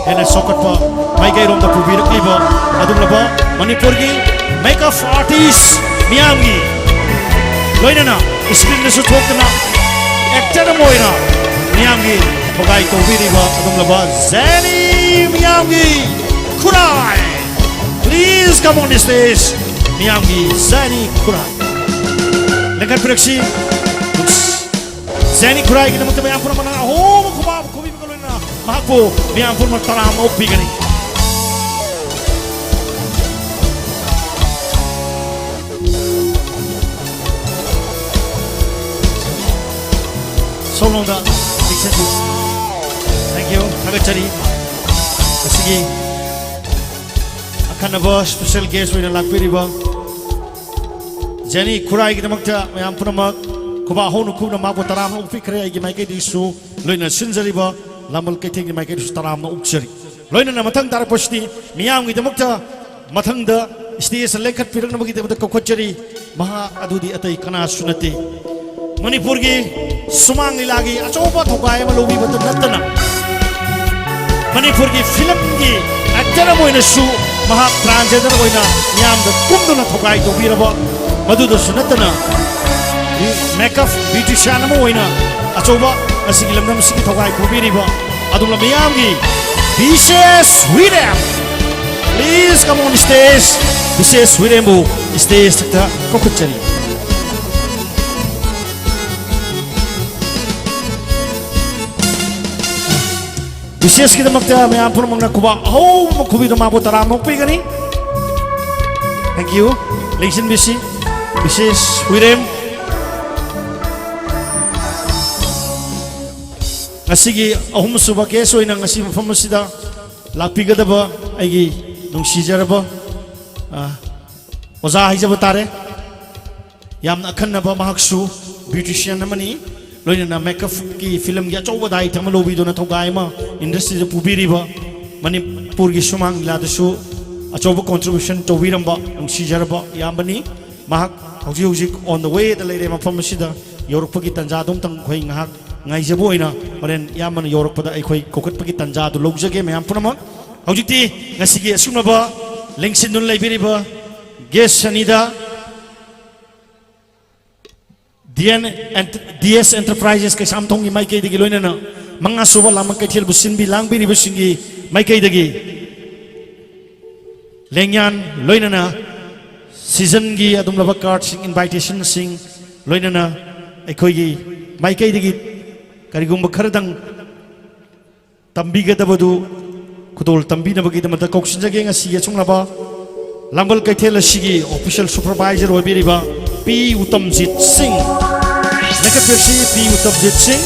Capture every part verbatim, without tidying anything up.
ꯍꯦꯟꯅ ꯆꯥꯎꯈꯠꯄ ꯃꯥꯏꯀꯩꯔꯣꯝꯗ ꯄꯨꯕꯤꯔꯛꯂꯤꯕ ꯑꯗꯨꯒꯨꯝꯂꯕ ꯃꯅꯤꯄꯨꯔꯒꯤ ꯃꯦꯀꯞ ꯑꯥꯔꯇꯤꯁ ꯃꯤꯌꯥꯝꯒꯤ, ꯂꯣꯏꯅꯅ ꯁ꯭ꯀ꯭ꯔꯤꯟꯗꯁꯨ ꯊꯣꯛꯇꯨꯅ ꯑꯦꯛꯇꯔ ꯑꯃ ꯑꯣꯏꯅ ꯃꯤꯌꯥꯝꯒꯤ ꯊꯧꯒꯥꯏ ꯇꯧꯕꯤꯔꯤꯕ ꯑꯗꯨꯒꯨꯝꯂꯕ ꯖꯦꯅꯤ ꯃꯤꯌꯥꯝꯒꯤ ꯈꯨꯔꯥꯏ꯫ Please come on the stage. ꯃꯤꯌꯥꯝꯒꯤ ꯖꯦꯅꯤ ꯈꯨꯔꯥꯏ꯫ ꯂꯦꯡꯈꯠꯄꯤꯔꯛꯁꯤ꯫ ꯖꯦꯅꯤ ꯈꯨꯔꯥꯏꯒꯤꯗꯃꯛꯇ ꯃꯌꯥꯝ ꯄꯨꯝꯅꯃꯛꯅ ꯑꯍꯣꯕ ꯈꯨꯕꯥꯛ ꯈꯨꯕꯤꯕꯒ ꯂꯣꯏꯅꯅ ꯃꯍꯥꯛꯄꯨ ꯃꯤꯌꯥꯝ ꯄꯨꯝꯅꯃꯛ ꯇꯔꯥꯝꯅ ꯑꯣꯛꯄꯤꯒꯅꯤ꯫ ꯁꯣꯝꯂꯣꯝꯗ ꯆꯦꯛꯁꯤꯟꯕꯤꯌꯨ꯫ Thank you. ꯊꯥꯒꯠꯆꯔꯤ꯫ ꯉꯁꯤꯒꯤ ꯑꯈꯟꯅꯕ special guest ꯑꯣꯏꯅ ꯂꯥꯛꯄꯤꯔꯤꯕ ꯖꯦꯅꯤ ꯈꯨꯔꯥꯏꯒꯤꯗꯃꯛꯇ ꯃꯌꯥꯝ ꯄꯨꯝꯅꯃꯛ ꯈꯨꯕꯥꯛ ꯍꯧꯅ ꯈꯨꯅ ꯃꯍꯥꯛꯄꯨ ꯇꯔꯥꯝꯅ ꯑꯣꯛꯄꯤꯈ꯭ꯔꯦ꯫ ꯑꯩꯒꯤ ꯃꯥꯏꯀꯩꯗꯒꯤꯁꯨ, ꯂꯣꯏꯅ ꯁꯤꯟꯖꯔꯤꯕ ꯂꯥꯃꯜ ꯀꯩꯊꯦꯜꯒꯤ ꯃꯥꯏꯀꯩꯗꯁꯨ ꯇꯔꯥꯝꯅ ꯑꯣꯛꯆꯔꯤ꯫ ꯂꯣꯏꯅꯅ ꯃꯊꯪ ꯇꯥꯔꯛꯄꯁꯤꯗꯤ ꯃꯤꯌꯥꯝꯒꯤꯗꯃꯛꯇ ꯃꯊꯪꯗ stage ꯂꯦꯡꯈꯠꯄꯤꯔꯛꯅꯕꯒꯤꯗꯃꯛꯇ ꯀꯧꯈꯠꯆꯔꯤ꯫ ꯃꯍꯥꯛ ꯑꯗꯨꯗꯤ ꯑꯇꯩ ꯀꯅꯥꯁꯨ ꯅꯠꯇꯦ, ꯃꯅꯤꯄꯨꯔꯒꯤ ꯁꯨꯃꯥꯡ ꯂꯤꯂꯥꯒꯤ ꯑꯆꯧꯕ ꯊꯧꯒꯥꯏ ꯑꯃ ꯂꯧꯕꯤꯕꯇ ꯅꯠꯇꯅ, ꯃꯅꯤꯄꯨꯔꯒꯤ ꯐꯤꯂꯝꯒꯤ ꯑꯦꯛꯇꯔ ꯑꯃ ꯑꯣꯏꯅꯁꯨ ꯃꯍꯥꯛ transgender ꯑꯣꯏꯅ ꯃꯤꯌꯥꯝꯗ ꯀꯨꯝꯗꯨꯅ ꯊꯧꯒꯥꯏ ꯇꯧꯕꯤꯔꯕ, ꯃꯗꯨꯗꯁꯨ ꯅꯠꯇꯅ ꯃꯦꯀꯞ ꯕ꯭ꯌꯨꯇꯤꯁꯤꯌꯥꯟ ꯑꯃ ꯑꯣꯏꯅ ꯑꯆꯧꯕ ꯉꯁꯤꯒꯤ ꯂꯝꯗꯝ ꯑꯁꯤꯒꯤ ꯊꯧꯒꯥꯏ ꯄꯨꯕꯤꯔꯤꯕ ꯑꯗꯨꯒꯨꯝꯂꯕ ꯃꯤꯌꯥꯝꯒꯤ ꯕꯤꯁꯦꯁ ꯍꯨꯏꯔꯦꯝ꯫ Please come on stage. ꯕꯤꯁꯦꯁ ꯍꯨꯏꯔꯦꯝꯕꯨ stage ꯊꯛꯇ ꯀꯧꯈꯠꯆꯔꯤ꯫ ꯕꯤꯁꯦꯁꯀꯤꯗꯃꯛꯇ ꯃꯌꯥꯝ ꯄꯨꯝꯅꯃꯛꯅ ꯈꯨꯕꯥꯛ ꯑꯍꯧꯕ ꯑꯃ ꯈꯨꯕꯤꯗꯨꯅ ꯃꯥꯕꯨ ꯇꯔꯥꯝꯅ ꯑꯣꯛꯄꯤꯒꯅꯤ꯫ Thank you. ꯂꯦꯡꯁꯤꯟꯕꯤꯁꯤ ꯕꯤꯁꯦꯁ ꯍꯨꯏꯔꯦꯝ꯫ ꯉꯁꯤꯒꯤ ꯑꯍꯨꯝꯁꯨꯕ guest ꯑꯣꯏꯅ ꯉꯁꯤ ꯃꯐꯝ ꯑꯁꯤꯗ ꯂꯥꯛꯄꯤꯒꯗꯕ ꯑꯩꯒꯤ ꯅꯨꯡꯁꯤꯖꯔꯕ, ꯑ, ꯑꯣꯖꯥ ꯍꯥꯏꯖꯕ ꯇꯥꯔꯦ꯫ ꯌꯥꯝꯅ ꯑꯈꯟꯅꯕ, ꯃꯍꯥꯛꯁꯨ ꯕ꯭ꯌꯨꯇꯤꯁꯤꯌꯥꯟ ꯑꯃꯅꯤ꯫ ꯂꯣꯏꯅꯅ ꯃꯦꯀꯞꯀꯤ ꯐꯤꯂꯝꯒꯤ ꯑꯆꯧꯕ ꯗꯥꯏꯇ ꯑꯃ ꯂꯧꯕꯤꯗꯨꯅ ꯊꯧꯒꯥꯏ ꯑꯃ ꯏꯟꯗꯁꯇ꯭ꯔꯤꯗ ꯄꯨꯕꯤꯔꯤꯕ, ꯃꯅꯤꯄꯨꯔꯒꯤ ꯁꯨꯃꯥꯡ ꯂꯤꯂꯥꯗꯁꯨ ꯑꯆꯧꯕ contribution ꯇꯧꯕꯤꯔꯝꯕ ꯅꯨꯡꯁꯤꯖꯔꯕ ꯏꯌꯥꯝꯕꯅꯤ꯫ ꯃꯍꯥꯛ ꯍꯧꯖꯤꯛ ꯍꯧꯖꯤꯛ on the wayꯗ ꯂꯩꯔꯦ꯫ ꯃꯐꯝ ꯑꯁꯤꯗ ꯌꯧꯔꯛꯄꯒꯤ ꯇꯥꯟꯖꯥꯗꯣ ꯑꯝꯇꯪ ꯑꯩꯈꯣꯏ ꯉꯥꯏꯍꯥꯛ ꯉꯥꯏꯖꯕ ꯑꯣꯏꯅ ꯍꯣꯔꯦꯟ ꯏꯌꯥꯝꯕꯅ ꯌꯧꯔꯛꯄꯗ ꯑꯩꯈꯣꯏ ꯀꯧꯈꯠꯄꯒꯤ ꯇꯥꯟꯖꯥ ꯑꯗꯨ ꯂꯧꯖꯒꯦ ꯃꯌꯥꯝ ꯄꯨꯝꯅꯃꯛ꯫ ꯍꯧꯖꯤꯛꯇꯤ ꯉꯁꯤꯒꯤ ꯑꯁꯨꯛꯅꯕ ꯂꯦꯡꯁꯤꯟꯗꯨꯅ ꯂꯩꯕꯤꯔꯤꯕ ꯒꯦꯁ ꯑꯅꯤꯗ D N and-, D S ꯑꯦꯟꯇꯔꯄ꯭ꯔꯥꯏꯖꯦꯁ ꯀꯩꯁꯥꯝꯊꯣꯡꯒꯤ ꯃꯥꯏꯀꯩꯗꯒꯤ ꯂꯣꯏꯅꯅ ꯃꯉꯥ ꯁꯨꯕ ꯂꯥꯡꯕꯜ ꯀꯩꯊꯦꯜꯕꯨ ꯁꯤꯟꯕꯤ ꯂꯥꯡꯕꯤꯔꯤꯕꯁꯤꯡꯒꯤ ꯃꯥꯏꯀꯩꯗꯒꯤ ꯂꯦꯡꯌꯥꯟ ꯂꯣꯏꯅꯅ ꯁꯤꯖꯟꯒꯤ ꯑꯗꯨꯝꯂꯕ ꯀꯥꯔꯗꯁꯤꯡ, ꯏꯟꯚꯥꯏꯇꯦꯁꯟꯁꯤꯡ ꯂꯣꯏꯅꯅ ꯑꯩꯈꯣꯏꯒꯤ ꯃꯥꯏꯀꯩꯗꯒꯤ ꯀꯔꯤꯒꯨꯝꯕ ꯈꯔꯗꯪ ꯇꯝꯕꯤꯒꯗꯕꯗꯨ ꯈꯨꯗꯣꯜ ꯇꯝꯕꯤꯅꯕꯒꯤꯗꯃꯛꯇ ꯀꯧꯁꯤꯟꯖꯒꯦ꯫ ꯉꯁꯤꯒꯤ ꯑꯁꯨꯛꯅꯕ ꯂꯥꯡꯕꯜ ꯀꯩꯊꯦꯜ ꯑꯁꯤꯒꯤ ꯑꯣꯐꯤꯁꯤꯌꯦꯜ ꯁꯨꯄꯔꯚꯥꯏꯖꯔ ꯑꯣꯏꯕꯤꯔꯤꯕ ꯄꯤ ꯎꯇꯝꯖꯤꯠ ꯁꯤꯡ, ꯂꯦꯡꯈꯠꯄꯤꯔꯁꯤ ꯄꯤ ꯎꯇꯝꯖꯤꯠ ꯁꯤꯡ,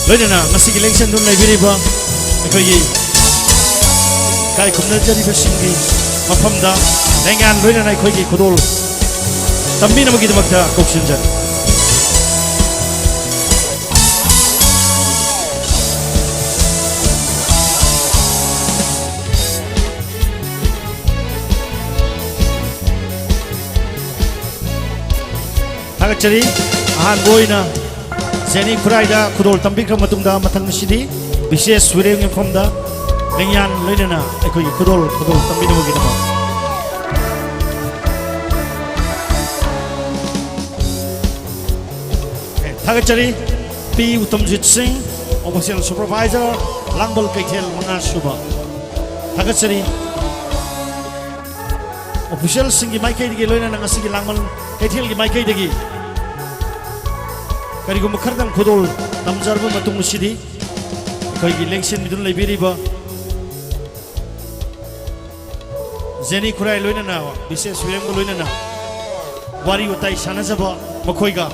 ꯂꯣꯏꯅꯅ ꯉꯁꯤꯒꯤ ꯂꯦꯡꯁꯟꯗꯨꯅ ꯂꯩꯕꯤꯔꯤꯕ ꯑꯩꯈꯣꯏꯒꯤ ꯏꯀꯥꯏ ꯈꯨꯝꯅꯖꯔꯤꯕꯁꯤꯡꯒꯤ ꯃꯐꯝꯗ ꯂꯦꯡꯌꯥꯟ ꯂꯣꯏꯅꯅ ꯑꯩꯈꯣꯏꯒꯤ ꯈꯨꯗꯣꯜ ꯇꯝꯕꯤꯅꯕꯒꯤꯗꯃꯛꯇ ꯀꯧꯁꯤꯟꯖꯔꯤ꯫ ꯊꯥꯒꯠꯆꯔꯤ꯫ ꯑꯍꯥꯟꯕ ꯑꯣꯏꯅ ꯖꯦꯅꯤ ꯈꯨꯔꯥꯏꯗ ꯈꯨꯗꯣꯜ ꯇꯝꯕꯤꯈ꯭ꯔ ꯃꯇꯨꯡꯗ, ꯃꯊꯪ ꯑꯁꯤꯗꯤ ꯕꯤꯁꯦꯁ ꯋꯤꯔꯦꯝꯒꯤ ꯃꯐꯝꯗ ꯂꯦꯡꯌꯥꯟ ꯂꯣꯏꯅꯅ ꯑꯩꯈꯣꯏꯒꯤ ꯈꯨꯗꯣꯜ ꯈꯨꯗꯣꯜ ꯇꯝꯕꯤꯅꯕꯒꯤꯗꯃꯛ꯫ ꯑꯦ, ꯊꯥꯒꯠꯆꯔꯤ꯫ ꯄꯤ ꯎꯇꯝꯖꯤꯠ ꯁꯤꯡ, ꯑꯣꯐꯤꯁꯤꯌꯦꯜ ꯁꯨꯄꯔꯚꯥꯏꯖꯔ, ꯂꯥꯡꯕꯜ ꯀꯩꯊꯦꯜ ꯃꯉꯥ ꯁꯨꯕ꯫ ꯊꯥꯒꯠꯆꯔꯤ꯫ ꯑꯣꯐꯤꯁꯤꯌꯦꯜꯁꯤꯡꯒꯤ ꯃꯥꯏꯀꯩꯗꯒꯤ ꯂꯣꯏꯅꯅ ꯉꯁꯤꯒꯤ ꯂꯥꯡꯕꯜ ꯀꯩꯊꯦꯜꯒꯤ ꯃꯥꯏꯀꯩꯗꯒꯤ ꯀꯔꯤꯒꯨꯝꯕ ꯈꯔꯗꯪ ꯈꯨꯗꯣꯜ ꯇꯝꯖꯔꯕ ꯃꯇꯨꯡ ꯑꯁꯤꯗꯤ ꯑꯩꯈꯣꯏꯒꯤ ꯂꯦꯡꯁꯤꯟꯕꯤꯗꯨꯅ ꯂꯩꯕꯤꯔꯤꯕ ꯖꯦꯅꯤ ꯈꯨꯔꯥꯏ ꯂꯣꯏꯅꯅ ꯕꯤꯁꯦꯁ ꯋꯤꯔꯦꯝꯒ ꯂꯣꯏꯅꯅ ꯋꯥꯔꯤ ꯋꯥꯇꯥꯏ ꯁꯥꯟꯅꯖꯕ, ꯃꯈꯣꯏꯒ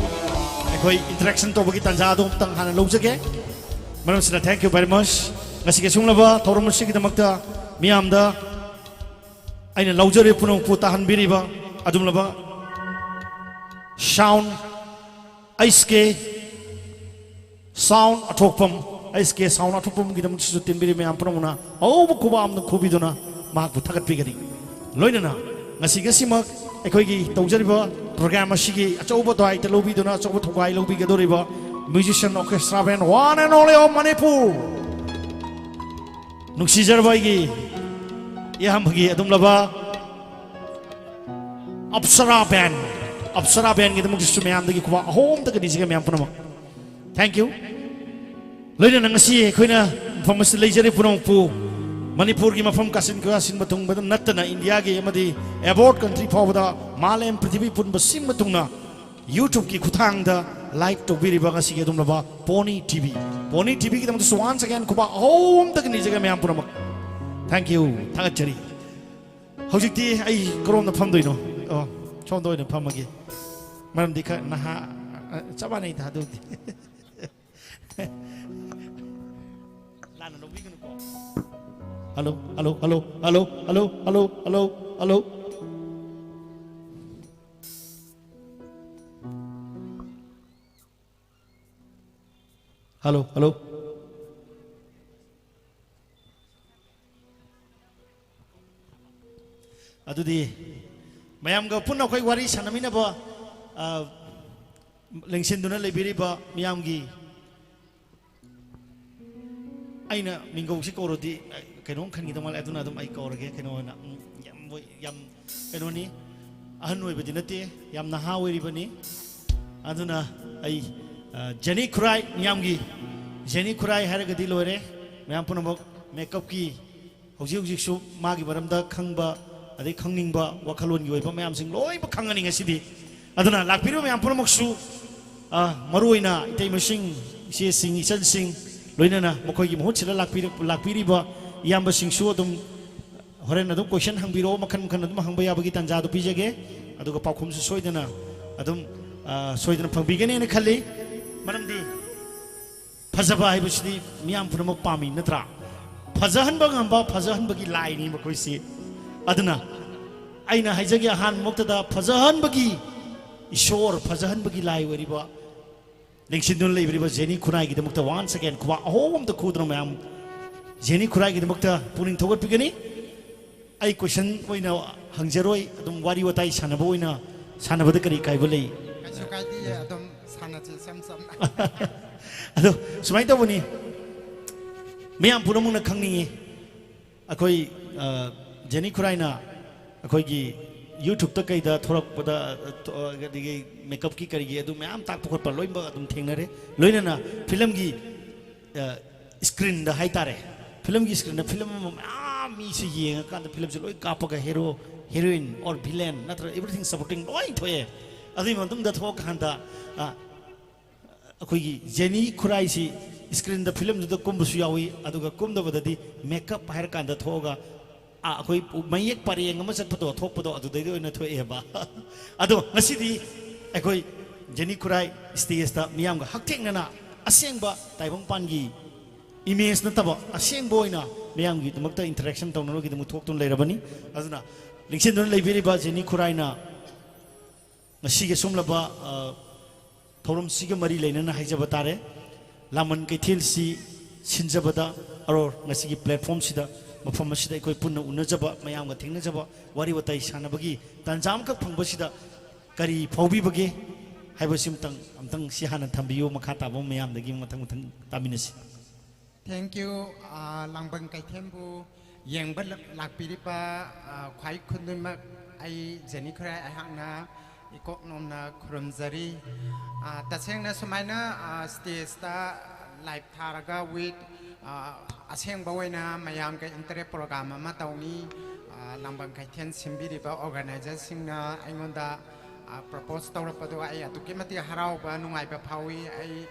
ꯑꯩꯈꯣꯏ ꯏꯟꯇꯔꯦꯛꯁꯟ ꯇꯧꯕꯒꯤ ꯇꯥꯟꯖꯥ ꯑꯗꯨ ꯑꯃꯨꯛꯇꯪ ꯍꯥꯟꯅ ꯂꯧꯖꯒꯦ꯫ ꯃꯔꯝ ꯑꯁꯤꯅ, thank you very much꯫ ꯉꯁꯤꯒꯤ ꯑꯁꯨꯝꯂꯕ ꯊꯧꯔꯝ ꯑꯁꯤꯒꯤꯗꯃꯛꯇ ꯃꯤꯌꯥꯝꯗ ꯑꯩꯅ ꯂꯧꯖꯔꯤꯕ ꯄꯨꯝꯅꯃꯛꯄꯨ ꯇꯥꯍꯟꯕꯤꯔꯤꯕ ꯑꯗꯨꯝꯂꯕ ꯁꯥꯎꯟ, ꯑꯩꯁ ꯀꯦ ꯁꯥꯎꯟ ꯑꯊꯣꯛꯄꯝ, ꯑꯩꯁ ꯀꯦ ꯁꯥꯎꯟ ꯑꯊꯣꯛꯄꯝꯒꯤꯗꯃꯛꯇꯁꯨ ꯇꯤꯟꯕꯤꯔꯤ ꯃꯌꯥꯝ ꯄꯨꯝꯅꯃꯛꯅ ꯑꯍꯧꯕ ꯈꯨꯕꯥꯛ ꯑꯃ ꯈꯨꯕꯤꯗꯨꯅ ꯃꯍꯥꯛꯄꯨ ꯊꯥꯒꯠꯄꯤꯒꯅꯤ꯫ ꯂꯣꯏꯅꯅ ꯉꯁꯤꯒꯤꯁꯤꯃꯛ ꯑꯩꯈꯣꯏꯒꯤ ꯇꯧꯖꯔꯤꯕ ꯄ꯭ꯔꯣꯒ꯭ꯔꯥꯝ ꯑꯁꯤꯒꯤ ꯑꯆꯧꯕ ꯗꯥꯏꯇ ꯂꯧꯕꯤꯗꯨꯅ, ꯑꯆꯧꯕ ꯊꯧꯒꯥꯏ ꯂꯧꯕꯤꯒꯗꯧꯔꯤꯕ Musician Orchestra Band, one and only of Manipur. ꯅꯨꯡꯁꯤꯖꯔꯕ ꯑꯩꯒꯤ ꯏꯌꯥꯝꯕꯒꯤ ꯑꯗꯨꯝꯂꯕ ꯑꯞꯁꯔꯥ ꯕꯦꯟ, ꯑꯞꯁꯔꯥ ꯕꯦꯟꯒꯤꯗꯃꯛꯇꯁꯨ ꯃꯌꯥꯝꯗꯒꯤ ꯈꯨꯕꯥꯛ ꯑꯍꯣꯝꯗꯒ ꯅꯤꯖꯒꯦ, ꯃꯌꯥꯝ ꯄꯨꯝꯅꯃꯛ꯫ Thank you. ꯂꯣꯏꯅꯅ ꯉꯁꯤ ꯑꯩꯈꯣꯏꯅ ꯃꯐꯝ ꯑꯁꯤꯗ ꯂꯩꯖꯔꯤꯕ ꯄꯨꯝꯅꯃꯛꯄꯨ ꯃꯅꯤꯄꯨꯔꯒꯤ ꯃꯐꯝ ꯀꯥꯆꯤꯟ ꯀꯣꯏꯌꯥ ꯁꯤꯟꯕ ꯊꯨꯡꯕꯗ ꯅꯠꯇꯅ ꯏꯟꯗꯤꯌꯥꯒꯤ ꯑꯃꯗꯤ ꯑꯦꯕꯣꯔꯠ ꯀꯟꯇ꯭ꯔꯤ ꯐꯥꯎꯕꯗ ꯃꯥꯂꯦꯝ ꯄ꯭ꯔꯤꯊꯤꯕꯤ ꯄꯨꯝꯕ ꯁꯤꯟꯕ ꯊꯨꯡꯅ YouTubeꯀꯤ ꯈꯨꯠꯊꯥꯡꯗ live ꯇꯧꯕꯤꯔꯤꯕ ꯉꯁꯤꯒꯤ ꯑꯗꯨꯝꯂꯕ Pony TV, Pony TVꯒꯤꯗꯃꯛꯇꯁꯨ once again ꯈꯨꯕꯥꯛ ꯑꯍꯣꯝꯗꯒ ꯅꯤꯖꯒꯦ, ꯃꯌꯥꯝ ꯄꯨꯝꯅꯃꯛ꯫ Thank you, ꯊꯥꯒꯠꯆꯔꯤ꯫ ꯍꯧꯖꯤꯛꯇꯤ ꯑꯩ ꯀꯔꯣꯝꯗ ꯐꯝꯗꯣꯏꯅꯣ? ꯑꯣ, ꯁꯣꯝꯗ ꯑꯣꯏꯅ ꯐꯝꯃꯒꯦ꯫ ꯃꯔꯝꯗꯤ ꯈꯔ ꯅꯍꯥ, ꯑ, ꯆꯞ ꯃꯥꯟꯅꯩꯗ ꯑꯗꯨꯕꯨꯗꯤ꯫ ꯂꯥꯟꯅ ꯂꯧꯕꯤꯒꯅꯨꯀꯣ꯫ Hello, hello, hello, hello, hello, hello, hello, hello. Hello, hello. ꯑꯗꯨꯗꯤ ꯃꯌꯥꯝꯒ ꯄꯨꯟꯅ ꯑꯩꯈꯣꯏ ꯋꯥꯔꯤ ꯁꯥꯟꯅꯃꯤꯟꯅꯕ, ꯑ, ꯂꯦꯡꯁꯤꯟꯗꯨꯅ ꯂꯩꯕꯤꯔꯤꯕ ꯃꯤꯌꯥꯝꯒꯤ, ꯑꯩꯅ ꯃꯤꯡꯒꯧꯁꯤ ꯀꯧꯔꯗꯤ, ꯑ, ꯀꯩꯅꯣꯝ ꯈꯟꯈꯤꯗꯧ ꯃꯥꯜꯂꯦ, ꯑꯗꯨꯅ ꯑꯗꯨꯝ ꯑꯩ ꯀꯧꯔꯒꯦ꯫ ꯀꯩꯅꯣ ꯑꯣꯏꯅ, ꯎꯝ, ꯌꯥꯝ ꯃꯣꯏ-, ꯌꯥꯝ ꯀꯩꯅꯣꯅꯤ, ꯑꯍꯟ ꯑꯣꯏꯕꯗꯤ ꯅꯠꯇꯦ, ꯌꯥꯝ ꯅꯍꯥ ꯑꯣꯏꯔꯤꯕꯅꯤ꯫ ꯑꯗꯨꯅ ꯑꯩ, ꯑ, ꯖꯦꯅꯤ ꯈꯨꯔꯥꯏ, ꯃꯤꯌꯥꯝꯒꯤ ꯖꯦꯅꯤ ꯈꯨꯔꯥꯏ ꯍꯥꯏꯔꯒꯗꯤ ꯂꯣꯏꯔꯦ꯫ ꯃꯌꯥꯝ ꯄꯨꯝꯅꯃꯛ makeupꯀꯤ ꯍꯧꯖꯤꯛ ꯍꯧꯖꯤꯛꯁꯨ ꯃꯥꯒꯤ ꯃꯔꯝꯗ ꯈꯪꯕ, ꯑꯗꯩ ꯈꯪꯅꯤꯡꯕ, ꯋꯥꯈꯜꯂꯣꯟꯒꯤ ꯑꯣꯏꯕ ꯃꯌꯥꯝꯁꯤꯡ ꯂꯣꯏꯅꯃꯛ ꯈꯪꯉꯅꯤ ꯉꯁꯤꯗꯤ꯫ ꯑꯗꯨꯅ ꯂꯥꯛꯄꯤꯔꯤꯕ ꯃꯌꯥꯝ ꯄꯨꯝꯅꯃꯛꯁꯨ, ꯑ, ꯃꯔꯨꯑꯣꯏꯅ ꯏꯇꯩꯃꯁꯤꯡ, ꯏꯆꯦꯁꯤꯡ, ꯏꯆꯜꯁꯤꯡ, ꯂꯣꯏꯅꯅ ꯃꯈꯣꯏꯒꯤ ꯃꯍꯨꯠ ꯁꯤꯜꯂ ꯂꯥꯛꯄꯤꯔ-, ꯂꯥꯛꯄꯤꯔꯤꯕ ꯏꯌꯥꯝꯕꯁꯤꯡꯁꯨ ꯑꯗꯨꯝ ꯍꯣꯔꯦꯟ ꯑꯗꯨꯝ question ꯍꯪꯕꯤꯔꯛꯑꯣ, ꯃꯈꯟ ꯃꯈꯟ ꯑꯗꯨꯝ ꯍꯪꯕ ꯌꯥꯕꯒꯤ ꯇꯥꯟꯖꯥꯗꯨ ꯄꯤꯖꯒꯦ꯫ ꯑꯗꯨꯒ ꯄꯥꯎꯈꯨꯝꯁꯨ ꯁꯣꯏꯗꯅ ꯑꯗꯨꯝ, ꯑ, ꯁꯣꯏꯗꯅ ꯐꯪꯕꯤꯒꯅꯦꯅ ꯈꯜꯂꯤ꯫ ꯃꯔꯝꯗꯤ ꯐꯖꯕ ꯍꯥꯏꯕꯁꯤꯗꯤ ꯃꯤꯌꯥꯝ ꯄꯨꯝꯅꯃꯛ ꯄꯥꯝꯃꯤ, ꯅꯠꯇ꯭ꯔꯥ? ꯐꯖꯍꯟꯕ ꯉꯝꯕ, ꯐꯖꯍꯟꯕꯒꯤ ꯂꯥꯏꯅꯤ ꯃꯈꯣꯏꯁꯤ꯫ ꯑꯗꯨꯅ ꯑꯩꯅ ꯍꯥꯏꯖꯒꯦ, ꯑꯍꯥꯟꯕꯃꯛꯇꯗ ꯐꯖꯍꯟꯕꯒꯤ ꯏꯁꯣꯔ, ꯐꯖꯍꯟꯕꯒꯤ ꯂꯥꯏ ꯑꯣꯏꯔꯤꯕ, ꯂꯦꯡꯁꯤꯟꯗꯨꯅ ꯂꯩꯕꯤꯔꯤꯕ ꯖꯦꯅꯤ ꯈꯨꯔꯥꯏꯒꯤꯗꯃꯛꯇ once again ꯈꯨꯕꯥꯛ ꯑꯍꯣꯕ ꯑꯝꯇ ꯈꯨꯗꯨꯅ ꯃꯌꯥꯝ ꯖꯦꯅꯤ ꯈꯨꯔꯥꯏꯒꯤꯗꯃꯛꯇ ꯄꯨꯛꯅꯤꯡ ꯊꯧꯒꯠꯄꯤꯒꯅꯤ꯫ ꯑꯩ question ꯑꯣꯏꯅ ꯍꯪꯖꯔꯣꯏ, ꯑꯗꯨꯝ ꯋꯥꯔꯤ ꯋꯥꯇꯥꯏ ꯁꯥꯟꯅꯕ ꯑꯣꯏꯅ, ꯁꯥꯟꯅꯕꯗ ꯀꯔꯤ ꯀꯥꯏꯕ ꯂꯩ? ꯀꯩꯁꯨ ꯀꯥꯏꯗꯦ, ꯑꯗꯨꯝ ꯁꯥꯟꯅꯁꯦ ꯏꯁꯝ ꯁꯝꯅ꯫ ꯑꯗꯣ ꯁꯨꯃꯥꯏꯅ ꯇꯧꯕꯅꯤ, ꯃꯌꯥꯝ ꯄꯨꯝꯅꯃꯛꯅ ꯈꯪꯅꯤꯡꯉꯤ, ꯑꯩꯈꯣꯏ ꯑ, ꯖꯦꯅꯤ ꯈꯨꯔꯥꯏꯅ ꯑꯩꯈꯣꯏꯒꯤ ꯌꯨꯇ꯭ꯌꯨꯕꯇ ꯀꯩꯗ ꯊꯣꯔꯛꯄꯗ, ꯑ, ꯊꯣ-, ꯑꯗꯒꯤ ꯃꯦꯀꯞꯀꯤ ꯀꯔꯤꯒꯤ ꯑꯗꯨ ꯃꯌꯥꯝ ꯇꯥꯛꯄ ꯈꯣꯠꯄ ꯂꯣꯏꯅꯃꯛ ꯑꯗꯨꯝ ꯊꯦꯡꯅꯔꯦ꯫ ꯂꯣꯏꯅꯅ ꯐꯤꯂꯝꯒꯤ, ꯑ, ꯁ꯭ꯀ꯭ꯔꯤꯟꯗ ꯍꯥꯏꯇꯥꯔꯦ, ꯐꯤꯂꯝꯒꯤ ꯁ꯭ꯀ꯭ꯔꯤꯟꯗ ꯐꯤꯂꯝ ꯑꯃ ꯃꯌꯥꯝ ꯃꯤꯁꯤ ꯌꯦꯡꯉꯀꯥꯟꯗ ꯐꯤꯂꯝꯁꯤ ꯂꯣꯏ ꯀꯥꯞꯄꯒ ꯍꯦꯔꯣ, ꯍꯦꯔꯣꯏꯟ ꯑꯣꯔ ꯚꯤꯂꯦꯟ ꯅꯠꯇ꯭ꯔꯒ ꯑꯦꯚ꯭ꯔꯤꯊꯤꯡ ꯁꯄꯣꯔꯇꯤꯡ ꯂꯣꯏ ꯊꯣꯛꯑꯦ꯫ ꯑꯗꯨꯒꯤ ꯃꯇꯨꯡꯗ ꯊꯣꯛꯑꯀꯥꯟꯗ, ꯑ, ꯑꯩꯈꯣꯏꯒꯤ ꯖꯦꯅꯤ ꯈꯨꯔꯥꯏꯁꯤ ꯁ꯭ꯀ꯭ꯔꯤꯟꯗ ꯐꯤꯂꯝꯗꯨꯗ ꯀꯨꯝꯕꯁꯨ ꯌꯥꯎꯏ, ꯑꯗꯨꯒ ꯀꯨꯝꯗꯕꯗꯗꯤ ꯃꯦꯀꯞ ꯍꯥꯏꯔꯀꯥꯟꯗ ꯊꯣꯛꯑꯒ, ꯑ, ꯑꯩꯈꯣꯏ ꯃꯌꯦꯛ ꯄꯔꯦꯡ ꯑꯃ ꯆꯠꯄꯗꯣ ꯊꯣꯛꯄꯗꯣ ꯑꯗꯨꯗꯩꯗ ꯑꯣꯏꯅ ꯊꯣꯛꯑꯦꯕ꯫ ꯑꯗꯣ ꯉꯁꯤꯗꯤ ꯑꯩꯈꯣꯏ ꯖꯦꯅꯤ ꯈꯨꯔꯥꯏ ꯁ꯭ꯇꯦꯖꯇ ꯃꯤꯌꯥꯝꯒ ꯍꯛꯊꯦꯡꯅꯅ ꯑꯁꯦꯡꯕ ꯇꯥꯏꯕꯪꯄꯥꯟꯒꯤ ꯏꯃꯦꯖ ꯅꯠꯇꯕ ꯑꯁꯦꯡꯕ ꯑꯣꯏꯅ ꯃꯤꯌꯥꯝꯒꯤꯗꯃꯛꯇ ꯏꯟꯇꯔꯦꯛꯁꯟ ꯇꯧꯅꯕꯒꯤꯗꯃꯛ ꯊꯣꯛꯇꯨꯅ ꯂꯩꯔꯕꯅꯤ꯫ ꯑꯗꯨꯅ ꯂꯦꯡꯁꯤꯟꯗꯨꯅ ꯂꯩꯕꯤꯔꯤꯕ ꯖꯦꯅꯤ ꯈꯨꯔꯥꯏꯅ ꯉꯁꯤꯒꯤ ꯑꯁꯨꯝꯂꯕ, ꯑ, ꯊꯧꯔꯝꯁꯤꯒ ꯃꯔꯤ ꯂꯩꯅꯅ ꯍꯥꯏꯖꯕ ꯇꯥꯔꯦ, ꯂꯥꯡꯕꯟ ꯀꯩꯊꯦꯜꯁꯤ ꯁꯤꯟꯖꯕꯗ ꯑꯔꯣꯔ ꯉꯁꯤꯒꯤ ꯄ꯭ꯂꯦꯠꯐꯣꯝꯁꯤꯗ, ꯃꯐꯝ ꯑꯁꯤꯗ ꯑꯩꯈꯣꯏ ꯄꯨꯟꯅ ꯎꯅꯖꯕ, ꯃꯌꯥꯝꯒ ꯊꯦꯡꯅꯖꯕ, ꯋꯥꯔꯤ ꯋꯥꯇꯥꯏ ꯁꯥꯟꯅꯕꯒꯤ ꯇꯥꯟꯖꯥ ꯑꯃꯈꯛ ꯐꯪꯕꯁꯤꯗ ꯀꯔꯤ ꯐꯥꯎꯕꯤꯕꯒꯦ ꯍꯥꯏꯕꯁꯤ ꯑꯃꯇꯪ, ꯑꯃꯇꯪ ꯁꯤ ꯍꯥꯟꯅ ꯊꯝꯕꯤꯌꯨ꯫ ꯃꯈꯥ ꯇꯥꯕ ꯃꯌꯥꯝꯗꯒꯤ ꯃꯊꯪ ꯃꯊꯪ ꯇꯥꯃꯤꯟꯅꯁꯤ꯫ Thank you, ꯑ, ꯂꯥꯡꯕꯟ ꯀꯩꯊꯦꯜꯕꯨ ꯌꯦꯡꯕ ꯂ-, ꯂꯥꯛꯄꯤꯔꯤꯕ, ꯑ, ꯈ꯭ꯋꯥꯏ ꯈꯨꯗꯤꯡꯃꯛ ꯑꯩ ꯖꯦꯅꯤ ꯈꯨꯔꯥꯏ ꯑꯩꯍꯥꯛꯅ ꯏꯀꯣꯛ ꯅꯣꯝꯅ ꯈꯨꯔꯨꯝꯖꯔꯤ꯫ ꯑ, ꯇꯁꯦꯡꯅ ꯁꯨꯃꯥꯏꯅ, ꯑ, ꯁ꯭ꯇꯦꯖꯇ ꯂꯥꯏꯚ ꯊꯥꯔꯒ ꯋꯤꯠ, ꯑ, ꯑꯁꯦꯡꯕ ꯑꯣꯏꯅ ꯃꯌꯥꯝꯒ ꯏꯟꯇꯔꯦꯛ ꯄ꯭ꯔꯣꯒ꯭ꯔꯥꯝ ꯑꯃ ꯇꯧꯅꯤ꯫ ꯑ, ꯂꯥꯡꯕꯟ ꯀꯩꯊꯦꯜ ꯁꯤꯟꯕꯤꯔꯤꯕ ꯑꯣꯔꯒꯅꯥꯏꯖꯔꯁꯤꯡꯅ ꯑꯩꯉꯣꯟꯗ, ꯑ, ꯄ꯭ꯔꯄꯣꯁ ꯇꯧꯔꯛꯄꯗꯣ ꯑꯩ ꯑꯗꯨꯛꯀꯤ ꯃꯇꯤꯛ ꯍꯔꯥꯎꯕ, ꯅꯨꯡꯉꯥꯏꯕ ꯐꯥꯎꯏ꯫ ꯑꯩ,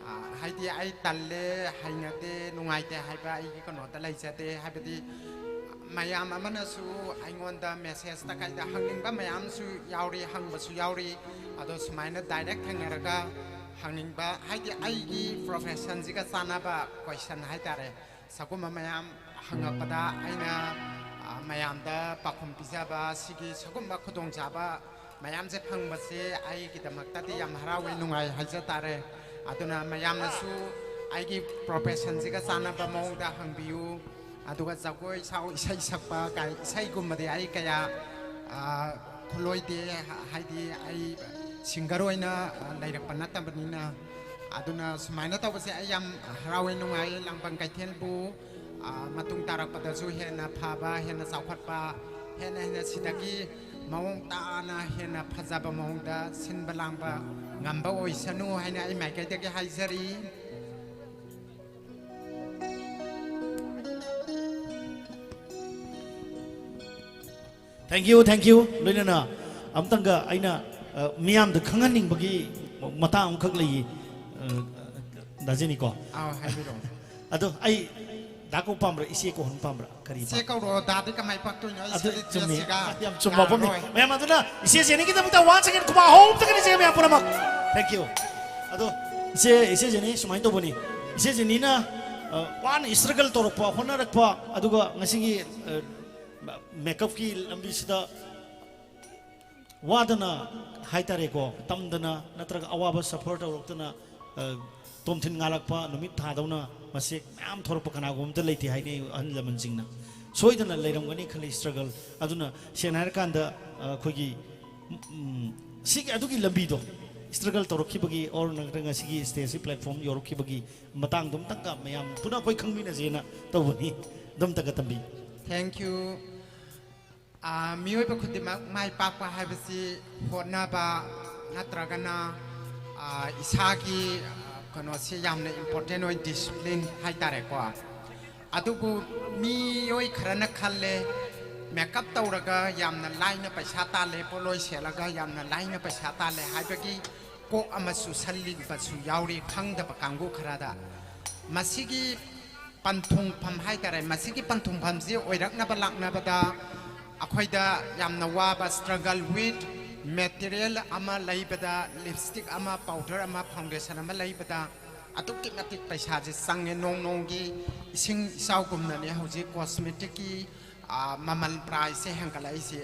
ꯑ, ꯍꯥꯏꯗꯤ ꯑꯩ ꯇꯜꯂꯦ, ꯍꯩꯅꯗꯦ, ꯅꯨꯡꯉꯥꯏꯇꯦ ꯍꯥꯏꯕ ꯑꯩꯒꯤ ꯀꯩꯅꯣꯗ ꯂꯩꯖꯗꯦ꯫ ꯍꯥꯏꯕꯗꯤ ꯃꯌꯥꯝ ꯑꯃꯅꯁꯨ ꯑꯩꯉꯣꯟꯗ ꯃꯦꯁꯦꯖꯇ ꯀꯩꯗ ꯍꯪꯅꯤꯡꯕ ꯃꯌꯥꯝꯁꯨ ꯌꯥꯎꯔꯤ, ꯍꯪꯕꯁꯨ ꯌꯥꯎꯔꯤ꯫ ꯑꯗꯣ ꯁꯨꯃꯥꯏꯅ ꯗꯥꯏꯔꯦꯛ ꯊꯦꯡꯅꯔꯒ ꯍꯪꯅꯤꯡꯕ, ꯍꯥꯏꯗꯤ ꯑꯩꯒꯤ ꯄ꯭ꯔꯣꯐꯦꯁꯟꯁꯤꯒ ꯆꯥꯟꯅꯕ ꯀꯣꯏꯁꯟ ꯍꯥꯏꯇꯥꯔꯦ꯫ ꯁꯒꯨꯝꯕ ꯃꯌꯥꯝ ꯍꯪꯉꯛꯄꯗ ꯑꯩꯅ, ꯑ, ꯃꯌꯥꯝꯗ ꯄꯥꯎꯈꯨꯝ ꯄꯤꯖꯕ, ꯁꯤꯒꯤ ꯁꯒꯨꯝꯕ ꯈꯨꯗꯣꯡꯆꯥꯕ ꯃꯌꯥꯝꯁꯦ ꯐꯪꯕꯁꯦ ꯑꯩꯒꯤꯗꯃꯛꯇꯗꯤ ꯌꯥꯝ ꯍꯔꯥꯎꯋꯦ, ꯅꯨꯡꯉꯥꯏ ꯍꯥꯏꯖ ꯇꯥꯔꯦ꯫ ꯑꯗꯨꯅ ꯃꯌꯥꯝꯅꯁꯨ ꯑꯩꯒꯤ ꯄ꯭ꯔꯣꯐꯦꯁꯟꯁꯤꯒ ꯆꯥꯟꯅꯕ ꯃꯑꯣꯡꯗ ꯍꯪꯕꯤꯌꯨ꯫ ꯑꯗꯨꯒ ꯖꯒꯣꯏ ꯁꯥꯎ, ꯏꯁꯩ ꯁꯛꯄ ꯀꯥꯏ, ꯏꯁꯩꯒꯨꯝꯕꯗꯤ ꯑꯩ ꯀꯌꯥ, ꯑ, ꯈꯨꯂꯣꯏꯗꯦ, ꯍꯥꯏꯗꯤ ꯑꯩ ꯁꯤꯡꯒꯔ ꯑꯣꯏꯅ, ꯑ, ꯂꯩꯔꯛꯄ ꯅꯠꯇꯕꯅꯤꯅ, ꯑꯗꯨꯅ ꯁꯨꯃꯥꯏꯅ ꯇꯧꯕꯁꯦ ꯑꯩ ꯌꯥꯝ ꯍꯔꯥꯎꯋꯦ, ꯅꯨꯡꯉꯥꯏꯌꯦ꯫ ꯂꯥꯡꯕꯟ ꯀꯩꯊꯦꯜꯕꯨ, ꯑ, ꯃꯇꯨꯡ ꯇꯥꯔꯛꯄꯗꯁꯨ ꯍꯦꯟꯅ ꯐꯕ, ꯍꯦꯟꯅ ꯆꯥꯎꯈꯠꯄ, ꯍꯦꯟꯅ ꯍꯦꯟꯅ ꯁꯤꯗꯒꯤ ꯃꯑꯣꯡ ꯇꯥꯅ ꯍꯦꯟꯅ ꯐꯖꯕ ꯃꯑꯣꯡꯗ ꯁꯤꯟꯕ ꯂꯥꯡꯕ ꯉꯝꯕ ꯑꯣꯏꯁꯅꯨ ꯍꯥꯏꯅ ꯑꯩ ꯃꯥꯏꯀꯩꯗꯒꯤ ꯍꯥꯏꯖꯔꯤ꯫ Thank you, thank you. ꯂꯣꯏꯅꯅ ꯑꯝꯇꯪꯒ ꯑꯩꯅ, ꯑ, ꯃꯤꯌꯥꯝꯗ ꯈꯪꯍꯟꯅꯤꯡꯕꯒꯤ ꯃꯇꯥꯡ ꯑꯃꯈꯛ ꯂꯩꯌꯦ, ꯑ, ꯗꯥ ꯖꯦꯅꯤꯀꯣ꯫ ꯑꯥꯎ, ꯍꯥꯏꯕꯤꯔꯛꯑꯣ꯫ ꯑꯗꯣ ꯑꯩ ꯗꯥ ꯀꯧ ꯄꯥꯝꯕ꯭ꯔꯥ, ꯏꯆꯦ ꯀꯧꯍꯟ ꯄꯥꯝꯕ꯭ꯔꯥ, ꯀꯔꯤ ꯏꯆꯦ ꯄꯥꯝ- ꯀꯧꯔꯣ, ꯗꯥꯗꯤ ꯀꯃꯥꯏ ꯄꯛꯇꯣꯏꯅꯣ? ꯑꯩ ꯑꯗꯨ ꯁꯤꯗꯤ ꯆꯨꯝꯃꯤ꯫ ꯖꯦꯁꯤꯒ ꯌꯥꯝ ꯆꯨꯝꯕ ꯋꯥꯐꯝꯅꯤ꯫ ꯌꯥꯔꯔꯣꯏ꯫ ꯃꯌꯥꯝ, ꯑꯗꯨꯅ ꯏꯆꯦ ꯖꯦꯅꯤꯒꯤꯗꯃꯛꯇ once again ꯈꯨꯕꯥꯛ ꯍꯧꯕꯗꯒꯤ ꯏꯆꯦ ꯃꯌꯥꯝ ꯄꯨꯝꯅꯃꯛ꯫ Thank you꯫ ꯑꯗꯣ ꯏꯆꯦ, ꯏꯆꯦ ꯖꯦꯅꯤ, ꯁꯨꯃꯥꯏꯅ ꯇꯧꯕꯅꯤ꯫ ꯏꯆꯦ ꯖꯦꯅꯤꯅ, ꯑ, ꯋꯥꯅ struggle ꯇꯧꯔꯛꯄ, ꯍꯣꯠꯅꯔꯛꯄ, ꯑꯗꯨꯒ ꯉꯁꯤꯒꯤ, ꯑ, makeupꯀꯤ ꯂꯝꯕꯤꯁꯤꯗ ꯋꯥꯗꯅ ꯍꯥꯏꯇꯥꯔꯦꯀꯣ, ꯇꯝꯗꯅ ꯅꯠꯇ꯭ꯔꯒ ꯑꯋꯥꯕ suffer ꯇꯧꯔꯛꯇꯅ, ꯑ, ꯇꯣꯝꯊꯤꯟ ꯉꯥꯜꯂꯛꯄ ꯅꯨꯃꯤꯠ ꯊꯥꯗꯧꯅ ꯃꯁꯦꯛ ꯃꯌꯥꯝ ꯊꯣꯔꯛꯄ ꯀꯅꯥꯒꯨꯝꯕ ꯑꯝꯇ ꯂꯩꯇꯦ ꯍꯥꯏꯅꯩ ꯑꯍꯜ ꯂꯃꯟꯁꯤꯡꯅ꯫ ꯁꯣꯏꯗꯅ ꯂꯩꯔꯝꯒꯅꯤ ꯈꯜꯂꯤ struggle꯫ ꯑꯗꯨꯅ ꯁꯦꯡꯅ ꯍꯥꯏꯔꯀꯥꯟꯗ, ꯑ, ꯑꯩꯈꯣꯏꯒꯤ, ꯎꯝ, ꯁꯤꯒꯤ, ꯑꯗꯨꯒꯤ ꯂꯝꯕꯤꯗꯣ, struggle ꯇꯧꯔꯛꯈꯤꯕꯒꯤ, or ꯅꯠꯇ꯭ꯔꯒ ꯉꯁꯤꯒꯤ stageꯀꯤ platform ꯌꯧꯔꯛꯈꯤꯕꯒꯤ ꯃꯇꯥꯡꯗꯣ ꯑꯝꯇꯪꯒ ꯃꯌꯥꯝ ꯄꯨꯟꯅ ꯑꯩꯈꯣꯏ ꯈꯪꯃꯤꯟꯅꯁꯦꯅ ꯇꯧꯕꯅꯤ꯫ ꯑꯗꯨꯝꯇꯒ ꯇꯝꯕꯤ꯫ Thank you꯫ ꯑꯥ, ꯃꯤꯑꯣꯏꯕ ꯈꯨꯗꯤꯡꯃꯛ ꯃꯥꯏ ꯄꯥꯛꯄ ꯍꯥꯏꯕꯁꯤ ꯍꯣꯠꯅꯕ ꯅꯠꯇ꯭ꯔꯒꯅ, ꯑꯥ, ꯏꯁꯥꯒꯤ, ꯑꯥ, ꯀꯩꯅꯣꯁꯤ ꯌꯥꯝꯅ important ꯑꯣꯏ, discipline ꯍꯥꯏꯇꯥꯔꯦꯀꯣ꯫ ꯑꯗꯨꯕꯨ ꯃꯤꯑꯣꯏ ꯈꯔꯅ ꯈꯜꯂꯦ, makeup ꯇꯧꯔꯒ ꯌꯥꯝꯅ ꯂꯥꯏꯅ ꯄꯩꯁꯥ ꯇꯥꯜꯂꯦ, ꯄꯣꯠꯂꯣꯏ ꯁꯦꯠꯂꯒ ꯌꯥꯝꯅ ꯂꯥꯏꯅ ꯄꯩꯁꯥ ꯇꯥꯜꯂꯦ ꯍꯥꯏꯕꯒꯤ ꯀꯣꯛ ꯑꯃ ꯆꯨꯁꯜꯂꯤꯕꯁꯨ ꯌꯥꯎꯔꯤ, ꯈꯪꯗꯕ ꯀꯥꯡꯕꯨ ꯈꯔꯗ꯫ ꯃꯁꯤꯒꯤ ꯄꯟꯊꯨꯡꯐꯝ ꯍꯥꯏꯇꯥꯔꯦ, ꯃꯁꯤꯒꯤ ꯄꯟꯊꯨꯡꯐꯝꯁꯤ ꯑꯣꯏꯔꯛꯅꯕ ꯂꯥꯛꯅꯕꯗ ꯑꯩꯈꯣꯏꯗ ꯌꯥꯝꯅ ꯋꯥꯕ, struggle with material ꯑꯃ ꯂꯩꯕꯗ, lipstick ꯑꯃ, powder ꯑꯃ, foundation ꯑꯃ ꯂꯩꯕꯗ ꯑꯗꯨꯛꯀꯤ ꯃꯇꯤꯛ ꯄꯩꯁꯥꯁꯦ ꯆꯪꯉꯦ꯫ ꯅꯣꯡ ꯅꯣꯡꯒꯤ ꯏꯁꯤꯡ ꯏꯆꯥꯎꯒꯨꯝꯅꯅꯦ ꯍꯧꯖꯤꯛ cosmeticꯀꯤ, ꯑꯥ, ꯃꯃꯜ, priceꯁꯦ ꯍꯦꯟꯒꯠꯂꯛꯏꯁꯦ꯫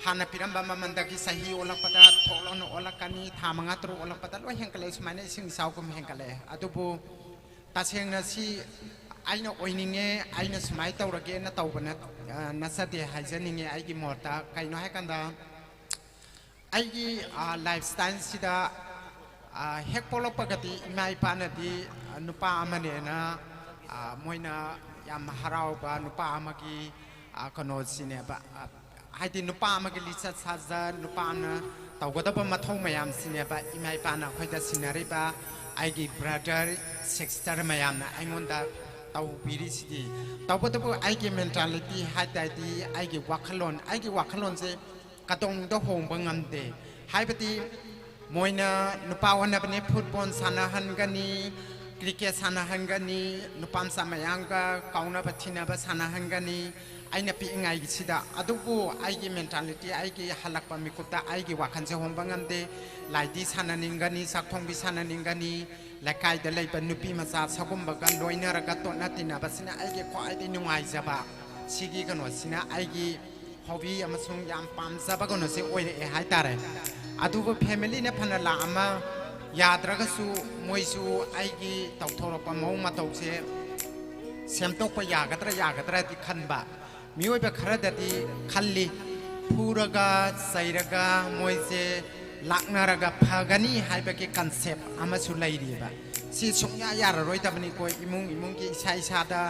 ꯍꯥꯟꯅ ꯄꯤꯔꯝꯕ ꯃꯃꯜꯗꯒꯤ ꯆꯍꯤ ꯑꯣꯜꯂꯛꯄꯗ ꯊꯣꯛ ꯂꯥꯎꯅ ꯑꯣꯜꯂꯛꯀꯅꯤ, ꯊꯥ ꯃꯉꯥ ꯇꯔꯨꯛ ꯑꯣꯜꯂꯛꯄꯗ ꯂꯣꯏ ꯍꯦꯟꯒꯠꯂꯛꯏ, ꯁꯨꯃꯥꯏꯅ ꯏꯁꯤꯡ ꯏꯆꯥꯎꯒꯨꯝ ꯍꯦꯟꯒꯠꯂꯛꯑꯦ꯫ ꯑꯗꯨꯕꯨ ꯇꯁꯦꯡꯅ ꯁꯤ ꯑꯩꯅ ꯑꯣꯏꯅꯤꯡꯉꯦ, ꯑꯩꯅ ꯁꯨꯃꯥꯏꯅ ꯇꯧꯔꯒꯦꯅ ꯇꯧꯕ ꯅꯠ-, ꯑ, ꯅꯠꯆꯗꯦ ꯍꯥꯏꯖꯅꯤꯡꯉꯦ ꯑꯩꯒꯤ ꯃꯣꯠꯇ꯫ ꯀꯩꯅꯣ ꯍꯥꯏꯀꯥꯟꯗ, ꯑꯩꯒꯤ ꯂꯥꯏꯐ ꯁ꯭ꯇꯥꯏꯜꯁꯤꯗ ꯍꯦꯛ ꯄꯣꯛꯂꯛꯄꯒꯗꯤ ꯏꯃꯥ ꯏꯄꯥꯅꯗꯤ ꯅꯨꯄꯥ ꯑꯃꯅꯦꯅ ꯃꯣꯏꯅ ꯌꯥꯝ ꯍꯔꯥꯎꯕ ꯅꯨꯄꯥ ꯑꯃꯒꯤ ꯀꯩꯅꯣꯁꯤꯅꯦꯕ, ꯍꯥꯏꯗꯤ ꯅꯨꯄꯥ ꯑꯃꯒꯤ ꯂꯤꯆꯠ ꯁꯥꯖꯠ, ꯅꯨꯄꯥ ꯑꯃꯅ ꯇꯧꯒꯗꯕ ꯃꯊꯧ ꯃꯌꯥꯝꯁꯤꯅꯦꯕ ꯏꯃꯥ ꯏꯄꯥꯅ ꯑꯩꯈꯣꯏꯗ ꯁꯤꯟꯅꯔꯤꯕ꯫ ꯑꯩꯒꯤ ꯕ꯭ꯔꯗꯔ, ꯁꯤꯁꯇꯔ ꯃꯌꯥꯝꯅ ꯑꯩꯉꯣꯟꯗ ꯇꯧꯕꯤꯔꯤꯁꯤꯗꯤ꯫ ꯇꯧꯕꯇꯕꯨ ꯑꯩꯒꯤ ꯃꯦꯟꯇꯥꯂꯤꯇꯤ ꯍꯥꯏ ꯇꯥꯔꯗꯤ, ꯑꯩꯒꯤ ꯋꯥꯈꯜꯂꯣꯟ, ꯑꯩꯒꯤ ꯋꯥꯈꯜꯂꯣꯟꯁꯦ ꯀꯗꯣꯡꯗ ꯍꯣꯡꯕ ꯉꯝꯗꯦ꯫ ꯍꯥꯏꯕꯗꯤ ꯃꯣꯏꯅ ꯅꯨꯄꯥ ꯑꯣꯟꯅꯕꯅꯤ, ꯐꯨꯠꯕꯣꯜ ꯁꯥꯟꯅꯍꯟꯒꯅꯤ, ꯀ꯭ꯔꯤꯀꯦꯠ ꯁꯥꯟꯅꯍꯟꯒꯅꯤ, ꯅꯨꯄꯥ ꯃꯆꯥ ꯃꯌꯥꯝꯒ ꯀꯥꯎꯅꯕ ꯊꯤꯅꯕ ꯁꯥꯟꯅꯍꯟꯒꯅꯤ꯫ ꯑꯩꯅ ꯄꯤꯛꯏꯉꯩꯒꯤꯁꯤꯗ꯫ ꯑꯗꯨꯕꯨ ꯑꯩꯒꯤ ꯃꯦꯟꯇꯥꯂꯤꯇꯤ, ꯑꯩꯒꯤ ꯍꯜꯂꯛꯄ ꯃꯤꯀꯨꯞꯇ ꯑꯩꯒꯤ ꯋꯥꯈꯜꯁꯦ ꯍꯣꯡꯕ ꯉꯝꯗꯦ꯫ ꯂꯥꯏꯗꯤ ꯁꯥꯟꯅꯅꯤꯡꯒꯅꯤ, ꯆꯥꯛꯊꯣꯡꯕꯤ ꯁꯥꯟꯅꯅꯤꯡꯒꯅꯤ, ꯂꯩꯀꯥꯏꯗ ꯂꯩꯕ ꯅꯨꯄꯤ ꯃꯆꯥ ꯁꯒꯨꯝꯕꯒ ꯂꯣꯏꯅꯔꯒ ꯇꯣꯠꯅ ꯇꯤꯟꯅꯕꯁꯤꯅ ꯑꯩꯒꯤ ꯈ꯭ꯋꯥꯏꯗꯒꯤ ꯅꯨꯡꯉꯥꯏꯖꯕ꯫ ꯁꯤꯒꯤ ꯀꯩꯅꯣꯁꯤꯅ ꯑꯩꯒꯤ ꯍꯣꯕꯤ ꯑꯃꯁꯨꯡ ꯌꯥꯝ ꯄꯥꯝꯖꯕ ꯀꯩꯅꯣꯁꯦ ꯑꯣꯏꯔꯛꯑꯦ ꯍꯥꯏꯇꯥꯔꯦ꯫ ꯑꯗꯨꯕꯨ ꯐꯦꯃꯤꯂꯤꯅ ꯐꯅ ꯂꯥꯛꯑꯃ ꯌꯥꯗ꯭ꯔꯒꯁꯨ, ꯃꯣꯏꯁꯨ ꯑꯩꯒꯤ ꯇꯧꯊꯣꯔꯛꯄ ꯃꯑꯣꯡ ꯃꯇꯧꯁꯦ ꯁꯦꯝꯗꯣꯛꯄ ꯌꯥꯒꯗ꯭ꯔꯥ ꯌꯥꯒꯗ꯭ꯔꯥꯗꯤ ꯈꯟꯕ꯫ ꯃꯤꯑꯣꯏꯕ ꯈꯔꯗꯗꯤ ꯈꯜꯂꯤ, ꯐꯨꯔꯒ ꯆꯩꯔꯒ ꯃꯣꯏꯁꯦ ꯂꯥꯛꯅꯔꯒ ꯐꯒꯅꯤ ꯍꯥꯏꯕꯒꯤ ꯀꯟꯁꯦꯞ ꯑꯃꯁꯨ ꯂꯩꯔꯤꯕ꯫ ꯁꯤ ꯁꯨꯡꯌꯥ ꯌꯥꯔꯔꯣꯏꯗꯕꯅꯤꯀꯣ꯫ ꯏꯃꯨꯡ ꯏꯃꯨꯡꯒꯤ ꯏꯁꯥ ꯏꯁꯥꯗ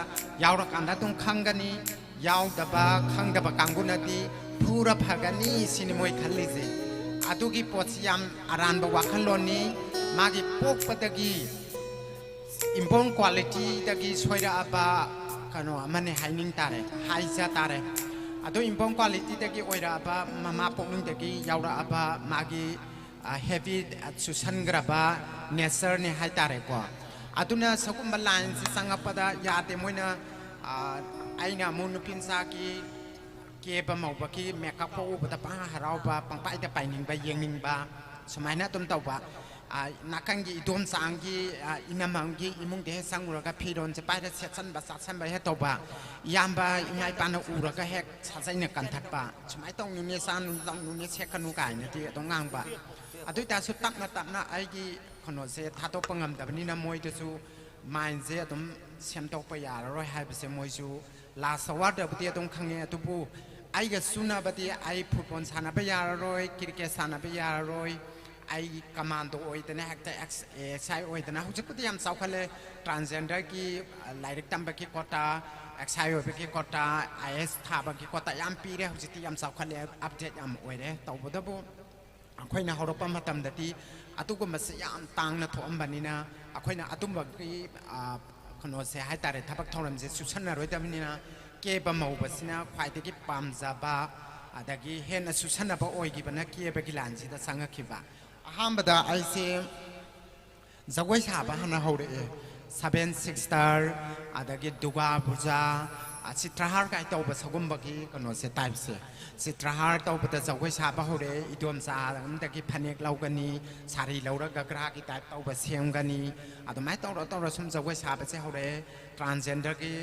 ꯌꯥꯎꯔꯀꯥꯟꯗ ꯑꯗꯨꯝ ꯈꯪꯒꯅꯤ꯫ ꯌꯥꯎꯗꯕ ꯈꯪꯗꯕ ꯀꯥꯡꯕꯨꯅꯗꯤ ꯐꯨꯔ ꯐꯒꯅꯤ ꯁꯤꯅꯤ ꯃꯣꯏ ꯈꯜꯂꯤꯁꯦ꯫ ꯑꯗꯨꯒꯤ ꯄꯣꯠꯁꯤ ꯌꯥꯝ ꯑꯔꯥꯟꯕ ꯋꯥꯈꯜꯂꯣꯟꯅꯤ꯫ ꯃꯥꯒꯤ ꯄꯣꯛꯄꯗꯒꯤ inborn qualityꯗꯒꯤ ꯁꯣꯏꯔꯛꯑꯕ ꯀꯩꯅꯣ ꯑꯃꯅꯦ ꯍꯥꯏꯅꯤꯡ ꯇꯥꯔꯦ, ꯍꯥꯏꯖ ꯇꯥꯔꯦ꯫ ꯑꯗꯣ inborn qualityꯗꯒꯤ ꯑꯣꯏꯔꯛꯑꯕ, ꯃꯃꯥ ꯄꯣꯛꯅꯨꯡꯗꯒꯤ ꯌꯥꯎꯔꯛꯑꯕ ꯃꯥꯒꯤ ꯍꯦꯕꯤꯠ ꯆꯨꯁꯟꯈ꯭ꯔꯕ ꯅꯦꯆꯔꯅꯦ ꯍꯥꯏꯇꯥꯔꯦꯀꯣ꯫ ꯑꯗꯨꯅ ꯁꯒꯨꯝꯕ ꯂꯥꯏꯟꯁꯤ ꯆꯪꯉꯛꯄꯗ ꯌꯥꯗꯦ꯫ ꯃꯣꯏꯅ, ꯑ, ꯑꯩꯅ ꯑꯃꯨꯛ ꯅꯨꯄꯤ ꯃꯆꯥꯒꯤ ꯀꯦꯕ ꯃꯧꯕꯒꯤ ꯃꯦꯀꯞꯀ ꯎꯕꯗ ꯄꯪꯍꯥ ꯍꯔꯥꯎꯕ, ꯄꯪꯄꯥꯏꯗ ꯄꯥꯏꯅꯤꯡꯕ, ꯌꯦꯡꯅꯤꯡꯕ, ꯁꯨꯃꯥꯏꯅ ꯑꯗꯨꯝ ꯇꯧꯕ꯫ ꯑ, ꯅꯥꯀꯟꯒꯤ ꯏꯗꯣꯝꯆꯥ ꯑꯃꯒꯤ, ꯑ, ꯏꯅꯝꯃ ꯑꯃꯒꯤ ꯏꯃꯨꯡꯗ ꯍꯦꯛ ꯆꯪꯉꯨꯔꯒ ꯐꯤꯔꯣꯟꯁꯦ ꯄꯥꯏꯔ ꯁꯦꯠꯆꯟꯕ, ꯆꯥꯁꯟꯕ ꯍꯦꯛ ꯇꯧꯕ꯫ ꯏꯌꯥꯝꯕ ꯏꯃꯥ ꯏꯄꯥꯅ ꯎꯔꯒ ꯍꯦꯛ ꯁꯥꯖꯩꯅ ꯀꯟꯊꯠꯄ꯫ "ꯁꯨꯃꯥꯏꯅ ꯇꯧꯅꯨꯅꯦ, ꯆꯥꯅꯨ, ꯂꯧꯅꯨꯅꯦ, ꯁꯦꯠꯀꯅꯨ" ꯀꯥꯏꯅꯗꯤ ꯑꯗꯨꯝ ꯉꯥꯡꯕ꯫ ꯑꯗꯨ ꯑꯣꯏꯇꯥꯔꯁꯨ ꯇꯞꯅ ꯇꯞꯅ ꯑꯩꯒꯤ ꯀꯩꯅꯣꯁꯦ ꯊꯥꯗꯣꯛꯄ ꯉꯝꯗꯕꯅꯤꯅ ꯃꯣꯏꯗꯁꯨ ꯃꯥꯏꯟꯁꯦ ꯑꯗꯨꯝ ꯁꯦꯝꯗꯣꯛꯄ ꯌꯥꯔꯔꯣꯏ ꯍꯥꯏꯕꯁꯦ ꯃꯣꯏꯁꯨ ꯂꯥꯁ ꯑꯋꯥꯔꯗꯕꯨꯗꯤ ꯑꯗꯨꯝ ꯈꯪꯉꯦ꯫ ꯑꯗꯨꯕꯨ ꯑꯩꯒ ꯆꯨꯅꯕꯗꯤ ꯑꯩ ꯐꯨꯠꯕꯣꯜ ꯁꯥꯟꯅꯕ ꯌꯥꯔꯔꯣꯏ, ꯀ꯭ꯔꯤꯀꯦꯠ ꯁꯥꯟꯅꯕ ꯌꯥꯔꯔꯣꯏ, ꯑꯩ ꯀꯃꯥꯟꯗꯣ ꯑꯣꯏꯗꯅ ꯍꯦꯛꯇ ꯑꯦꯛꯁ ꯑꯦꯁ ꯑꯥꯏ ꯑꯣꯏꯗꯅ꯫ ꯍꯧꯖꯤꯛꯄꯨꯗꯤ ꯌꯥꯝ ꯆꯥꯎꯈꯠꯂꯦ, ꯇ꯭ꯔꯥꯟꯖꯦꯟꯗꯔꯒꯤ ꯂꯥꯏꯔꯤꯛ ꯇꯝꯕꯒꯤ ꯀꯣꯇꯥ, ꯑꯦꯛꯁ ꯑꯥꯏ ꯑꯣꯏꯕꯒꯤ ꯀꯣꯇꯥ, ꯑꯥꯏ ꯑꯦꯁ ꯊꯥꯕꯒꯤ ꯀꯣꯇꯥ ꯌꯥꯝ ꯄꯤꯔꯦ꯫ ꯍꯧꯖꯤꯛꯇꯤ ꯌꯥꯝ ꯆꯥꯎꯈꯠꯂꯦ, ꯑꯞꯗꯦꯠ ꯌꯥꯝ ꯑꯣꯏꯔꯦ꯫ ꯇꯧꯕꯇꯕꯨ ꯑꯩꯈꯣꯏꯅ ꯍꯧꯔꯛꯄ ꯃꯇꯝꯗꯗꯤ ꯑꯗꯨꯒꯨꯝꯕꯁꯦ ꯌꯥꯝ ꯇꯥꯡꯅ ꯊꯣꯛꯑꯝꯕꯅꯤꯅ, ꯑꯩꯈꯣꯏꯅ ꯑꯗꯨꯝꯕꯒꯤ ꯀꯩꯅꯣꯁꯦ ꯍꯥꯏꯇꯥꯔꯦ, ꯊꯕꯛ ꯊꯧꯔꯝꯁꯦ ꯆꯨꯁꯟꯅꯔꯣꯏꯗꯕꯅꯤꯅ, ꯀꯦꯕ ꯃꯧꯕꯁꯤꯅ ꯈ꯭ꯋꯥꯏꯗꯒꯤ ꯄꯥꯝꯖꯕ ꯑꯗꯒꯤ ꯍꯦꯟꯅ ꯆꯨꯁꯟꯅꯕ ꯑꯣꯏꯈꯤꯕꯅ ꯀꯦꯕꯒꯤ ꯂꯥꯏꯟꯁꯤꯗ ꯆꯪꯉꯛꯈꯤꯕ꯫ ꯑꯍꯥꯟꯕꯗ ꯑꯩꯁꯦ ꯖꯒꯣꯏ ꯁꯥꯕ ꯍꯥꯟꯅ ꯍꯧꯔꯛꯑꯦ꯫ ꯁꯚꯦꯟ ꯁꯤꯁꯇꯔ, ꯑꯗꯒꯤ ꯗꯨꯔꯒꯥ ꯄꯨꯖꯥ, ꯆꯤꯇ꯭ꯔꯍꯥꯔ ꯀꯥꯏ ꯇꯧꯕ ꯁꯒꯨꯝꯕꯒꯤ ꯀꯩꯅꯣꯁꯦ, ꯇꯥꯏꯞꯁꯦ꯫ ꯆꯤꯇ꯭ꯔꯍꯥꯔ ꯇꯧꯕꯗ ꯖꯒꯣꯏ ꯁꯥꯕ ꯍꯧꯔꯛꯑꯦ꯫ ꯏꯗꯣꯝꯆꯥ ꯑꯃꯗꯒꯤ ꯐꯅꯦꯛ ꯂꯧꯒꯅꯤ, ꯁꯥꯔꯤ ꯂꯧꯔꯒ ꯒ꯭ꯔꯥꯒꯤ ꯇꯥꯏꯞ ꯇꯧꯕ ꯁꯦꯝꯒꯅꯤ꯫ ꯑꯗꯨꯃꯥꯏꯅ ꯇꯧꯔ ꯇꯧꯔ ꯁꯨꯝ ꯖꯒꯣꯏ ꯁꯥꯕꯁꯦ ꯍꯧꯔꯛꯑꯦ꯫ ꯇ꯭ꯔꯥꯟꯖꯦꯟꯗꯔꯒꯤ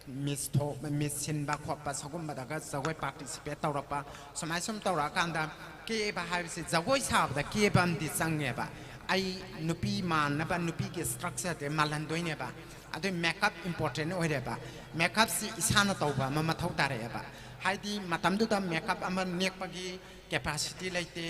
ꯃꯤꯁ ꯊꯣꯛ ꯃꯤꯁ ꯁꯤꯟꯕ ꯈꯣꯠꯄ ꯁꯒꯨꯝꯕꯗꯒ ꯖꯒꯣꯏ ꯄꯥꯔꯇꯤꯁꯤꯄꯦꯠ ꯇꯧꯔꯛꯄ꯫ ꯁꯨꯃꯥꯏ ꯁꯨꯝ ꯇꯧꯔꯛꯑꯀꯥꯟꯗ ꯀꯦꯕ ꯍꯥꯏꯕꯁꯤ, ꯖꯒꯣꯏ ꯁꯥꯕꯗ ꯀꯦꯕ ꯑꯃꯗꯤ ꯆꯪꯉꯦꯕ꯫ ꯑꯩ ꯅꯨꯄꯤ ꯃꯥꯟꯅꯕ, ꯅꯨꯄꯤꯒꯤ ꯁ꯭ꯇ꯭ꯔꯛꯆꯔꯁꯦ ꯃꯥꯜꯍꯟꯗꯣꯏꯅꯦꯕ꯫ ꯑꯗꯨꯏ ꯃꯦꯀꯞ ꯏꯝꯄꯣꯔꯇꯦꯟ ꯑꯣꯏꯔꯦꯕ꯫ ꯃꯦꯀꯞꯁꯤ ꯏꯁꯥꯅ ꯇꯧꯕ ꯑꯃ ꯃꯊꯧ ꯇꯥꯔꯛꯑꯦꯕ꯫ ꯍꯥꯏꯗꯤ ꯃꯇꯝꯗꯨꯗ ꯃꯦꯀꯞ ꯑꯃ ꯅꯦꯛꯄꯒꯤ ꯀꯦꯄꯥꯁꯤꯇꯤ ꯂꯩꯇꯦ꯫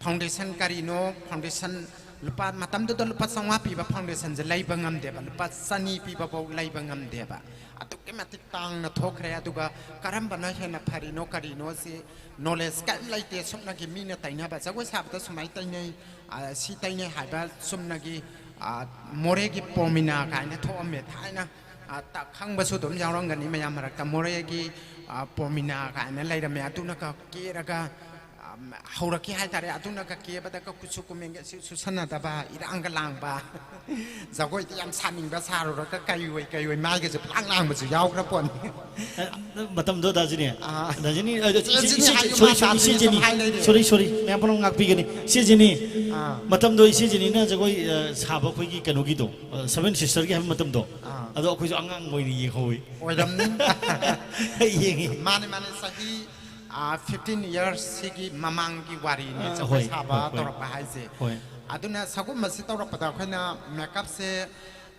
ꯐꯥꯎꯟꯗꯦꯁꯟ ꯀꯔꯤꯅꯣ? ꯐꯥꯎꯟꯗꯦꯁꯟ ꯂꯨꯄꯥ, ꯃꯇꯝꯗꯨꯗ ꯂꯨꯄꯥ ꯆꯥꯝꯃꯉꯥ ꯄꯤꯕ ꯐꯥꯎꯟꯗꯦꯁꯟꯁꯦ ꯂꯩꯕ ꯉꯝꯗꯦꯕ, ꯂꯨꯄꯥ ꯆꯅꯤ ꯄꯤꯕꯐꯧ ꯂꯩꯕ ꯉꯝꯗꯦꯕ꯫ ꯑꯗꯨꯛꯀꯤ ꯃꯇꯤꯛ ꯇꯥꯡꯅ ꯊꯣꯛꯈ꯭ꯔꯦ꯫ ꯑꯗꯨꯒ ꯀꯔꯝꯕꯅ ꯍꯦꯟꯅ ꯐꯔꯤꯅꯣ ꯀꯔꯤꯅꯣ ꯁꯤ ꯅꯣꯂꯦꯖ ꯀꯔꯤꯝ ꯂꯩꯇꯦ꯫ ꯁꯨꯞꯅꯒꯤ ꯃꯤꯅ ꯇꯩꯅꯕ, ꯖꯒꯣꯏ ꯁꯥꯕꯗ ꯁꯨꯃꯥꯏꯅ ꯇꯩꯅꯩ, ꯑ, ꯁꯤ ꯇꯩꯅꯩ ꯍꯥꯏꯕ ꯆꯨꯝꯅꯒꯤ, ꯑ, ꯃꯣꯔꯦꯒꯤ ꯄꯣꯔꯃꯤꯅꯥ ꯀꯥꯏꯅ ꯊꯣꯛꯑꯝꯃꯦ ꯊꯥꯏꯅ꯫ ꯑ, ꯇ-, ꯈꯪꯕꯁꯨ ꯑꯗꯨꯝ ꯌꯥꯎꯔꯝꯒꯅꯤ ꯃꯌꯥꯝ ꯃꯔꯛꯇ, ꯃꯣꯔꯦꯒꯤ, ꯑ, ꯄꯣꯔꯃꯤꯅꯥ ꯀꯥꯏꯅ ꯂꯩꯔꯝꯃꯦ꯫ ꯑꯗꯨꯅꯒ ꯀꯦꯔꯒ, ꯑ, ꯍꯧꯔꯛꯈꯤ ꯍꯥꯏꯇꯥꯔꯦ꯫ ꯑꯗꯨꯅꯒ ꯀꯦꯕꯗꯒ ꯀꯨꯆꯨ ꯀꯨꯃꯦꯟꯒ ꯁꯤ ꯆꯨꯁꯟꯅꯗꯕ, ꯏꯔꯥꯡꯒ ꯂꯥꯡꯕ, ꯖꯒꯣꯏꯗꯤ ꯌꯥꯝ ꯁꯥꯅꯤꯡꯕ ꯁꯥꯔꯨꯔꯒ ꯀꯩ ꯑꯣꯏ ꯀꯩ ꯑꯣꯏ ꯃꯥꯏꯒꯁꯦ ꯄꯨꯂꯥꯡ ꯂꯥꯡꯕꯁꯨ ꯌꯥꯎꯈ꯭ꯔ ꯄꯣꯠꯅꯤ꯫ ꯑ, ꯃꯇꯝꯗꯣ ꯗꯥ ꯖꯤꯅꯤ꯫ ꯑꯥ꯫ ꯗꯥ ꯖꯤꯅꯤ, ꯑ, ꯏꯆꯦ, ꯏꯆꯦ ꯖꯤꯅꯤ ꯏꯆꯦ, ꯍꯥꯏꯒꯅꯨ, ꯁꯣꯔꯤ, ꯁꯣꯔꯤ, ꯃꯥ ꯏꯆꯦ ꯖꯤꯅꯤ꯫ ꯍꯥꯏ ꯂꯩꯔꯦ꯫ ꯁꯣꯔꯤ, ꯁꯣꯔꯤ, ꯃꯌꯥꯝ ꯄꯨꯝꯅꯃꯛ ꯉꯥꯛꯄꯤꯒꯅꯤ꯫ ꯏꯆꯦ ꯖꯤꯅꯤ, ꯑꯥ꯫ ꯃꯇꯝꯗꯣ ꯏꯆꯦ ꯖꯤꯅꯤꯅ ꯖꯒꯣꯏ, ꯑ, ꯁꯥꯕ ꯑꯩꯈꯣꯏꯒꯤ ꯀꯩꯅꯣꯒꯤꯗꯣ, ꯑ, ꯁꯚꯦꯟ ꯁꯤꯁꯇꯔꯒꯤ ꯍꯥꯏꯕ ꯃꯇꯝꯗꯣ, ꯑꯥ꯫ ꯑꯗꯣ ꯑꯩꯈꯣꯏꯁꯨ ꯑꯉꯥꯡ ꯑꯣꯏꯅ ꯌꯦꯡꯍꯧꯋꯤ꯫ ꯑꯣꯏꯔꯝꯅꯤ꯫ ꯌꯦꯡꯉꯤ꯫ ꯃꯥꯅꯦ, ꯃꯥꯅꯦ, ꯆꯍꯤ, ꯑ, ꯐꯤꯐꯇꯤꯟ ꯏꯌꯔꯁ ꯁꯤꯒꯤ ꯃꯃꯥꯡꯒꯤ ꯋꯥꯔꯤꯅꯤ, ꯑ, ꯖꯒꯣꯏ ꯍꯣꯏ, ꯁꯥꯕ ꯍꯣꯏ, ꯍꯣꯏ꯫ ꯇꯧꯔꯛꯄ ꯍꯥꯏꯁꯦ꯫ ꯍꯣꯏ꯫ ꯑꯗꯨꯅ ꯁꯒꯨꯝꯕꯁꯤ ꯇꯧꯔꯛꯄꯗ ꯑꯩꯈꯣꯏꯅ ꯃꯦꯀꯞꯁꯦ,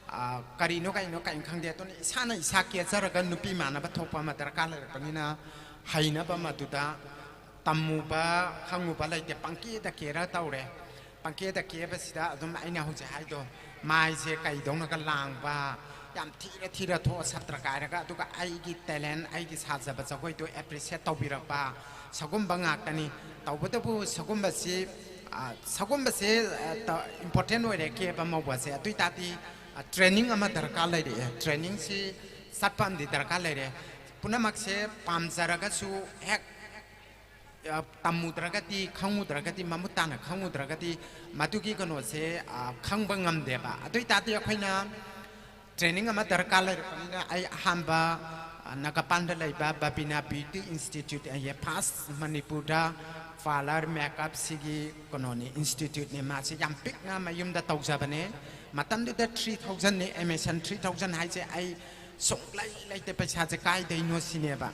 ꯑ, ꯀꯔꯤꯅꯣ, ꯀꯔꯤꯅꯣ, ꯀꯔꯤꯅꯣ ꯈꯪꯗꯦ꯫ ꯑꯗꯨꯅ ꯏꯁꯥꯅ ꯏꯁꯥ ꯀꯦꯖꯔꯒ ꯅꯨꯄꯤ ꯃꯥꯟꯅꯕ ꯊꯣꯛꯄ ꯑꯃ ꯗꯔꯀꯥꯔ ꯂꯩꯔꯛꯄꯅꯤꯅ, ꯍꯩꯅꯕ ꯃꯗꯨꯗ ꯇꯝꯃꯨꯕ ꯈꯪꯉꯨꯕ ꯂꯩꯇꯦ, ꯄꯪꯀꯦꯗ ꯀꯦꯔ ꯇꯧꯔꯦ꯫ ꯄꯪꯀꯦꯗ ꯀꯦꯕꯁꯤꯗ ꯑꯗꯨꯝ ꯑꯩꯅ ꯍꯧꯖꯤꯛ ꯍꯥꯏꯗꯣ, ꯃꯥꯏꯁꯦ ꯀꯩꯗꯧꯅꯒ ꯂꯥꯡꯕ, ꯌꯥꯝ ꯊꯤꯔ ꯊꯤꯔ ꯊꯣꯛꯑ ꯁꯥꯇ꯭ꯔ ꯀꯥꯏꯔꯒ, ꯑꯗꯨꯒ ꯑꯩꯒꯤ talent, ꯑꯩꯒꯤ ꯁꯥꯖꯕ ꯖꯒꯣꯏꯗꯣ appreciate ꯇꯧꯕꯤꯔꯛꯄ, ꯁꯒꯨꯝꯕ ꯉꯥꯛꯇꯅꯤ꯫ ꯇꯧꯕꯇꯕꯨ ꯁꯒꯨꯝꯕꯁꯤ, ꯑ, ꯁꯒꯨꯝꯕꯁꯦ, ꯑ, ꯇ-, important ꯑꯣꯏꯔꯦ ꯀꯦꯕ ꯃꯧꯕꯁꯦ꯫ ꯑꯗꯨ ꯑꯣꯏ ꯇꯥꯔꯗꯤ, ꯑ, training ꯑꯃ ꯗꯔꯀꯥꯔ ꯂꯩꯔꯛꯑꯦ꯫ Trainingꯁꯤ ꯆꯠꯄ ꯑꯃꯗꯤ ꯗꯔꯀꯥꯔ ꯂꯩꯔꯦ꯫ ꯄꯨꯝꯅꯃꯛꯁꯦ ꯄꯥꯝꯖꯔꯒꯁꯨ ꯍꯦꯛ, ꯑ, ꯇꯝꯃꯨꯗ꯭ꯔꯒꯗꯤ, ꯈꯪꯉꯨꯗ꯭ꯔꯒꯗꯤ, ꯃꯃꯨꯠ ꯇꯥꯅ ꯈꯪꯉꯨꯗ꯭ꯔꯒꯗꯤ ꯃꯗꯨꯒꯤ ꯀꯩꯅꯣꯁꯦ, ꯑ, ꯈꯪꯕ ꯉꯝꯗꯦꯕ꯫ ꯑꯗꯨ ꯑꯣꯏ ꯇꯥꯔꯗꯤ ꯑꯩꯈꯣꯏꯅ training ꯑꯃ ꯗꯔꯀꯥꯔ ꯂꯩꯔꯛꯄꯅꯤꯅ ꯑꯩ ꯑꯍꯥꯟꯕ, ꯑ, ꯅꯥꯒꯥꯄꯥꯟꯗ ꯂꯩꯕ ꯕꯕꯤꯅꯥ Beauty Institute ꯍꯥꯏꯌꯦ, first ꯃꯅꯤꯄꯨꯔꯗ parlour makeup ꯁꯤꯒꯤ ꯀꯩꯅꯣꯅꯤ, instituteꯅꯤ꯫ ꯃꯥꯁꯦ ꯌꯥꯝ ꯄꯤꯛꯅ ꯃꯌꯨꯝꯗ ꯇꯧꯖꯕꯅꯦ꯫ ꯃꯇꯝꯗꯨꯗ three thousandꯅꯤ, admission three thousand ꯍꯥꯏꯁꯦ ꯑꯩ ꯁꯨꯡꯂꯩ ꯂꯩꯇꯦ, ꯄꯩꯁꯥꯁꯦ ꯀꯥꯏꯗꯩꯅꯣ ꯁꯤꯅꯦꯕ꯫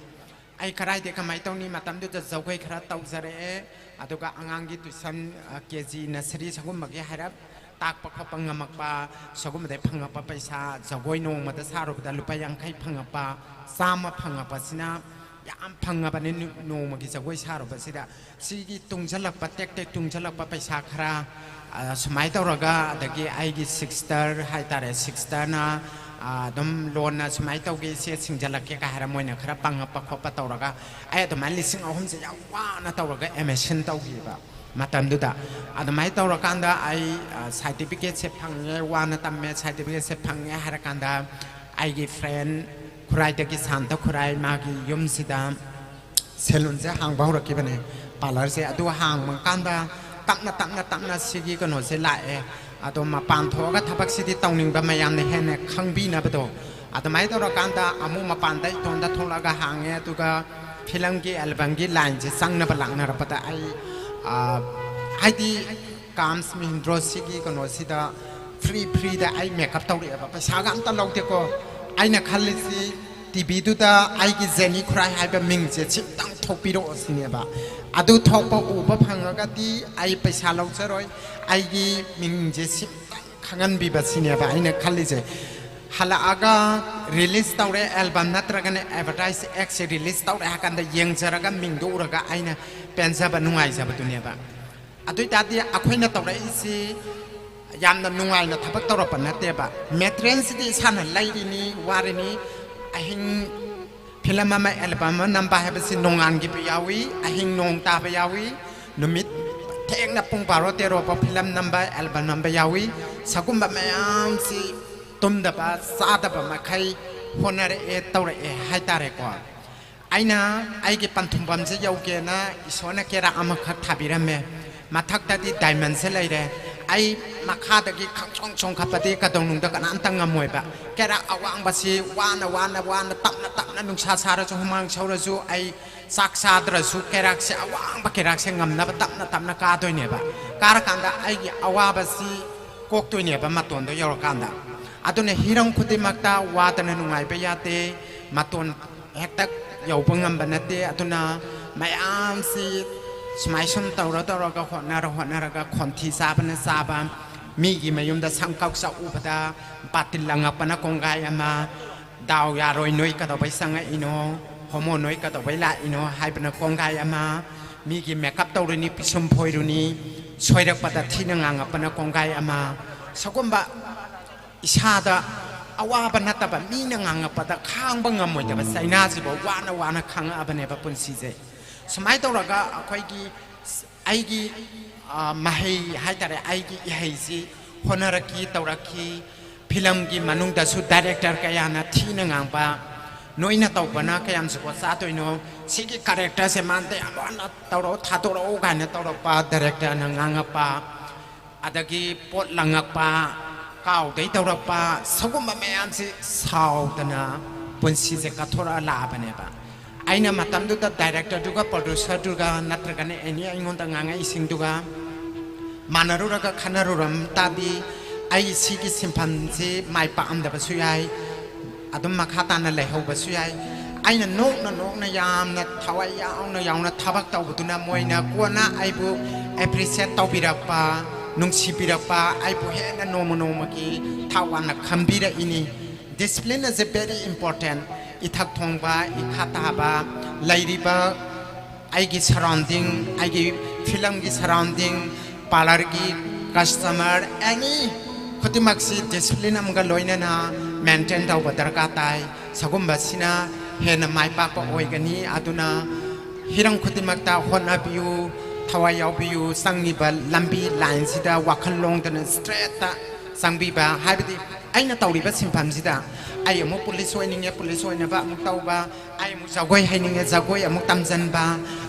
ꯑꯩ ꯀꯗꯥꯏꯗꯩ ꯀꯃꯥꯏꯅ ꯇꯧꯅꯤ? ꯃꯇꯝꯗꯨꯗ ꯖꯒꯣꯏ ꯈꯔ ꯇꯧꯖꯔꯛꯑꯦ, ꯑꯗꯨꯒ ꯑꯉꯥꯡꯒꯤ tuition, ꯑ, KG, nursery ꯁꯒꯨꯝꯕꯒꯤ ꯍꯥꯏꯔꯞ ꯇꯥꯛꯄ ꯈꯣꯠꯄ ꯉꯝꯃꯛꯄ, ꯁꯒꯨꯝꯕꯗꯩ ꯐꯪꯉꯛꯄ ꯄꯩꯁꯥ, ꯖꯒꯣꯏ ꯅꯣꯡꯃꯗ ꯁꯥꯔꯨꯕꯗ ꯂꯨꯄꯥ ꯌꯥꯡꯈꯩ ꯐꯪꯉꯛꯄ, ꯆꯥꯝꯃ ꯐꯪꯉꯛꯄꯁꯤꯅ ꯌꯥꯝ ꯐꯪꯉꯕꯅꯤ ꯅꯨ-, ꯅꯣꯡꯃꯒꯤ ꯖꯒꯣꯏ ꯁꯥꯔꯨꯕꯁꯤꯗ꯫ ꯁꯤꯒꯤ ꯇꯨꯡꯁꯤꯜꯂꯛꯄ, ꯇꯦꯛ ꯇꯦꯛ ꯇꯨꯡꯁꯤꯜꯂꯛꯄ ꯄꯩꯁꯥ ꯈꯔ, ꯑ, ꯁꯨꯃꯥꯏꯅ ꯇꯧꯔꯒ, ꯑꯗꯒꯤ ꯑꯩꯒꯤ sister ꯍꯥꯏꯇꯥꯔꯦ, sisterꯅ, ꯑ, ꯑꯗꯨꯝ ꯂꯣꯟꯅ ꯁꯨꯃꯥꯏꯅ ꯇꯧꯒꯦ, ꯏꯆꯦ ꯁꯤꯡꯖꯜꯂꯛꯀꯦ ꯀꯥꯏ ꯍꯥꯏꯔ ꯃꯣꯏꯅ ꯈꯔ ꯄꯪꯉꯛꯄ ꯈꯣꯠꯄ ꯇꯧꯔꯒ ꯑꯩ ꯑꯗꯨꯃꯥꯏꯅ ꯂꯤꯁꯤꯡ ꯑꯍꯨꯝꯁꯦ ꯌꯥꯝ ꯋꯥꯅ ꯇꯧꯔꯒ admission ꯇꯧꯈꯤꯕ ꯃꯇꯝꯗꯨꯗ꯫ ꯑꯗꯨꯃꯥꯏꯅ ꯇꯧꯔꯀꯥꯟꯗ ꯑꯩ, ꯑ, certificateꯁꯦ ꯐꯪꯉꯦ, ꯋꯥꯅ ꯇꯝꯃꯦ, certificateꯁꯦ ꯐꯪꯉꯦ ꯍꯥꯏꯔꯀꯥꯟꯗ ꯑꯩꯒꯤ friend ꯈꯨꯔꯥꯏꯗꯒꯤ ꯁꯥꯟꯇ ꯈꯨꯔꯥꯏ, ꯃꯥꯒꯤ ꯌꯨꯝꯁꯤꯗ salonꯁꯦ ꯍꯥꯡꯕ ꯍꯧꯔꯛꯈꯤꯕꯅꯦ, parlourꯁꯦ꯫ ꯑꯗꯨ ꯍꯥꯡꯕ ꯀꯥꯟꯗ ꯇꯞꯅ, ꯇꯞꯅ, ꯇꯞꯅ ꯁꯤꯒꯤ ꯀꯩꯅꯣꯁꯦ ꯂꯥꯛꯑꯦ꯫ ꯑꯗꯣ ꯃꯄꯥꯟ ꯊꯣꯛꯑꯒ ꯊꯕꯛꯁꯤꯗꯤ ꯇꯧꯅꯤꯡꯕ, ꯃꯌꯥꯝꯅ ꯍꯦꯟꯅ ꯈꯪꯕꯤꯅꯕꯗꯣ꯫ ꯑꯗꯨꯃꯥꯏꯅ ꯇꯧꯔꯀꯥꯟꯗ ꯑꯃꯨꯛ ꯃꯄꯥꯟꯗ ꯏꯇꯣꯝꯗ ꯊꯣꯛꯂꯛꯑꯒ ꯍꯥꯡꯉꯦ꯫ ꯑꯗꯨꯒ filmꯒꯤ, albumꯒꯤ lineꯁꯦ ꯆꯪꯅꯕ ꯂꯥꯛꯅꯔꯛꯄꯗ ꯑꯩ, ꯑ, ꯍꯥꯏꯗꯤ ꯀꯥꯝꯁ ꯃꯍꯤꯟꯗ꯭ꯔꯣ ꯁꯤꯒꯤ ꯀꯩꯅꯣꯁꯤꯗ free, freeꯗ ꯑꯩ makeup ꯇꯧꯔꯛꯑꯦꯕ, ꯄꯩꯁꯥꯒ ꯑꯝꯇ ꯂꯧꯗꯦꯀꯣ꯫ ꯑꯩꯅ ꯈꯜꯂꯤꯁꯤ TVꯗꯨꯗ ꯑꯩꯒꯤ ꯖꯦꯅꯤ ꯈꯨꯔꯥꯏ ꯍꯥꯏꯕ ꯃꯤꯡꯁꯦ ꯁꯤꯝꯇꯪ ꯊꯣꯛꯄꯤꯔꯛꯑꯣ ꯁꯤꯅꯦꯕ꯫ ꯑꯗꯨ ꯊꯣꯛꯄ ꯎꯕ ꯐꯪꯉꯒꯗꯤ ꯑꯩ ꯄꯩꯁꯥ ꯂꯧꯖꯔꯣꯏ, ꯑꯩꯒꯤ ꯃꯤꯡꯁꯦ ꯁꯤꯝꯇꯪ ꯈꯪꯍꯟꯕꯤꯕ ꯁꯤꯅꯦꯕ ꯑꯩꯅ ꯈꯜꯂꯤꯁꯦ꯫ ꯍꯜꯂꯛꯑꯒ ꯔꯤꯂꯤꯁ ꯇꯧꯔꯦ ꯑꯦꯜꯕꯝ ꯅꯠꯇ꯭ꯔꯒꯅ ꯑꯦꯗꯚꯔꯇꯥꯏꯁ ꯑꯦꯛꯁꯦ ꯔꯤꯂꯤꯁ ꯇꯧꯔꯦ ꯍꯥꯏ ꯀꯥꯟꯗ ꯌꯦꯡꯖꯔꯒ ꯃꯤꯡꯗꯣ ꯎꯔꯒ ꯑꯩꯅ ꯄꯦꯟꯖꯕ ꯅꯨꯡꯉꯥꯏꯖꯕꯗꯨꯅꯦꯕ꯫ ꯑꯗꯨ ꯑꯣꯏꯇꯥꯔꯗꯤ ꯑꯩꯈꯣꯏꯅ ꯇꯧꯔꯛꯏꯁꯤ ꯌꯥꯝꯅ ꯅꯨꯡꯉꯥꯏꯅ ꯊꯕꯛ ꯇꯧꯔꯛꯄ ꯅꯠꯇꯦꯕ꯫ ꯃꯦꯇꯔꯤꯌꯦꯜꯁꯤꯗꯤ ꯏꯁꯥꯅ ꯂꯩꯔꯤꯅꯤ, ꯋꯥꯔꯤꯅꯤ꯫ ꯑꯍꯤꯡ ꯐꯤꯂꯝ ꯑꯃ ꯑꯦꯜꯕꯝ ꯑꯃ ꯅꯝꯕ ꯍꯥꯏꯕꯁꯤ ꯅꯣꯡꯉꯥꯟꯈꯤꯕ ꯌꯥꯎꯏ, ꯑꯍꯤꯡ ꯅꯣꯡ ꯇꯥꯕ ꯌꯥꯎꯏ, ꯅꯨꯃꯤꯠ ꯊꯦꯡꯅ ꯄꯨꯡ ꯕꯥꯔꯣ ꯇꯦꯔꯣ ꯐꯥꯎ ꯐꯤꯂꯝ ꯅꯝꯕ, ꯑꯦꯜꯕꯝ ꯅꯝꯕ ꯌꯥꯎꯏ꯫ ꯁꯒꯨꯝꯕ ꯃꯌꯥꯝꯁꯤ ꯇꯨꯝꯗꯕ ꯆꯥꯗꯕ ꯃꯈꯩ ꯍꯣꯠꯅꯔꯛꯑꯦ, ꯇꯧꯔꯛꯑꯦ ꯍꯥꯏꯇꯥꯔꯦꯀꯣ꯫ ꯑꯩꯅ ꯑꯩꯒꯤ ꯄꯟꯊꯨꯡꯐꯝꯁꯦ ꯌꯧꯒꯦꯅ ꯏꯁꯣꯔꯅ ꯀꯦꯔꯥꯛ ꯑꯃꯈꯛ ꯊꯥꯕꯤꯔꯝꯃꯦ꯫ ꯃꯊꯛꯇꯗꯤ ꯗꯥꯏꯃꯟꯁꯦ ꯂꯩꯔꯦ꯫ ꯑꯩ ꯃꯈꯥꯗꯒꯤ ꯈꯪꯆꯣꯡ ꯆꯣꯡꯈꯠꯄꯗꯤ ꯀꯗꯧꯅꯨꯡꯗ ꯀꯅꯥꯝꯇ ꯉꯝꯃꯣꯏꯕ꯫ ꯀꯦꯔꯥꯛ ꯑꯋꯥꯡꯕꯁꯤ ꯋꯥꯅ, ꯋꯥꯅ, ꯋꯥꯅ, ꯇꯞꯅ, ꯇꯞꯅ, ꯅꯨꯡꯁꯥ ꯁꯥꯔꯁꯨ, ꯍꯨꯃꯥꯡ ꯁꯧꯔꯁꯨ, ꯑꯩ ꯆꯥꯛ ꯆꯥꯗ꯭ꯔꯁꯨ ꯀꯦꯔꯥꯛꯁꯦ, ꯑꯋꯥꯡꯕ ꯀꯦꯔꯥꯛꯁꯦ ꯉꯝꯅꯕ ꯇꯞꯅ, ꯇꯞꯅ ꯀꯥꯗꯣꯏꯅꯦꯕ꯫ ꯀꯥꯔꯀꯥꯟꯗ ꯑꯩꯒꯤ ꯑꯋꯥꯕꯁꯤ ꯀꯣꯛꯇꯣꯏꯅꯦꯕ ꯃꯇꯣꯟꯗꯣ ꯌꯧꯔꯀꯥꯟꯗ꯫ ꯑꯗꯨꯅ ꯍꯤꯔꯝ ꯈꯨꯗꯤꯡꯃꯛꯇ ꯋꯥꯗꯅ ꯅꯨꯡꯉꯥꯏꯕ ꯌꯥꯗꯦ꯫ ꯃꯇꯣꯟ ꯍꯦꯛꯇ ꯌꯧꯕ ꯉꯝꯕ ꯅꯠꯇꯦ꯫ ꯑꯗꯨꯅ ꯃꯌꯥꯝꯁꯤ ꯁꯨꯃꯥꯏ ꯁꯨꯝ ꯇꯧꯔ ꯇꯧꯔꯒ ꯍꯣꯠꯅꯔ ꯍꯣꯠꯅꯔꯒ ꯈꯣꯟꯊꯤ ꯆꯥꯕꯅ ꯆꯥꯕ, ꯃꯤꯒꯤ ꯃꯌꯨꯝꯗ ꯁꯝ ꯀꯛ ꯆꯠꯂꯨꯕꯗ ꯕꯥꯇꯤꯜ ꯂꯪꯉꯛꯄꯅ ꯀꯣꯡꯒꯥꯏ ꯑꯃ, ꯗꯥꯎ ꯌꯥꯔꯣꯏ ꯅꯣꯏ ꯀꯩꯗꯧꯕꯩ ꯆꯪꯉꯛꯏꯅꯣ, ꯍꯣꯃꯣ ꯅꯣꯏ ꯀꯩꯗꯧꯕꯩ ꯂꯥꯛꯏꯅꯣ ꯍꯥꯏꯕꯅ ꯀꯣꯡꯒꯥꯏ ꯑꯃ, ꯃꯤꯒꯤ ꯃꯦꯀꯞ ꯇꯧꯔꯨꯅꯤ, ꯄꯤꯁꯨꯝ ꯐꯣꯏꯔꯨꯅꯤ, ꯁꯣꯏꯔꯛꯄꯗ ꯊꯤꯅ ꯉꯥꯡꯉꯛꯄꯅ ꯀꯣꯡꯒꯥꯏ ꯑꯃ꯫ ꯁꯒꯨꯝꯕ ꯏꯁꯥꯗ ꯑꯋꯥꯕ ꯅꯠꯇꯕ, ꯃꯤꯅ ꯉꯥꯡꯉꯛꯄꯗ ꯈꯥꯡꯕ ꯉꯝꯃꯣꯏꯗꯕ ꯆꯩꯅꯥꯁꯤꯐꯥꯎ ꯋꯥꯅ ꯋꯥꯅ ꯈꯥꯡꯉꯛꯑꯕꯅꯦꯕ ꯄꯨꯟꯁꯤꯁꯦ꯫ ꯁꯨꯃꯥꯏꯅ ꯇꯧꯔꯒ ꯑꯩꯈꯣꯏꯒꯤ, ꯑꯩꯒꯤ, ꯑ, ꯃꯍꯩ ꯍꯥꯏꯇꯥꯔꯦ, ꯑꯩꯒꯤ ꯏꯍꯩꯁꯤ ꯍꯣꯠꯅꯔꯛꯈꯤ, ꯇꯧꯔꯛꯈꯤ꯫ ꯐꯤꯂꯝꯒꯤ ꯃꯅꯨꯡꯗꯁꯨ ꯗꯥꯏꯔꯦꯛꯇꯔ ꯀꯌꯥꯅ ꯊꯤꯅ ꯉꯥꯡꯕ, "ꯅꯣꯏꯅ ꯇꯧꯕꯅ ꯀꯌꯥꯝ ꯖꯨꯒꯣꯠ ꯆꯥꯗꯣꯏꯅꯣ? ꯁꯤꯒꯤ ꯀꯦꯔꯦꯛꯇꯔꯁꯦ ꯃꯥꯟꯗ ꯌꯥꯝ ꯋꯥꯅ ꯇꯧꯔꯛꯑꯣ, ꯊꯥꯗꯣꯔꯛꯑꯣ" ꯀꯥꯏꯅ ꯇꯧꯔꯛꯄ, ꯗꯥꯏꯔꯦꯛꯇꯔꯅ ꯉꯥꯡꯉꯛꯄ, ꯑꯗꯒꯤ ꯄꯣꯠ ꯂꯪꯉꯛꯄ, ꯀꯥꯎꯗꯩ ꯇꯧꯔꯛꯄ, ꯁꯒꯨꯝꯕ ꯃꯌꯥꯝꯁꯤ ꯁꯥꯎꯗꯅ ꯄꯨꯟꯁꯤꯁꯦ ꯀꯠꯊꯣꯔꯛꯑ ꯂꯥꯛꯑꯕꯅꯦꯕ꯫ ꯑꯩꯅ ꯃꯇꯝꯗꯨꯗ ꯗꯥꯏꯔꯦꯛꯇꯔꯗꯨꯒ, ꯄ꯭ꯔꯣꯗ꯭ꯌꯨꯁꯔꯗꯨꯒ, ꯅꯠꯇ꯭ꯔꯒꯅ ꯑꯦꯅꯤ ꯑꯩꯉꯣꯟꯗ ꯉꯥꯡꯉꯛꯏꯁꯤꯡꯗꯨꯒ ꯃꯥꯟꯅꯔꯨꯔꯒ ꯈꯟꯅꯔꯨꯔꯝ ꯇꯥꯔꯗꯤ, ꯑꯩ ꯁꯤꯒꯤ ꯁꯤꯟꯐꯝꯁꯤ ꯃꯥꯏ ꯄꯥꯛꯑꯝꯗꯕꯁꯨ ꯌꯥꯏ, ꯑꯗꯨꯝ ꯃꯈꯥ ꯇꯥꯅ ꯂꯩꯍꯧꯕꯁꯨ ꯌꯥꯏ꯫ ꯑꯩꯅ ꯅꯣꯛꯅ ꯅꯣꯛꯅ ꯌꯥꯝꯅ ꯊꯋꯥꯏ ꯌꯥꯎꯅ ꯌꯥꯎꯅ ꯊꯕꯛ ꯇꯧꯕꯗꯨꯅ ꯃꯣꯏꯅ ꯀꯣꯟꯅ ꯑꯩꯕꯨ ꯑꯦꯄ꯭ꯔꯤꯁꯤꯌꯦꯠ ꯇꯧꯕꯤꯔꯛꯄ, ꯅꯨꯡꯁꯤꯕꯤꯔꯛꯄ, ꯑꯩꯕꯨ ꯍꯦꯟꯅ ꯅꯣꯡꯃ ꯅꯣꯡꯃꯒꯤ ꯊꯥꯛ ꯋꯥꯡꯅ ꯈꯟꯕꯤꯔꯛꯏꯅꯤ꯫ Discipline ꯑꯁꯦ very important꯫ ꯏꯊꯛ ꯊꯣꯡꯕ, ꯏꯈꯥ ꯇꯥꯕ, ꯂꯩꯔꯤꯕ ꯑꯩꯒꯤ surrounding, ꯑꯩꯒꯤ ꯐꯤꯂꯝꯒꯤ surrounding, parlourꯒꯤ customer, any ꯈꯨꯗꯤꯡꯃꯛꯁꯤ discipline ꯑꯃꯒ ꯂꯣꯏꯅꯅ maintain ꯇꯧꯕ ꯗꯔꯀꯥꯔ ꯇꯥꯏ꯫ ꯁꯒꯨꯝꯕꯁꯤꯅ ꯍꯦꯟꯅ ꯃꯥꯏ ꯄꯥꯛꯄ ꯑꯣꯏꯒꯅꯤ꯫ ꯑꯗꯨꯅ ꯍꯤꯔꯝ ꯈꯨꯗꯤꯡꯃꯛꯇ ꯍꯣꯠꯅꯕꯤꯌꯨ, ꯊꯋꯥꯏ ꯌꯥꯎꯕꯤꯌꯨ꯫ ꯆꯪꯉꯤꯕ ꯂꯝꯕꯤ lineꯁꯤꯗ ꯋꯥꯈꯜ ꯂꯣꯡꯗꯅ straightꯇ ꯆꯪꯕꯤꯕ, ꯍꯥꯏꯕꯗꯤ ꯑꯩꯅ ꯇꯧꯔꯤꯕ ꯁꯤꯟꯐꯝꯁꯤꯗ ꯑꯩ ꯑꯃꯨꯛ police ꯑꯣꯏꯅꯤꯡꯉꯦ, police ꯑꯣꯏꯅꯕ ꯑꯃꯨꯛ ꯇꯧꯕ, ꯑꯩ ꯑꯃꯨꯛ ꯖꯒꯣꯏ ꯍꯩꯅꯤꯡꯉꯦ, ꯖꯒꯣꯏ ꯑꯃꯨꯛ ꯇꯝꯖꯟꯕ,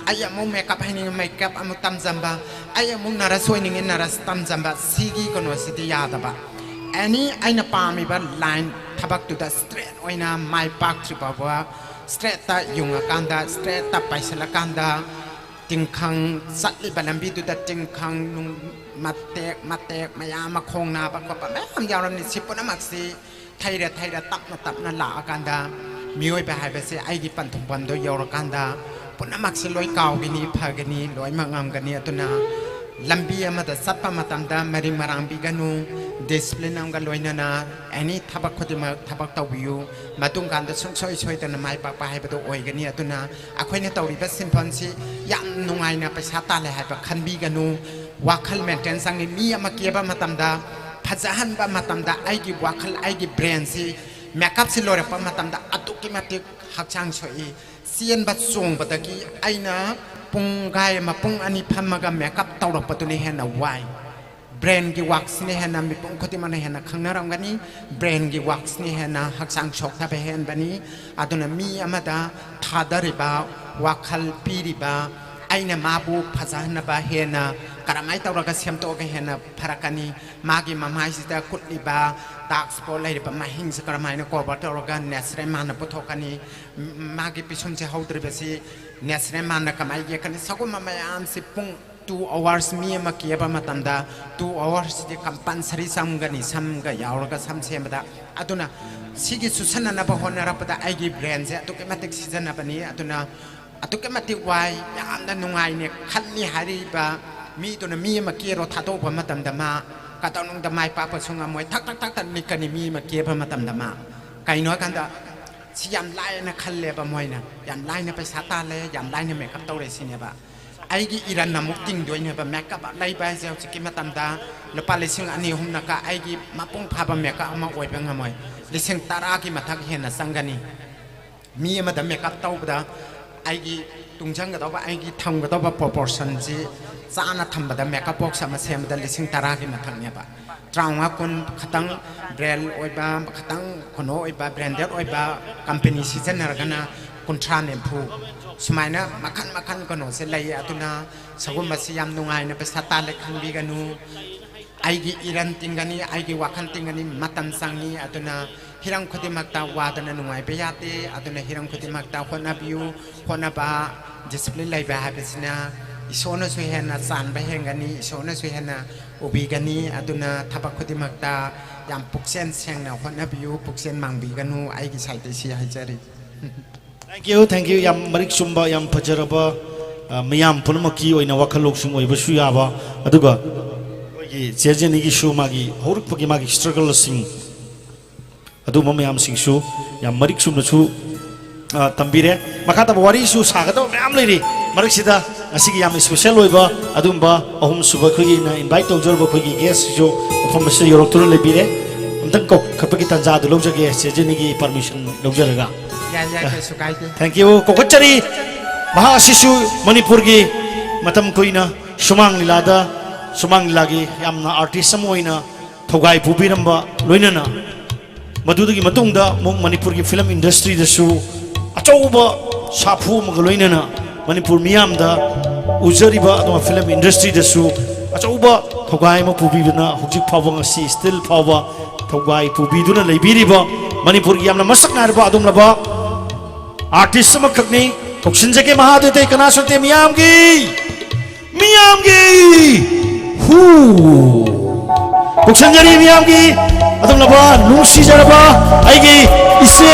ꯑꯩ ꯑꯃꯨꯛ makeup ꯍꯩꯅꯤꯡꯉꯦ, makeup ꯑꯃꯨꯛ ꯇꯝꯖꯟꯕ, ꯑꯩ ꯑꯃꯨꯛ nurse ꯑꯣꯏꯅꯤꯡꯉꯦ, nurse ꯇꯝꯖꯟꯕ, ꯁꯤꯒꯤ ꯀꯩꯅꯣꯁꯤꯗꯤ ꯌꯥꯗꯕ꯫ Any ꯑꯩꯅ ꯄꯥꯝꯃꯤꯕ line ꯊꯕꯛꯇꯨꯗ straight ꯑꯣꯏꯅ ꯃꯥꯏ ꯄꯥꯛꯇ꯭ꯔꯤ ꯐꯥꯎꯕ straightꯇ ꯌꯨꯡꯉꯀꯥꯟꯗ, straightꯇ ꯄꯥꯏꯁꯤꯜꯂꯀꯥꯟꯗ, ꯇꯤꯡꯈꯪ, ꯆꯠꯂꯤꯕ ꯂꯝꯕꯤꯗꯨꯗ ꯇꯤꯡꯈꯪ, ꯅꯨꯡ, ꯃꯇꯦꯛ ꯃꯇꯦꯛ ꯃꯌꯥꯝ ꯑꯃ, ꯈꯣꯡ ꯅꯥꯕ ꯈꯣꯠꯄ ꯃꯌꯥꯝ ꯌꯥꯎꯔꯝꯅꯤ꯫ ꯁꯤ ꯄꯨꯝꯅꯃꯛꯁꯤ ꯊꯩꯔ ꯊꯩꯔ ꯇꯞꯅ ꯇꯞꯅ ꯂꯥꯛꯑꯀꯥꯟꯗ, ꯃꯤꯑꯣꯏꯕ ꯍꯥꯏꯕꯁꯦ ꯑꯩꯒꯤ ꯄꯟꯊꯨꯡꯐꯝꯗꯣ ꯌꯧꯔꯀꯥꯟꯗ ꯄꯨꯝꯅꯃꯛꯁꯦ ꯂꯣꯏ ꯀꯥꯎꯒꯅꯤ, ꯐꯒꯅꯤ, ꯂꯣꯏꯅꯃꯛ ꯉꯝꯒꯅꯤ꯫ ꯑꯗꯨꯅ ꯂꯝꯕꯤ ꯑꯃꯗ ꯆꯠꯄ ꯃꯇꯝꯗ ꯃꯔꯤꯡ ꯃꯔꯥꯡꯕꯤꯒꯅꯨ, discipline ꯑꯃꯒ ꯂꯣꯏꯅꯅ any ꯊꯕꯛ ꯈꯨꯗꯤꯡꯃꯛ ꯊꯕꯛ ꯇꯧꯕꯤꯌꯨ꯫ ꯃꯇꯨꯡ ꯀꯥꯟꯗ ꯁꯨꯡꯁꯣꯏ ꯁꯣꯏꯗꯅ ꯃꯥꯏ ꯄꯥꯛꯄ ꯍꯥꯏꯕꯗꯣ ꯑꯣꯏꯒꯅꯤ꯫ ꯑꯗꯨꯅ ꯑꯩꯈꯣꯏꯅ ꯇꯧꯔꯤꯕ ꯁꯤꯟꯐꯝꯁꯤ ꯌꯥꯝ ꯅꯨꯡꯉꯥꯏꯅ ꯄꯩꯁꯥ ꯇꯥꯜꯂꯦ ꯍꯥꯏꯕ ꯈꯟꯕꯤꯒꯅꯨ꯫ ꯋꯥꯈꯜ maintain ꯆꯪꯉꯤ꯫ ꯃꯤ ꯑꯃ ꯀꯦꯕ ꯃꯇꯝꯗ, ꯐꯖꯍꯟꯕ ꯃꯇꯝꯗ ꯑꯩꯒꯤ ꯋꯥꯈꯜ, ꯑꯩꯒꯤ brainꯁꯤ, makeupꯁꯤ ꯂꯣꯏꯔꯛꯄ ꯃꯇꯝꯗ ꯑꯗꯨꯛꯀꯤ ꯃꯇꯤꯛ ꯍꯛꯆꯥꯡ ꯁꯣꯛꯏ꯫ ꯆꯦꯟꯕ ꯆꯣꯡꯕꯗꯒꯤ ꯑꯩꯅ ꯄꯨꯡꯈꯥꯏ ꯑꯃ, ꯄꯨꯡ ꯑꯅꯤ ꯐꯝꯃꯒ makeup ꯇꯧꯔꯛꯄꯗꯨꯅ ꯍꯦꯟꯅ ꯋꯥꯏ꯫ Brainꯒꯤ workꯁꯤꯅ ꯍꯦꯟꯅ ꯃꯤꯄꯨꯝ ꯈꯨꯗꯤꯡꯃꯛꯅ ꯍꯦꯟꯅ ꯈꯪꯅꯔꯝꯒꯅꯤ꯫ Brainꯒꯤ workꯁꯤꯅ ꯍꯦꯟꯅ ꯍꯛꯆꯥꯡ ꯁꯣꯛꯊꯕ ꯍꯦꯟꯕꯅꯤ꯫ ꯑꯗꯨꯅ ꯃꯤ ꯑꯃꯗ ꯊꯥꯗꯔꯤꯕ ꯋꯥꯈꯜ ꯄꯤꯔꯤꯕ, ꯑꯩꯅ ꯃꯥꯕꯨ ꯐꯖꯍꯟꯅꯕ ꯍꯦꯟꯅ ꯀꯔꯝꯍꯥꯏꯅ ꯇꯧꯔꯒ ꯁꯦꯝꯗꯣꯛꯑꯒ ꯍꯦꯟꯅ ꯐꯔꯛꯀꯅꯤ, ꯃꯥꯒꯤ ꯃꯃꯥꯏꯁꯤꯗ ꯀꯨꯠꯂꯤꯕ dark spot ꯂꯩꯔꯤꯕ ꯃꯍꯤꯡꯁꯤ ꯀꯔꯝꯍꯥꯏꯅ cover ꯇꯧꯔꯒ natural ꯃꯥꯅ ꯄꯨꯊꯣꯛꯀꯅꯤ, ꯃꯥꯒꯤ ꯄꯤꯁꯨꯝꯁꯦ ꯍꯧꯗ꯭ꯔꯤꯕꯁꯤ natural ꯃꯥꯅ ꯀꯃꯥꯏꯅ ꯌꯦꯛꯀꯅꯤ, ꯁꯒꯨꯝꯕ ꯃꯌꯥꯝꯁꯤ ꯄꯨꯡ two hours ꯃꯤ ꯑꯃ ꯀꯦꯕ ꯃꯇꯝꯗ two hoursꯁꯤꯗꯤ compulsory ꯆꯪꯒꯅꯤ, ꯁꯝꯒ ꯌꯥꯎꯔꯒ ꯁꯝ ꯁꯦꯝꯕꯗ꯫ ꯑꯗꯨꯅ ꯁꯤꯒꯤ ꯆꯨꯁꯟꯅꯅꯕ ꯍꯣꯠꯅꯔꯛꯄꯗ ꯑꯩꯒꯤ brainꯁꯦ ꯑꯗꯨꯛꯀꯤ ꯃꯇꯤꯛ ꯁꯤꯖꯤꯟꯅꯕꯅꯤ꯫ ꯑꯗꯨꯅ ꯑꯗꯨꯛꯀꯤ ꯃꯇꯤꯛ ꯋꯥꯏ, ꯌꯥꯝꯅ ꯅꯨꯡꯉꯥꯏꯅꯦ ꯈꯜꯂꯤ ꯍꯥꯏꯔꯤꯕ ꯃꯤꯗꯨꯅ ꯃꯤ ꯑꯃ ꯀꯦꯔꯣ ꯊꯥꯗꯣꯛꯄ ꯃꯇꯝꯗ ꯃꯥ ꯀꯗꯧꯅꯨꯡꯗ ꯃꯥꯏ ꯄꯥꯛꯄꯁꯨ ꯉꯝꯃꯣꯏ꯫ ꯊꯛ ꯊꯛ ꯊꯛ ꯊꯛ ꯅꯤꯛꯀꯅꯤ ꯃꯤ ꯑꯃ ꯀꯦꯕ ꯃꯇꯝꯗ ꯃꯥ꯫ ꯀꯩꯅꯣ ꯍꯥꯏꯀꯥꯟꯗ, ꯁꯤ ꯌꯥꯝ ꯂꯥꯏꯅ ꯈꯜꯂꯦꯕ ꯃꯣꯏꯅ꯫ ꯌꯥꯝ ꯂꯥꯏꯅ ꯄꯩꯁꯥ ꯇꯥꯜꯂꯦ, ꯌꯥꯝ ꯂꯥꯏꯅ ꯃꯦꯀꯞ ꯇꯧꯔꯦ ꯁꯤꯅꯦꯕ꯫ ꯑꯩꯒꯤ ꯏꯔꯟ ꯑꯃꯨꯛ ꯇꯤꯡꯗꯣꯏꯅꯦꯕ꯫ ꯃꯦꯀꯞ ꯂꯩꯕ ꯍꯥꯏꯁꯦ ꯍꯧꯖꯤꯛꯀꯤ ꯃꯇꯝꯗ ꯂꯨꯄꯥ ꯂꯤꯁꯤꯡ ꯑꯅꯤ ꯑꯍꯨꯝꯅꯀ ꯑꯩꯒꯤ ꯃꯄꯨꯡ ꯐꯥꯕ ꯃꯦꯀꯞ ꯑꯃ ꯑꯣꯏꯕ ꯉꯝꯃꯣꯏ꯫ ꯂꯤꯁꯤꯡ ꯇꯔꯥꯒꯤ ꯃꯊꯛ ꯍꯦꯟꯅ ꯆꯪꯒꯅꯤ꯫ ꯃꯤ ꯑꯃꯗ ꯃꯦꯀꯞ ꯇꯧꯕꯗ ꯑꯩꯒꯤ ꯇꯨꯡꯁꯤꯟꯒꯗꯧꯕ, ꯑꯩꯒꯤ ꯊꯝꯒꯗꯧꯕ ꯄ꯭ꯔꯣꯄꯣꯔꯁꯟꯁꯤ ꯆꯥꯅ ꯊꯝꯕꯗ ꯃꯦꯀꯞ ꯕꯣꯛꯁ ꯑꯃ ꯁꯦꯝꯕꯗ ꯂꯤꯁꯤꯡ ꯇꯔꯥꯒꯤ ꯃꯊꯛꯅꯦꯕ꯫ ꯇꯔꯥꯃꯉꯥ, ꯀꯨꯟ ꯈꯇꯪ ꯕ꯭ꯔꯦꯟ ꯑꯣꯏꯕ, ꯈꯇꯪ ꯀꯩꯅꯣ ꯑꯣꯏꯕ, ꯕ꯭ꯔꯦꯟꯗꯦꯗ ꯑꯣꯏꯕ ꯀꯝꯄꯦꯅꯤ ꯁꯤꯖꯤꯟꯅꯔꯒꯅ ꯀꯨꯟꯊ꯭ꯔꯥ, ꯅꯤꯐꯨ, ꯁꯨꯃꯥꯏꯅ ꯃꯈꯜ ꯃꯈꯜ ꯀꯩꯅꯣꯁꯦ ꯂꯩ꯫ ꯑꯗꯨꯅ ꯁꯒꯨꯝꯕꯁꯤ ꯌꯥꯝ ꯅꯨꯡꯉꯥꯏꯅ ꯄꯩꯁꯥ ꯇꯥꯜꯂꯦ ꯈꯟꯕꯤꯒꯅꯨ꯫ ꯑꯩꯒꯤ ꯏꯔꯟ ꯇꯤꯡꯒꯅꯤ, ꯑꯩꯒꯤ ꯋꯥꯈꯜ ꯇꯤꯡꯒꯅꯤ, ꯃꯇꯝ ꯆꯪꯉꯤ꯫ ꯑꯗꯨꯅ ꯍꯤꯔꯝ ꯈꯨꯗꯤꯡꯃꯛꯇ ꯋꯥꯗꯅ ꯅꯨꯡꯉꯥꯏꯕ ꯌꯥꯗꯦ꯫ ꯑꯗꯨꯅ ꯍꯤꯔꯝ ꯈꯨꯗꯤꯡꯃꯛꯇ ꯍꯣꯠꯅꯕꯤꯌꯨ꯫ ꯍꯣꯠꯅꯕ, ꯗꯤꯁꯤꯄ꯭ꯂꯤꯟ ꯂꯩꯕ ꯍꯥꯏꯕꯁꯤꯅ ꯏꯁꯣꯔꯅꯁꯨ ꯍꯦꯟꯅ ꯆꯥꯟꯕ ꯍꯦꯟꯒꯅꯤ, ꯏꯁꯣꯔꯅꯁꯨ ꯍꯦꯟꯅ ꯎꯕꯤꯒꯅꯤ꯫ ꯑꯗꯨꯅ ꯊꯕꯛ ꯈꯨꯗꯤꯡꯃꯛꯇ ꯌꯥꯝ ꯄꯨꯛꯆꯦꯜ ꯁꯦꯡꯅ ꯍꯣꯠꯅꯕꯤꯌꯨ, ꯄꯨꯛꯆꯦꯜ ꯃꯥꯡꯕꯤꯒꯅꯨ꯫ ꯑꯩꯒꯤ ꯁꯥꯏꯠꯇꯒꯤ ꯁꯤ ꯍꯥꯏꯖꯔꯤ꯫ Thank you, thank you. ꯌꯥꯝ ꯃꯔꯤꯛ ꯆꯨꯝꯕ, ꯌꯥꯝ ꯐꯖꯔꯕ, ꯑ, ꯃꯤꯌꯥꯝ ꯄꯨꯝꯅꯃꯛꯀꯤ ꯑꯣꯏꯅ ꯋꯥꯈꯜ ꯂꯧꯁꯤꯡ ꯑꯣꯏꯕꯁꯨ ꯌꯥꯕ, ꯑꯗꯨꯒ ꯑꯩꯈꯣꯏꯒꯤ ꯆꯦ ꯖꯦꯅꯤꯒꯤꯁꯨ ꯃꯥꯒꯤ ꯍꯧꯔꯛꯄꯒꯤ ꯃꯥꯒꯤ ꯁ꯭ꯇ꯭ꯔꯒꯜꯁꯤꯡ, ꯑꯗꯨꯒꯨꯝꯕ ꯃꯌꯥꯝꯁꯤꯡꯁꯨ ꯌꯥꯝ ꯃꯔꯤꯛ ꯆꯨꯝꯅꯁꯨ, ꯑ, ꯇꯝꯕꯤꯔꯦ꯫ ꯃꯈꯥ ꯇꯥꯕ ꯋꯥꯔꯤꯁꯨ ꯁꯥꯒꯗꯕ ꯃꯌꯥꯝ ꯂꯩꯔꯤ꯫ ꯃꯔꯛꯁꯤꯗ ꯉꯁꯤꯒꯤ ꯌꯥꯝ ꯏꯁꯄꯦꯁꯦꯜ ꯑꯣꯏꯕ ꯑꯗꯨꯒꯨꯝꯕ ꯑꯍꯨꯝꯁꯨꯕ ꯑꯩꯈꯣꯏꯒꯤ ꯑꯩꯅ ꯏꯟꯚꯥꯏꯠ ꯇꯧꯖꯔꯨꯕ ꯑꯩꯈꯣꯏꯒꯤ ꯒꯦꯁꯁꯤꯁꯨ ꯃꯐꯝ ꯑꯁꯤꯗ ꯌꯧꯔꯛꯇꯨꯅ ꯂꯩꯕꯤꯔꯦ꯫ ꯑꯝꯇꯪ ꯀꯧꯈꯠꯄꯒꯤ ꯇꯥꯟꯖꯥꯗꯨ ꯂꯧꯖꯒꯦ ꯆꯦ ꯖꯦꯅꯤꯒꯤ ꯄꯔꯃꯤꯁꯟ ꯂꯧꯖꯔꯒ꯫ ꯌꯥꯏ, ꯌꯥꯏ, ꯀꯩꯁꯨ ꯀꯥꯏꯗꯦ꯫ Thank you꯫ ꯀꯧꯈꯠꯆꯔꯤ꯫ ꯃꯍꯥꯛ ꯑꯁꯤꯁꯨ ꯃꯅꯤꯄꯨꯔꯒꯤ ꯃꯇꯝ ꯀꯨꯏꯅ ꯁꯨꯃꯥꯡ ꯂꯤꯂꯥꯗ, ꯁꯨꯃꯥꯡ ꯂꯤꯂꯥꯒꯤ ꯌꯥꯝꯅ ꯑꯥꯔꯇꯤꯁ ꯑꯃ ꯑꯣꯏꯅ ꯊꯧꯒꯥꯏ ꯄꯨꯕꯤꯔꯝꯕ, ꯂꯣꯏꯅꯅ ꯃꯗꯨꯗꯒꯤ ꯃꯇꯨꯡꯗ ꯑꯃꯨꯛ ꯃꯅꯤꯄꯨꯔꯒꯤ ꯐꯤꯂꯝ ꯏꯟꯗꯁꯇ꯭ꯔꯤꯗꯁꯨ ꯑꯆꯧꯕ ꯁꯥꯐꯨ ꯑꯃꯒ ꯂꯣꯏꯅꯅ ꯃꯅꯤꯄꯨꯔ ꯃꯤꯌꯥꯝꯗ ꯎꯖꯔꯤꯕ, ꯑꯗꯨꯒ ꯐꯤꯂꯝ ꯏꯟꯗꯁꯇ꯭ꯔꯤꯗꯁꯨ ꯑꯆꯧꯕ ꯊꯧꯒꯥꯏ ꯑꯃ ꯄꯨꯕꯤꯗꯨꯅ ꯍꯧꯖꯤꯛ ꯐꯥꯎꯕ, ꯉꯁꯤ ꯁ꯭ꯇꯤꯜ ꯐꯥꯎꯕ ꯊꯧꯒꯥꯏ ꯄꯨꯕꯤꯗꯨꯅ ꯂꯩꯕꯤꯔꯤꯕ ꯃꯅꯤꯄꯨꯔꯒꯤ ꯌꯥꯝꯅ ꯃꯁꯛ ꯅꯥꯏꯔꯕ ꯑꯗꯨꯒꯨꯝꯂꯕ ꯑꯥꯔꯇꯤꯁ ꯑꯃꯈꯛꯅꯤ꯫ ꯀꯧꯁꯤꯟꯖꯒꯦ ꯃꯍꯥꯛ ꯑꯇꯩ ꯀꯅꯥꯁꯨ ꯅꯠꯇꯦ, ꯃꯤꯌꯥꯝꯒꯤ, ꯃꯤꯌꯥꯝꯒꯤ ꯍꯨ꯫ ꯀꯧꯁꯤꯟꯖꯔꯤ ꯃꯤꯌꯥꯝꯒꯤ ꯑꯗꯨꯒꯨꯝꯂꯕ ꯅꯨꯡꯁꯤꯖꯔꯕ ꯑꯩꯒꯤ ꯏꯆꯦ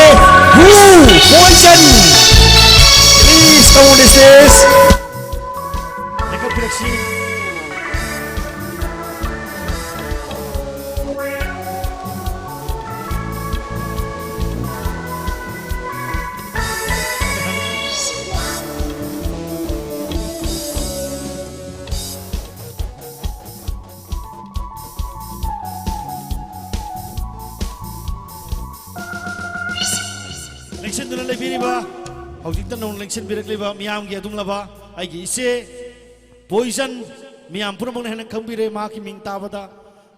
ꯍꯨ ꯃꯣꯏꯆꯟ꯫ Please come on the stage. ꯂꯦꯞꯈꯠꯄꯤꯔꯛꯁꯤ꯫ ꯍꯧꯖꯤꯛꯇ ꯅꯧꯅ ꯂꯦꯡꯁꯤꯟꯕꯤꯔꯛꯂꯤꯕ ꯃꯤꯌꯥꯝꯒꯤ ꯑꯗꯨꯝꯂꯕ ꯑꯩꯒꯤ ꯏꯆꯦ ꯄꯣꯏꯖꯟ, ꯃꯤꯌꯥꯝ ꯄꯨꯝꯅꯃꯛꯅ ꯍꯦꯟꯅ ꯈꯪꯕꯤꯔꯦ ꯃꯍꯥꯛꯀꯤ ꯃꯤꯡ ꯇꯥꯕꯗ꯫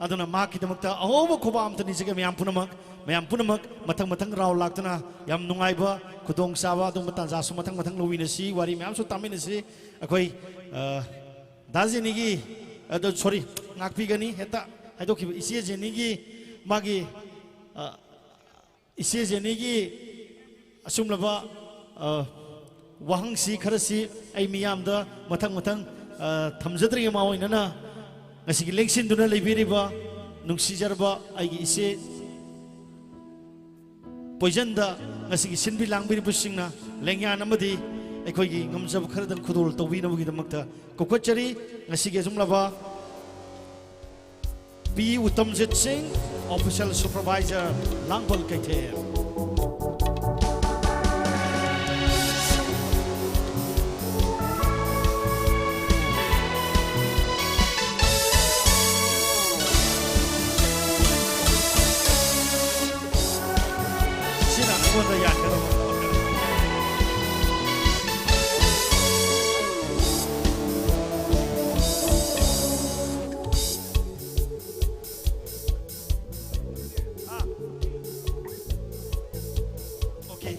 ꯑꯗꯨꯅ ꯃꯍꯥꯛꯀꯤꯗꯃꯛꯇ ꯑꯍꯧꯕ ꯈꯨꯕꯥꯛ ꯑꯝꯇ ꯅꯤꯖꯒꯦ ꯃꯌꯥꯝ ꯄꯨꯝꯅꯃꯛ꯫ ꯃꯌꯥꯝ ꯄꯨꯝꯅꯃꯛ ꯃꯊꯪ ꯃꯊꯪ ꯔꯥꯎꯟ ꯂꯥꯛꯇꯨꯅ ꯌꯥꯝ ꯅꯨꯡꯉꯥꯏꯕ ꯈꯨꯗꯣꯡꯆꯥꯕ ꯑꯗꯨꯒꯨꯝꯕ ꯇꯥꯟꯖꯥꯁꯨ ꯃꯊꯪ ꯃꯊꯪ ꯂꯧꯃꯤꯟꯅꯁꯤ, ꯋꯥꯔꯤ ꯃꯌꯥꯝꯁꯨ ꯇꯥꯃꯤꯟꯅꯁꯤ꯫ ꯑꯩꯈꯣꯏ, ꯑ, ꯗꯥ ꯖꯦꯅꯤꯒꯤ, ꯑꯗꯣ, ꯁꯣꯔꯤ, ꯉꯥꯛꯄꯤꯒꯅꯤ, ꯍꯦꯛꯇ ꯍꯥꯏꯗꯣꯛꯈꯤꯕ, ꯏꯆꯦ ꯖꯦꯅꯤꯒꯤ ꯃꯥꯒꯤ, ꯑ, ꯏꯆꯦ ꯖꯦꯅꯤꯒꯤ ꯑꯆꯨꯝꯂꯕ, ꯑ, ꯋꯥꯍꯪꯁꯤ ꯈꯔꯁꯤ ꯑꯩ ꯃꯤꯌꯥꯝꯗ ꯃꯊꯪ ꯃꯊꯪ, ꯑ, ꯊꯝꯖꯗ꯭ꯔꯤꯉꯩ ꯃꯃꯥꯡ ꯑꯣꯏꯅꯅ ꯉꯁꯤꯒꯤ ꯂꯦꯡꯁꯤꯟꯗꯨꯅ ꯂꯩꯕꯤꯔꯤꯕ ꯅꯨꯡꯁꯤꯖꯔꯕ ꯑꯩꯒꯤ ꯏꯆꯦ ꯄꯣꯏꯖꯟꯗ ꯉꯁꯤꯒꯤ ꯁꯤꯟꯕꯤ ꯂꯥꯡꯕꯤꯔꯤꯕꯁꯤꯡꯅ ꯂꯦꯡꯌꯥꯟ ꯑꯃꯗꯤ ꯑꯩꯈꯣꯏꯒꯤ ꯉꯝꯖꯕ ꯈꯔꯗꯪ ꯈꯨꯗꯣꯜ ꯇꯧꯕꯤꯅꯕꯒꯤꯗꯃꯛꯇ ꯀꯧꯈꯠꯆꯔꯤ꯫ ꯉꯁꯤꯒꯤ ꯑꯆꯨꯝꯂꯕ ꯄꯤ ꯎꯇꯝꯖꯤꯠ ꯁꯤꯡ, Official Supervisor, ꯂꯥꯡꯒꯣꯜ ꯀꯩꯊꯦꯜ꯫ ꯁꯤꯅ ꯑꯩꯉꯣꯟꯗ ꯌꯥꯟꯒꯗꯕ꯫ ꯑꯥ꯫ ꯑꯣꯀꯦ꯫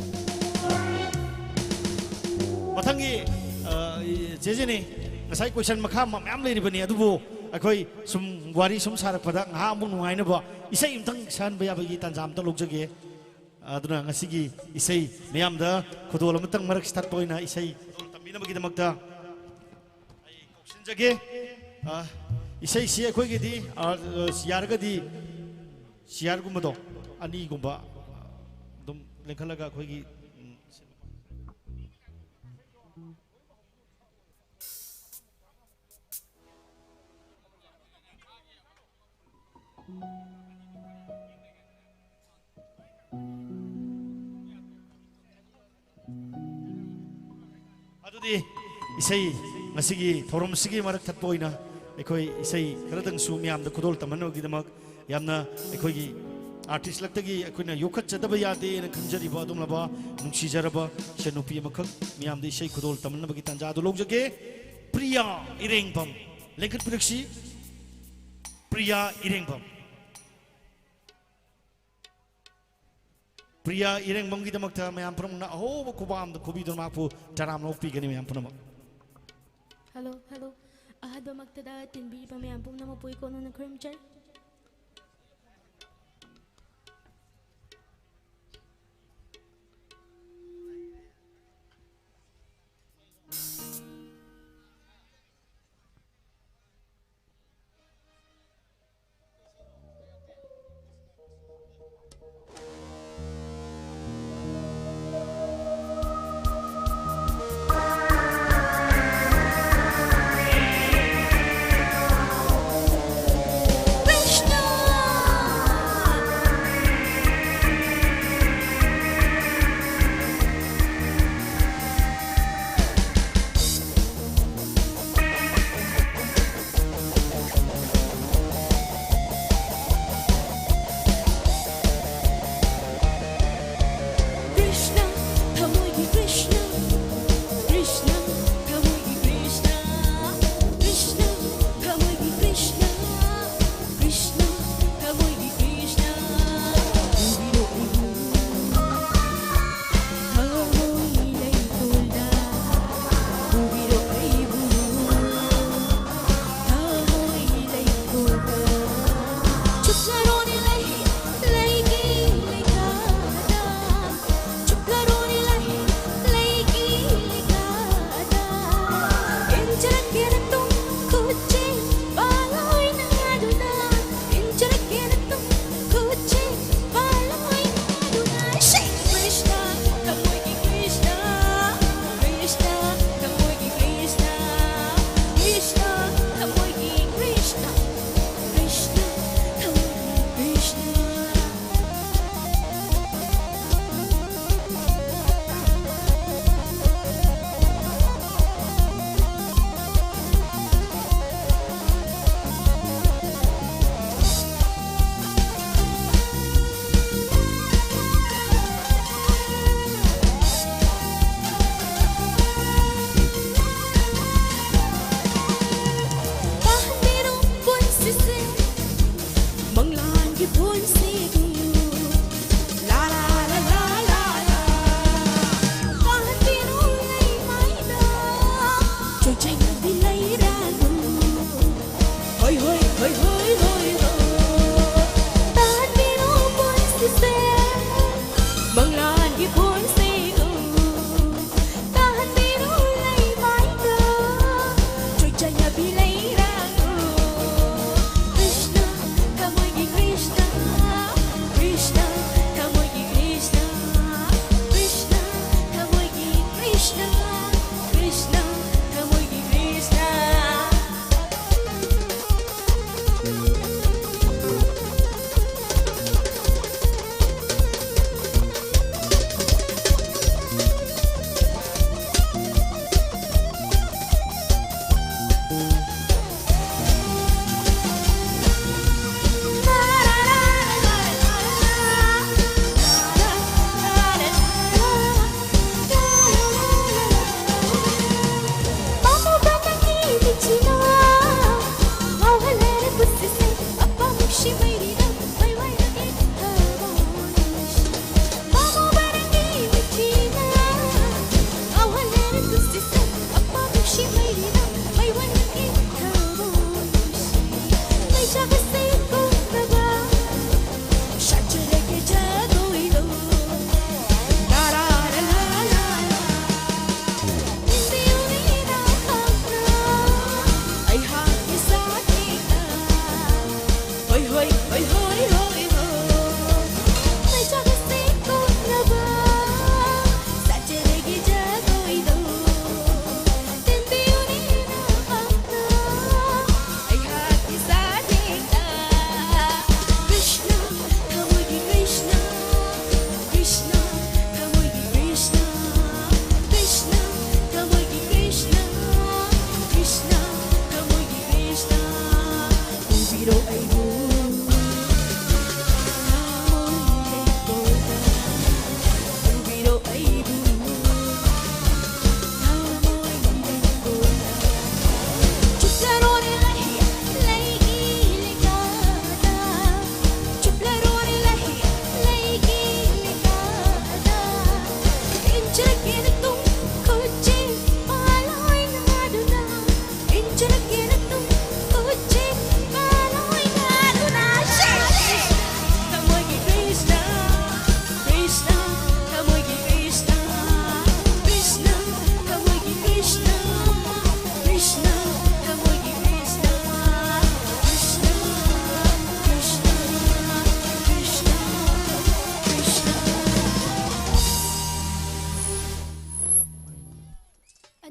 ꯃꯊꯪꯒꯤ, ꯑ, ꯆꯦꯆꯦꯅꯤ꯫ ꯉꯁꯥꯏ question ꯃꯈꯥ ꯃ-, ꯃꯌꯥꯝ ꯂꯩꯔꯤꯕꯅꯤ, ꯑꯗꯨꯕꯨ ꯑꯩꯈꯣꯏ ꯁꯨꯝ ꯋꯥꯔꯤ ꯁꯨꯝ ꯁꯥꯔꯛꯄꯗ ꯉꯥꯏꯍꯥꯛ ꯑꯃꯨꯛ ꯅꯨꯡꯉꯥꯏꯅꯕ ꯏꯁꯩ ꯑꯃꯇꯪ ꯁꯛꯍꯟꯕ ꯌꯥꯕꯒꯤ ꯇꯥꯟꯖꯥ ꯑꯃꯇ ꯂꯧꯖꯒꯦ꯫ ꯑꯗꯨꯅ ꯉꯁꯤꯒꯤ ꯏꯁꯩ ꯃꯌꯥꯝꯗ ꯈꯨꯗꯣꯜ ꯑꯃꯇꯪ ꯃꯔꯛ ꯊꯠꯄ ꯑꯣꯏꯅ ꯏꯁꯩ ꯈꯨꯗꯣꯜ ꯇꯝꯕꯤꯅꯕꯒꯤꯗꯃꯛꯇ ꯑꯩ ꯀꯧꯁꯤꯟꯖꯒꯦ꯫ ꯑ, ꯏꯁꯩꯁꯤ ꯑꯩꯈꯣꯏꯒꯤꯗꯤ, ꯑ, ꯌꯥꯔꯒꯗꯤ ꯆꯤꯌꯥꯔꯒꯨꯝꯕꯗꯣ ꯑꯅꯤꯒꯨꯝꯕ ꯑꯗꯨꯝ ꯂꯦꯡꯈꯠꯂꯒ ꯑꯩꯈꯣꯏꯒꯤ, ꯎꯝ, ꯑꯗꯨꯗꯤ ꯏꯁꯩ, ꯉꯁꯤꯒꯤ ꯊꯧꯔꯝꯁꯤꯒꯤ ꯃꯔꯛ ꯊꯠꯄ ꯑꯣꯏꯅ ꯑꯩꯈꯣꯏ ꯏꯁꯩ ꯈꯔꯗꯪꯁꯨ ꯃꯤꯌꯥꯝꯗ ꯈꯨꯗꯣꯜ ꯇꯝꯍꯟꯅꯕꯒꯤꯗꯃꯛ ꯌꯥꯝꯅ ꯑꯩꯈꯣꯏꯒꯤ ꯑꯥꯔꯇꯤꯁ ꯂꯛꯇꯒꯤ ꯑꯩꯈꯣꯏꯅ ꯌꯣꯛꯈꯠꯆꯗꯕ ꯌꯥꯗꯦꯅ ꯈꯟꯖꯔꯤꯕ ꯑꯗꯨꯒꯨꯝꯂꯕ ꯅꯨꯡꯁꯤꯖꯔꯕ ꯏꯆꯟꯅꯨꯄꯤ ꯑꯃꯈꯛ ꯃꯤꯌꯥꯝꯗ ꯏꯁꯩ ꯈꯨꯗꯣꯜ ꯇꯝꯅꯕꯒꯤ ꯇꯥꯟꯖꯥ ꯑꯗꯨ ꯂꯧꯖꯒꯦ꯫ ꯄ꯭ꯔꯤꯌꯥ ꯏꯔꯦꯡꯕꯝ꯫ ꯂꯦꯡꯈꯠꯄꯤꯔꯛꯁꯤ꯫ ꯄ꯭ꯔꯤꯌꯥ ꯏꯔꯦꯡꯕꯝ꯫ ꯄ꯭ꯔꯤꯌꯥ ꯏꯔꯦꯡꯕꯝꯒꯤꯗꯃꯛꯇ ꯃꯌꯥꯝ ꯄꯨꯝꯅꯃꯛꯅ ꯑꯍꯧꯕ ꯈꯨꯕꯥꯝꯗ ꯈꯨꯕꯤꯗꯨꯅ ꯃꯍꯥꯛꯄꯨ ꯇꯔꯥꯝꯅ ꯑꯣꯛꯄꯤꯒꯅꯤ ꯃꯌꯥꯝ ꯄꯨꯝꯅꯃꯛ꯫ Hello, hello. ꯑꯍꯥꯟꯕꯃꯛꯇꯗ ꯇꯤꯟꯕꯤꯔꯤꯕ ꯃꯌꯥꯝ ꯄꯨꯝꯅꯃꯛꯄꯨ ꯏꯀꯣꯟꯅꯅ ꯈꯨꯔꯨꯝꯖꯔꯤ꯫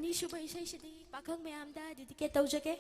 ꯑꯅꯤꯁꯨꯕ ꯏꯁꯩꯁꯤꯗꯤ ꯄꯥꯈꯪ ꯃꯌꯥꯝꯗ ꯗꯤꯗꯤꯀꯦꯠ ꯇꯧꯖꯒꯦ꯫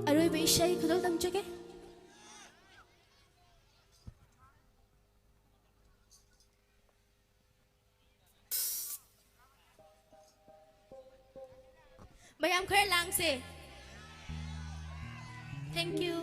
ꯑꯔꯣꯏꯕ ꯏꯁꯩ ꯈꯨꯗꯣꯜ ꯇꯝꯖꯒꯦ꯫ ꯃꯌꯥꯝ ꯈꯔ ꯂꯥꯡꯁꯦ꯫ Thank you.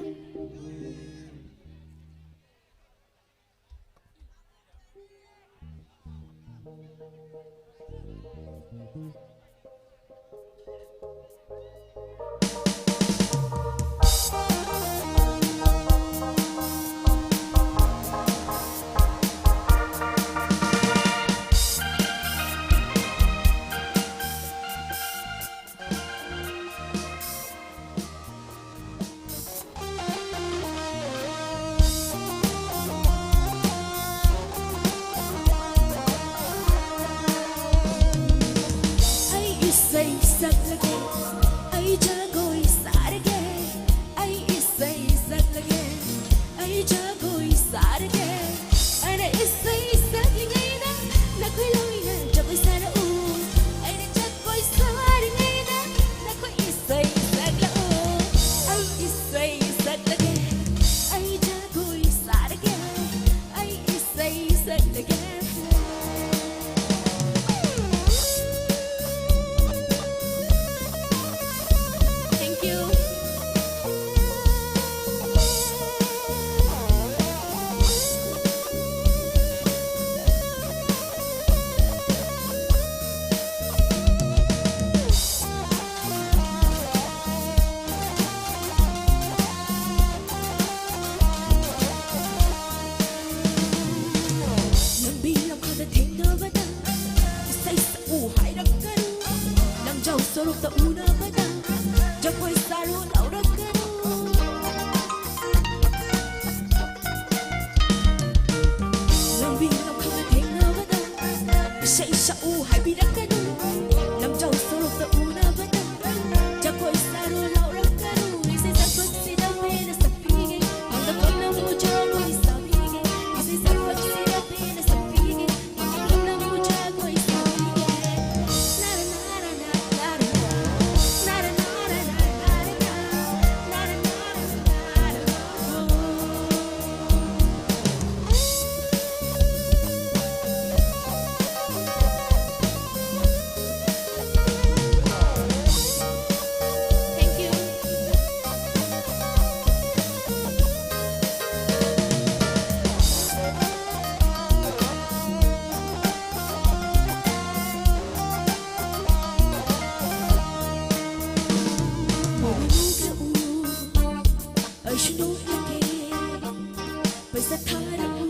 ꯄꯩꯁꯥ ꯊꯥꯔꯛꯎ꯫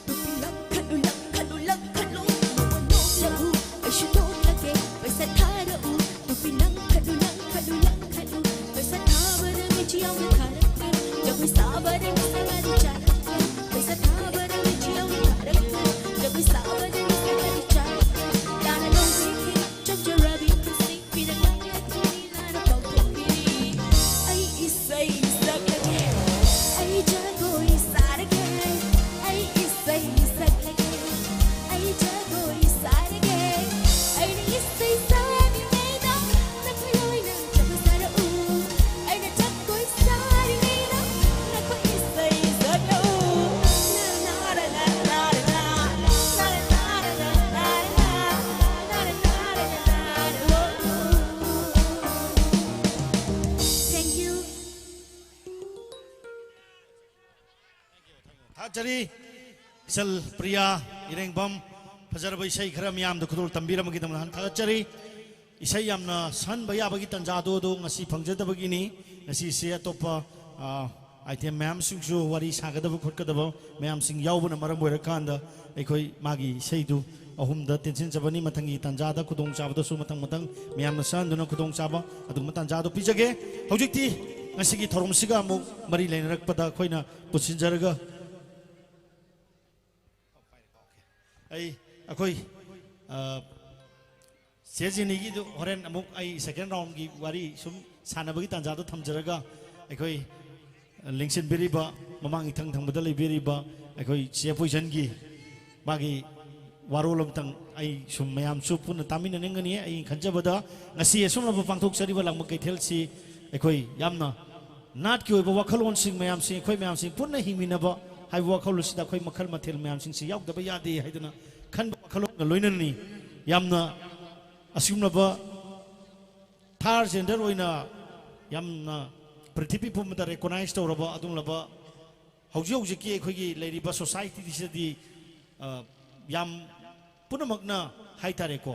ꯇꯨꯄꯤ ꯂꯪꯈꯠꯂꯨ, ꯂꯪꯈꯠꯂꯨ, ꯂꯪꯈꯠꯂꯨ꯫ ꯅꯣꯛꯂꯛꯎ, ꯑꯩꯁꯨ ꯅꯣꯛꯂꯒꯦ꯫ ꯄꯩꯁꯥ ꯊꯥꯔꯛꯎ꯫ ꯇꯨꯄꯤ ꯂꯪꯈꯠꯂꯨ, ꯂꯪꯈꯠꯂꯨ, ꯂꯪꯈꯠꯂꯨ꯫ ꯄꯩꯁꯥ ꯊꯥꯕꯗ ꯃꯤꯠꯁꯤ ꯌꯥꯎꯅ ꯊꯥꯔꯛꯀꯦ꯫ ꯖꯒꯣꯏ ꯁꯥꯕꯗ ꯃꯤꯠꯁꯤ ꯌꯥꯎꯅ ꯊꯥꯔꯛꯀꯦ꯫ ꯄꯩꯁꯥ ꯊꯥꯕꯗ ꯃꯤꯠꯁꯤ ꯌꯥꯎꯅ ꯊꯥꯔꯛꯀꯦ꯫ ꯖꯒꯣꯏ ꯁꯥꯕꯗ ꯃꯤꯠꯁꯤ ꯌꯥꯎꯅ ꯊꯥꯔꯛꯀꯦ꯫ ꯂꯥꯟꯅ ꯂꯧꯕꯤꯈꯤ, ꯆꯞ ꯆꯔꯕꯤ ꯄꯨꯟꯁꯤ꯫ ꯄꯤꯔꯛꯂꯒꯦ ꯊꯣꯏꯅ ꯄꯥꯎꯊꯣꯛꯄꯤꯔꯤ꯫ ꯑꯩ ꯏꯁꯩ ꯁꯛꯂꯒꯦ, ꯑꯩ ꯖꯒꯣꯏ ꯁꯥꯔꯒꯦ, ꯑꯩ ꯏꯁꯩ ꯁꯛꯂꯒꯦ, ꯑꯩ ꯖꯒꯣꯏ ꯁꯥꯔꯒꯦ꯫ ꯑꯩꯅ ꯏꯁꯩ ꯁꯛꯂꯤꯉꯩꯗ ꯅꯈꯣꯏ ꯂꯣꯏꯅ ꯖꯒꯣꯏ ꯁꯥꯔꯛꯎ꯫ ꯑꯩꯅ ꯖꯒꯣꯏ ꯁꯥꯔꯤꯉꯩꯗ ꯅꯈꯣꯏ ꯏꯁꯩ ꯁꯛꯂꯛꯎ꯫ Thank you. ꯊꯥꯒꯠꯆꯔꯤ꯫ ꯏꯆꯜ ꯄ꯭ꯔꯤꯌꯥ ꯏꯔꯦꯡꯕꯝ, ꯐꯖꯔꯕ ꯏꯁꯩ ꯈꯔ ꯃꯤꯌꯥꯝꯗ ꯈꯨꯗꯣꯜ ꯇꯝꯕꯤꯔꯝꯕꯒꯤꯗꯃꯛ ꯍꯥꯟꯅ ꯊꯥꯒꯠꯆꯔꯤ꯫ ꯏꯁꯩ ꯌꯥꯝꯅ ꯁꯛꯍꯟꯕ ꯌꯥꯕꯒꯤ ꯇꯥꯟꯖꯥꯗꯣ ꯑꯗꯣ ꯉꯁꯤ ꯐꯪꯖꯗꯕꯒꯤꯅꯤ꯫ ꯉꯁꯤꯁꯦ ꯑꯇꯣꯞꯄ, ꯑ, item ꯃꯌꯥꯝꯁꯤꯡꯁꯨ ꯋꯥꯔꯤ ꯁꯥꯒꯗꯕ ꯈꯣꯠꯀꯗꯕ ꯃꯌꯥꯝꯁꯤꯡ ꯌꯥꯎꯕꯅ ꯃꯔꯝ ꯑꯣꯏꯔꯀꯥꯟꯗ ꯑꯩꯈꯣꯏ ꯃꯥꯒꯤ ꯏꯁꯩꯗꯨ ꯑꯍꯨꯝꯗ ꯇꯦꯟꯁꯤꯟꯖꯕꯅꯤ꯫ ꯃꯊꯪꯒꯤ ꯇꯥꯟꯖꯥꯗ ꯈꯨꯗꯣꯡꯆꯥꯕꯗꯁꯨ ꯃꯊꯪ ꯃꯊꯪ ꯃꯌꯥꯝꯅ ꯁꯛꯍꯟꯗꯨꯅ ꯈꯨꯗꯣꯡꯆꯥꯕ ꯑꯗꯨꯒꯨꯝꯕ ꯇꯥꯟꯖꯥꯗꯣ ꯄꯤꯖꯒꯦ꯫ ꯍꯧꯖꯤꯛꯇꯤ ꯉꯁꯤꯒꯤ ꯊꯧꯔꯝꯁꯤꯒ ꯑꯃꯨꯛ ꯃꯔꯤ ꯂꯩꯅꯔꯛꯄꯗ ꯑꯩꯈꯣꯏꯅ ꯄꯨꯟꯁꯤꯟꯖꯔꯒ ꯑꯩ, ꯑꯩꯈꯣꯏ, ꯑ, ꯆꯦ ꯖꯦꯅꯤꯒꯤꯗꯨ ꯍꯣꯔꯦꯟ ꯑꯃꯨꯛ ꯑꯩ second round ꯒꯤ ꯋꯥꯔꯤ ꯁꯨꯝ ꯁꯥꯟꯅꯕꯒꯤ ꯇꯥꯟꯖꯥꯗꯣ ꯊꯝꯖꯔꯒ, ꯑꯩꯈꯣꯏ ꯂꯦꯡꯁꯤꯟꯕꯤꯔꯤꯕ, ꯃꯃꯥꯡ ꯏꯊꯪ ꯊꯪꯕꯗ ꯂꯩꯕꯤꯔꯤꯕ ꯑꯩꯈꯣꯏ ꯆꯦ ꯄꯣꯏꯖꯟꯒꯤ ꯃꯥꯒꯤ ꯋꯥꯔꯣꯜ ꯑꯃꯇꯪ ꯑꯩ ꯁꯨꯝ ꯃꯌꯥꯝꯁꯨ ꯄꯨꯟꯅ ꯇꯥꯃꯤꯟꯅꯅꯤꯡꯒꯅꯤ꯫ ꯑꯩꯅ ꯈꯟꯖꯕꯗ ꯉꯁꯤ ꯑꯁꯨꯝꯂꯕ ꯄꯥꯡꯊꯣꯛꯆꯔꯤꯕ ꯂꯥꯡꯕ ꯀꯩꯊꯦꯜꯁꯤ ꯑꯩꯈꯣꯏ ꯌꯥꯝꯅ ꯅꯥꯠꯀꯤ ꯑꯣꯏꯕ ꯋꯥꯈꯜꯂꯣꯟꯁꯤꯡ ꯃꯌꯥꯝꯁꯤ ꯑꯩꯈꯣꯏ ꯃꯌꯥꯝꯁꯤ ꯄꯨꯟꯅ ꯍꯤꯡꯃꯤꯟꯅꯕ ꯍꯥꯏꯕ ꯋꯥꯈꯜꯂꯣꯟꯁꯤꯗ ꯑꯩꯈꯣꯏ ꯃꯈꯜ ꯃꯊꯦꯜ ꯃꯌꯥꯝꯁꯤꯡꯁꯤ ꯌꯥꯎꯗꯕ ꯌꯥꯗꯦ ꯍꯥꯏꯗꯅ ꯈꯟꯕ ꯋꯥꯈꯜꯂꯣꯟꯒ ꯂꯣꯏꯅꯅꯅꯤ꯫ ꯌꯥꯝꯅ ꯑꯁꯤꯒꯨꯝꯂꯕ third gender ꯑꯣꯏꯅ ꯌꯥꯝꯅ ꯄ꯭ꯔꯤꯊꯤꯕꯤ ꯄꯨꯝꯕꯗ recognize ꯇꯧꯔꯕ ꯑꯗꯨꯒꯨꯝꯂꯕ ꯍꯧꯖꯤꯛ ꯍꯧꯖꯤꯛꯀꯤ ꯑꯩꯈꯣꯏꯒꯤ ꯂꯩꯔꯤꯕ society ꯁꯤꯗꯗꯤ, ꯑ, ꯌꯥꯝ ꯄꯨꯝꯅꯃꯛꯅ ꯍꯥꯏꯇꯥꯔꯦꯀꯣ,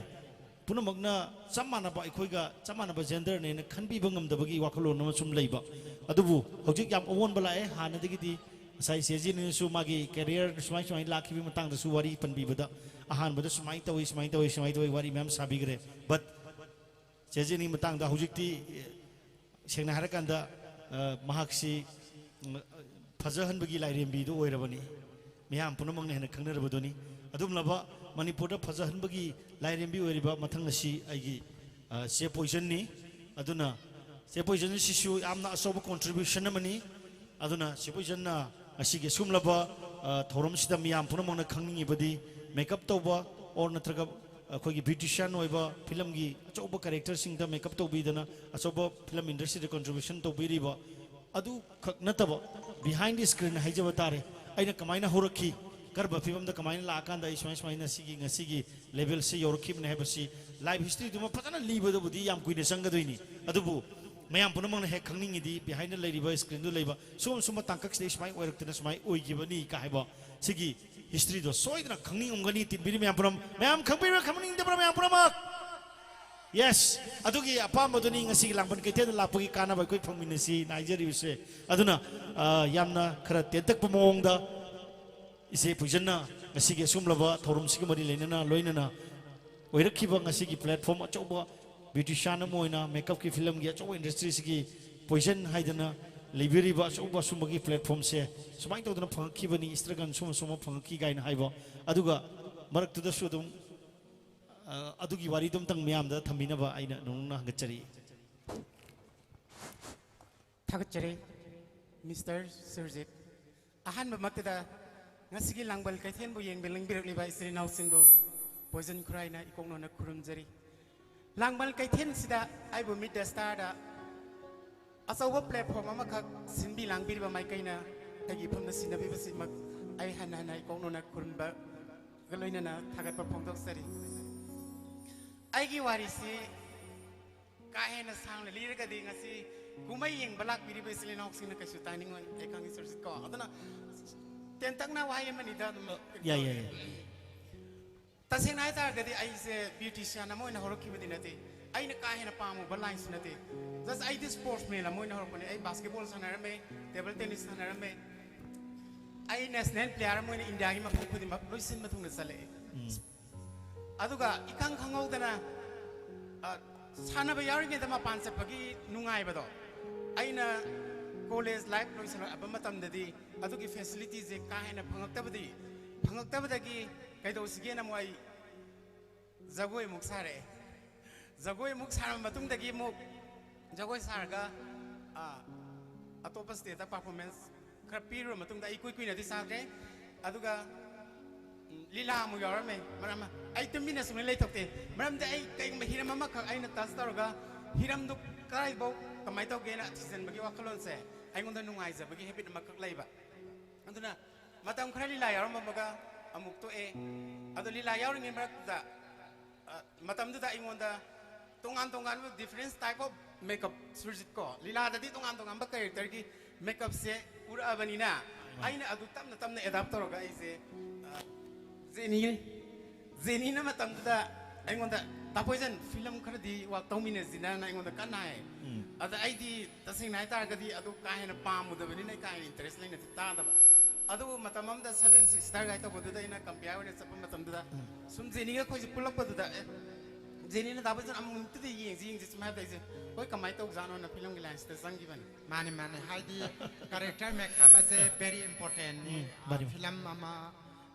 ꯄꯨꯝꯅꯃꯛꯅ ꯆꯞ ꯃꯥꯟꯅꯕ, ꯑꯩꯈꯣꯏꯒ ꯆꯞ ꯃꯥꯟꯅꯕ gender ꯅꯦꯅ ꯈꯟꯕꯤꯕ ꯉꯝꯗꯕꯒꯤ ꯋꯥꯈꯜꯂꯣꯟ ꯑꯃ ꯁꯨꯝ ꯂꯩꯕ꯫ ꯑꯗꯨꯕꯨ ꯍꯧꯖꯤꯛ ꯌꯥꯝ ꯑꯑꯣꯟꯕ ꯂꯥꯛꯑꯦ꯫ ꯍꯥꯟꯅꯗꯒꯤꯗꯤ ꯉꯁꯥꯏ ꯆꯦ ꯖꯤꯅꯤꯅꯁꯨ ꯃꯥꯒꯤ ꯀꯦꯔꯤꯌꯔ ꯁꯨꯃꯥꯏ ꯁꯨꯃꯥꯏꯅ ꯂꯥꯛꯈꯤꯕꯒꯤ ꯃꯇꯥꯡꯗꯁꯨ ꯋꯥꯔꯤ ꯄꯟꯕꯤꯕꯗ, ꯑꯍꯥꯟꯕꯗ ꯁꯨꯃꯥꯏꯅ ꯇꯧꯏ, ꯁꯨꯃꯥꯏꯅ ꯇꯧꯏ, ꯁꯨꯃꯥꯏꯅ ꯇꯧꯏ, ꯋꯥꯔꯤ ꯃꯌꯥꯝ ꯁꯥꯕꯤꯈ꯭ꯔꯦ꯫ But ꯆꯦ ꯖꯤꯅꯤ ꯃꯇꯥꯡꯗ ꯍꯧꯖꯤꯛꯇꯤ, ꯑꯦ, ꯁꯦꯡꯅ ꯍꯥꯏꯔꯀꯥꯟꯗ, ꯑ, ꯃꯍꯥꯛꯁꯤ, ꯎꯝ, ꯐꯖꯍꯟꯕꯒꯤ ꯂꯥꯏꯔꯦꯝꯕꯤꯗꯨ ꯑꯣꯏꯔꯕꯅꯤ꯫ ꯃꯤꯌꯥꯝ ꯄꯨꯝꯅꯃꯛꯅ ꯍꯦꯟꯅ ꯈꯪꯅꯔꯕꯗꯨꯅꯤ꯫ ꯑꯗꯨꯒꯨꯝꯂꯕ ꯃꯅꯤꯄꯨꯔꯗ ꯐꯖꯍꯟꯕꯒꯤ ꯂꯥꯏꯔꯦꯝꯕꯤ ꯑꯣꯏꯔꯤꯕ ꯃꯊꯪ ꯑꯁꯤ ꯑꯩꯒꯤ, ꯑ, ꯆꯦ ꯄꯣꯏꯖꯟꯅꯤ꯫ ꯑꯗꯨꯅ ꯆꯦ ꯄꯣꯏꯖꯟꯁꯤꯁꯨ ꯌꯥꯝꯅ ꯑꯆꯧꯕ contribution ꯑꯃꯅꯤ꯫ ꯑꯗꯨꯅ ꯆꯦ ꯄꯣꯏꯖꯟꯅ ꯉꯁꯤꯒꯤ ꯑꯁꯤꯒꯨꯝꯂꯕ, ꯑ, ꯊꯧꯔꯝꯁꯤꯗ ꯃꯤꯌꯥꯝ ꯄꯨꯝꯅꯃꯛꯅ ꯈꯪꯅꯤꯡꯉꯤꯕꯗꯤ, makeup ꯇꯧꯕ or ꯅꯠꯇ꯭ꯔꯒ ꯑꯩꯈꯣꯏꯒꯤ beautician ꯑꯣꯏꯕ, ꯐꯤꯂꯝꯒꯤ ꯑꯆꯧꯕ characterꯁꯤꯡꯗ makeup ꯇꯧꯕꯤꯗꯅ ꯑꯆꯧꯕ film industryꯗ contribution ꯇꯧꯕꯤꯔꯤꯕ, ꯑꯗꯨꯈꯛ ꯅꯠꯇꯕ, behind the screen ꯍꯥꯏꯖꯕ ꯇꯥꯔꯦ, ꯑꯩꯅ ꯀꯃꯥꯏꯅ ꯍꯧꯔꯛꯈꯤ, ꯀꯔꯝꯕ ꯐꯤꯕꯝꯗ ꯀꯃꯥꯏꯅ ꯂꯥꯛꯑꯀꯥꯟꯗ ꯑꯩ ꯁꯨꯃꯥꯏ ꯁꯨꯃꯥꯏꯅ ꯁꯤꯒꯤ ꯉꯁꯤꯒꯤ levelꯁꯤ ꯌꯧꯔꯛꯈꯤꯕꯅꯤ ꯍꯥꯏꯕꯁꯤ, life historyꯗꯨꯃ ꯐꯖꯅ ꯂꯤꯕꯗꯕꯨꯗꯤ ꯌꯥꯝ ꯀꯨꯏꯅ ꯆꯪꯒꯗꯣꯏꯅꯤ꯫ ꯑꯗꯨꯕꯨ ꯃꯌꯥꯝ ꯄꯨꯝꯅꯃꯛꯅ ꯍꯦꯛ ꯈꯪꯅꯤꯡꯉꯤꯗꯤ, behind ꯂꯩꯔꯤꯕ screenꯗꯨ ꯂꯩꯕ ꯁꯨꯝ ꯁꯨꯝꯕ ꯇꯥꯡꯀꯛꯁꯤꯗ ꯑꯩ ꯁꯨꯃꯥꯏꯅ ꯑꯣꯏꯔꯛꯇꯅ ꯁꯨꯃꯥꯏꯅ ꯑꯣꯏꯈꯤꯕꯅꯤ ꯀꯥ ꯍꯥꯏꯕ ꯁꯤꯒꯤ historyꯗꯣ ꯁꯣꯏꯗꯅ ꯈꯪꯅꯤꯡꯉꯝꯒꯅꯤ꯫ ꯇꯤꯟꯕꯤꯔꯤ ꯃꯌꯥꯝ ꯄꯨꯝꯅꯃꯛ, ꯃꯌꯥꯝ ꯈꯪꯕꯤꯕ꯭ꯔꯥ, ꯈꯪꯅꯤꯡꯗꯕ꯭ꯔꯥ ꯃꯌꯥꯝ ꯄꯨꯝꯅꯃꯛ? Yes, ꯑꯗꯨꯒꯤ ꯑꯄꯥꯝꯕꯗꯨꯅꯤ ꯉꯁꯤꯒꯤ ꯂꯥꯡꯕꯟ ꯀꯩꯊꯦꯜꯗ ꯂꯥꯛꯄꯒꯤ ꯀꯥꯟꯅꯕ ꯑꯩꯈꯣꯏ ꯐꯪꯃꯤꯟꯅꯁꯤ ꯍꯥꯏꯖꯔꯤꯕꯁꯦ꯫ ꯑꯗꯨꯅ, ꯑ, ꯌꯥꯝꯅ ꯈꯔ ꯇꯦꯟꯇꯛꯄ ꯃꯑꯣꯡꯗ ꯏꯆꯦ ꯄꯨꯏꯖꯟꯅ ꯉꯁꯤꯒꯤ ꯑꯁꯤꯒꯨꯝꯂꯕ ꯊꯧꯔꯝꯁꯤꯒ ꯃꯔꯤ ꯂꯩꯅꯅ, ꯂꯣꯏꯅꯅ ꯑꯣꯏꯔꯛꯈꯤꯕ ꯉꯁꯤꯒꯤ platform ꯑꯆꯧꯕ, beautician ꯑꯃ ꯑꯣꯏꯅ makeupꯀꯤ filmꯒꯤ ꯑꯆꯧꯕ industryꯁꯤꯒꯤ ꯄꯣꯏꯖꯟ ꯍꯥꯏꯗꯅ ꯂꯩꯕꯤꯔꯤꯕ ꯑꯆꯧꯕ ꯑꯁꯨꯝꯕꯒꯤ platformꯁꯦ ꯁꯨꯃꯥꯏꯅ ꯇꯧꯗꯅ ꯐꯪꯉꯛꯈꯤꯕꯅꯤ, struggle ꯁꯨꯝ ꯁꯨꯝ ꯐꯪꯉꯛꯈꯤ ꯀꯥꯏꯅ ꯍꯥꯏꯕ꯫ ꯑꯗꯨꯒ ꯃꯔꯛꯇꯨꯗꯁꯨ ꯑꯗꯨꯝ, ꯑ, ꯑꯗꯨꯒꯤ ꯋꯥꯔꯤꯗꯨ ꯑꯝꯇꯪ ꯃꯤꯌꯥꯝꯗ ꯊꯝꯕꯤꯅꯕ ꯑꯩꯅ ꯅꯧꯅ ꯍꯪꯒꯠꯆꯔꯤ꯫ ꯊꯥꯒꯠꯆꯔꯤ, Mister ꯁꯨꯔꯖꯤꯠ꯫ ꯑꯍꯥꯟꯕꯃꯛꯇꯗ ꯉꯁꯤꯒꯤ ꯂꯥꯡꯕꯜ ꯀꯩꯊꯦꯜꯕꯨ ꯌꯦꯡꯕ ꯂꯦꯡꯕꯤꯔꯛꯂꯤꯕ ꯏꯆꯤꯜ ꯏꯅꯥꯎꯁꯤꯡꯕꯨ ꯄꯣꯏꯖꯟ ꯈꯨꯔꯥꯏꯅ ꯏꯀꯣꯛꯅꯣꯅ ꯈꯨꯔꯨꯝꯖꯔꯤ꯫ ꯂꯥꯡꯕꯜ ꯀꯩꯊꯦꯜꯁꯤꯗ ꯑꯩꯕꯨ Meet the Starꯗ ꯑꯆꯧꯕ platform ꯑꯃꯈꯛ ꯁꯤꯟꯕꯤ ꯂꯥꯡꯕꯤꯔꯤꯕ ꯃꯥꯏꯀꯩꯅ ꯑꯩꯒꯤ ꯏꯐꯝꯗ ꯁꯤꯟꯅꯕꯤꯕꯁꯤꯃꯛ ꯑꯩ ꯍꯟꯅ ꯍꯟꯅ ꯏꯀꯣꯛꯅꯣꯅ ꯈꯨꯔꯨꯝꯕꯒ ꯂꯣꯏꯅꯅ ꯊꯥꯒꯠꯄ ꯐꯣꯡꯗꯣꯛꯆꯔꯤ꯫ ꯑꯩꯒꯤ ꯋꯥꯔꯤꯁꯤ ꯀꯥ ꯍꯦꯟꯅ ꯁꯥꯡꯅ ꯂꯤꯔꯒꯗꯤ ꯉꯁꯤ ꯀꯨꯝꯍꯩ ꯌꯦꯡꯕ ꯂꯥꯛꯄꯤꯔꯤꯕ ꯏꯆꯤꯜ ꯏꯅꯥꯎꯁꯤꯡꯅ ꯀꯩꯁꯨ ꯇꯥꯅꯤꯡꯉꯣꯏ, ꯑꯩ ꯈꯪꯉꯤ ꯁꯨꯔꯖꯤꯠ ꯀꯣ꯫ ꯑꯗꯨꯅ ꯇꯦꯟꯇꯛꯅ ꯋꯥꯍꯩ ꯑꯃꯅꯤꯗ ꯑꯗꯨꯝ꯫ ꯌꯥꯏ, ꯌꯥꯏ, ꯌꯥꯏ꯫ ꯇꯁꯦꯡꯅ ꯍꯥꯏꯇꯥꯔꯒꯗꯤ ꯑꯩꯁꯦ beautician ꯑꯃ ꯑꯣꯏꯅ ꯍꯧꯔꯛꯈꯤꯕꯗꯤ ꯅꯠꯇꯦ, ꯑꯩꯅ ꯀꯥ ꯍꯦꯟꯅ ꯄꯥꯝꯃꯨꯕ lineꯁꯨ ꯅꯠꯇꯦ꯫ Just ꯑꯩꯗꯤ sportsman ꯑꯃ ꯑꯣꯏꯅ ꯍꯧꯔꯛꯄꯅꯦ꯫ ꯑꯩ basketball ꯁꯥꯟꯅꯔꯝꯃꯦ, table tennis ꯁꯥꯟꯅꯔꯝꯃꯦ, ꯑꯩ ꯅꯦꯁꯅꯦꯜ ꯄ꯭ꯂꯦꯌꯔ ꯑꯃ ꯑꯣꯏꯅ ꯏꯟꯗꯤꯌꯥꯒꯤ ꯃꯐꯝ ꯈꯨꯗꯤꯡꯃꯛ ꯂꯣꯏ ꯁꯤꯟꯕ ꯊꯨꯡꯅ ꯆꯠꯂꯛꯑꯦ꯫ ꯑꯗꯨꯒ ꯏꯈꯪ ꯈꯪꯍꯧꯗꯅ, ꯑ, ꯁꯥꯟꯅꯕ ꯌꯥꯎꯔꯤꯉꯩꯗ ꯃꯄꯥꯟ ꯆꯠꯄꯒꯤ ꯅꯨꯡꯉꯥꯏꯕꯗꯣ, ꯑꯩꯅ ꯀꯣꯂꯦꯖ ꯂꯥꯏꯐ ꯂꯣꯏꯁꯤꯜꯂꯛꯑꯕ ꯃꯇꯝꯗꯗꯤ ꯑꯗꯨꯒꯤ ꯐꯦꯁꯤꯂꯤꯇꯤꯁꯦ ꯀꯥ ꯍꯦꯟꯅ ꯐꯪꯉꯛꯇꯕꯗꯤ, ꯐꯪꯉꯛꯇꯕꯗꯒꯤ ꯀꯩꯗꯧꯁꯤꯒꯦꯅ ꯑꯃꯨꯛ ꯑꯩ ꯖꯒꯣꯏ ꯑꯃꯨꯛ ꯁꯥꯔꯛꯑꯦ꯫ ꯖꯒꯣꯏ ꯑꯃꯨꯛ ꯁꯥꯔꯕ ꯃꯇꯨꯡꯗꯒꯤ ꯑꯃꯨꯛ ꯖꯒꯣꯏ ꯁꯥꯔꯒ, ꯑ, ꯑꯇꯣꯞꯄ ꯁ꯭ꯇꯦꯠꯇ ꯄꯔꯐꯣꯔꯃꯦꯟꯁ ꯈꯔ ꯄꯤꯔꯨꯔ ꯃꯇꯨꯡꯗ ꯑꯩ ꯏꯀꯨꯏ ꯀꯨꯏꯅꯗꯤ ꯁꯥꯗ꯭ꯔꯦ꯫ ꯑꯗꯨꯒ, ꯎꯝ, ꯂꯤꯂꯥ ꯑꯃꯨꯛ ꯌꯥꯎꯔꯝꯃꯦ꯫ ꯃꯔꯝ ꯑꯃ, ꯑꯩ ꯇꯨꯃꯤꯟꯅ ꯁꯨꯡꯂꯩ ꯂꯩꯊꯣꯛꯇꯦ꯫ ꯃꯔꯝꯗꯤ ꯑꯩ ꯀꯩꯒꯨꯝꯕ ꯍꯤꯔꯝ ꯑꯃꯈꯛ ꯑꯩꯅ ꯇꯆ ꯇꯧꯔꯒ ꯍꯤꯔꯝꯗꯨ ꯀꯗꯥꯏꯐꯥꯎ ꯀꯃꯥꯏꯅ ꯇꯧꯒꯦꯅ ꯊꯤꯖꯤꯟꯕꯒꯤ ꯋꯥꯈꯜꯂꯣꯟꯁꯦ ꯑꯩꯉꯣꯟꯗ ꯅꯨꯡꯉꯥꯏꯖꯕꯒꯤ ꯍꯦꯕꯤꯠ ꯑꯃꯈꯛ ꯂꯩꯕ꯫ ꯑꯗꯨꯅ ꯃꯇꯝ ꯈꯔ ꯂꯤꯂꯥ ꯌꯥꯎꯔꯝꯃꯒ ꯑꯃꯨꯛ ꯇꯣꯛꯑꯦ꯫ ꯑꯗꯣ ꯂꯤꯂꯥ ꯌꯥꯎꯔꯤꯉꯩ ꯃꯔꯛꯇꯨꯗ, ꯑ, ꯃꯇꯝꯗꯨꯗ ꯑꯩꯉꯣꯟꯗ ꯇꯣꯉꯥꯟ ꯇꯣꯉꯥꯟꯕ different type of makeup, Surjit ꯀꯣ, ꯂꯤꯂꯥꯗꯗꯤ ꯇꯣꯉꯥꯟ ꯇꯣꯉꯥꯟꯕ ꯀꯦꯔꯦꯛꯇꯔꯒꯤ ꯃꯦꯀꯞꯁꯦ ꯎꯔꯛꯑꯕꯅꯤꯅ, ꯑꯩꯅ ꯑꯗꯨ ꯇꯞꯅ ꯇꯞꯅ ꯑꯦꯗꯥꯞ ꯇꯧꯔꯒ ꯑꯩꯁꯦ, ꯑ, ꯖꯦꯅꯤ, ꯖꯦꯅꯤꯅ ꯃꯇꯝꯗꯨꯗ ꯑꯩꯉꯣꯟꯗ, "ꯇꯥꯄꯣꯏꯖꯟ, ꯐꯤꯂꯝ ꯈꯔꯗꯤ ꯋꯥꯛ ꯇꯧꯃꯤꯟꯅꯁꯤꯅ"ꯅ ꯑꯩꯉꯣꯟꯗ ꯀꯟꯅ ꯍꯥꯏ꯫ ꯑꯗ ꯑꯩꯗꯤ ꯇꯁꯦꯡꯅ ꯍꯥꯏꯇꯥꯔꯒꯗꯤ ꯑꯗꯨ ꯀꯥ ꯍꯦꯟꯅ ꯄꯥꯝꯃꯨꯗꯕꯅꯤꯅ ꯑꯩ ꯀꯥ ꯍꯦꯟꯅ ꯏꯟꯇꯔꯦꯁ ꯂꯩꯅꯗꯤ ꯇꯥꯗꯕ꯫ ꯑꯗꯨꯕꯨ ꯃꯇꯝ ꯑꯃꯗ Seven Sister ꯀꯥꯏ ꯇꯧꯕꯗꯨꯗ ꯑꯩꯅ ꯀꯝꯄꯤꯌꯔ ꯑꯣꯏꯅ ꯆꯠꯄ ꯃꯇꯝꯗꯨꯗ ꯁꯨꯝ ꯖꯦꯅꯤꯒ ꯑꯩꯈꯣꯏꯁꯦ ꯄꯨꯜꯂꯛꯄꯗꯨꯗ, "ꯑꯦ, ꯖꯦꯅꯤꯅ ꯇꯥꯄꯣꯏꯖꯟ ꯑꯃꯨꯛꯇꯗꯤ ꯌꯦꯡꯁꯤ, ꯌꯦꯡꯁꯤ" ꯁꯨꯝ ꯍꯥꯏꯕꯗ ꯑꯩꯁꯦ, "ꯍꯣꯏ, ꯀꯃꯥꯏꯅ ꯇꯧꯖꯥꯠꯅꯣꯅ" ꯐꯤꯂꯝꯒꯤ ꯂꯥꯏꯟꯁꯤꯗ ꯆꯪꯈꯤꯕꯅꯤ꯫ ꯃꯥꯅꯦ, ꯃꯥꯅꯦ꯫ ꯍꯥꯏꯗꯤ ꯀꯦꯔꯦꯛꯇꯔ ꯃꯦꯀꯞ ꯑꯁꯦ very important ꯅꯤ꯫ ꯎꯝ, ꯃꯥꯅꯤ꯫ ꯐꯤꯂꯝ ꯑꯃ,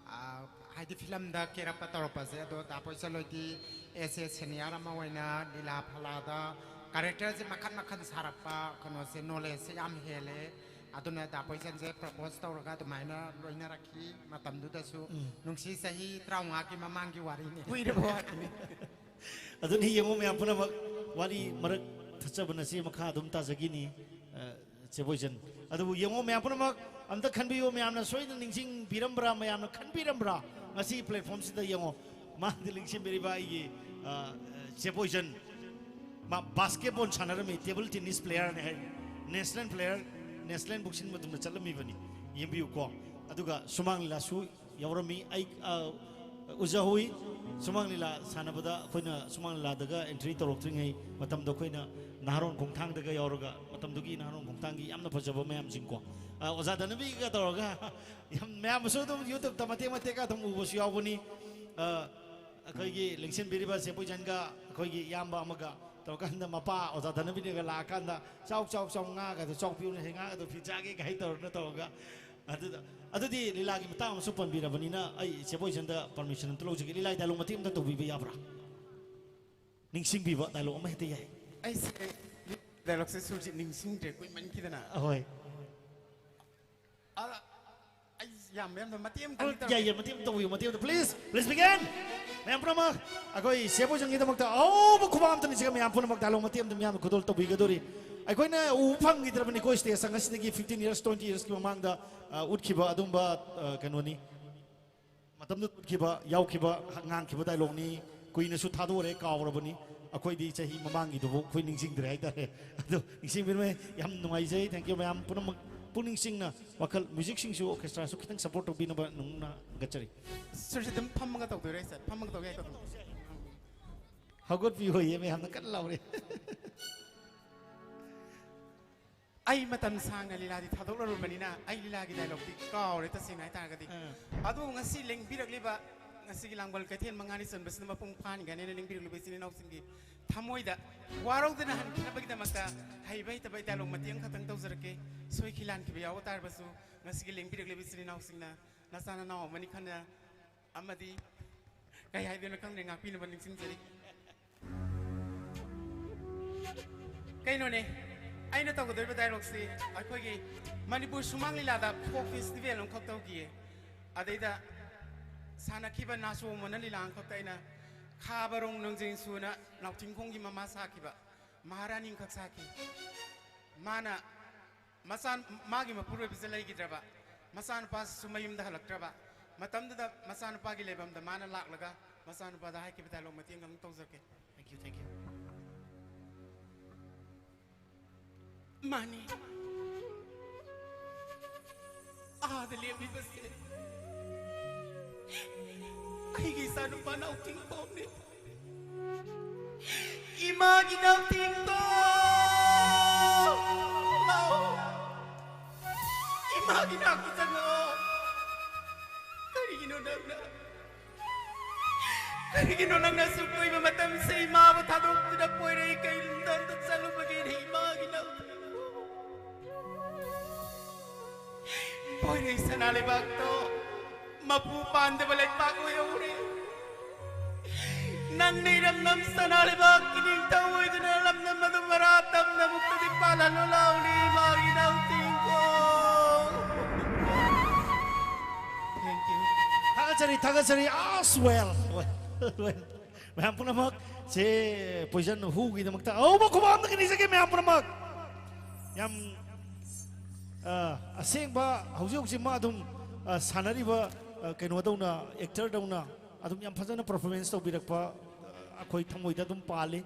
ꯑ, ꯍꯥꯏꯗꯤ ꯐꯤꯂꯝꯗ ꯀꯦꯔꯛꯄ ꯇꯧꯔꯛꯄꯁꯦ, ꯑꯗꯣ ꯗꯥ ꯄꯣꯏꯆꯟ ꯍꯣꯏꯗꯤ as a senior ꯑꯃ ꯑꯣꯏꯅ ꯂꯤꯂꯥ ꯐꯂꯥꯗ ꯀꯦꯔꯦꯛꯇꯔꯁꯦ ꯃꯈꯟ ꯃꯈꯟ ꯁꯥꯔꯛꯄ ꯀꯩꯅꯣꯁꯦ, ꯅꯣꯂꯦꯖꯁꯦ ꯌꯥꯝ ꯍꯦꯜꯂꯦ꯫ ꯑꯗꯨꯅ ꯗꯥ ꯄꯣꯏꯆꯟꯁꯦ ꯄ꯭ꯔꯄꯣꯁ ꯇꯧꯔꯒ ꯑꯗꯨꯃꯥꯏꯅ ꯂꯣꯏꯅꯔꯛꯈꯤ ꯃꯇꯝꯗꯨꯗꯁꯨ꯫ ꯎꯝ꯫ ꯅꯨꯡꯁꯤ, ꯆꯍꯤ ꯇꯔꯥꯃꯉꯥꯒꯤ ꯃꯃꯥꯡꯒꯤ ꯋꯥꯔꯤꯅꯤ꯫ ꯀꯨꯏꯔꯕ ꯋꯥꯔꯤꯅꯤ꯫ ꯑꯗꯨꯅꯤ, ꯌꯦꯡꯉꯣ ꯃꯌꯥꯝ ꯄꯨꯝꯅꯃꯛ, ꯋꯥꯔꯤ ꯃꯔꯛ ꯊꯠꯆꯕꯅ ꯁꯤ ꯃꯈꯥ ꯑꯗꯨꯝ ꯇꯥꯖꯈꯤꯅꯤ, ꯑ, ꯆꯦ ꯕꯣꯏꯆꯟ꯫ ꯑꯗꯨꯕꯨ ꯌꯦꯡꯉꯣ ꯃꯌꯥꯝ ꯄꯨꯝꯅꯃꯛ, ꯑꯝꯇ ꯈꯟꯕꯤꯌꯨ, ꯃꯌꯥꯝꯅ ꯁꯣꯏꯗꯅ ꯅꯤꯡꯁꯤꯡꯕꯤꯔꯝꯕ꯭ꯔꯥ, ꯃꯌꯥꯝꯅ ꯈꯟꯕꯤꯔꯝꯕ꯭ꯔꯥ? ꯉꯁꯤ platformꯁꯤꯗ ꯌꯦꯡꯉꯣ, ꯃꯥꯗꯤ ꯂꯦꯡꯁꯤꯟꯕꯤꯔꯤꯕ ꯑꯩꯒꯤ, ꯑ, ꯆꯦ ꯕꯣꯏꯆꯟ, ꯃꯥ basketball ꯁꯥꯟꯅꯔꯝꯃꯤ, table tennis playerꯅꯤ ꯍꯥꯏ, national player, national boxing ꯃꯇꯨꯡꯗ ꯆꯠꯂꯝꯃꯤꯕꯅꯤ, ꯌꯦꯡꯕꯤꯌꯨꯀꯣ꯫ ꯑꯗꯨꯒ ꯁꯨꯃꯥꯡ ꯂꯤꯂꯥꯁꯨ ꯌꯥꯎꯔꯝꯃꯤ꯫ ꯑꯩ, ꯑ, ꯎꯖꯍꯧꯏ꯫ ꯁꯨꯃꯥꯡ ꯂꯤꯂꯥ ꯁꯥꯟꯅꯕꯗ ꯑꯩꯈꯣꯏꯅ ꯁꯨꯃꯥꯡ ꯂꯤꯂꯥꯗꯒ entry ꯇꯧꯔꯛꯇ꯭ꯔꯤꯉꯩ ꯃꯇꯝꯗ ꯑꯩꯈꯣꯏꯅ ꯅꯍꯥꯔꯣꯟ ꯈꯣꯡꯊꯥꯡꯗꯒ ꯌꯥꯎꯔꯒ ꯃꯇꯝꯗꯨꯒꯤ ꯅꯍꯥꯔꯣꯟ ꯈꯣꯡꯊꯥꯡꯒꯤ ꯌꯥꯝꯅ ꯐꯖꯕ ꯃꯌꯥꯝꯁꯤꯡꯀꯣ꯫ ꯑ, ꯑꯣꯖꯥ ꯙꯅꯕꯤꯒ ꯇꯧꯔꯒ ꯌꯥꯝ, ꯃꯌꯥꯝꯅꯁꯨ ꯑꯗꯨꯝ YouTube-ꯇ ꯃꯇꯦꯛ ꯃꯇꯦꯛꯀ ꯑꯗꯨꯝ ꯎꯕꯁꯨ ꯌꯥꯎꯕꯅꯤ꯫ ꯑ, ꯑꯩꯈꯣꯏꯒꯤ ꯂꯦꯡꯁꯤꯟꯕꯤꯔꯤꯕ ꯆꯦ ꯄꯣꯏꯖꯟꯒ ꯑꯩꯈꯣꯏꯒꯤ ꯏꯌꯥꯝꯕ ꯑꯃꯒ ꯇꯧꯔꯀꯥꯟꯗ ꯃꯄꯥ ꯑꯣꯖꯥ ꯙꯅꯕꯤꯅꯒ ꯂꯥꯛꯑꯀꯥꯟꯗ, "ꯆꯥꯎ, ꯆꯥꯎ, ꯆꯥꯎ, ꯉꯥꯒꯗꯣ ꯆꯥꯎ ꯄꯤꯌꯨꯅꯦ, ꯍꯩ ꯉꯥꯒꯗꯣ ꯐꯤ ꯆꯥꯒꯦ" ꯀꯥꯏ ꯇꯧꯔꯒ ꯇꯧꯔꯒ꯫ ꯑꯗꯨꯗ, ꯑꯗꯨꯗꯤ ꯂꯤꯂꯥꯒꯤ ꯃꯇꯥꯡ ꯑꯃꯁꯨ ꯄꯟꯕꯤꯔꯕꯅꯤꯅ ꯑꯩ ꯆꯦ ꯄꯣꯏꯖꯟꯗ permission ꯑꯝꯇ ꯂꯧꯖꯒꯦ꯫ ꯂꯤꯂꯥꯒꯤ dialogue ꯃꯇꯦꯛ ꯑꯝꯇ ꯇꯧꯕꯤꯕ ꯌꯥꯕ꯭ꯔꯥ? ꯅꯤꯡꯁꯤꯡꯕꯤꯕ dialogue ꯑꯃ ꯍꯦꯛꯇ ꯌꯥꯏ꯫ ꯑꯩꯁꯦ dialogue-ꯁꯦ ꯁꯨꯔꯖꯤꯠ ꯅꯤꯡꯁꯤꯡꯗ꯭ꯔꯦ, ꯀꯨꯏꯃꯟꯈꯤꯗꯅ꯫ ꯑꯍꯣꯏ꯫ ꯑꯗ ꯑꯩ ꯌꯥꯝ, ꯌꯥꯝꯅ ꯃꯇꯦꯛ ꯑꯃꯇꯪꯗꯤ ꯌꯥꯏ, ꯇꯧꯔꯛꯀꯦ꯫ ꯌꯥꯏ, ꯃꯇꯦꯛ ꯑꯃ ꯇꯧꯕꯤꯌꯨ, ꯃꯇꯦꯛ ꯑꯃ, please, please begin꯫ ꯃꯌꯥꯝ ꯄꯨꯝꯅꯃꯛ, ꯑꯩꯈꯣꯏ ꯆꯦ ꯄꯣꯏꯖꯟꯒꯤꯗꯃꯛꯇ ꯑꯍꯧꯕ ꯈꯨꯕꯥꯛ ꯑꯝꯇꯅꯤ ꯁꯤꯒ꯫ ꯃꯌꯥꯝ ꯄꯨꯝꯅꯃꯛ dialogue ꯃꯇꯦꯛ ꯑꯝꯇ ꯃꯌꯥꯝꯅ ꯈꯨꯗꯣꯜ ꯇꯧꯕꯤꯒꯗꯧꯔꯤ꯫ ꯑꯩꯈꯣꯏꯅ ꯎꯕ ꯐꯪꯈꯤꯗ꯭ꯔꯕꯅꯤꯀꯣ stage ꯉꯁꯤꯗꯒꯤ fifteen years, twenty years-ꯀꯤ ꯃꯃꯥꯡꯗ, ꯑ, ꯎꯠꯈꯤꯕ ꯑꯗꯨꯝꯕ, ꯑ, ꯀꯩꯅꯣꯅꯤ꯫ ꯃꯇꯝꯗꯨ ꯎꯠꯈꯤꯕ, ꯌꯥꯎꯈꯤꯕ, ꯉꯥꯡꯈꯤꯕ dialogue-ꯅꯤ꯫ ꯀꯨꯏꯅꯁꯨ ꯊꯥꯗꯣꯛꯎꯔꯦ, ꯀꯥꯎꯔꯕꯅꯤ꯫ ꯑꯩꯈꯣꯏꯗꯤ ꯆꯍꯤ ꯃꯃꯥꯡꯒꯤꯗꯨꯕꯨ ꯑꯩꯈꯣꯏ ꯅꯤꯡꯁꯤꯡꯗ꯭ꯔꯦ ꯍꯥꯏꯇꯥꯔꯦ꯫ ꯑꯗꯣ ꯅꯤꯡꯁꯤꯡꯕꯤꯔꯝꯃꯦ꯫ ꯌꯥꯝ ꯅꯨꯡꯉꯥꯏꯖꯩ꯫ Thank you ꯃꯌꯥꯝ ꯄꯨꯝꯅꯃꯛ꯫ ꯄꯨꯛꯅꯤꯡ ꯆꯤꯡꯅ ꯋꯥꯈꯜ, music-ꯁꯤꯡꯁꯨ, orchestra-ꯁꯨ ꯈꯤꯇꯪ support ꯇꯧꯕꯤꯅꯕ ꯅꯨꯡꯅ ꯍꯥꯏꯖꯔꯤ꯫ ꯁꯤꯁꯦ ꯑꯗꯨꯝ ꯐꯝꯃꯒ ꯇꯧꯗꯣꯏꯔꯥ, sir? ꯐꯝꯃꯒ ꯇꯧꯒꯦ ꯍꯥꯏ ꯇꯧꯗꯣꯏꯔꯥ? ꯍꯧꯒꯠꯄꯤꯌꯨ ꯍꯣꯏꯌꯦ, ꯃꯌꯥꯝꯅ ꯀꯟꯅ ꯂꯥꯎꯔꯦ꯫ ꯑꯩ ꯃꯇꯝ ꯁꯥꯡꯅ ꯂꯤꯂꯥꯗꯤ ꯊꯥꯗꯣꯛꯂꯔꯨꯕꯅꯤꯅ ꯑꯩ ꯂꯤꯂꯥꯒꯤ dialogue-ꯇꯤ ꯀꯥꯎꯔꯦ, ꯇꯁꯦꯡꯅ ꯍꯥꯏꯇꯥꯔꯒꯗꯤ꯫ ꯑꯥ꯫ ꯑꯗꯨꯕꯨ ꯉꯁꯤ ꯂꯦꯡꯕꯤꯔꯛꯂꯤꯕ, ꯉꯁꯤꯒꯤ ꯂꯥꯡꯕꯜ ꯀꯩꯊꯦꯜ ꯃꯉꯥꯅꯤ ꯆꯟꯕꯁꯤꯅ ꯃꯄꯨꯡ ꯐꯥꯍꯟꯒꯅꯦꯅ ꯂꯦꯡꯕꯤꯔꯛꯂꯤꯕ ꯏꯆꯤꯜ ꯏꯅꯥꯎꯁꯤꯡꯒꯤ ꯊꯃꯣꯏꯗ ꯋꯥꯔꯧꯗꯅ ꯍꯟꯈꯤꯅꯕꯒꯤꯗꯃꯛꯇ ꯍꯩꯕ ꯍꯩꯇꯕ ꯑꯩ dialogue ꯃꯇꯦꯛ ꯑꯃꯈꯛꯇꯪ ꯇꯧꯖꯔꯛꯀꯦ꯫ ꯁꯣꯏꯈꯤ ꯂꯥꯟꯈꯤꯕ ꯌꯥꯎꯕ ꯇꯥꯔꯕꯁꯨ ꯉꯁꯤꯒꯤ ꯂꯦꯡꯕꯤꯔꯛꯂꯤꯕ ꯏꯆꯤꯜ ꯏꯅꯥꯎꯁꯤꯡꯅ ꯅꯆꯥ ꯅꯅꯥꯎ ꯑꯃꯅꯤ ꯈꯟꯅ ꯑꯃꯗꯤ ꯀꯩ ꯍꯥꯏꯗꯣꯏꯅꯣ ꯈꯪꯗꯦ, ꯉꯥꯛꯄꯤꯅꯕ ꯅꯤꯡꯁꯤꯡꯖꯔꯤ꯫ ꯀꯩꯅꯣꯅꯦ, ꯑꯩꯅ ꯇꯧꯒꯗꯧꯔꯤꯕ dialogue-ꯁꯤ ꯑꯩꯈꯣꯏꯒꯤ ꯃꯅꯤꯄꯨꯔ ꯁꯨꯃꯥꯡ ꯂꯤꯂꯥꯗ folk festival ꯑꯃꯈꯛ ꯇꯧꯈꯤꯌꯦ꯫ ꯑꯗꯩꯗ ꯁꯥꯟꯅꯈꯤꯕ ꯅꯥꯆꯣꯝ ꯑꯅ ꯂꯤꯂꯥ ꯑꯃꯈꯛꯇ ꯑꯩꯅ ꯈꯥꯕꯔꯣꯡ ꯅꯣꯡꯖꯦꯡꯁꯨꯅ ꯅꯥꯎꯊꯤꯡꯈꯣꯡꯒꯤ ꯃꯃꯥ ꯁꯥꯈꯤꯕ ꯃꯍꯥꯔꯥꯅꯤ ꯑꯃꯈꯛ ꯁꯥꯈꯤ꯫ ꯃꯥꯅ ꯃꯆꯥ, ꯃꯥꯒꯤ ꯃꯄꯨꯔꯣꯏꯕꯁꯦ ꯂꯩꯈꯤꯗ꯭ꯔꯕ, ꯃꯆꯥꯅꯨꯄꯥꯁꯤꯁꯨ ꯃꯌꯨꯝꯗ ꯍꯜꯂꯛꯇ꯭ꯔꯕ ꯃꯇꯝꯗꯨꯗ ꯃꯆꯥꯅꯨꯄꯥꯒꯤ ꯂꯩꯐꯝꯗ ꯃꯥꯅ ꯂꯥꯛꯂꯒ ꯃꯆꯥꯅꯨꯄꯥꯗ ꯍꯥꯏꯈꯤꯕ dialogue ꯃꯇꯦꯛ ꯑꯃꯈꯛ ꯇꯧꯖꯔꯛꯀꯦ꯫ Thank you, thank you꯫ ꯃꯥꯅꯤ, ꯑꯥꯗ ꯂꯦꯞꯂꯤꯕꯁꯦ ꯑꯩꯒꯤ ꯏꯆꯥꯅꯨꯄꯥ ꯅꯥꯎꯇꯤꯡꯈꯣꯡꯅꯤ꯫ ꯏꯃꯥꯒꯤ ꯅꯥꯎꯇꯤꯡꯈꯣꯡ! ꯏꯃꯥꯒꯤ ꯅꯥꯛꯇ ꯆꯪꯉꯛꯑꯣ꯫ ꯀꯔꯤꯒꯤꯅꯣ ꯅꯪꯅ, ꯀꯔꯤꯒꯤꯅꯣ ꯅꯪꯅ ꯑꯁꯨꯛ ꯀꯨꯏꯕ ꯃꯇꯝꯁꯦ ꯏꯃꯥꯕꯨ ꯊꯥꯗꯣꯛꯇꯨꯅ ꯄꯣꯏꯔꯩ ꯀꯩꯔꯨꯝꯗ ꯆꯠꯂꯨꯕꯒꯦꯅ ꯏꯃꯥꯒꯤ ꯅꯥꯛꯇ? ꯄꯣꯏꯔꯩ ꯁꯅꯥ ꯂꯩꯕꯥꯛꯇꯣ ꯃꯄꯨ ꯄꯥꯟꯗꯕ ꯂꯩꯄꯥꯛ ꯑꯣꯏꯍꯧꯔꯦ꯫ ꯅꯪꯅ ꯏꯔꯝꯗꯝ ꯁꯅꯥ ꯂꯩꯕꯥꯛꯀꯤ ꯅꯤꯡꯊꯧ ꯑꯣꯏꯗꯨꯅ ꯂꯝꯗꯝ ꯑꯗꯨ ꯃꯔꯥ ꯇꯝꯅ ꯑꯃꯨꯛꯇꯗꯤ ꯄꯥꯜꯍꯜꯂꯣ ꯂꯥꯎꯅꯤ, ꯏꯃꯥꯒꯤ ꯅꯥꯎ ꯇꯦꯡꯀꯣ꯫ Thank you. ꯊꯥꯒꯠꯆꯔꯤ, ꯊꯥꯒꯠꯆꯔꯤ꯫ ꯑꯁ, well, well, well. ꯃꯌꯥꯝ ꯄꯨꯝꯅꯃꯛ ꯆꯦ ꯄꯣꯏꯖꯟ ꯍꯨꯒꯤꯗꯃꯛꯇ ꯑꯍꯧꯕ ꯈꯨꯕꯥꯛ ꯑꯝꯇ ꯅꯤꯖꯒꯦ, ꯃꯌꯥꯝ ꯄꯨꯝꯅꯃꯛ꯫ ꯌꯥꯝ, ꯑ, ꯑꯁꯦꯡꯕ ꯍꯧꯖꯤꯛ ꯍꯧꯖꯤꯛ ꯃꯥ ꯑꯗꯨꯝ, ꯑ, ꯁꯥꯟꯅꯔꯤꯕ, ꯑ, ꯀꯩꯅꯣꯗꯧꯅ, ꯑꯦꯛꯇꯔꯗꯧꯅ ꯑꯗꯨꯝ ꯌꯥꯝ ꯐꯖꯅ ꯄꯔꯐꯣꯔꯃꯦꯟꯁ ꯇꯧꯕꯤꯔꯛꯄ, ꯑ, ꯑꯩꯈꯣꯏ ꯊꯃꯣꯏꯗ ꯑꯗꯨꯝ ꯄꯥꯜꯂꯤ꯫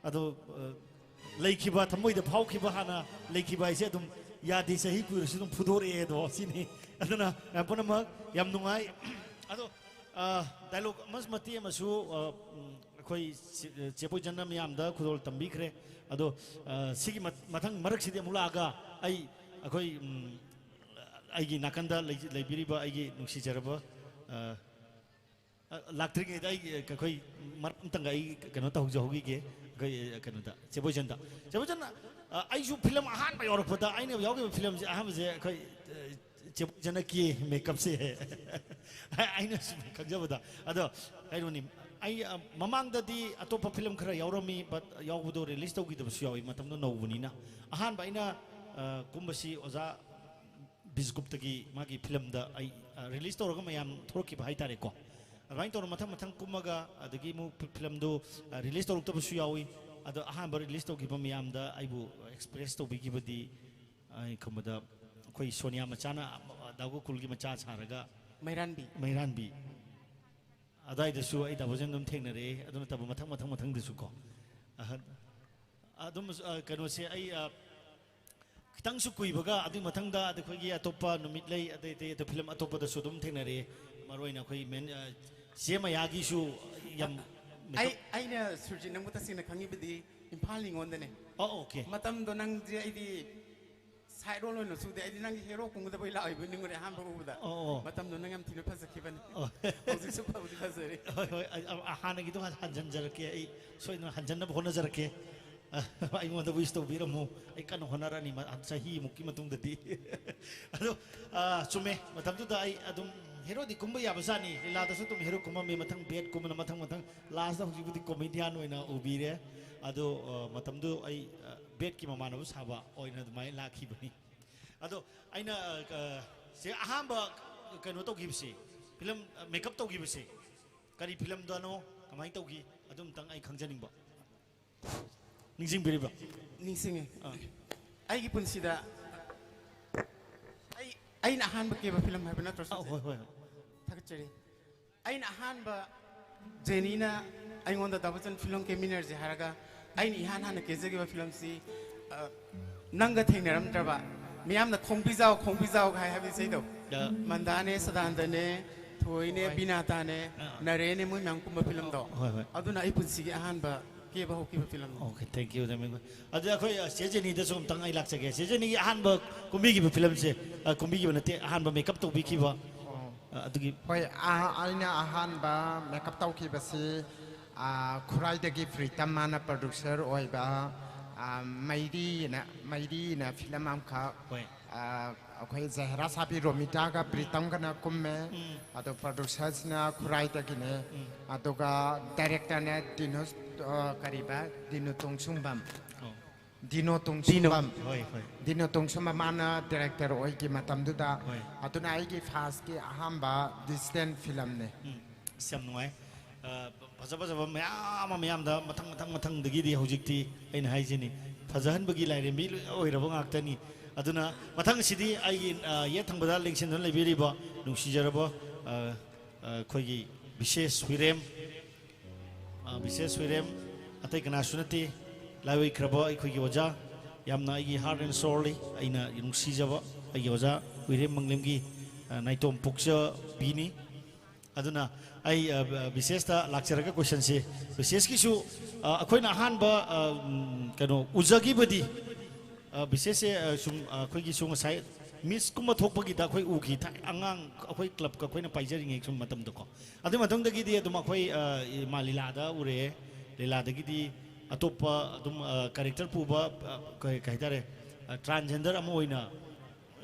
ꯑꯗꯣ, ꯑ, ꯂꯩꯈꯤꯕ, ꯊꯃꯣꯏꯗ ꯐꯥꯎꯈꯤꯕ ꯍꯥꯟꯅ ꯂꯩꯈꯤꯕ ꯍꯥꯏꯁꯦ ꯑꯗꯨꯝ ꯌꯥꯗꯦ, ꯆꯍꯤ ꯀꯨꯏꯔꯁꯨ ꯑꯗꯨꯝ ꯐꯨꯗꯣꯔꯛꯑꯦ ꯑꯗꯣ, ꯁꯤꯅꯤ꯫ ꯑꯗꯨꯅ ꯃꯌꯥꯝ ꯄꯨꯝꯅꯃꯛ ꯌꯥꯝ ꯅꯨꯡꯉꯥꯏ꯫ ꯑꯗꯣ, ꯑ, ꯗꯥꯏꯂꯣꯛ ꯑꯃ, ꯃꯇꯦꯛ ꯑꯃꯁꯨ, ꯑ, ꯎꯝ, ꯑꯩꯈꯣꯏ ꯆꯦ-, ꯆꯦ ꯄꯣꯏꯖꯟꯅ ꯃꯌꯥꯝꯗ ꯈꯨꯗꯣꯜ ꯇꯝꯕꯤꯈ꯭ꯔꯦ꯫ ꯑꯗꯣ, ꯑ, ꯁꯤꯒꯤ ꯃ-, ꯃꯊꯪ ꯃꯔꯛꯁꯤꯗꯤ ꯑꯃꯨꯛ ꯂꯥꯛꯑꯒ ꯑꯩ, ꯑꯩꯈꯣꯏ, ꯎꯝ, ꯑꯩꯒꯤ ꯅꯥꯀꯟꯗ ꯂꯩ-, ꯂꯩꯕꯤꯔꯤꯕ ꯑꯩꯒꯤ ꯅꯨꯡꯁꯤꯖꯔꯕ, ꯑ, ꯑ, ꯂꯥꯛꯇ꯭ꯔꯤꯉꯩꯗ ꯑꯩ, ꯑ, ꯑꯩꯈꯣꯏ ꯃꯔꯛ ꯑꯝꯇꯪꯒ ꯑꯩ ꯀꯩꯅꯣ ꯇꯧꯖꯍꯧꯈꯤꯒꯦ꯫ ꯑꯩꯈꯣꯏ, ꯑ, ꯀꯩꯅꯣꯗ, ꯆꯦ ꯕꯣꯏꯖꯟꯗ꯫ ꯆꯦ ꯕꯣꯏꯖꯟ, ꯑ, ꯑꯩꯁꯨ ꯐꯤꯂꯝ ꯑꯍꯥꯟꯕ ꯌꯥꯎꯔꯛꯄꯗ, ꯑꯩꯅ ꯌꯥꯎꯈꯤꯕ ꯐꯤꯂꯝꯁꯦ ꯑꯍꯥꯟꯕꯁꯦ ꯑꯩꯈꯣꯏ, ꯑ, ꯆꯦ ꯕꯣꯏꯖꯟꯅ ꯀꯦ ꯃꯦꯀꯞꯁꯦ꯫ ꯑꯩꯅ ꯁꯨꯝ ꯈꯪꯖꯕꯗ꯫ ꯑꯗꯣ ꯀꯩꯅꯣꯅꯤ, ꯑꯩ, ꯑ, ꯃꯃꯥꯡꯗꯗꯤ ꯑꯇꯣꯞꯄ ꯐꯤꯂꯝ ꯈꯔ ꯌꯥꯎꯔꯝꯃꯤ, but ꯌꯥꯎꯕꯗꯣ ꯔꯤꯂꯤꯁ ꯇꯧꯈꯤꯗꯕꯁꯨ ꯌꯥꯎꯏ, ꯃꯇꯝꯗꯣ ꯅꯧꯕꯅꯤꯅ꯫ ꯑꯍꯥꯟꯕ ꯑꯩꯅ, ꯑ, ꯀꯨꯝꯕꯁꯤ ꯑꯣꯖꯥ ꯕꯤꯁꯒꯨꯞꯇꯒꯤ ꯃꯥꯒꯤ ꯐꯤꯂꯝꯗ ꯑꯩ, ꯑ, ꯔꯤꯂꯤꯁ ꯇꯧꯔꯒ ꯃꯌꯥꯝ ꯊꯣꯛꯂꯛꯈꯤꯕ ꯍꯥꯏꯇꯥꯔꯦꯀꯣ꯫ ꯑꯗꯨꯃꯥꯏꯅ ꯇꯧꯔ ꯃꯊꯪ ꯃꯊꯪ ꯀꯨꯝꯃꯒ, ꯑꯗꯒꯤ ꯑꯃꯨꯛ ꯐꯤ-, ꯐꯤꯂꯝꯗꯨ, ꯑ, ꯔꯤꯂꯤꯁ ꯇꯧꯔꯛꯇꯕꯁꯨ ꯌꯥꯎꯏ꯫ ꯑꯗꯣ ꯑꯍꯥꯟꯕ ꯔꯤꯂꯤꯁ ꯇꯧꯈꯤꯕ ꯃꯌꯥꯝꯗ ꯑꯩꯕꯨ ꯑꯦꯛꯁꯄ꯭ꯔꯦꯁ ꯇꯧꯕꯤꯈꯤꯕꯗꯤ, ꯑꯩ ꯈꯟꯕꯗ ꯑꯩꯈꯣꯏ ꯁꯣꯅꯤꯌꯥ ꯃꯆꯥꯅ, ꯑ, ꯗꯥ ꯒꯣꯀꯨꯜꯒꯤ ꯃꯆꯥ ꯁꯥꯔꯒ ꯃꯩꯔꯥꯟꯕꯤ꯫ ꯃꯩꯔꯥꯟꯕꯤ꯫ ꯑꯗꯥꯏꯗꯁꯨ ꯑꯩ ꯗꯥ ꯕꯣꯏꯖꯟ ꯑꯗꯨꯝ ꯊꯦꯡꯅꯔꯦ꯫ ꯑꯗꯨ ꯅꯠꯇꯕ ꯃꯊꯪ, ꯃꯊꯪ, ꯃꯊꯪꯗꯁꯨ ꯀꯣ꯫ ꯑꯍꯟ-, ꯑꯗꯨꯝ, ꯑ, ꯀꯩꯅꯣꯁꯦ ꯑꯩ, ꯑ, ꯈꯤꯇꯪꯁꯨ ꯀꯨꯏꯕꯒ ꯑꯗꯨꯒꯤ ꯃꯊꯪꯗ ꯑꯩꯈꯣꯏꯒꯤ ꯑꯇꯣꯞꯄ ꯅꯨꯃꯤꯠ ꯂꯩ, ꯑꯇꯩ ꯑꯇꯩ ꯑꯇꯩ ꯐꯤꯂꯝ ꯑꯇꯣꯞꯄꯗꯁꯨ ꯑꯗꯨꯝ ꯊꯦꯡꯅꯔꯦ꯫ ꯃꯔꯨꯑꯣꯏꯅ ꯑꯩꯈꯣꯏ ꯃꯦꯟ-, ꯑ, ꯆꯦ ꯃꯌꯥꯒꯤꯁꯨ ꯌꯥꯝ ꯑꯩ, makeup ꯑꯩꯅ ꯁꯨꯔꯖꯤꯠ ꯅꯪꯕꯨ ꯇꯁꯦꯡꯅ ꯈꯪꯉꯤꯕꯗꯤ ꯏꯝꯐꯥꯜ ꯅꯤꯉꯣꯟꯗꯅꯦ꯫ ꯑꯣ, okay꯫ ꯃꯇꯝꯗꯣ ꯅꯪꯁꯦ ꯑꯩꯗꯤ ꯁꯥꯏꯠ ꯔꯣꯜ ꯑꯣꯏꯅ ꯁꯨꯗꯦ꯫ ꯑꯩꯗꯤ ꯅꯪꯒꯤ ꯍꯦꯔꯣ ꯀꯨꯝꯒꯗꯕꯩ ꯂꯥꯛꯏꯕꯣꯏ ꯅꯤꯡꯉꯨꯔꯦ ꯑꯍꯥꯟꯕ ꯎꯕꯗ꯫ ꯑꯣ, ꯑꯣ꯫ ꯃꯇꯝꯗꯣ ꯅꯪ ꯌꯥꯝ ꯊꯤꯅ ꯐꯖꯈꯤꯕꯅꯤ꯫ ꯑꯣ꯫ ꯍꯧꯖꯤꯛꯁꯨ ꯐꯕꯨꯗꯤ ꯐꯖꯔꯤ꯫ ꯍꯣꯏ, ꯍꯣꯏ꯫ ꯑꯩ, ꯑ, ꯍꯥꯟꯅꯒꯤꯗꯣ ꯍꯟ-, ꯍꯟꯖꯤꯟꯖꯔꯛꯀꯦ꯫ ꯑꯩ ꯁꯣꯏꯗꯅ ꯍꯟꯖꯟꯅꯕ ꯍꯣꯠꯅꯖꯔꯛꯀꯦ꯫ ꯑ, ꯑꯩꯉꯣꯟꯗ ꯋꯤꯁ ꯇꯧꯕꯤꯔꯝꯃꯨ꯫ ꯑꯩ ꯀꯟꯅ ꯍꯣꯠꯅꯔꯅꯤ ꯃ-, ꯆꯍꯤꯃꯨꯛꯀꯤ ꯃꯇꯨꯡꯗꯗꯤ꯫ ꯑꯗꯣ, ꯑ, ꯆꯨꯝꯃꯦ꯫ ꯃꯇꯝꯗꯨꯗ ꯑꯩ ꯑꯗꯨꯝ ꯍꯦꯔꯣꯗꯤ ꯀꯨꯝꯕ ꯌꯥꯕꯖꯥꯠꯅꯤ꯫ ꯂꯤꯂꯥꯗꯁꯨ ꯑꯗꯨꯝ ꯍꯦꯔꯣ ꯀꯨꯝꯃꯝꯃꯤ꯫ ꯃꯊꯪ ꯕꯦꯠ ꯀꯨꯝꯕꯅ ꯃꯊꯪ ꯃꯊꯪ꯫ ꯂꯥꯁꯇ ꯍꯧꯖꯤꯛꯄꯨꯗꯤ ꯀꯣꯃꯦꯗꯤꯌꯥꯟ ꯑꯣꯏꯅ ꯎꯕꯤꯔꯦ꯫ ꯑꯗꯣ, ꯑ, ꯃꯇꯝꯗꯨ ꯑꯩ, ꯑ, ꯕꯦꯠꯀꯤ ꯃꯃꯥꯟꯅꯕ ꯁꯥꯕ ꯑꯣꯏꯅ ꯑꯗꯨꯃꯥꯏꯅ ꯂꯥꯛꯈꯤꯕꯅꯤ꯫ ꯑꯗꯣ ꯑꯩꯅ, ꯑ, ꯑ, ꯁꯦ ꯑꯍꯥꯟꯕ ꯀꯩꯅꯣ ꯇꯧꯈꯤꯕꯁꯦ, ꯐꯤꯂꯝ, ꯑ, ꯃꯦꯀꯞ ꯇꯧꯈꯤꯕꯁꯦ ꯀꯔꯤ ꯐꯤꯂꯝꯗꯅꯣ, ꯀꯃꯥꯏꯅ ꯇꯧꯈꯤ, ꯑꯗꯨꯝꯇꯪ ꯑꯩ ꯈꯪꯖꯅꯤꯡꯕ꯫ ꯅꯤꯡꯁꯤꯡꯕꯤꯔꯤꯕ꯭ꯔꯥ? ꯅꯤꯡꯁꯤꯡꯉꯦ꯫ ꯑꯥ꯫ ꯑꯩꯒꯤ ꯄꯨꯟꯁꯤꯗ ꯑꯩ, ꯑꯩꯅ ꯑꯍꯥꯟꯕ ꯀꯦꯕ ꯐꯤꯂꯝ ꯍꯥꯏꯕ ꯅꯠꯇ꯭ꯔꯣ ꯑꯥ, ꯁꯤꯁꯦ? ꯍꯣꯏ, ꯍꯣꯏ, ꯍꯣꯏ꯫ ꯊꯥꯒꯠꯆꯔꯤ꯫ ꯑꯩꯅ ꯑꯍꯥꯟꯕ ꯖꯦꯅꯤꯅ ꯑꯩꯉꯣꯟꯗ "ꯗꯥ ꯕꯆꯟ ꯐꯤꯂꯝ ꯀꯦꯃꯤꯟꯅꯔꯁꯦ" ꯍꯥꯏꯔꯒ ꯑꯩꯅ ꯏꯍꯥꯟ ꯍꯥꯟꯅ ꯀꯦꯖꯈꯤꯕ ꯐꯤꯂꯝꯁꯤ, ꯑ, "ꯅꯪꯒ ꯊꯦꯡꯅꯔꯝꯗ꯭ꯔꯕ", ꯃꯤꯌꯥꯝꯅ "ꯈꯣꯡꯕꯤꯖꯥꯎ, ꯈꯣꯡꯕꯤꯖꯥꯎ" ꯍꯥꯏ ꯍꯥꯏꯕ ꯏꯁꯩꯗꯣ꯫ ꯑ, ꯃꯟꯗꯥꯅꯦ, ꯁꯗꯥꯅꯟꯗꯅꯦ, ꯊꯣꯏꯅꯦ, ꯍꯣꯏ꯫ ꯕꯤꯅꯥꯇꯥꯅꯦ, ꯑ꯫ ꯅꯔꯦꯅꯦ, ꯃꯣꯏ ꯃꯌꯥꯝ ꯀꯨꯝꯕ ꯐꯤꯂꯝꯗꯣ꯫ ꯍꯣꯏ, ꯍꯣꯏ꯫ ꯑꯗꯨꯅ ꯑꯩ ꯄꯨꯟꯁꯤꯒꯤ ꯑꯍꯥꯟꯕ ꯀꯦꯕ ꯍꯧꯈꯤꯕ ꯐꯤꯂꯝꯅꯤ꯫ Okay, thank you, ꯇꯃꯤꯡ꯫ ꯑꯗꯨ ꯑꯩꯈꯣꯏ, ꯑ, ꯆꯦ ꯖꯦꯅꯤꯗꯁꯨ ꯑꯝꯇꯪ ꯑꯩ ꯂꯥꯛꯆꯒꯦ꯫ ꯆꯦ ꯖꯦꯅꯤꯒꯤ ꯑꯍꯥꯟꯕ ꯀꯨꯝꯕꯤꯈꯤꯕ ꯐꯤꯂꯝꯁꯦ, ꯑ, ꯀꯨꯝꯕꯤꯈꯤꯕ ꯅꯠꯇꯦ, ꯑꯍꯥꯟꯕ ꯃꯦꯀꯞ ꯇꯧꯕꯤꯈꯤꯕ, ꯑ, ꯑꯗꯨꯒꯤ꯫ ꯍꯣꯏ, ꯑ-, ꯑꯩꯅ ꯑꯍꯥꯟꯕ ꯃꯦꯀꯞ ꯇꯧꯈꯤꯕꯁꯤ, ꯑ, ꯈꯨꯔꯥꯏꯗꯒꯤ ꯄ꯭ꯔꯤꯇꯝ, ꯃꯥꯅ ꯄ꯭ꯔꯣꯗ꯭ꯌꯨꯁꯔ ꯑꯣꯏꯕ, ꯑ, ꯃꯩꯔꯤꯅ, ꯃꯩꯔꯤꯅ ꯐꯤꯂꯝ ꯑꯃꯈꯛ, ꯍꯣꯏ꯫ ꯑ, ꯑꯩꯈꯣꯏ ꯖꯍꯦꯔꯥ ꯁꯥꯕꯤ ꯔꯣꯃꯤꯇꯥꯒ ꯄ꯭ꯔꯤꯇꯝꯒꯅ ꯀꯨꯝꯃꯦ꯫ ꯑꯗꯣ ꯄ꯭ꯔꯣꯗ꯭ꯌꯨꯁꯔꯁꯤꯅ ꯈꯨꯔꯥꯏꯗꯒꯤꯅꯦ꯫ ꯑꯗꯨꯒ ꯗꯥꯏꯔꯦꯛꯇꯔꯅ ꯗꯤꯅꯨ, ꯑ, ꯀꯔꯤꯕ, ꯗꯤꯅꯨ ꯇꯣꯡꯁꯨꯝꯕꯝ꯫ ꯑꯣ꯫ ꯗꯤꯅꯣ ꯇꯣꯡꯁꯨꯝꯕꯝ꯫ ꯍꯣꯏ, ꯍꯣꯏ꯫ ꯗꯤꯅꯣ ꯇꯣꯡꯁꯨꯝꯕꯝ ꯃꯥꯅ ꯗꯥꯏꯔꯦꯛꯇꯔ ꯑꯣꯏꯈꯤ ꯃꯇꯝꯗꯨꯗ꯫ ꯍꯣꯏ꯫ ꯑꯗꯨꯅ ꯑꯩꯒꯤ ꯐꯥꯔꯁꯀꯤ ꯑꯍꯥꯟꯕ ꯗꯤꯖꯤꯇꯦꯜ ꯐꯤꯂꯝꯅꯦ꯫ ꯎꯝ, ꯑꯁ, ꯌꯥꯝ ꯅꯨꯡꯉꯥꯏ꯫ ꯑ, ꯐꯖ ꯐꯖꯕ ꯃꯌꯥꯝ ꯑꯃ, ꯃꯌꯥꯝꯗ ꯃꯊꯪ, ꯃꯊꯪ, ꯃꯊꯪꯗꯒꯤꯗꯤ ꯍꯧꯖꯤꯛꯇꯤ ꯑꯩꯅ ꯍꯥꯏꯁꯤꯅꯤ, ꯐꯖꯍꯟꯕꯒꯤ ꯂꯥꯏꯔꯦꯝꯕꯤ ꯂꯣꯏ ꯑꯣꯏꯔꯕ ꯉꯥꯛꯇꯅꯤ꯫ ꯑꯗꯨꯅ ꯃꯊꯪꯁꯤꯗꯤ ꯑꯩꯒꯤ, ꯑ, ꯌꯦꯠ ꯊꯪꯕꯗ ꯂꯦꯡꯁꯤꯟꯗꯨꯅ ꯂꯩꯕꯤꯔꯤꯕ ꯅꯨꯡꯁꯤꯖꯔꯕ, ꯑ, ꯑ, ꯑꯩꯈꯣꯏꯒꯤ ꯕꯤꯁꯦꯁ ꯍꯨꯏꯔꯦꯝ, ꯑ, ꯕꯤꯁꯦꯁ ꯍꯨꯏꯔꯦꯝ, ꯑꯇꯩ ꯀꯅꯥꯁꯨ ꯅꯠꯇꯦ, ꯂꯥꯏꯑꯣꯏꯈ꯭ꯔꯕ ꯑꯩꯈꯣꯏꯒꯤ ꯑꯣꯖꯥ, ꯌꯥꯝꯅ ꯑꯩꯒꯤ heart and soulꯂꯤ, ꯑꯩꯅ ꯅꯨꯡꯁꯤꯖꯕ ꯑꯩꯒꯤ ꯑꯣꯖꯥ ꯍꯨꯏꯔꯦꯝ ꯃꯪꯂꯦꯝꯒꯤ, ꯑ, ꯅꯥꯏꯇꯣꯝ ꯄꯣꯛꯆꯕꯤꯅꯤ꯫ ꯑꯗꯨꯅ ꯑꯩ, ꯑ, ꯕꯤꯁꯦꯁꯇ ꯂꯥꯛꯆꯔꯒ questionꯁꯦ, ꯕꯤꯁꯦꯁꯀꯤꯁꯨ, ꯑ, ꯑꯩꯈꯣꯏꯅ ꯑꯍꯥꯟꯕ, ꯑ, ꯎꯝ, ꯀꯩꯅꯣ ꯎꯖꯈꯤꯕꯗꯤ ꯑ, ꯕꯤꯁꯦꯁꯁꯦ, ꯑ, ꯁꯨꯝ, ꯑ, ꯑꯩꯈꯣꯏꯒꯤꯁꯨ ꯉꯁꯥꯏ ꯃꯤꯁꯀꯨꯝꯕ ꯊꯣꯛꯄꯒꯤꯗ ꯑꯩꯈꯣꯏ ꯎꯈꯤ, ꯊꯥꯏ-, ꯑꯉꯥꯡ ꯑꯩꯈꯣꯏ ꯀ꯭ꯂꯕꯀ ꯑꯩꯈꯣꯏꯅ ꯄꯥꯏꯖꯔꯤꯉꯩ ꯁꯨꯝ ꯃꯇꯝꯗꯀꯣ꯫ ꯑꯗꯨ ꯃꯇꯨꯡꯗꯒꯤꯗꯤ ꯑꯗꯨꯝ ꯑꯩꯈꯣꯏ, ꯑ, ꯏꯃꯥ ꯂꯤꯂꯥꯗ ꯎꯔꯦ꯫ ꯂꯤꯂꯥꯗꯒꯤꯗꯤ ꯑꯇꯣꯞꯄ ꯑꯗꯨꯝ, ꯑ, ꯀꯦꯔꯦꯛꯇꯔ ꯄꯨꯕ, ꯑ, ꯀꯩ, ꯀꯩ ꯍꯥꯏꯇꯥꯔꯦ, ꯑ, ꯇ꯭ꯔꯥꯟꯖꯦꯟꯗꯔ ꯑꯃ ꯑꯣꯏꯅ,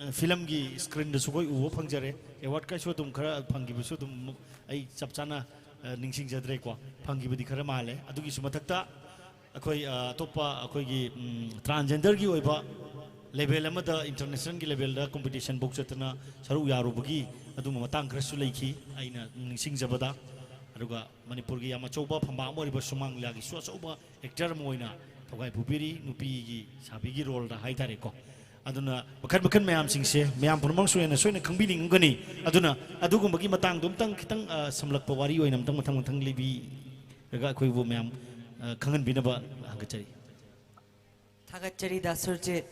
ꯑ, ꯐꯤꯂꯝꯒꯤ ꯁ꯭ꯀ꯭ꯔꯤꯟꯗꯁꯨ ꯑꯩꯈꯣꯏ ꯎꯕ ꯐꯪꯖꯔꯦ꯫ ꯑꯦꯋꯥꯔꯗꯀꯁꯨ ꯑꯗꯨꯝ ꯈꯔ ꯐꯪꯈꯤꯕꯁꯨ ꯑꯗꯨꯝ ꯑꯩ ꯆꯞ ꯆꯥꯅ, ꯑ, ꯅꯤꯡꯁꯤꯡꯖꯗ꯭ꯔꯦꯀꯣ꯫ ꯐꯪꯈꯤꯕꯗꯤ ꯈꯔ ꯃꯥꯜꯂꯦ꯫ ꯑꯗꯨꯒꯤꯁꯨ ꯃꯊꯛꯇ ꯑꯩꯈꯣꯏ, ꯑ, ꯑꯇꯣꯞꯄ ꯑꯩꯈꯣꯏꯒꯤ, ꯎꯝ, ꯇ꯭ꯔꯥꯟꯖꯦꯟꯗꯔꯒꯤ ꯑꯣꯏꯕ ꯂꯦꯚꯦꯜ ꯑꯃꯗ, ꯏꯟꯇꯔꯅꯦꯁꯅꯦꯜꯒꯤ ꯂꯦꯚꯦꯜꯗ ꯀꯣꯝꯄꯤꯇꯤꯁꯟ ꯐꯥꯎ ꯆꯠꯇꯅ ꯁꯔꯨꯛ ꯌꯥꯔꯨꯕꯒꯤ ꯑꯗꯨꯝꯕ ꯃꯇꯥꯡ ꯈꯔꯁꯨ ꯂꯩꯈꯤ ꯑꯩꯅ ꯅꯤꯡꯁꯤꯡꯖꯕꯗ꯫ ꯑꯗꯨꯒ ꯃꯅꯤꯄꯨꯔꯒꯤ ꯌꯥꯝ ꯑꯆꯧꯕ ꯐꯝꯕꯥꯛ ꯑꯃ ꯑꯣꯏꯔꯤꯕ ꯁꯨꯃꯥꯡ ꯂꯤꯂꯥꯒꯤꯁꯨ ꯑꯆꯧꯕ ꯑꯦꯛꯇꯔ ꯑꯃ ꯑꯣꯏꯅ ꯊꯧꯒꯥꯏ ꯄꯨꯕꯤꯔꯤ, ꯅꯨꯄꯤꯒꯤ ꯁꯥꯕꯤꯒꯤ ꯔꯣꯜꯗ ꯍꯥꯏꯇꯥꯔꯦꯀꯣ꯫ ꯑꯗꯨꯅ ꯃꯈꯜ ꯃꯈꯜ ꯃꯌꯥꯝꯁꯤꯡꯁꯦ ꯃꯌꯥꯝ ꯄꯨꯝꯅꯃꯛꯁꯨ ꯍꯦꯟꯅ ꯁꯣꯏꯅ ꯈꯪꯕꯤꯅꯤꯡꯉꯝꯒꯅꯤ꯫ ꯑꯗꯨꯅ ꯑꯗꯨꯒꯨꯝꯕꯒꯤ ꯃꯇꯥꯡꯗꯣ ꯑꯝꯇꯪ ꯈꯤꯇꯪ, ꯑ, ꯁꯝꯂꯛꯄ ꯋꯥꯔꯤ ꯑꯣꯏꯅ ꯑꯝꯇꯪ ꯃꯊꯪ ꯃꯊꯪ ꯂꯤꯕꯤꯔꯒ ꯑꯩꯈꯣꯏꯕꯨ ꯃꯌꯥꯝ, ꯑ, ꯈꯪꯍꯟꯕꯤꯅꯕ ꯍꯪꯒꯠꯆꯔꯤ꯫ ꯊꯥꯒꯠꯆꯔꯤ ꯗꯥ ꯁꯨꯔꯖꯤꯠ꯫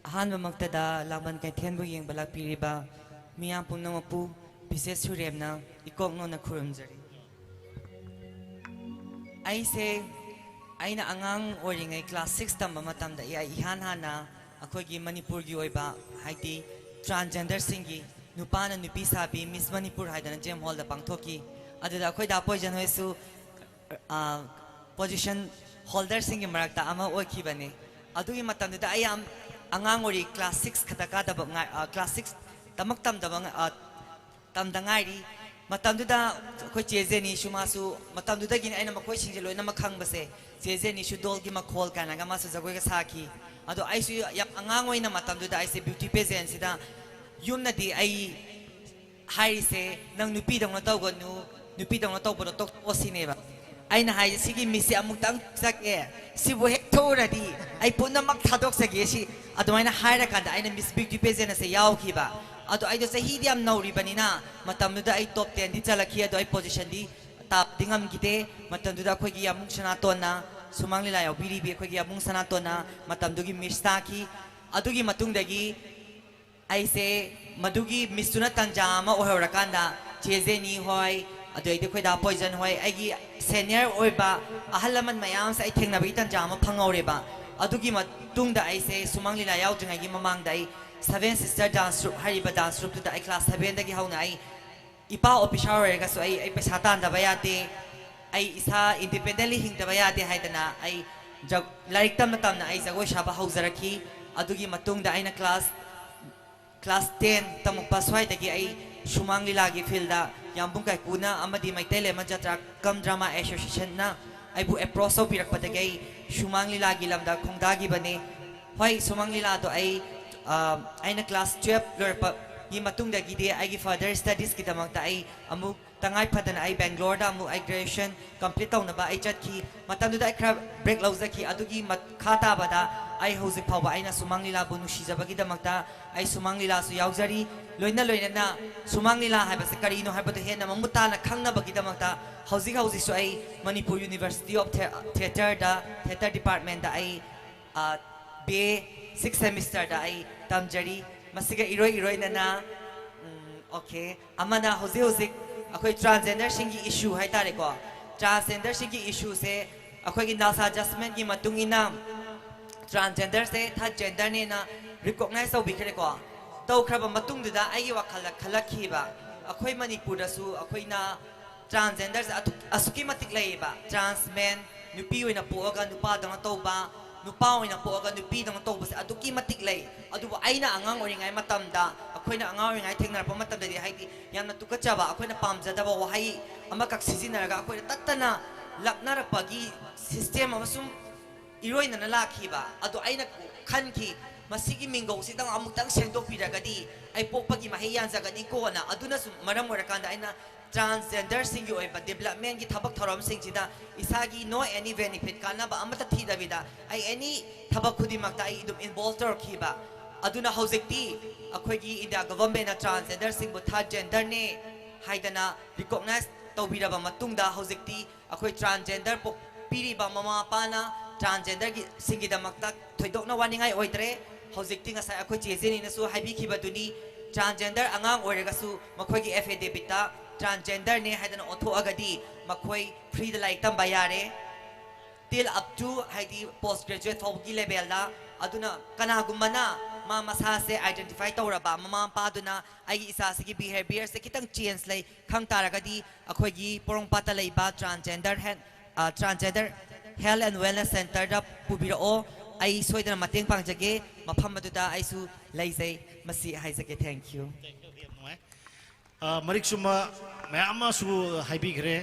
ꯑꯍꯥꯟꯕꯃꯛꯇꯗ ꯂꯥꯡꯕꯟ ꯀꯩꯊꯦꯜꯕꯨ ꯌꯦꯡꯕ ꯂꯥꯛꯄꯤꯔꯤꯕ ꯃꯤꯌꯥꯝ ꯄꯨꯝꯅꯃꯛꯄꯨ ꯕꯤꯁꯦꯁ ꯁꯨꯔꯦꯝꯅ ꯏꯀꯣꯛ ꯅꯧꯅ ꯈꯨꯔꯨꯝꯖꯔꯤ꯫ ꯑꯩꯁꯦ, ꯑꯩꯅ ꯑꯉꯥꯡ ꯑꯣꯏꯔꯤꯉꯩ ꯀ꯭ꯂꯥꯁ ꯁꯤꯛꯁ ꯇꯝꯕ ꯃꯇꯝꯗ ꯑꯩ, ꯑꯩ ꯏꯍꯥꯟ ꯍꯥꯟꯅ ꯑꯩꯈꯣꯏꯒꯤ ꯃꯅꯤꯄꯨꯔꯒꯤ ꯑꯣꯏꯕ, ꯍꯥꯏꯗꯤ ꯇ꯭ꯔꯥꯟꯖꯦꯟꯗꯔꯁꯤꯡꯒꯤ, ꯅꯨꯄꯥꯅ ꯅꯨꯄꯤ ꯁꯥꯕꯤ ꯃꯤꯁ ꯃꯅꯤꯄꯨꯔ ꯍꯥꯏꯗꯅ ꯖꯦꯝ ꯍꯣꯜꯗ ꯄꯥꯡꯊꯣꯛꯈꯤ꯫ ꯑꯗꯨꯗ ꯑꯩꯈꯣꯏ ꯗꯥ ꯄꯣꯏꯖꯟ ꯍꯣꯏꯁꯨ, ꯑ, ꯄꯣꯖꯤꯁꯟ ꯍꯣꯜꯗꯔꯁꯤꯡꯒꯤ ꯃꯔꯛꯇ ꯑꯃ ꯑꯣꯏꯈꯤꯕꯅꯤ꯫ ꯑꯗꯨꯒꯤ ꯃꯇꯝꯗꯨꯗ ꯑꯩ ꯌꯥꯝ ꯑꯉꯥꯡ ꯑꯣꯏꯔꯤ, ꯀ꯭ꯂꯥꯁ ꯁꯤꯛꯁ ꯈꯛꯇ ꯀꯥꯗꯕ ꯉꯥꯏ-, ꯑ, ꯀ꯭ꯂꯥꯁ ꯁꯤꯛꯁ ꯇꯃꯛ ꯇꯝꯗꯕ ꯉ-, ꯑ, ꯇꯝꯗ ꯉꯥꯏꯔꯤ꯫ ꯃꯇꯝꯗꯨꯗ ꯑꯩꯈꯣꯏ ꯆꯦ ꯖꯦꯅꯤꯁꯨ, ꯃꯥꯁꯨ ꯃꯇꯝꯗꯨꯗꯒꯤꯅꯤ ꯑꯩꯅ ꯃꯈꯣꯏꯁꯤꯡꯁꯦ ꯂꯣꯏꯅꯃꯛ ꯈꯪꯕꯁꯦ꯫ ꯆꯦ ꯖꯦꯅꯤꯁꯨ ꯗꯣꯜꯒꯤ ꯃꯈꯣꯜ ꯀꯥꯏꯅꯒ ꯃꯥꯁꯨ ꯖꯒꯣꯏꯒ ꯁꯥꯈꯤ꯫ ꯑꯗꯣ ꯑꯩꯁꯨ ꯌꯥꯝ ꯑꯉꯥꯡ ꯑꯣꯏꯅ ꯃꯇꯝꯗꯨꯗ ꯑꯩꯁꯦ ꯕ꯭ꯌꯨꯇꯤ ꯄꯦꯖꯦꯟꯁꯤꯗ ꯌꯨꯝꯅꯗꯤ ꯑꯩ ꯍꯥꯏꯔꯤꯁꯦ, "ꯅꯪ ꯅꯨꯄꯤꯗꯧꯅ ꯇꯧꯒꯅꯨ, ꯅꯨꯄꯤꯗꯧꯅ ꯇꯧꯕꯗꯣ ꯇꯣꯛꯊꯣꯛꯑꯣ" ꯁꯤꯅꯦꯕ꯫ ꯑꯩꯅ ꯍꯥꯏꯁꯦ, "ꯁꯤꯒꯤ ꯃꯤꯁꯁꯦ ꯑꯃꯨꯛꯇꯪ ꯆꯠꯀꯦ, ꯁꯤꯕꯨ ꯍꯦꯛ ꯊꯣꯛꯎꯔꯗꯤ ꯑꯩ ꯄꯨꯝꯅꯃꯛ ꯊꯥꯗꯣꯛꯆꯒꯦ" ꯁꯤ꯫ ꯑꯗꯨꯃꯥꯏꯅ ꯍꯥꯏꯔꯀꯥꯟꯗ ꯑꯩꯅ ꯃꯤꯁ ꯕ꯭ꯌꯨꯇꯤ ꯄꯦꯖꯦꯟ ꯑꯁꯦ ꯌꯥꯎꯈꯤꯕ꯫ ꯑꯗꯣ ꯑꯩꯗꯣ ꯆꯍꯤꯗꯤ ꯌꯥꯝ ꯅꯧꯔꯤꯕꯅꯤꯅ ꯃꯇꯝꯗꯨꯗ ꯑꯩ ꯇꯣꯞ ꯇꯦꯟꯗꯤ ꯆꯜꯂꯛꯈꯤ, ꯑꯗꯣ ꯑꯩ ꯄꯣꯖꯤꯁꯟꯗꯤ ꯇꯥꯕꯗꯤ ꯉꯝꯈꯤꯗꯦ꯫ ꯃꯇꯝꯗꯨꯗ ꯑꯩꯈꯣꯏꯒꯤ ꯌꯥꯝꯕꯨꯡ ꯁꯅꯥꯇꯣꯟꯅ, ꯁꯨꯃꯥꯡ ꯂꯤꯂꯥ ꯌꯥꯎꯕꯤꯔꯤꯕꯤ ꯑꯩꯈꯣꯏꯒꯤ ꯌꯥꯝꯕꯨꯡ ꯁꯅꯥꯇꯣꯟꯅ ꯃꯇꯝꯗꯨꯒꯤ ꯃꯤꯁ ꯇꯥꯈꯤ꯫ ꯑꯗꯨꯒꯤ ꯃꯇꯨꯡꯗꯒꯤ ꯑꯩꯁꯦ ꯃꯗꯨꯒꯤ ꯃꯤꯁꯇꯨꯅ ꯇꯟꯖꯥ ꯑꯃ ꯑꯣꯏꯍꯧꯔꯀꯥꯟꯗ ꯆꯦ ꯖꯦꯅꯤ ꯍꯣꯏ, ꯑꯗꯨꯗꯩꯗꯤ ꯑꯩꯈꯣꯏ ꯗꯥ ꯄꯣꯏꯖꯟ ꯍꯣꯏ, ꯑꯩꯒꯤ ꯁꯦꯅꯤꯌꯔ ꯑꯣꯏꯕ ꯑꯍꯜ ꯂꯃꯟ ꯃꯌꯥꯝꯁꯦ ꯑꯩ ꯊꯦꯡꯅꯕꯒꯤ ꯇꯟꯖꯥ ꯑꯃ ꯐꯪꯍꯧꯔꯦꯕ꯫ ꯑꯗꯨꯒꯤ ꯃꯇꯨꯡꯗ ꯑꯩꯁꯦ ꯁꯨꯃꯥꯡ ꯂꯤꯂꯥ ꯌꯥꯎꯗ꯭ꯔꯤꯉꯩꯒꯤ ꯃꯃꯥꯡꯗ ꯑꯩ Seven Sister Dance Troupe ꯍꯥꯏꯔꯤꯕ dance troupeꯇꯨꯗ ꯑꯩ class sevenꯗꯒꯤ ꯍꯧꯅ ꯑꯩ, ꯏꯄꯥ ꯑꯣꯐꯤꯁꯥꯔ ꯑꯣꯏꯔꯒꯁꯨ ꯑꯩ, ꯑꯩ ꯄꯩꯁꯥ ꯇꯥꯟꯗꯕ ꯌꯥꯗꯦ, ꯑꯩ ꯏꯁꯥ independently ꯍꯤꯡꯗꯕ ꯌꯥꯗꯦ ꯍꯥꯏꯗꯅ ꯑꯩ ꯖ-, ꯂꯥꯏꯔꯤꯛ ꯇꯝꯅ ꯇꯝꯅ ꯑꯩ ꯖꯒꯣꯏ ꯁꯥꯕ ꯍꯧꯖꯔꯛꯈꯤ꯫ ꯑꯗꯨꯒꯤ ꯃꯇꯨꯡꯗ ꯑꯩꯅ class, class ten ꯇꯝꯃꯛꯄ ꯁ꯭ꯋꯥꯏꯗꯒꯤ ꯑꯩ ꯁꯨꯃꯥꯡ ꯂꯤꯂꯥꯒꯤ fieldꯇ ꯌꯥꯝꯕꯨꯡ ꯀꯥꯏꯀꯨꯅ ꯑꯃꯗꯤ ꯃꯩꯇꯩ ꯂꯦꯝꯃ ꯖꯇ꯭ꯔꯥ cum Drama Associationꯅ ꯑꯩꯕꯨ approach ꯇꯧꯕꯤꯔꯛꯄꯗꯒꯤ ꯑꯩ ꯁꯨꯃꯥꯡ ꯂꯤꯂꯥꯒꯤ ꯂꯝꯗ ꯈꯣꯡꯗꯥꯈꯤꯕꯅꯤ꯫ ꯍꯣꯏ, ꯁꯨꯃꯥꯡ ꯂꯤꯂꯥꯗꯣ ꯑꯩ, ꯑ, ꯑꯩꯅ class twelve ꯂꯣꯏꯔꯛꯄꯒꯤ ꯃꯇꯨꯡꯗꯒꯤꯗꯤ ꯑꯩꯒꯤ further studiesꯀꯤꯗꯃꯛꯇ ꯑꯩ ꯑꯃꯨꯛ ꯇꯉꯥꯏ ꯐꯗꯅ ꯑꯩ Bangaloreꯗ ꯑꯃꯨꯛ ꯑꯩ graduation complete ꯇꯧꯅꯕ ꯑꯩ ꯆꯠꯈꯤ꯫ ꯃꯇꯝꯗꯨꯗ ꯑꯩ ꯈꯔ break ꯂꯧꯖꯈꯤ꯫ ꯑꯗꯨꯒꯤ ꯃꯈꯥ ꯇꯥꯕꯗ ꯑꯩ ꯍꯧꯖꯤꯛ ꯐꯥꯎꯕ ꯑꯩꯅ ꯁꯨꯃꯥꯡ ꯂꯤꯂꯥꯕꯨ ꯅꯨꯡꯁꯤꯖꯕꯒꯤꯗꯃꯛꯇ ꯑꯩ ꯁꯨꯃꯥꯡ ꯂꯤꯂꯥꯁꯨ ꯌꯥꯎꯖꯔꯤ꯫ ꯂꯣꯏꯅ ꯂꯣꯏꯅꯅ ꯁꯨꯃꯥꯡ ꯂꯤꯂꯥ ꯍꯥꯏꯕꯁꯦ ꯀꯔꯤꯅꯣ ꯍꯥꯏꯕꯗꯨ ꯍꯦꯟꯅ ꯃꯃꯨꯠ ꯇꯥꯅ ꯈꯪꯅꯕꯒꯤꯗꯃꯛꯇ ꯍꯧꯖꯤꯛ ꯍꯧꯖꯤꯛꯁꯨ ꯑꯩ Manipur University of The-, Theatreꯗ theatre departmentꯇ ꯑꯩ, ꯑ, B A sixth semesterꯗ ꯑꯩ ꯇꯝꯖꯔꯤ꯫ ꯃꯁꯤꯒ ꯏꯔꯣꯏ ꯏꯔꯣꯏꯅꯅ, ꯎꯝ, okay, ꯑꯃꯅ ꯍꯧꯖꯤꯛ ꯍꯧꯖꯤꯛ ꯑꯩꯈꯣꯏ transgenderꯁꯤꯡꯒꯤ issue ꯍꯥꯏꯇꯥꯔꯦꯀꯣ, transgenderꯁꯤꯡꯒꯤ issueꯁꯦ ꯑꯩꯈꯣꯏꯒꯤ ꯅꯥꯜꯁꯥ judgementꯀꯤ ꯃꯇꯨꯡ ꯏꯟꯅ transgenderꯁꯦ third genderꯅꯦꯅ recognize ꯇꯧꯕꯤꯈ꯭ꯔꯦꯀꯣ꯫ ꯇꯧꯈ꯭ꯔꯕ ꯃꯇꯨꯡꯗꯨꯗ ꯑꯩꯒꯤ ꯋꯥꯈꯜꯗ ꯈꯜꯂꯛꯈꯤꯕ, ꯑꯩꯈꯣꯏ ꯃꯅꯤꯄꯨꯔꯗꯁꯨ ꯑꯩꯈꯣꯏꯅ transgenderꯁꯦ ꯑꯗꯨꯛ-, ꯑꯁꯨꯛꯀꯤ ꯃꯇꯤꯛ ꯂꯩꯌꯦꯕ꯫ Trans man, ꯅꯨꯄꯤ ꯑꯣꯏꯅ ꯄꯣꯛꯑꯒ ꯅꯨꯄꯥꯗꯧꯅ ꯇꯧꯕ, ꯅꯨꯄꯥ ꯑꯣꯏꯅ ꯄꯣꯛꯑꯒ ꯅꯨꯄꯤꯗꯧꯅ ꯇꯧꯕꯁꯦ ꯑꯗꯨꯛꯀꯤ ꯃꯇꯤꯛ ꯂꯩ꯫ ꯑꯗꯨꯕꯨ ꯑꯩꯅ ꯑꯉꯥꯡ ꯑꯣꯏꯔꯤꯉꯩ ꯃꯇꯝꯗ, ꯑꯩꯈꯣꯏꯅ ꯑꯉꯥꯡ ꯑꯣꯏꯔꯤꯉꯩ ꯊꯦꯡꯅꯔꯛꯄ ꯃꯇꯝꯗꯗꯤ, ꯍꯥꯏꯗꯤ, ꯌꯥꯝꯅ ꯇꯨꯀꯠꯆꯕ, ꯑꯩꯈꯣꯏꯅ ꯄꯥꯝꯖꯗꯕ ꯋꯥꯍꯩ ꯑꯃꯈꯛ ꯁꯤꯖꯤꯟꯅꯔꯒ ꯑꯩꯈꯣꯏꯅ ꯇꯠꯇꯅ ꯂꯛꯅꯔꯛꯄꯒꯤ system ꯑꯃ ꯁꯨꯝ ꯏꯔꯣꯏꯅꯅ ꯂꯥꯛꯈꯤꯕ꯫ ꯑꯗꯣ ꯑꯩꯅ ꯈꯟꯈꯤ, "ꯃꯁꯤꯒꯤ ꯃꯤꯡꯒꯧꯁꯤꯗꯪ ꯑꯃꯨꯛꯇꯪ ꯁꯦꯡꯗꯣꯛꯄꯤꯔꯒꯗꯤ ꯑꯩ ꯄꯣꯛꯄꯒꯤ ꯃꯍꯩ ꯌꯥꯟꯖꯒꯅꯤꯀꯣꯅ"꯫ ꯑꯗꯨꯅꯁꯨ ꯃꯔꯝ ꯑꯣꯏꯔꯀꯥꯟꯗ ꯑꯩꯅ transgenderꯁꯤꯡꯒꯤ ꯑꯣꯏꯕ developmentꯀꯤ ꯊꯕꯛ ꯊꯧꯔꯝꯁꯤꯡꯁꯤꯗ ꯏꯁꯥꯒꯤ no any benefit, ꯀꯥꯟꯅꯕ ꯑꯃꯠꯇ ꯊꯤꯗꯕꯤꯗ ꯑꯩ any ꯊꯕꯛ ꯈꯨꯗꯤꯡꯃꯛꯇ ꯑꯩ ꯑꯗꯨꯝ involve ꯇꯧꯔꯛꯈꯤꯕ꯫ ꯑꯗꯨꯅ ꯍꯧꯖꯤꯛꯇꯤ ꯑꯩꯈꯣꯏꯒꯤ India governmentꯅ transgenderꯁꯤꯡꯕꯨ third genderꯅꯦ ꯍꯥꯏꯗꯅ recognize ꯇꯧꯕꯤꯔꯕ ꯃꯇꯨꯡꯗ ꯍꯧꯖꯤꯛꯇꯤ ꯑꯩꯈꯣꯏ transgender ꯄꯣꯛꯄꯤꯔꯤꯕ ꯃꯃꯥ ꯃꯄꯥꯅ transgenderꯒꯤ, ꯁꯤꯡꯒꯤꯗꯃꯛꯇ ꯊꯣꯏꯗꯣꯛꯅ ꯋꯥꯅꯤꯡꯉꯥꯏ ꯑꯣꯏꯗ꯭ꯔꯦ꯫ ꯍꯧꯖꯤꯛꯇꯤ ꯉꯁꯥꯏ ꯑꯩꯈꯣꯏ ꯆꯦ ꯖꯦꯅꯤꯅꯁꯨ ꯍꯥꯏꯕꯤꯈꯤꯕꯗꯨꯅꯤ, transgender ꯑꯉꯥꯡ ꯑꯣꯏꯔꯒꯁꯨ ꯃꯈꯣꯏꯒꯤ affidavitꯇ transgenderꯅꯦ ꯍꯥꯏꯗꯅ ꯑꯣꯟꯊꯣꯛꯑꯒꯗꯤ ꯃꯈꯣꯏ freeꯗ ꯂꯥꯏꯔꯤꯛ ꯇꯝꯕ ꯌꯥꯔꯦ꯫ Till up to ꯍꯥꯏꯗꯤ post graduate ꯐꯥꯎꯕꯒꯤ levelꯗ꯫ ꯑꯗꯨꯅ ꯀꯅꯥꯒꯨꯝꯕꯅ ꯃꯥ ꯃꯁꯥꯁꯦ identify ꯇꯧꯔꯕ, ꯃꯃꯥ ꯃꯄꯥꯗꯨꯅ ꯑꯩꯒꯤ ꯏꯆꯥꯁꯤꯒꯤ behaviourꯁꯦ ꯈꯤꯇꯪ change ꯂꯩ ꯈꯪ ꯇꯥꯔꯒꯗꯤ, ꯑꯩꯈꯣꯏꯒꯤ ꯄꯣꯔꯣꯝꯄꯥꯠꯇ ꯂꯩꯕ transgender health, transgender health and wellness centreꯗ ꯄꯨꯕꯤꯔꯛꯑꯣ꯫ ꯑꯩ ꯁꯣꯏꯗꯅ ꯃꯇꯦꯡ ꯄꯥꯡꯖꯒꯦ꯫ ꯃꯐꯝ ꯑꯗꯨꯗ ꯑꯩꯁꯨ ꯂꯩꯖꯩ꯫ ꯃꯁꯤ ꯍꯥꯏꯖꯒꯦ꯫ Thank you꯫ ꯌꯥꯝ ꯅꯨꯡꯉꯥꯏ꯫ ꯑ, ꯃꯔꯤꯛ ꯆꯨꯝꯕ ꯃꯌꯥꯝ ꯑꯃꯁꯨ ꯍꯥꯏꯕꯤꯈ꯭ꯔꯦ꯫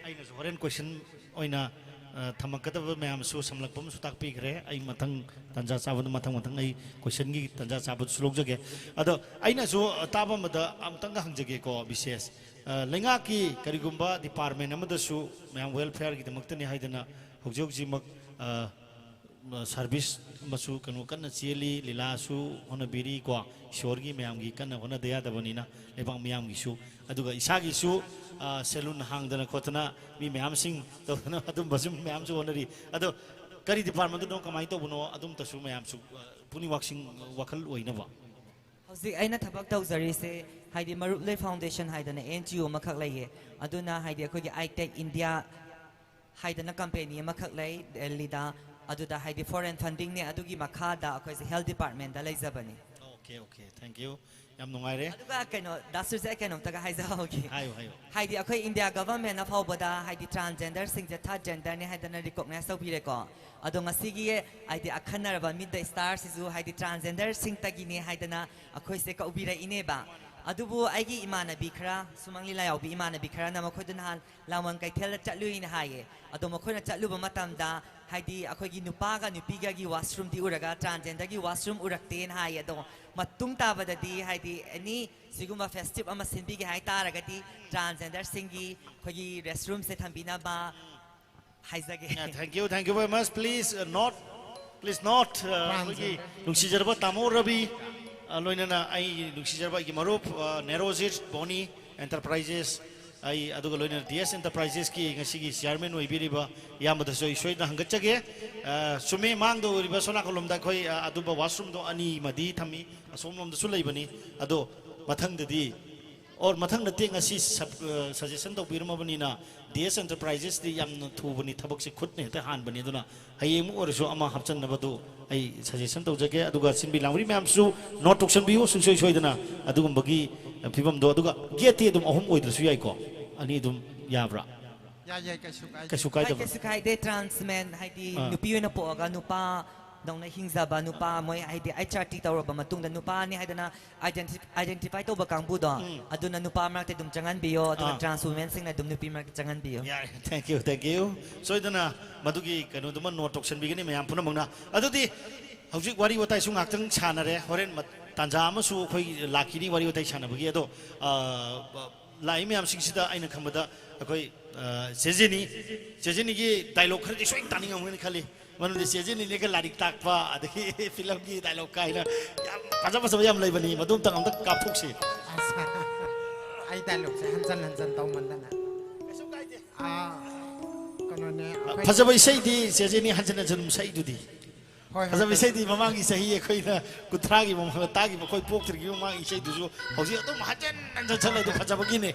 ꯑꯩꯅꯁꯨ ꯍꯣꯔꯦꯟ question ꯑꯣꯏꯅ, ꯑ, ꯊꯝꯃꯛꯀꯗꯕ ꯃꯌꯥꯝꯁꯨ ꯁꯝꯂꯛꯄ ꯑꯃꯁꯨ ꯇꯥꯛꯄꯤꯈ꯭ꯔꯦ꯫ ꯑꯩ ꯃꯊꯪ ꯇꯥꯟꯖꯥ ꯆꯥꯕꯗ, ꯃꯊꯪ ꯃꯊꯪ ꯑꯩ questionꯒꯤ ꯇꯥꯟꯖꯥ ꯆꯥꯕꯗꯨꯁꯨ ꯂꯧꯖꯒꯦ꯫ ꯑꯗꯣ ꯑꯩꯅꯁꯨ ꯇꯥꯕ ꯑꯃꯗ ꯑꯃꯨꯛꯇꯪꯒ ꯍꯪꯖꯒꯦꯀꯣ, ꯕꯤꯁꯦꯁ꯫ ꯑ, ꯂꯩꯉꯥꯛꯀꯤ ꯀꯔꯤꯒꯨꯝꯕ department ꯑꯃꯗꯁꯨ ꯃꯌꯥꯝ welfareꯒꯤꯗꯃꯛꯇꯅꯤ ꯍꯥꯏꯗꯅ ꯍꯧꯖꯤꯛ ꯍꯧꯖꯤꯛꯃꯛ, ꯑ, service ꯑꯃꯁꯨ ꯀꯩꯅꯣ ꯀꯟꯅ ꯆꯦꯜꯂꯤ, ꯂꯤꯂꯥꯁꯨ ꯍꯣꯠꯅꯕꯤꯔꯤ ꯀꯣ, ꯏꯁꯣꯔꯒꯤ ꯃꯌꯥꯝꯒꯤ ꯀꯟꯅ ꯍꯣꯠꯅꯗ ꯌꯥꯗꯕꯅꯤꯅ, ꯂꯩꯕꯥꯛ ꯃꯤꯌꯥꯝꯒꯤꯁꯨ꯫ ꯑꯗꯨꯒ ꯏꯁꯥꯒꯤꯁꯨ, ꯑ, salon ꯍꯥꯡꯗꯅ ꯈꯣꯠꯇꯅ ꯃꯤ ꯃꯌꯥꯝꯁꯤꯡ ꯇꯧꯗꯅ ꯑꯗꯨꯝꯕꯁꯨ ꯃꯌꯥꯝꯁꯨ ꯍꯣꯠꯅꯔꯤ꯫ ꯑꯗꯣ ꯀꯔꯤ departmentꯗꯅꯣ, ꯀꯃꯥꯏꯅ ꯇꯧꯕꯅꯣ, ꯑꯗꯨꯝꯇꯁꯨ ꯃꯌꯥꯝꯁꯨ, ꯑ, ꯄꯨꯛꯅꯤꯡ ꯋꯥꯈꯜ, ꯋꯥꯈꯜ ꯑꯣꯏꯅꯕ꯫ ꯍꯧꯖꯤꯛ ꯑꯩꯅ ꯊꯕꯛ ꯇꯧꯖꯔꯤꯁꯦ ꯍꯥꯏꯗꯤ ꯃꯔꯨꯞꯂꯣꯏ foundation ꯍꯥꯏꯗꯅ NGO ꯑꯃꯈꯛ ꯂꯩꯌꯦ꯫ ꯑꯗꯨꯅ ꯍꯥꯏꯗꯤ ꯑꯩꯈꯣꯏꯒꯤ ITEC India ꯍꯥꯏꯗꯅ company ꯑꯃꯈꯛ ꯂꯩ ꯗꯦꯜꯂꯤꯗ꯫ ꯑꯗꯨꯗ ꯍꯥꯏꯗꯤ foreign fundingꯅꯦ, ꯑꯗꯨꯒꯤ ꯃꯈꯥꯗ ꯑꯩꯈꯣꯏꯁꯦ health departmentꯗ ꯂꯩꯖꯕꯅꯤ꯫ Okay, okay, thank you. ꯌꯥꯝ ꯅꯨꯡꯉꯥꯏꯔꯦ꯫ ꯑꯗꯨꯒ ꯀꯩꯅꯣ, ꯗꯥ ꯁꯨꯔꯖ, ꯑꯩ ꯀꯩꯅꯣꯝꯇꯒ ꯍꯥꯏꯖꯍꯧꯒꯦ꯫ ꯍꯥꯏꯌꯨ, ꯍꯥꯏꯌꯨ꯫ ꯍꯥꯏꯗꯤ ꯑꯩꯈꯣꯏ India governmentꯅ ꯐꯥꯎꯕꯗ ꯍꯥꯏꯗꯤ transgenderꯁꯤꯡꯁꯦ third genderꯅꯦ ꯍꯥꯏꯗꯅ recognize ꯇꯧꯕꯤꯔꯦꯀꯣ꯫ ꯑꯗꯣ ꯉꯁꯤꯒꯤ ꯍꯥꯏꯗꯤ ꯑꯈꯟꯅꯔꯕ Meet the Starꯁꯤꯁꯨ ꯍꯥꯏꯗꯤ transgenderꯁꯤꯡꯇꯒꯤꯅꯦ ꯍꯥꯏꯗꯅ ꯑꯩꯈꯣꯏꯁꯦ ꯀꯧꯕꯤꯔꯛꯏꯅꯦꯕ꯫ ꯑꯗꯨꯕꯨ ꯑꯩꯒꯤ ꯏꯃꯥꯟꯅꯕꯤ ꯈꯔ, ꯁꯨꯃꯥꯡ ꯂꯤꯂꯥ ꯌꯥꯎꯕꯤ ꯏꯃꯥꯟꯅꯕꯤ ꯈꯔꯅ ꯃꯈꯣꯏꯗꯨ ꯅꯍꯥꯟ ꯂꯥꯡꯕꯟ ꯀꯩꯊꯦꯜꯗ ꯆꯠꯂꯨꯏꯅ ꯍꯥꯏꯌꯦ꯫ ꯑꯗꯣ ꯃꯈꯣꯏꯅ ꯆꯠꯂꯨꯕ ꯃꯇꯝꯗ ꯍꯥꯏꯗꯤ ꯑꯩꯈꯣꯏꯒꯤ ꯅꯨꯄꯥꯒ ꯅꯨꯄꯤꯒꯒꯤ washroomꯗꯤ ꯎꯔꯒ transgenderꯒꯤ washroom ꯎꯔꯛꯇꯦꯅ ꯍꯥꯏꯌꯦ꯫ ꯑꯗꯣ ꯃꯇꯨꯡ ꯇꯥꯕꯗꯗꯤ ꯍꯥꯏꯗꯤ any ꯁꯤꯒꯨꯝꯕ festive ꯑꯃ ꯁꯤꯟꯕꯤꯒꯦ ꯍꯥꯏꯇꯥꯔꯒꯗꯤ transgenderꯁꯤꯡꯒꯤ ꯑꯩꯈꯣꯏꯒꯤ restroomꯁꯦ ꯊꯝꯕꯤꯅꯕ ꯍꯥꯏꯖꯒꯦ꯫ Yeah, thank you, thank you very much. Please, uh, not, please not, uh, ꯑꯩꯈꯣꯏꯒꯤ ꯅꯨꯡꯁꯤꯖꯔꯕ ꯇꯥꯃꯣ ꯔꯕꯤ, ꯑ, ꯂꯣꯏꯅꯅ ꯑꯩ ꯅꯨꯡꯁꯤꯖꯔꯕ ꯑꯩꯒꯤ ꯃꯔꯨꯞ, ꯑ, ꯅꯦꯔꯣꯖꯤꯠ ꯕꯣꯅꯤ Enterprises, ꯑꯩ ꯑꯗꯨꯒ ꯂꯣꯏꯅꯅ DS Enterprisesꯀꯤ ꯉꯁꯤꯒꯤ chairman ꯑꯣꯏꯕꯤꯔꯤꯕ ꯏꯌꯥꯝꯕꯗꯁꯨ ꯑꯩ ꯁꯣꯏꯗꯅ ꯍꯪꯒꯠꯆꯒꯦ꯫ ꯑ, ꯆꯨꯝꯃꯤ, ꯃꯥꯡꯗ ꯎꯔꯤꯕ ꯁꯣꯝ ꯅꯥꯀꯜꯂꯣꯝꯗ ꯑꯩꯈꯣꯏ, ꯑ, ꯑꯗꯨꯝꯕ washroomꯗꯣ ꯑꯅꯤꯃꯗꯤ ꯊꯝꯃꯤ, ꯑꯁꯣꯝꯂꯣꯝꯗꯁꯨ ꯂꯩꯕꯅꯤ꯫ ꯑꯗꯣ ꯃꯊꯪꯗꯗꯤ ꯑꯣꯔ ꯃꯊꯪ ꯅꯠꯇꯦ, ꯉꯁꯤ ꯁꯖꯦꯁꯟ ꯇꯧꯕꯤꯔꯝꯃꯕꯅꯤꯅ, ꯗꯤ ꯑꯦꯁ ꯑꯦꯟꯇꯔꯄ꯭ꯔꯥꯏꯖꯦꯁꯇꯤ ꯌꯥꯝꯅ ꯊꯨꯕꯅꯤ, ꯊꯕꯛꯁꯦ ꯈꯨꯠꯅ ꯍꯦꯛꯇ ꯍꯥꯟꯕꯅꯤ꯫ ꯑꯗꯨꯅ ꯍꯌꯦꯡꯃꯨꯛ ꯑꯣꯏꯔꯁꯨ ꯑꯃ ꯍꯥꯞꯆꯟꯅꯕꯗꯨ ꯑꯩ ꯁꯖꯦꯁꯟ ꯇꯧꯖꯒꯦ꯫ ꯑꯗꯨꯒ ꯁꯤꯟꯕꯤ ꯂꯥꯡꯕꯤ ꯃꯌꯥꯝꯁꯨ ꯅꯣꯠ ꯇꯧꯁꯟꯕꯤꯌꯨ ꯁꯨꯡꯁꯣꯏ ꯁꯣꯏꯗꯅ꯫ ꯑꯗꯨꯒꯨꯝꯕꯒꯤ ꯐꯤꯕꯝꯗꯣ꯫ ꯑꯗꯨꯒ ꯒꯦꯠꯇꯤ ꯑꯗꯨꯝ ꯑꯍꯨꯝ ꯑꯣꯏꯗ꯭ꯔꯁꯨ ꯌꯥꯏꯀꯣ, ꯑꯅꯤ ꯑꯗꯨꯝ ꯌꯥꯕ꯭ꯔꯥ? ꯌꯥꯏ ꯌꯥꯏ, ꯀꯩꯁꯨ ꯀꯥꯏꯗꯦ꯫ ꯀꯩꯁꯨ ꯀꯥꯏꯗꯕ꯭ꯔꯥ? ꯀꯩꯁꯨ ꯀꯥꯏꯗꯦ꯫ ꯇ꯭ꯔꯥꯟꯁꯃꯦꯟ ꯍꯥꯏꯗꯤ ꯑꯥ꯫ ꯅꯨꯄꯤ ꯑꯣꯏꯅ ꯄꯣꯛꯑꯒ ꯅꯨꯄꯥꯗꯧꯅ ꯍꯤꯡꯖꯕ ꯅꯨꯄꯥ, ꯃꯣꯏ ꯍꯥꯏꯗꯤ ꯑꯩꯆ ꯑꯥꯔ ꯇꯤ ꯇꯧꯔꯕ ꯃꯇꯨꯡꯗ ꯅꯨꯄꯥꯅꯤ ꯍꯥꯏꯗꯅ ꯑꯥꯏꯗꯦꯟꯇꯤꯐꯥꯏ ꯇꯧꯕ ꯀꯥꯡꯕꯨꯗꯣ, ꯑꯗꯨꯅ ꯅꯨꯄꯥ ꯃꯔꯛꯇ ꯑꯗꯨꯝ ꯆꯪꯍꯟꯕꯤꯌꯣ, ꯑꯗꯨꯒ ꯑꯥ꯫ ꯇ꯭ꯔꯥꯟꯁ ꯋꯨꯃꯦꯟꯁꯤꯡꯅ ꯑꯗꯨꯝ ꯅꯨꯄꯤ ꯃꯔꯛꯇ ꯆꯪꯍꯟꯕꯤꯌꯣ꯫ ꯌꯥꯔꯦ, thank you, thank you꯫ ꯁꯣꯏꯗꯅ ꯃꯗꯨꯒꯤ ꯀꯩꯅꯣꯗꯨꯃ ꯅꯣꯠ ꯇꯧꯁꯟꯕꯤꯒꯅꯤ ꯃꯌꯥꯝ ꯄꯨꯝꯅꯃꯛꯅ꯫ ꯑꯗꯨꯗꯤ ꯍꯧꯖꯤꯛ ꯋꯥꯔꯤ ꯋꯥꯇꯥꯏꯁꯨ ꯉꯥꯏꯍꯥꯛꯇꯪ ꯁꯥꯟꯅꯔꯦ, ꯍꯣꯔꯦꯟ ꯃ-, ꯇꯥꯟꯖꯥ ꯑꯃꯁꯨ ꯑꯩꯈꯣꯏ ꯂꯥꯛꯈꯤꯅꯤ ꯋꯥꯔꯤ ꯋꯥꯇꯥꯏ ꯁꯥꯟꯅꯕꯒꯤ꯫ ꯑꯗꯣ, ꯑ, ꯂꯥꯛꯏ ꯃꯌꯥꯝꯁꯤꯡꯁꯤꯗ ꯑꯩꯅ ꯈꯟꯕꯗ ꯑꯩꯈꯣꯏ, ꯑ, ꯆꯦ ꯖꯦꯅꯤ, ꯆꯦ ꯖꯦꯅꯤꯒꯤ ꯗꯥꯏꯂꯣꯛ ꯈꯔꯗꯤ ꯁꯣꯏꯅ ꯇꯥꯅꯤꯡꯉꯝꯒꯅꯤ ꯈꯜꯂꯤ꯫ ꯃꯔꯝꯗꯤ ꯆꯦ ꯖꯦꯅꯤꯅꯒ ꯂꯥꯏꯔꯤꯛ ꯇꯥꯛꯄ, ꯑꯗꯒꯤ ꯐꯤꯂꯝꯒꯤ ꯗꯥꯏꯂꯣꯛ ꯀꯥꯏꯅ ꯌꯥꯝ ꯐꯖ ꯐꯖꯕ ꯌꯥꯝ ꯂꯩꯕꯅꯤ, ꯃꯗꯨ ꯑꯝꯇꯪ ꯑꯝꯇ ꯀꯥꯞꯊꯣꯛꯁꯤ꯫ ꯑꯁ, ꯑꯩ ꯗꯥꯏꯂꯣꯛꯁꯦ ꯍꯟꯖꯟ ꯍꯟꯖꯟ ꯇꯧꯃꯟꯗꯅ꯫ ꯑꯥ, ꯀꯩꯅꯣꯅꯦ, ꯑꯩꯈꯣꯏ ꯐꯖꯕ ꯏꯁꯩꯗꯤ ꯆꯦ ꯖꯦꯅꯤ ꯍꯟꯖꯟ ꯍꯟꯖꯟ ꯑꯗꯨꯝ ꯁꯛꯏꯗꯨꯗꯤ꯫ ꯍꯣꯏ, ꯍꯣꯏ, ꯐꯖꯕ ꯍꯣꯏ꯫ ꯏꯁꯩꯗꯤ ꯃꯃꯥꯡꯒꯤ ꯆꯍꯤ ꯑꯩꯈꯣꯏꯅ ꯀꯨꯟꯊ꯭ꯔꯥꯒꯤ ꯃꯃꯥꯡꯗ ꯇꯥꯈꯤꯕ, ꯑꯩꯈꯣꯏ ꯄꯣꯛꯇ꯭ꯔꯤꯉꯩ ꯃꯃꯥꯡꯒꯤ ꯏꯁꯩꯗꯨꯁꯨ ꯍꯧꯖꯤꯛ ꯑꯗꯨꯝ ꯍꯟꯖꯟ ꯍꯟꯖꯟ ꯁꯛꯂꯛꯏꯗꯣ ꯐꯖꯕꯒꯤꯅꯦ꯫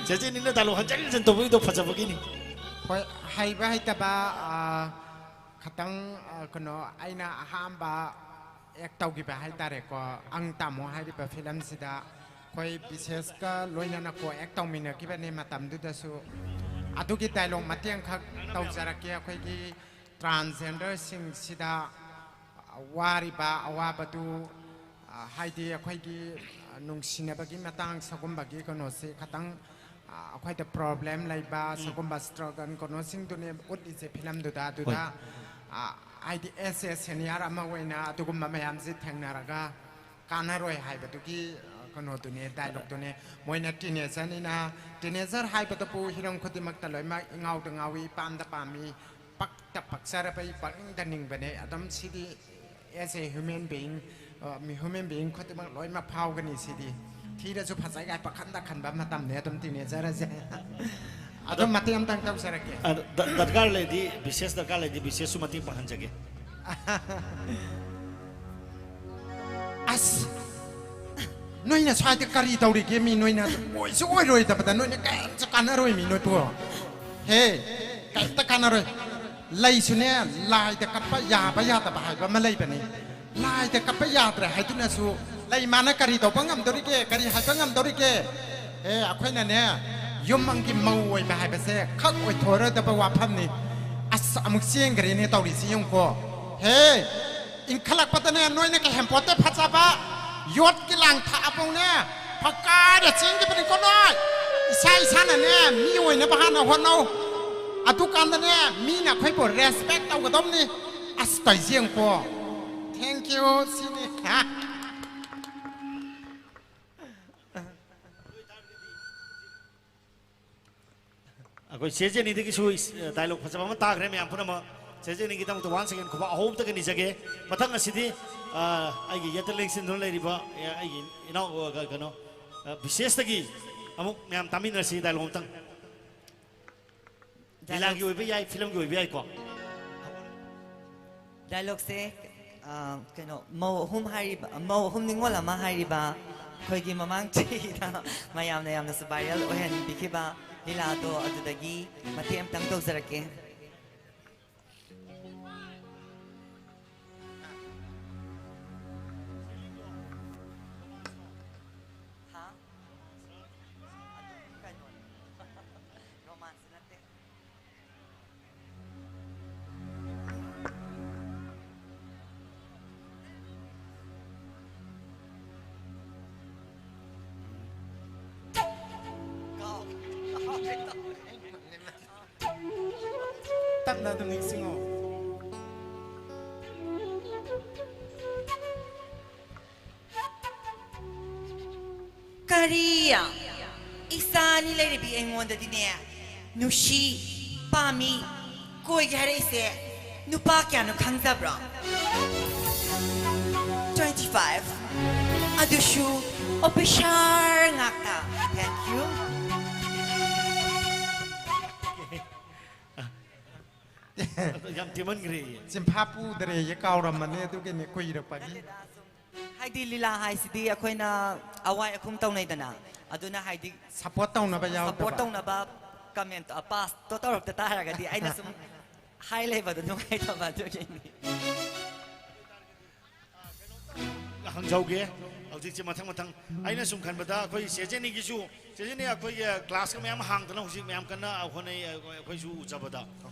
ꯆꯦ ꯖꯦꯅꯤꯅ ꯗꯥꯏꯂꯣꯛ ꯍꯟꯖꯟ ꯍꯟꯖꯟ ꯇꯧꯕꯒꯤꯗꯣ ꯐꯖꯕꯒꯤꯅꯤ꯫ ꯍꯣꯏ, ꯍꯩꯕ ꯍꯩꯇꯕ, ꯑꯥ, ꯈꯇꯪ, ꯑꯥ, ꯀꯩꯅꯣ, ꯑꯩꯅ ꯑꯍꯥꯟꯕ ꯑꯦꯛ ꯇꯧꯈꯤꯕ ꯍꯥꯏꯇꯥꯔꯦꯀꯣ, ꯑꯪ ꯇꯥꯃꯣ ꯍꯥꯏꯔꯤꯕ ꯐꯤꯂꯝꯁꯤꯗ ꯑꯩꯈꯣꯏ ꯕꯤꯁꯦꯁꯀ ꯂꯣꯏꯅꯅ ꯀꯣ ꯑꯦꯛ ꯇꯧꯃꯤꯟꯅꯈꯤꯕꯅꯦ ꯃꯇꯝꯗꯨꯗꯁꯨ꯫ ꯑꯗꯨꯒꯤ ꯗꯥꯏꯂꯣꯛ ꯃꯇꯦꯛ ꯑꯃꯈꯛ ꯇꯧꯖꯔꯛꯀꯦ꯫ ꯑꯩꯈꯣꯏꯒꯤ ꯇ꯭ꯔꯥꯟꯁꯖꯦꯟꯗꯔꯁꯤꯡꯁꯤꯗ ꯋꯥꯔꯤꯕ ꯑꯋꯥꯕꯗꯨ, ꯑ, ꯍꯥꯏꯗꯤ ꯑꯩꯈꯣꯏꯒꯤ, ꯑ, ꯅꯨꯡꯁꯤꯅꯕꯒꯤ ꯃꯇꯥꯡ ꯁꯒꯨꯝꯕꯒꯤ ꯀꯩꯅꯣꯁꯤ ꯈꯇꯪ, ꯑ, ꯑꯩꯈꯣꯏꯗ ꯄ꯭ꯔꯣꯕ꯭ꯂꯦꯝ ꯂꯩꯕ ꯁꯒꯨꯝꯕ ꯁ꯭ꯇ꯭ꯔꯒꯜ ꯀꯩꯅꯣꯁꯤꯡꯗꯨꯅꯦ ꯎꯠꯂꯤꯁꯦ ꯐꯤꯂꯝꯗꯨꯗ꯫ ꯑꯗꯨꯗ, ꯑ, ꯍꯥꯏꯗꯤ ꯑꯦꯁ ꯑꯦ ꯁꯦꯅꯤꯌꯔ ꯑꯃ ꯑꯣꯏꯅ ꯑꯗꯨꯒꯨꯝꯕ ꯃꯌꯥꯝꯁꯤ ꯊꯦꯡꯅꯔꯒ ꯀꯥꯟꯅꯔꯣꯏ ꯍꯥꯏꯕꯗꯨꯒꯤ, ꯑ, ꯀꯩꯅꯣꯗꯨꯅꯦ, ꯗꯥꯏꯂꯣꯛꯇꯨꯅꯦ꯫ ꯃꯣꯏꯅ ꯇꯤꯅꯦꯖꯔꯅꯤꯅ, ꯇꯤꯅꯦꯖꯔ ꯍꯥꯏꯕꯗꯕꯨ ꯍꯤꯔꯝ ꯈꯨꯗꯤꯡꯃꯛꯇ ꯂꯣꯏꯅꯃꯛ ꯏꯉꯥꯎꯗ ꯉꯥꯎꯏ, ꯏꯄꯥꯝꯗ ꯄꯥꯝꯃꯤ, ꯄꯛꯇ ꯄꯛꯆꯔꯕ ꯏ ꯄꯛꯅꯤꯡꯗ ꯅꯤꯡꯕꯅꯦ꯫ ꯑꯗꯨꯝ ꯁꯤꯗꯤ as a human being, ꯑ, ꯃꯤ human being ꯈꯨꯗꯤꯡꯃꯛ ꯂꯣꯏꯅꯃꯛ ꯐꯥꯎꯒꯅꯤ ꯁꯤꯗꯤ꯫ ꯊꯤꯔꯁꯨ ꯐꯖꯩ ꯀꯥꯏ ꯄꯥꯈꯟꯗ ꯈꯟꯕ ꯃꯇꯝꯅꯦ ꯑꯗꯨꯝ ꯇꯤꯅꯦꯖꯔꯁꯦ꯫ ꯑꯗꯨꯝ ꯃꯇꯦꯛ ꯑꯃꯇꯪ ꯇꯧꯖꯔꯛꯀꯦ꯫ ꯑ, ꯗ-, ꯗꯔꯀꯥꯔ ꯂꯩꯔꯗꯤ ꯕꯤꯁꯦꯁ, ꯗꯔꯀꯥꯔ ꯂꯩꯔꯗꯤ ꯕꯤꯁꯦꯁꯁꯨ ꯃꯇꯦꯡ ꯄꯥꯡꯍꯟꯖꯒꯦ꯫ ꯑꯁ, ꯅꯣꯏꯅ ꯁ꯭ꯋꯥꯏꯗ ꯀꯔꯤ ꯇꯧꯔꯤꯒꯦ? ꯃꯤ ꯅꯣꯏꯅ ꯑꯣꯏꯁꯨ ꯑꯣꯏꯔꯣꯏꯗꯕꯗ ꯅꯣꯏꯅ ꯀꯔꯤꯝꯁꯨ ꯀꯥꯟꯅꯔꯣꯏ꯫ ꯃꯤ ꯅꯣꯏꯕꯨ, ꯍꯦ, ꯀꯔꯤꯝꯇ ꯀꯥꯟꯅꯔꯣꯏ꯫ ꯂꯩꯁꯨꯅꯦ, ꯂꯥꯏꯗ ꯀꯠꯄ ꯌꯥꯕ ꯌꯥꯗꯕ ꯍꯥꯏꯕ ꯑꯃ ꯂꯩꯕꯅꯤ꯫ ꯂꯥꯏꯗ ꯀꯠꯄ ꯌꯥꯗ꯭ꯔꯦ ꯍꯥꯏꯗꯨꯅꯁꯨ ꯂꯩ ꯃꯥꯅ ꯀꯔꯤ ꯇꯧꯕ ꯉꯝꯗꯣꯔꯤꯒꯦ? ꯀꯔꯤ ꯍꯥꯏꯕ ꯉꯝꯗꯣꯔꯤꯒꯦ? ꯑꯦ, ꯑꯩꯈꯣꯏꯅꯅꯦ, ꯌꯨꯝ ꯑꯃꯒꯤ ꯃꯧ ꯑꯣꯏꯕ ꯍꯥꯏꯕꯁꯦ ꯈꯛ ꯑꯣꯏꯊꯣꯛꯑꯔꯣꯏꯗꯕ ꯋꯥꯐꯝꯅꯤ꯫ ꯑꯁ, ꯑꯃꯨꯛ ꯆꯦꯟꯈ꯭ꯔꯦꯅꯦ ꯇꯧꯔꯤꯁꯤ ꯌꯦꯡꯉꯨꯀꯣ꯫ ꯍꯦ, ꯏꯟꯈꯠꯂꯛꯄꯗꯅꯦ, ꯅꯣꯏꯅ ꯀꯩ ꯍꯦꯟꯄꯣꯠꯇꯦ ꯐꯖꯕ꯫ ꯌꯣꯠꯀꯤ ꯂꯥꯡ ꯊꯥꯛꯑꯕꯧꯅꯦ, ꯐꯛꯀꯥꯏꯗ ꯆꯦꯟꯈꯤꯕꯅꯤꯀꯣ ꯅꯣꯏ꯫ ꯏꯁꯥ ꯏꯁꯥꯅꯅꯦ, ꯃꯤ ꯑꯣꯏꯅꯕ ꯍꯥꯟꯅ ꯍꯣꯠꯅꯧ꯫ ꯑꯗꯨꯀꯥꯟꯗꯅꯦ, ꯃꯤꯅ ꯑꯩꯈꯣꯏꯕꯨ respect ꯇꯧꯒꯗꯧꯅꯤ꯫ ꯑꯁ, ꯇꯧꯔꯤꯁꯤ ꯌꯦꯡꯉꯨꯀꯣ꯫ Thank you, ꯁꯤꯅꯤ꯫ ꯑꯩꯈꯣꯏ ꯆꯦ ꯖꯦꯅꯤꯗꯒꯤꯁꯨ ꯏꯁ-, dialogue ꯐꯖꯕ ꯑꯃ ꯇꯥꯈ꯭ꯔꯦ ꯃꯌꯥꯝ ꯄꯨꯝꯅꯃꯛ꯫ ꯆꯦ ꯖꯦꯅꯤꯒꯤꯗꯃꯛꯇ one second ꯈꯨꯕꯥꯛ ꯑꯍꯧꯕꯗꯒ ꯅꯤꯖꯒꯦ꯫ ꯃꯊꯪ ꯑꯁꯤꯗꯤ, ꯑ, ꯑꯩꯒꯤ ꯌꯦꯠꯇ ꯂꯦꯡꯁꯤꯟꯗꯨꯅ ꯂꯩꯔꯤꯕ, ꯑ, ꯑꯩꯒꯤ ꯏꯅꯥꯎ, ꯑ, ꯀ-, ꯀꯩꯅꯣ, ꯑ, ꯕꯤꯁꯦꯁꯇꯒꯤ ꯑꯃꯨꯛ ꯃꯌꯥꯝ ꯇꯥꯃꯤꯟꯅꯔꯁꯤ dialogue ꯑꯃꯇꯪ꯫ ꯂꯤꯂꯥꯒꯤ ꯑꯣꯏꯕ ꯌꯥꯏ, ꯐꯤꯂꯝꯒꯤ ꯑꯣꯏꯕ ꯌꯥꯏꯀꯣ꯫ Dialogueꯁꯦ, ꯑ, ꯀꯩꯅꯣ, ꯃꯧ ꯑꯍꯨꯝ ꯍꯥꯏꯔꯤꯕ, ꯃꯧ ꯑꯍꯨꯝ ꯅꯤꯉꯣꯜ ꯑꯃ ꯍꯥꯏꯔꯤꯕ ꯑꯩꯈꯣꯏꯒꯤ ꯃꯃꯥꯡ ꯆꯍꯤꯗ ꯃꯌꯥꯝꯅ ꯌꯥꯝꯅꯁꯨ viral ꯑꯣꯏꯍꯟꯕꯤꯈꯤꯕ ꯂꯤꯂꯥꯗꯣ ꯑꯗꯨꯗꯒꯤ ꯃꯇꯦꯛ ꯑꯃꯇꯪ ꯇꯧꯖꯔꯛꯀꯦ꯫ ꯍꯥ? ꯑꯗꯨꯝ ꯀꯩꯅꯣꯅꯦ꯫ Romance ꯅꯠꯇꯦ꯫ ꯇꯞꯅ ꯑꯗꯨꯝ ꯅꯤꯡꯁꯤꯡꯉꯣ꯫ ꯀꯔꯤ? ꯏꯆꯥ ꯑꯅꯤ ꯂꯩꯔꯕꯤ ꯑꯩꯉꯣꯟꯗꯗꯤꯅꯦ, ꯅꯨꯡꯁꯤ, ꯄꯥꯝꯃꯤ, ꯀꯣꯏꯒꯦ ꯍꯥꯏꯔꯛꯏꯁꯦ ꯅꯨꯄꯥ ꯀꯌꯥꯅꯣ ꯈꯪꯖꯕ꯭ꯔꯣ? Twenty five꯫ ꯑꯗꯨꯁꯨ officer ꯉꯥꯛꯇ꯫ Thank you꯫ ꯌꯥꯝ ꯇꯦꯟꯃꯟꯈ꯭ꯔꯦ꯫ ꯆꯤꯟꯐꯥ ꯄꯨꯗ꯭ꯔꯦꯌꯦ, ꯀꯥꯎꯔꯝꯃꯅꯤ, ꯑꯗꯨꯒꯤꯅꯤ ꯀꯨꯏꯔꯛꯄꯒꯤ꯫ ꯅꯠꯇꯦꯗ, ꯁꯨꯝ ꯍꯥꯏꯗꯤ ꯂꯤꯂꯥ ꯍꯥꯏꯁꯤꯗꯤ ꯑꯩꯈꯣꯏꯅ ꯑꯋꯥꯏ ꯑꯈꯨꯝ ꯇꯧꯅꯩꯗꯅ, ꯑꯗꯨꯅ ꯍꯥꯏꯗꯤ ꯁꯞꯄꯣꯔꯠ ꯇꯧꯅꯕ ꯁꯞꯄꯣꯔꯠ ꯌꯥꯎꯗꯕ꯫ ꯇꯧꯅꯕ ꯀꯃꯦꯟ ꯄꯥꯁꯇꯣ ꯇꯧꯔꯛꯇ ꯇꯥꯔꯒꯗꯤ ꯑꯩꯅ ꯁꯨꯝ ꯍꯥꯏ ꯂꯩꯕꯗꯣ ꯅꯨꯡꯉꯥꯏꯇꯕ ꯑꯗꯨꯒꯤꯅꯤ꯫ ꯍꯪꯖꯍꯧꯒꯦ꯫ ꯍꯧꯖꯤꯛꯁꯦ ꯃꯊꯪ ꯃꯊꯪ ꯑꯩꯅ ꯁꯨꯝ ꯈꯟꯕꯗ ꯑꯩꯈꯣꯏ ꯆꯦ ꯖꯦꯅꯤꯒꯤꯁꯨ, ꯆꯦ ꯖꯦꯅꯤ ꯑꯩꯈꯣꯏꯒꯤ ꯀ꯭ꯂꯥꯁꯀ ꯃꯌꯥꯝ ꯍꯥꯡꯗꯅ ꯍꯧꯖꯤꯛ ꯃꯌꯥꯝ ꯀꯟꯅ ꯍꯣꯠꯅꯩ, ꯑꯩꯈꯣꯏꯁꯨ ꯎꯖꯕꯗ꯫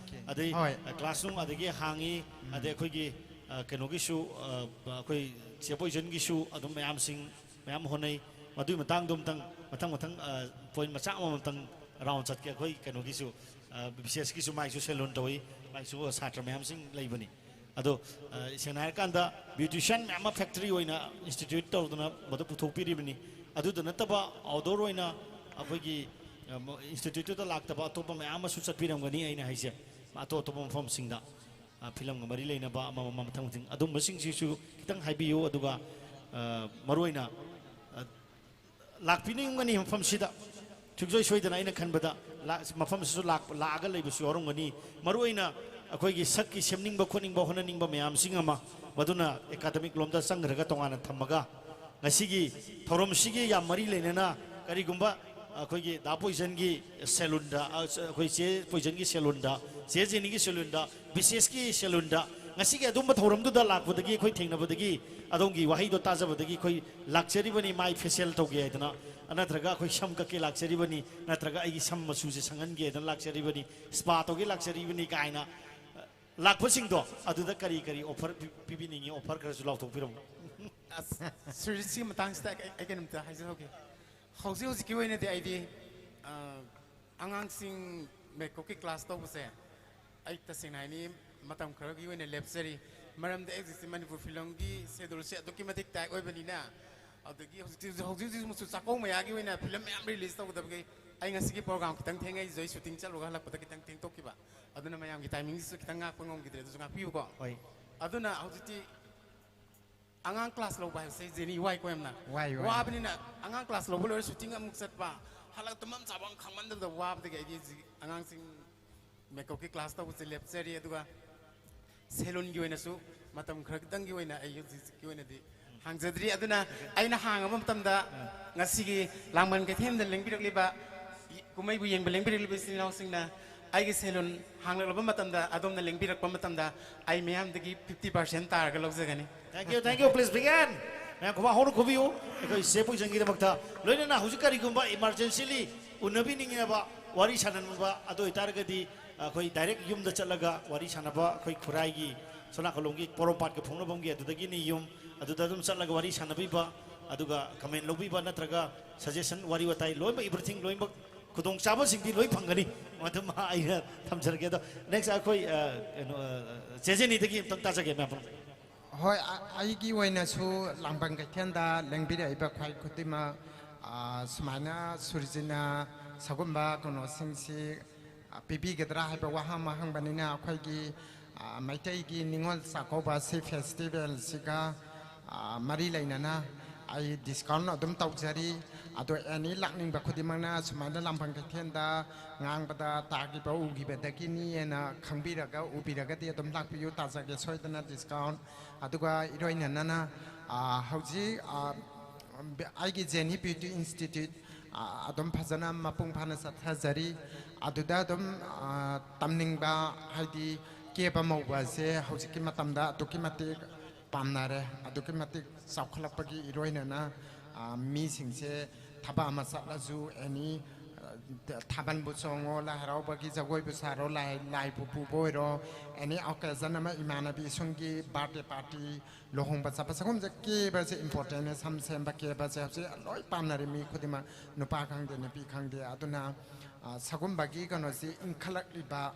ꯑꯗꯩ ꯍꯣꯏ꯫ ꯀ꯭ꯂꯥꯁ ꯅꯨꯡ ꯑꯗꯒꯤ ꯍꯥꯡꯉꯤ, ꯑꯗꯩ ꯑꯩꯈꯣꯏꯒꯤ ꯑ, ꯀꯩꯅꯣꯒꯤꯁꯨ, ꯑ, ꯑꯩꯈꯣꯏ ꯆꯦ ꯄꯣꯏꯖꯟꯒꯤꯁꯨ ꯑꯗꯨꯝ ꯃꯌꯥꯝꯁꯤꯡ ꯃꯌꯥꯝ ꯍꯣꯠꯅꯩ꯫ ꯃꯗꯨꯒꯤ ꯃꯇꯥꯡꯗꯣ ꯑꯝꯇꯪ ꯃꯊꯪ ꯃꯊꯪ, ꯑ, ꯄꯣꯏꯟ ꯃꯆꯥ ꯑꯃꯃꯝꯇꯪ ꯔꯥꯎꯟ ꯆꯠꯀꯦ꯫ ꯑꯩꯈꯣꯏ ꯀꯩꯅꯣꯒꯤꯁꯨ, ꯑ, ꯕꯤꯁꯦꯁꯀꯤꯁꯨ ꯃꯥꯏꯁꯨ ꯁꯦꯂꯨꯟ ꯇꯧꯏ, ꯃꯥꯏꯁꯨ ꯁꯥꯇ꯭ꯔ ꯃꯌꯥꯝꯁꯤꯡ ꯂꯩꯕꯅꯤ꯫ ꯑꯗꯣ, ꯑ, ꯁꯦꯡꯅ ꯍꯥꯏꯔꯀꯥꯟꯗ ꯕ꯭ꯌꯨꯇꯤꯁꯤꯌꯥꯟ ꯃꯌꯥꯝ ꯑꯃ ꯐꯦꯛꯇꯔꯤ ꯑꯣꯏꯅ ꯏꯟꯁꯇꯤꯇ꯭ꯌꯨꯠ ꯇꯧꯗꯅ ꯃꯗꯨ ꯄꯨꯊꯣꯛꯄꯤꯔꯤꯕꯅꯤ꯫ ꯑꯗꯨꯗ ꯅꯠꯇꯕ ꯑꯥꯎꯠꯗꯣꯔ ꯑꯣꯏꯅ ꯑꯩꯈꯣꯏꯒꯤ, ꯑ, ꯃ-, ꯏꯟꯁꯇꯤꯇ꯭ꯌꯨꯠꯇꯨꯗ ꯂꯥꯛꯇꯕ ꯑꯇꯣꯞꯄ ꯃꯌꯥꯝ ꯑꯃꯁꯨ ꯆꯠꯄꯤꯔꯝꯒꯅꯤ, ꯑꯩꯅ ꯍꯥꯏꯁꯦ, ꯑꯇꯣꯞ ꯑꯇꯣꯞꯄ ꯃꯐꯝꯁꯤꯡꯗ꯫ ꯑ, ꯐꯤꯂꯝꯒ ꯃꯔꯤ ꯂꯩꯅꯕ ꯑꯃ ꯑꯃ ꯃꯊꯪ ꯃꯊꯪ ꯑꯗꯨꯝꯕꯁꯤꯡꯁꯤꯁꯨ ꯈꯤꯇꯪ ꯍꯥꯏꯕꯤꯌꯨ꯫ ꯑꯗꯨꯒ, ꯑ, ꯃꯔꯨꯑꯣꯏꯅ, ꯑ, ꯂꯥꯛꯄꯤꯅꯤꯡꯒꯅꯤ ꯃꯐꯝꯁꯤꯗ꯫ ꯁꯨꯡꯁꯣꯏ ꯁꯣꯏꯗꯅ ꯑꯩꯅ ꯈꯟꯕꯗ ꯂꯥꯛ-, ꯃꯐꯝꯁꯤꯁꯨ ꯂꯥꯛ-, ꯂꯥꯛꯑꯒ ꯂꯩꯕꯁꯨ ꯌꯥꯎꯔꯝꯒꯅꯤ꯫ ꯃꯔꯨꯑꯣꯏꯅ ꯑꯩꯈꯣꯏꯒꯤ ꯁꯛꯀꯤ ꯁꯦꯝꯅꯤꯡꯕ ꯈꯣꯠꯅꯤꯡꯕ ꯍꯣꯠꯅꯅꯤꯡꯕ ꯃꯌꯥꯝꯁꯤꯡ ꯑꯃ ꯃꯗꯨꯅ ꯑꯦꯀꯥꯗꯃꯤꯛ ꯂꯣꯝꯗ ꯆꯪꯈ꯭ꯔꯒ ꯇꯣꯉꯥꯟꯅ ꯊꯝꯃꯒ ꯉꯁꯤꯒꯤ ꯊꯧꯔꯝꯁꯤꯒꯤ ꯌꯥꯝ ꯃꯔꯤ ꯂꯩꯅꯅ ꯀꯔꯤꯒꯨꯝꯕ ꯑꯩꯈꯣꯏꯒꯤ ꯗꯥ ꯄꯣꯏꯖꯟꯒꯤ ꯁꯦꯂꯨꯟꯗ, ꯑ, ꯑꯩꯈꯣꯏ ꯆꯦ ꯄꯣꯏꯖꯟꯒꯤ ꯁꯦꯂꯨꯟꯗ, ꯆꯦ ꯖꯦꯅꯤꯒꯤ ꯁꯦꯂꯨꯟꯗ, ꯕꯤꯁꯦꯁꯀꯤ ꯁꯦꯂꯨꯟꯗ ꯉꯁꯤꯒꯤ ꯑꯗꯨꯝꯕ ꯊꯧꯔꯝꯗꯨꯗ ꯂꯥꯛꯄꯗꯒꯤ ꯑꯩꯈꯣꯏ ꯊꯦꯡꯅꯕꯗꯒꯤ ꯑꯗꯣꯝꯒꯤ ꯋꯥꯍꯩꯗꯣ ꯇꯥꯖꯕꯗꯒꯤ ꯑꯩꯈꯣꯏ ꯂꯥꯛꯆꯔꯤꯕꯅꯤ, ꯃꯥꯏ ꯐꯦꯁꯤꯌꯦꯜ ꯇꯧꯒꯦ ꯍꯥꯏꯗꯅ, ꯅꯠꯇ꯭ꯔꯒ ꯑꯩꯈꯣꯏ ꯁꯝ ꯀꯛꯀꯦ ꯂꯥꯛꯆꯔꯤꯕꯅꯤ, ꯅꯠꯇ꯭ꯔꯒ ꯑꯩꯒꯤ ꯁꯝ ꯃꯆꯨꯁꯦ ꯁꯪꯍꯟꯒꯦ ꯍꯥꯏꯗꯅ ꯂꯥꯛꯆꯔꯤꯕꯅꯤ, ꯁ꯭ꯄꯥ ꯇꯧꯒꯦ ꯂꯥꯛꯆꯔꯤꯕꯅꯤ ꯀꯥꯏꯅ ꯂꯥꯛꯄꯁꯤꯡꯗꯣ ꯑꯗꯨꯗ ꯀꯔꯤ ꯀꯔꯤ ꯑꯣꯐꯔ ꯄꯤ-, ꯄꯤꯕꯤꯅꯤꯡꯉꯤ? ꯑꯣꯐꯔ ꯈꯔꯁꯨ ꯂꯥꯎꯊꯣꯛꯄꯤꯔꯝꯃꯨ꯫ ꯑꯁ, ꯁꯤꯒꯤ ꯃꯇꯥꯡꯁꯤꯗ ꯑꯩ, ꯑꯩ ꯀꯩꯅꯣꯝꯇ ꯍꯥꯏꯖꯍꯧꯒꯦ꯫ ꯍꯧꯖꯤꯛ ꯍꯧꯖꯤꯛꯀꯤ ꯑꯣꯏꯅꯗꯤ ꯑꯩꯗꯤ, ꯑ, ꯑꯉꯥꯡꯁꯤꯡ ꯃꯦꯀꯞꯀꯤ ꯀ꯭ꯂꯥꯁ ꯇꯧꯕꯁꯦ ꯑꯩ ꯇꯁꯦꯡꯅ ꯍꯥꯏꯅꯤ, ꯃꯇꯝ ꯈꯔꯒꯤ ꯑꯣꯏꯅ ꯂꯦꯞꯆꯔꯤ꯫ ꯃꯔꯝꯗꯤ ꯑꯩ ꯍꯧꯖꯤꯛꯁꯦ ꯃꯅꯤꯄꯨꯔ ꯐꯤꯂꯝꯒꯤ ꯁꯦꯗꯨꯜꯁꯦ ꯑꯗꯨꯛꯀꯤ ꯃꯇꯤꯛ ꯇꯥꯏꯠ ꯑꯣꯏꯕꯅꯤꯅ, ꯑꯗꯒꯤ ꯍꯧꯖꯤꯛꯇꯤ, ꯍꯧꯖꯤꯛ ꯍꯧꯖꯤꯛꯃꯛꯁꯨ ꯆꯥꯛꯀꯧꯕ ꯃꯌꯥꯒꯤ ꯑꯣꯏꯅ ꯐꯤꯂꯝ ꯃꯌꯥꯝ ꯔꯤꯂꯤꯁ ꯇꯧꯒꯗꯕꯒꯤ ꯑꯩ ꯉꯁꯤꯒꯤ ꯄ꯭ꯔꯣꯒ꯭ꯔꯥꯝ ꯈꯤꯇꯪ ꯊꯦꯡꯉꯛꯏꯁꯦ, ꯑꯩ ꯁꯨꯇꯤꯡ ꯆꯠꯂꯨꯔꯒ ꯍꯜꯂꯛꯄꯗ ꯈꯤꯇꯪ ꯊꯦꯡꯗꯣꯛꯈꯤꯕ꯫ ꯑꯗꯨꯅ ꯃꯌꯥꯝꯒꯤ ꯇꯥꯏꯃꯤꯡꯁꯤꯁꯨ ꯈꯤꯇꯪ ꯉꯥꯛꯄ ꯉꯝꯈꯤꯗ꯭ꯔꯦ, ꯑꯗꯨꯁꯨ ꯉꯥꯛꯄꯤꯌꯨꯀꯣ꯫ ꯍꯣꯏ꯫ ꯑꯗꯨꯅ ꯍꯧꯖꯤꯛꯇꯤ ꯑꯉꯥꯡ ꯀ꯭ꯂꯥꯁ ꯂꯧꯕ ꯍꯥꯏꯕꯁꯦ ꯖꯦꯅꯤ ꯋꯥꯏꯀꯣ ꯌꯥꯝꯅ꯫ ꯋꯥꯏ, ꯋꯥꯏ꯫ ꯋꯥꯕꯅꯤꯅ ꯑꯉꯥꯡ ꯀ꯭ꯂꯥꯁ ꯂꯧꯕ ꯂꯣꯏꯔ ꯁꯨꯇꯤꯡ ꯑꯃꯨꯛ ꯆꯠꯄ, ꯍꯜꯂꯛ ꯇꯨꯝꯐꯝ ꯆꯥꯐꯝ ꯈꯪꯃꯟꯗꯕꯗ ꯋꯥꯕꯗꯒꯤ ꯑꯩꯗꯤ ꯍꯧꯖꯤꯛ ꯑꯉꯥꯡꯁꯤꯡ ꯃꯦꯀꯞꯀꯤ ꯀ꯭ꯂꯥꯁ ꯇꯧꯕꯁꯦ ꯂꯦꯞꯆꯔꯤ꯫ ꯑꯗꯨꯒ ꯁꯦꯂꯨꯟꯒꯤ ꯑꯣꯏꯅꯁꯨ ꯃꯇꯝ ꯈꯔꯗꯪꯒꯤ ꯑꯣꯏꯅ ꯑꯩ ꯍꯧꯖꯤꯛ ꯍꯧꯖꯤꯛꯀꯤ ꯑꯣꯏꯅꯗꯤ ꯍꯥꯡꯖꯗ꯭ꯔꯤ꯫ ꯑꯗꯨꯅ ꯑꯩꯅ ꯍꯥꯡꯉꯕ ꯃꯇꯝꯗ ꯉꯁꯤꯒꯤ ꯂꯥꯡꯕꯟ ꯀꯩꯊꯦꯜꯗ ꯂꯦꯡꯕꯤꯔꯛꯂꯤꯕ, ꯀꯨꯝꯍꯩꯕꯨ ꯌꯦꯡꯕ ꯂꯦꯡꯕꯤꯔꯛꯂꯤꯕ ꯏꯆꯤꯟ ꯏꯅꯥꯎꯁꯤꯡꯅ ꯑꯩꯒꯤ ꯁꯦꯂꯨꯟ ꯍꯥꯡꯂꯛꯂꯕ ꯃꯇꯝꯗ, ꯑꯗꯣꯝꯅ ꯂꯦꯡꯕꯤꯔꯛꯄ ꯃꯇꯝꯗ ꯑꯩ ꯃꯌꯥꯝꯗꯒꯤ fifty percent ꯇꯥꯔꯒ ꯂꯧꯖꯒꯅꯤ꯫ Thank you, thank you. Please begin. ꯃꯌꯥꯝ ꯈꯨꯕꯥꯛ ꯍꯧꯅ ꯈꯨꯕꯤꯌꯨ ꯑꯩꯈꯣꯏ ꯆꯦ ꯄꯨꯏꯖꯟꯒꯤꯗꯃꯛꯇ꯫ ꯂꯣꯏꯅꯅ ꯍꯧꯖꯤꯛ ꯀꯔꯤꯒꯨꯝꯕ emergencyly ꯎꯅꯕꯤꯅꯤꯡꯉꯕ, ꯋꯥꯔꯤ ꯁꯥꯟꯅꯅꯤꯡꯕ ꯑꯗꯨ ꯑꯣꯏꯇꯥꯔꯒꯗꯤ ꯑꯩꯈꯣꯏ direct ꯌꯨꯝꯗ ꯆꯠꯂꯒ ꯋꯥꯔꯤ ꯁꯥꯟꯅꯕ, ꯑꯩꯈꯣꯏ ꯈꯨꯔꯥꯏꯒꯤ ꯁꯣꯅꯥꯀꯣꯂꯣꯝꯒꯤ ꯄꯣꯔꯣꯝꯄꯥꯠꯀ ꯐꯥꯎꯅꯐꯝꯒꯤ ꯑꯗꯨꯗꯒꯤꯅꯤ ꯌꯨꯝ꯫ ꯑꯗꯨꯗ ꯑꯗꯨꯝ ꯆꯠꯂꯒ ꯋꯥꯔꯤ ꯁꯥꯟꯅꯕꯤꯕ, ꯑꯗꯨꯒ comment ꯂꯧꯕꯤꯕ ꯅꯠꯇ꯭ꯔꯒ suggestion, ꯋꯥꯔꯤ ꯋꯥꯇꯥꯏ ꯂꯣꯏꯅꯃꯛ, everything ꯂꯣꯏꯅꯃꯛ ꯈꯨꯗꯣꯡꯆꯥꯕꯁꯤꯡꯗꯤ ꯂꯣꯏ ꯐꯪꯒꯅꯤ꯫ ꯃꯗꯨꯃ ꯑꯩꯅ ꯊꯝꯖꯔꯒꯦ꯫ ꯑꯗꯣ next ꯑꯩꯈꯣꯏ ꯑ, ꯀꯩꯅꯣ, ꯑ, ꯆꯦ ꯖꯦꯅꯤꯗꯒꯤ ꯑꯝꯇꯪ ꯇꯥꯖꯒꯦ, ꯃꯌꯥꯝ ꯄꯨꯝꯅꯃꯛ꯫ ꯍꯣꯏ, ꯑ- ꯑꯩꯒꯤ ꯑꯣꯏꯅꯁꯨ ꯂꯥꯡꯕꯟ ꯀꯩꯊꯦꯜꯗ ꯂꯦꯡꯕꯤꯔꯛꯏꯕ ꯈ꯭ꯋꯥꯏ ꯈꯨꯗꯤꯡꯃꯛ, ꯑ, ꯁꯨꯃꯥꯏꯅ ꯁꯨꯔꯖꯤꯅ ꯁꯒꯨꯝꯕ ꯀꯩꯅꯣꯁꯤꯡꯁꯤ, ꯑ, ꯄꯤꯕꯤꯒꯗ꯭ꯔꯥ ꯍꯥꯏꯕ ꯋꯥꯍꯪ ꯑꯃ ꯍꯪꯕꯅꯤꯅ, ꯑꯩꯈꯣꯏꯒꯤ, ꯑ, ꯃꯩꯇꯩꯒꯤ ꯅꯤꯉꯣꯜ ꯆꯥꯛꯀꯧꯕ ꯁꯤ festivalꯁꯤꯒ, ꯑ, ꯃꯔꯤ ꯂꯩꯅꯅ ꯑꯩ discount ꯑꯗꯨꯝ ꯇꯧꯖꯔꯤ꯫ ꯑꯗꯣ any ꯂꯥꯛꯅꯤꯡꯕ ꯈꯨꯗꯤꯡꯃꯛꯅ ꯁꯨꯃꯥꯏꯅ ꯂꯥꯡꯕꯟ ꯀꯩꯊꯦꯜꯗ ꯉꯥꯡꯕꯗ ꯇꯥꯈꯤꯕ ꯎꯈꯤꯕꯗꯒꯤꯅꯤ ꯍꯥꯏꯅ ꯈꯪꯕꯤꯔꯒ ꯎꯕꯤꯔꯒꯗꯤ ꯑꯗꯨꯝ ꯂꯥꯛꯄꯤꯌꯨ, ꯇꯥꯖꯒꯦ ꯁꯣꯏꯗꯅ discount꯫ ꯑꯗꯨꯒ ꯏꯔꯣꯏꯅꯅꯅ, ꯑ, ꯍꯧꯖꯤꯛ, ꯑ, ꯑꯩꯒꯤ ꯖꯦꯅꯤ ꯕ꯭ꯌꯨꯇꯤ ꯏꯟꯁꯇꯤꯇ꯭ꯌꯨꯠ, ꯑ, ꯑꯗꯨꯝ ꯐꯖꯅ ꯃꯄꯨꯡ ꯐꯥꯅ ꯆꯠꯊꯖꯔꯤ꯫ ꯑꯗꯨꯗ ꯑꯗꯨꯝ, ꯑ, ꯇꯝꯅꯤꯡꯕ, ꯍꯥꯏꯗꯤ ꯀꯦꯕ ꯃꯧꯕꯁꯦ ꯍꯧꯖꯤꯛꯀꯤ ꯃꯇꯝꯗ ꯑꯗꯨꯛꯀꯤ ꯃꯇꯤꯛ ꯄꯥꯝꯅꯔꯦ, ꯑꯗꯨꯛꯀꯤ ꯃꯇꯤꯛ ꯆꯥꯎꯈꯠꯂꯛꯄꯒꯤ ꯏꯔꯣꯏꯅꯅ, ꯑ, ꯃꯤꯁꯤꯡꯁꯦ ꯊꯕꯛ ꯑꯃ ꯆꯠꯂꯁꯨ any, ꯑ, ꯊꯥꯕꯜꯕꯨ ꯆꯣꯡꯉꯣ, ꯂꯥꯏ ꯍꯔꯥꯎꯕꯒꯤ ꯖꯒꯣꯏꯕꯨ ꯁꯥꯔꯣ, ꯂꯥꯏ, ꯂꯥꯏꯕꯨ ꯄꯨꯕ ꯑꯣꯏꯔꯣ, any occasion ꯑꯃ, ꯏꯃꯥꯟꯅꯕꯤ ꯏꯁꯨꯡꯒꯤ birthday party, ꯂꯨꯍꯣꯡꯕ ꯆꯠꯄ, ꯁꯤꯒꯨꯝꯕꯁꯦ ꯀꯦꯕꯁꯦ importantꯅꯦ꯫ ꯁꯝ ꯁꯦꯝꯕ, ꯀꯦꯕꯁꯦ ꯍꯧꯖꯤꯛ ꯂꯣꯏ ꯄꯥꯝꯅꯔꯦ ꯃꯤ ꯈꯨꯗꯤꯡꯃꯛ, ꯅꯨꯄꯥ ꯈꯪꯗꯦ ꯅꯨꯄꯤ ꯈꯪꯗꯦ꯫ ꯑꯗꯨꯅ, ꯑ, ꯁꯤꯒꯨꯝꯕꯒꯤ ꯀꯩꯅꯣꯁꯤ ꯏꯟꯈꯠꯂꯛꯂꯤꯕ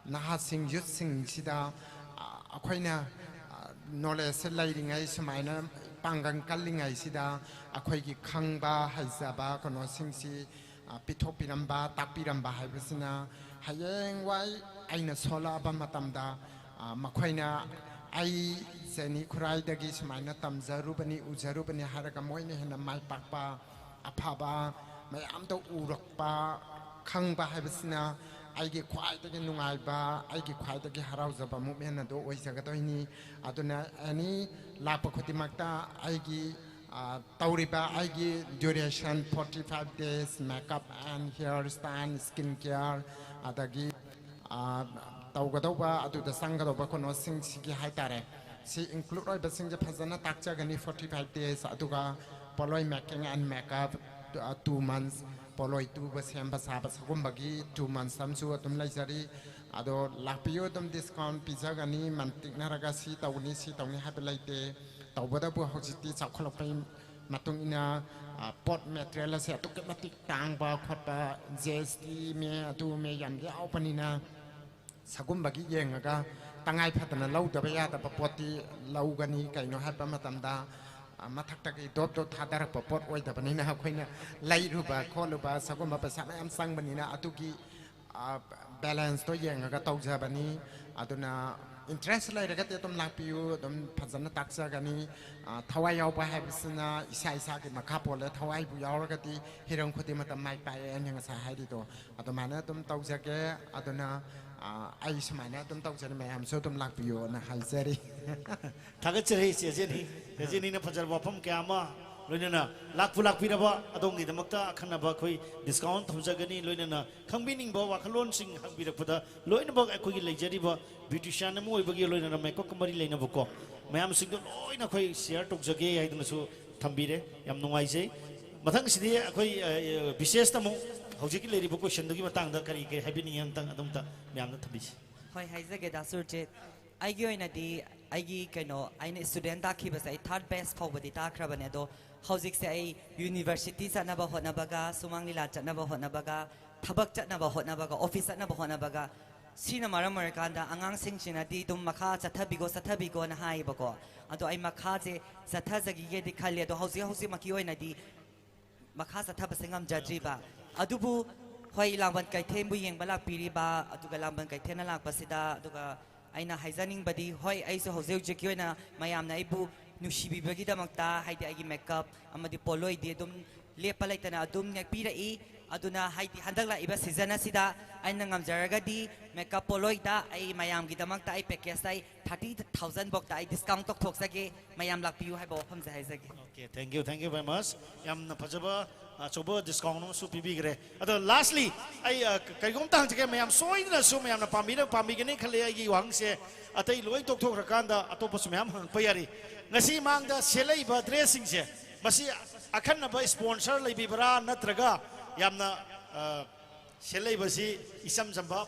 ꯅꯍꯥꯁꯤꯡ, youthꯁꯤꯡꯁꯤꯗ, ꯑ, ꯑꯩꯈꯣꯏꯅ, ꯑ, knowledgeꯁꯦ ꯂꯩꯔꯤꯉꯩ, ꯁꯨꯃꯥꯏꯅ ꯄꯥꯡꯒꯜ ꯀꯜꯂꯤꯉꯩꯁꯤꯗ ꯑꯩꯈꯣꯏꯒꯤ ꯈꯪꯕ ꯍꯩꯖꯕ ꯀꯩꯅꯣꯁꯤꯡꯁꯤ, ꯑ, ꯄꯤꯊꯣꯛꯄꯤꯔꯝꯕ, ꯇꯥꯛꯄꯤꯔꯝꯕ ꯍꯥꯏꯕꯁꯤꯅ ꯍꯌꯦꯡꯋꯥꯏ ꯑꯩꯅ ꯁꯣꯜꯂꯛꯑꯕ ꯃꯇꯝꯗ, ꯑ, ꯃꯈꯣꯏꯅ ꯑꯩ ꯖꯦꯅꯤ ꯈꯨꯔꯥꯏꯗꯒꯤ ꯁꯨꯃꯥꯏꯅ ꯇꯝꯖꯔꯨꯕꯅꯤ, ꯎꯖꯔꯨꯕꯅꯤ ꯍꯥꯏꯔꯒ ꯃꯣꯏꯅ ꯍꯦꯟꯅ ꯃꯥꯏ ꯄꯥꯛꯄ, ꯑꯐꯕ ꯃꯌꯥꯝꯗ ꯎꯔꯛꯄ, ꯈꯪꯕ ꯍꯥꯏꯕꯁꯤꯅ ꯑꯩꯒꯤ ꯈ꯭ꯋꯥꯏꯗꯒꯤ ꯅꯨꯡꯉꯥꯏꯕ, ꯑꯩꯒꯤ ꯈ꯭ꯋꯥꯏꯗꯒꯤ ꯍꯔꯥꯎꯖꯕ ꯃꯨꯞꯃꯦꯟ ꯑꯗꯨ ꯑꯣꯏꯖꯒꯗꯣꯏꯅꯤ꯫ ꯑꯗꯨꯅ ꯑꯦꯅꯤ ꯂꯥꯛꯄ ꯈꯨꯗꯤꯡꯃꯛꯇ ꯑꯩꯒꯤ, ꯑ, ꯇꯧꯔꯤꯕ ꯑꯩꯒꯤ duration forty five days makeup and hair style, skin care, ꯑꯗꯒꯤ, ꯑ, ꯇꯧꯒꯗꯧꯕ ꯑꯗꯨꯗ ꯆꯪꯒꯗꯧꯕ ꯀꯩꯅꯣꯁꯤꯡꯁꯤꯒꯤ ꯍꯥꯏꯇꯥꯔꯦ, ꯁꯤ include ꯑꯣꯏꯕꯁꯤꯡꯁꯦ ꯐꯖꯅ ꯇꯥꯛꯆꯒꯅꯤ꯫ Forty five days, ꯑꯗꯨꯒ ꯄꯣꯠꯂꯣꯏ making and makeup, ꯑ, two months, ꯄꯣꯠꯂꯣꯏ ꯇꯨꯕ, ꯁꯦꯝꯕ ꯁꯥꯕ ꯁꯒꯨꯝꯕꯒꯤ two months ꯑꯃꯁꯨ ꯑꯗꯨꯝ ꯂꯩꯖꯔꯤ꯫ ꯑꯗꯣ ꯂꯥꯛꯄꯤꯌꯨ, ꯑꯗꯨꯝ discount ꯄꯤꯖꯒꯅꯤ꯫ ꯃꯟꯇꯤꯛꯅꯔꯒ ꯁꯤ ꯇꯧꯅꯤ, ꯁꯤ ꯇꯧꯅꯤ ꯍꯥꯏꯕ ꯂꯩꯇꯦ꯫ ꯇꯧꯕꯇꯕꯨ ꯍꯧꯖꯤꯛꯇꯤ ꯆꯥꯎꯈꯠꯂꯛꯄꯒꯤ ꯃꯇꯨꯡ ꯏꯟꯅ, ꯑ, ꯄꯣꯠ material ꯑꯁꯦ ꯑꯗꯨꯛꯀꯤ ꯃꯇꯤꯛ ꯇꯥꯡꯕ ꯈꯣꯠꯄ, G S T ꯃꯦ, ꯑꯗꯨ ꯃꯦ ꯌꯥꯝ ꯌꯥꯎꯕꯅꯤꯅ, ꯁꯒꯨꯝꯕꯒꯤ ꯌꯦꯡꯉꯒ ꯇꯉꯥꯏ ꯐꯗꯅ ꯂꯧꯗꯕ ꯌꯥꯗꯕ ꯄꯣꯠꯇꯤ ꯂꯧꯒꯅꯤ꯫ ꯀꯩꯅꯣ ꯍꯥꯏꯕ ꯃꯇꯝꯗ, ꯑ, ꯃꯊꯛꯇꯒꯤ ꯗꯣꯞ ꯗꯣꯞ ꯊꯥꯗꯔꯛꯄ ꯄꯣꯠ ꯑꯣꯏꯗꯕꯅꯤꯅ, ꯑꯩꯈꯣꯏꯅ ꯂꯩꯔꯨꯕ ꯈꯣꯠꯂꯨꯕ ꯁꯒꯨꯝꯕ ꯄꯩꯁꯥ ꯃꯌꯥꯝ ꯆꯪꯕꯅꯤꯅ, ꯑꯗꯨꯒꯤ, ꯑ, balance ꯇꯣ ꯌꯦꯡꯉꯒ ꯇꯧꯖꯕꯅꯤ꯫ ꯑꯗꯨꯅ interest ꯂꯩꯔꯒꯗꯤ ꯑꯗꯨꯝ ꯂꯥꯛꯄꯤꯌꯨ, ꯑꯗꯨꯝ ꯐꯖꯅ ꯇꯥꯛꯆꯒꯅꯤ꯫ ꯑ, ꯊꯋꯥꯏ ꯌꯥꯎꯕ ꯍꯥꯏꯕꯁꯤꯅ ꯏꯁꯥ ꯏꯁꯥꯒꯤ ꯃꯈꯥ ꯄꯣꯜꯂꯦ꯫ ꯊꯋꯥꯏꯕꯨ ꯌꯥꯎꯔꯒꯗꯤ ꯍꯤꯔꯝ ꯈꯨꯗꯤꯡꯃꯛꯇ ꯃꯥꯏ ꯄꯥꯛꯑꯦ, ꯑꯩꯅ ꯉꯁꯥꯏ ꯍꯥꯏꯔꯤꯗꯣ꯫ ꯑꯗꯨꯃꯥꯏꯅ ꯑꯗꯨꯝ ꯇꯧꯖꯒꯦ꯫ ꯑꯗꯨꯅ, ꯑ, ꯑꯩ ꯁꯨꯃꯥꯏꯅ ꯑꯗꯨꯝ ꯇꯧꯖꯔꯤ, ꯃꯌꯥꯝꯁꯨ ꯑꯗꯨꯝ ꯂꯥꯛꯄꯤꯌꯣꯅ ꯍꯥꯏꯖꯔꯤ꯫ ꯊꯥꯒꯠꯆꯔꯤ ꯆꯦ ꯖꯦꯅꯤ꯫ ꯆꯦ ꯖꯦꯅꯤꯅ ꯐꯖꯔꯕ ꯋꯥꯐꯝ ꯀꯌꯥ ꯑꯃ, ꯂꯣꯏꯅꯅ ꯂꯥꯛꯄꯨ ꯂꯥꯛꯄꯤꯔꯕ ꯑꯗꯣꯝꯒꯤꯗꯃꯛꯇ ꯑꯈꯟꯅꯕ ꯑꯩꯈꯣꯏ discount ꯊꯝꯖꯒꯅꯤ꯫ ꯂꯣꯏꯅꯅ ꯈꯪꯕꯤꯅꯤꯡꯕ ꯋꯥꯈꯜꯂꯣꯟꯁꯤꯡ ꯍꯪꯕꯤꯔꯛꯄꯗ, ꯂꯣꯏꯅꯃꯛ ꯑꯩꯈꯣꯏꯒꯤ ꯂꯩꯖꯔꯤꯕ beautician ꯑꯃ ꯑꯣꯏꯕꯒꯤ ꯂꯣꯏꯅꯅ makeup ꯀ ꯃꯔꯤ ꯂꯩꯅꯕꯀꯣ ꯃꯌꯥꯝꯁꯤꯡꯗꯣ ꯂꯣꯏꯅ ꯑꯩꯈꯣꯏ share ꯇꯧꯖꯒꯦ ꯍꯥꯏꯗꯨꯅꯁꯨ ꯊꯝꯕꯤꯔꯦ꯫ ꯌꯥꯝ ꯅꯨꯡꯉꯥꯏꯖꯩ꯫ ꯃꯊꯪꯁꯤꯗꯤ ꯑꯩꯈꯣꯏ, ꯑ, ꯑ, ꯕꯤꯁꯦꯁꯇ ꯑꯃꯨꯛ ꯍꯧꯖꯤꯛꯀꯤ ꯂꯩꯔꯤꯕ question ꯗꯨꯒꯤ ꯃꯇꯥꯡꯗ ꯀꯔꯤ ꯀꯔꯤ ꯍꯥꯏꯕꯤꯅꯤꯡꯉꯤ ꯑꯝꯇꯪ ꯑꯗꯨꯝꯇ ꯃꯌꯥꯝꯗ ꯊꯝꯕꯤꯁꯤ꯫ ꯍꯣꯏ, ꯍꯥꯏꯖꯒꯦ ꯗꯥ ꯁꯨꯔꯖꯤꯠ꯫ ꯑꯩꯒꯤ ꯑꯣꯏꯅꯗꯤ ꯑꯩꯒꯤ ꯀꯩꯅꯣ, ꯑꯩꯅ student ꯇꯥꯛꯈꯤꯕꯁꯦ ꯑꯩ third batch ꯐꯥꯎꯕꯗꯤ ꯇꯥꯛꯈ꯭ꯔꯕꯅꯦ, ꯑꯗꯣ ꯍꯧꯖꯤꯛꯁꯦ ꯑꯩ university ꯆꯠꯅꯕ ꯍꯣꯠꯅꯕꯒ, ꯁꯨꯃꯥꯡ ꯂꯤꯂꯥ ꯆꯠꯅꯕ ꯍꯣꯠꯅꯕꯒ, ꯊꯕꯛ ꯆꯠꯅꯕ ꯍꯣꯠꯅꯕꯒ, office ꯆꯠꯅꯕ ꯍꯣꯠꯅꯕꯒ, ꯁꯤꯅ ꯃꯔꯝ ꯑꯣꯏꯔꯀꯥꯟꯗ ꯑꯉꯥꯡꯁꯤꯡꯁꯤꯅꯗꯤ ꯑꯗꯨꯝ ꯃꯈꯥ ꯆꯠꯊꯕꯤꯈꯣ, ꯆꯠꯊꯕꯤꯈꯣꯅ ꯍꯥꯏꯌꯦꯕꯀꯣ꯫ ꯑꯗꯣ ꯑꯩ ꯃꯈꯥꯁꯦ ꯆꯠꯊꯖꯈꯤꯒꯦꯗꯤ ꯈꯜꯂꯤ, ꯑꯗꯣ ꯍꯧꯖꯤꯛ ꯍꯧꯖꯤꯛꯃꯛꯀꯤ ꯑꯣꯏꯅꯗꯤ ꯃꯈꯥ ꯆꯠꯊꯕꯁꯦ ꯉꯝꯖꯗ꯭ꯔꯤꯕ꯫ ꯑꯗꯨꯕꯨ ꯍꯣꯏ, ꯂꯥꯡꯕꯟ ꯀꯩꯊꯦꯜꯕꯨ ꯌꯦꯡꯕ ꯂꯥꯛꯄꯤꯔꯤꯕ, ꯑꯗꯨꯒ ꯂꯥꯡꯕꯟ ꯀꯩꯊꯦꯜꯅ ꯂꯥꯛꯄꯁꯤꯗ, ꯑꯗꯨꯒ ꯑꯩꯅ ꯍꯥꯏꯖꯅꯤꯡꯕꯗꯤ, ꯍꯣꯏ, ꯑꯩꯁꯨ ꯍꯧꯖꯤꯛ ꯍꯧꯖꯤꯛꯀꯤ ꯑꯣꯏꯅ ꯃꯌꯥꯝꯅ ꯑꯩꯕꯨ ꯅꯨꯡꯁꯤꯕꯤꯕꯒꯤꯗꯃꯛꯇ, ꯍꯥꯏꯗꯤ ꯑꯩꯒꯤ makeup ꯑꯃꯗꯤ ꯄꯣꯠꯂꯣꯏꯗꯤ ꯑꯗꯨꯝ ꯂꯦꯞꯄ ꯂꯩꯇꯅ ꯑꯗꯨꯝ ꯅꯦꯛꯄꯤꯔꯛꯏ꯫ ꯑꯗꯨꯅ ꯍꯥꯏꯗꯤ ꯍꯟꯗꯛ ꯂꯥꯛꯏꯕ ꯁꯤꯖꯟ ꯑꯁꯤꯗ ꯑꯩꯅ ꯉꯝꯖꯔꯒꯗꯤ ꯃꯦꯀꯞ ꯄꯣꯠꯂꯣꯏꯗ ꯑꯩ ꯃꯌꯥꯝꯒꯤꯗꯃꯛꯇ ꯑꯩ ꯄꯦꯀꯦꯖꯇ ꯑꯩ ꯊꯥꯔꯇꯤ ꯊꯥꯎꯖꯟ ꯐꯥꯎꯗ ꯑꯩ ꯗꯤꯁꯀꯥꯎꯟ ꯇꯧꯊꯣꯛꯆꯒꯦ꯫ ꯃꯌꯥꯝ ꯂꯥꯛꯄꯤꯌꯨ ꯍꯥꯏꯕ ꯋꯥꯐꯝꯁꯦ ꯍꯥꯏꯖꯒꯦ꯫ Okay, thank you, thank you very much. ꯌꯥꯝꯅ ꯐꯖꯕ ꯑꯆꯧꯕ ꯗꯤꯁꯀꯥꯎꯟ ꯑꯃꯁꯨ ꯄꯤꯕꯤꯈ꯭ꯔꯦ꯫ ꯑꯗꯣ ꯂꯥꯁꯂꯤ ꯑꯩ ꯑ, ꯀ- ꯀꯔꯤꯒꯨꯝꯕ ꯑꯝꯇ ꯍꯪꯖꯒꯦ꯫ ꯃꯌꯥꯝ ꯁꯣꯏꯗꯅꯁꯨ ꯃꯌꯥꯝꯅ ꯄꯥꯝꯕꯤꯅ ꯄꯥꯝꯕꯤꯒꯅꯤ ꯈꯜꯂꯤ ꯑꯩꯒꯤ ꯋꯥꯍꯪꯁꯦ꯫ ꯑꯇꯩ ꯂꯣꯏ ꯇꯣꯛꯊꯣꯛꯈ꯭ꯔꯀꯥꯟꯗ ꯑꯇꯣꯞꯄꯁꯨ ꯃꯌꯥꯝ ꯍꯪꯉꯛꯄ ꯌꯥꯔꯤ꯫ ꯉꯁꯤ ꯃꯥꯡꯗ ꯁꯦꯠꯂꯛꯏꯕ ꯗ꯭ꯔꯦꯁꯁꯤꯡꯁꯦ ꯃꯁꯤ ꯑꯈꯟꯅꯕ ꯏꯁꯄꯣꯟꯁꯔ ꯂꯩꯕꯤꯕ꯭ꯔꯥ ꯅꯠꯇ꯭ꯔꯒ ꯌꯥꯝꯅ ꯑ, ꯁꯦꯠꯂꯛꯏꯕꯁꯤ ꯏꯆꯝ ꯆꯝꯕ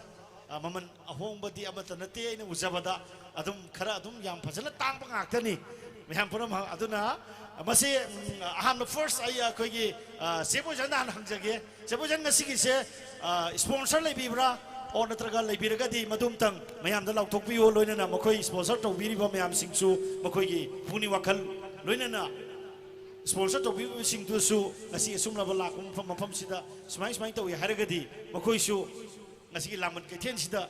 ꯑ, ꯃꯃꯜ ꯑꯍꯣꯡꯕꯗꯤ ꯑꯃꯠꯇ ꯅꯠꯇꯦ꯫ ꯑꯩꯅ ꯎꯖꯕꯗ ꯑꯗꯨꯝ ꯈꯔ ꯑꯗꯨꯝ ꯌꯥꯝ ꯐꯖꯅ ꯇꯥꯡꯕ ꯉꯥꯛꯇꯅꯤ꯫ ꯃꯌꯥꯝ ꯄꯨꯝꯅꯃꯛ ꯑꯗꯨꯅ ꯃꯁꯤ ꯎꯝ, ꯑꯍꯥꯟꯕ ꯐꯥꯔꯁ ꯑꯩ ꯑꯩꯈꯣꯏꯒꯤ ꯑ, ꯆꯦ ꯄꯣꯏꯖꯟꯗ ꯍꯥꯟꯅ ꯍꯪꯖꯒꯦ꯫ ꯆꯦ ꯄꯣꯏꯖꯟ ꯉꯁꯤꯒꯤꯁꯦ ꯏꯁꯄꯣꯟꯁꯔ ꯂꯩꯕꯤꯕ꯭ꯔꯥ ꯑꯣꯔ ꯅꯠꯇ꯭ꯔꯒ ꯂꯩꯕꯤꯔꯒꯗꯤ ꯃꯗꯨꯝꯇꯪ ꯃꯌꯥꯝꯗ ꯂꯥꯎꯊꯣꯛꯄꯤꯌꯨ꯫ ꯂꯣꯏꯅꯅ ꯃꯈꯣꯏ ꯏꯁꯄꯣꯟꯁꯔ ꯇꯧꯕꯤꯔꯤꯕ ꯃꯌꯥꯝꯁꯤꯡꯁꯨ ꯃꯈꯣꯏꯒꯤ ꯄꯨꯛꯅꯤꯡ ꯋꯥꯈꯜ ꯂꯣꯏꯅꯅ ꯏꯁꯄꯣꯟꯁꯔ ꯇꯧꯕꯤꯕꯁꯤꯡꯗꯨꯁꯨ ꯉꯁꯤ ꯑꯁꯨꯝꯂꯕ ꯂꯥꯛꯄ ꯃꯐꯝ ꯃꯐꯝꯁꯤꯗ ꯁꯨꯃꯥꯏ ꯁꯨꯃꯥꯏꯅ ꯇꯧꯏ ꯍꯥꯏꯔꯒꯗꯤ ꯃꯈꯣꯏꯁꯨ ꯉꯁꯤꯒꯤ ꯂꯥꯡꯕꯟ ꯀꯩꯊꯦꯜꯁꯤꯗ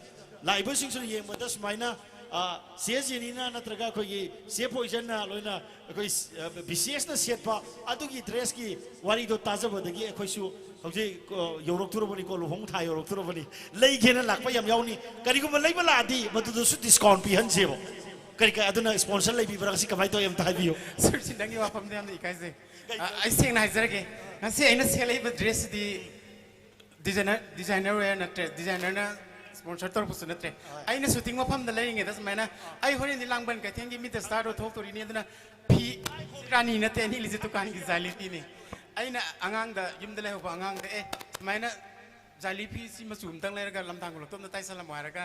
ꯂꯥꯛꯏꯕꯁꯤꯡꯁꯤꯅ ꯌꯦꯡꯕꯗ ꯁꯨꯃꯥꯏꯅ ꯑ, ꯆꯦ ꯖꯦꯅꯤꯅ ꯅꯠꯇ꯭ꯔꯒ ꯑꯩꯈꯣꯏꯒꯤ ꯆꯦ ꯄꯣꯏꯖꯟꯅ ꯂꯣꯏꯅ ꯑꯩꯈꯣꯏ ꯕꯤ ꯁꯤ ꯑꯦꯁꯅ ꯁꯦꯠꯄ ꯑꯗꯨꯒꯤ ꯗ꯭ꯔꯦꯁꯀꯤ ꯋꯥꯔꯤꯗꯣ ꯇꯥꯖꯕꯗꯒꯤ ꯑꯩꯈꯣꯏꯁꯨ ꯍꯧꯖꯤꯛ ꯑ, ꯌꯧꯔꯛꯇꯣꯔꯕꯅꯤꯀꯣ, ꯂꯨꯍꯣꯡ ꯊꯥ ꯌꯧꯔꯛꯇꯣꯔꯕꯅꯤ꯫ ꯂꯩꯒꯦꯅ ꯂꯥꯛꯄ ꯌꯥꯝ ꯌꯥꯎꯅꯤ꯫ ꯀꯔꯤꯒꯨꯝꯕ ꯂꯩꯕ ꯂꯥꯛꯑꯗꯤ ꯃꯗꯨꯗꯁꯨ ꯗꯤꯁꯀꯥꯎꯟ ꯄꯤꯍꯟꯁꯦꯕ꯫ ꯀꯔꯤ ꯀꯔꯤ ꯑꯗꯨꯅ ꯏꯁꯄꯣꯟꯁꯔ ꯂꯩꯕꯤꯕ꯭ꯔꯥ ꯉꯁꯤ ꯀꯃꯥꯏꯅ ꯇꯧꯋꯤ ꯑꯝꯇ ꯍꯥꯏꯕꯤꯌꯨ꯫ ꯁꯨꯔꯁꯤ, ꯅꯪꯒꯤ ꯋꯥꯐꯝꯗ ꯌꯥꯝꯅ ꯏꯀꯥꯏꯖꯩ꯫ ꯑ, ꯑꯩ ꯁꯦꯡꯅ ꯍꯥꯏꯖꯔꯒꯦ, ꯉꯁꯤ ꯑꯩꯅ ꯁꯦꯠꯂꯛꯏꯕ ꯗ꯭ꯔꯦꯁꯁꯤꯗꯤ ꯗꯤꯖꯥꯏꯅꯔ ꯗꯤꯖꯥꯏꯅꯔ ꯋꯦꯌꯔ ꯅꯠꯇ꯭ꯔꯦ, ꯗꯤꯖꯥꯏꯅꯔꯅ ꯏꯁꯄꯣꯟꯁꯔ ꯇꯧꯔꯛꯄꯁꯨ ꯅꯠꯇ꯭ꯔꯦ꯫ ꯑꯩꯅ ꯁꯨꯇꯤꯡ ꯃꯐꯝꯗ ꯂꯩꯔꯤꯉꯩꯗ ꯁꯨꯃꯥꯏꯅ ꯑꯩ ꯍꯣꯔꯦꯟꯗꯤ ꯂꯥꯡꯕꯟ ꯀꯩꯊꯦꯜꯒꯤ ꯃꯤꯗ ꯁ꯭ꯇꯥꯔꯗꯣ ꯊꯣꯛꯇꯣꯔꯤꯅꯤ, ꯑꯗꯨꯅ ꯐꯤ ꯔꯥꯅꯤ ꯅꯠꯇꯦ, ꯑꯩꯅ ꯏꯜꯂꯤꯁꯦ ꯗꯨꯀꯥꯟꯒꯤ ꯖꯥꯂꯤ ꯐꯤꯅꯤ꯫ ꯑꯩꯅ ꯑꯉꯥꯡꯗ, ꯌꯨꯝꯗ ꯂꯩꯍꯧꯕ ꯑꯉꯥꯡꯗ, "ꯑꯦ, ꯁꯨꯃꯥꯏꯅ ꯖꯥꯂꯤ ꯐꯤꯁꯤ ꯃꯆꯨ ꯑꯝꯇꯪ ꯂꯩꯔꯒ ꯂꯝꯗꯥꯡ ꯈꯨꯂꯣꯛꯇꯣꯝꯗ ꯇꯥꯏꯁꯜꯂꯝꯃꯣ" ꯍꯥꯏꯔꯒ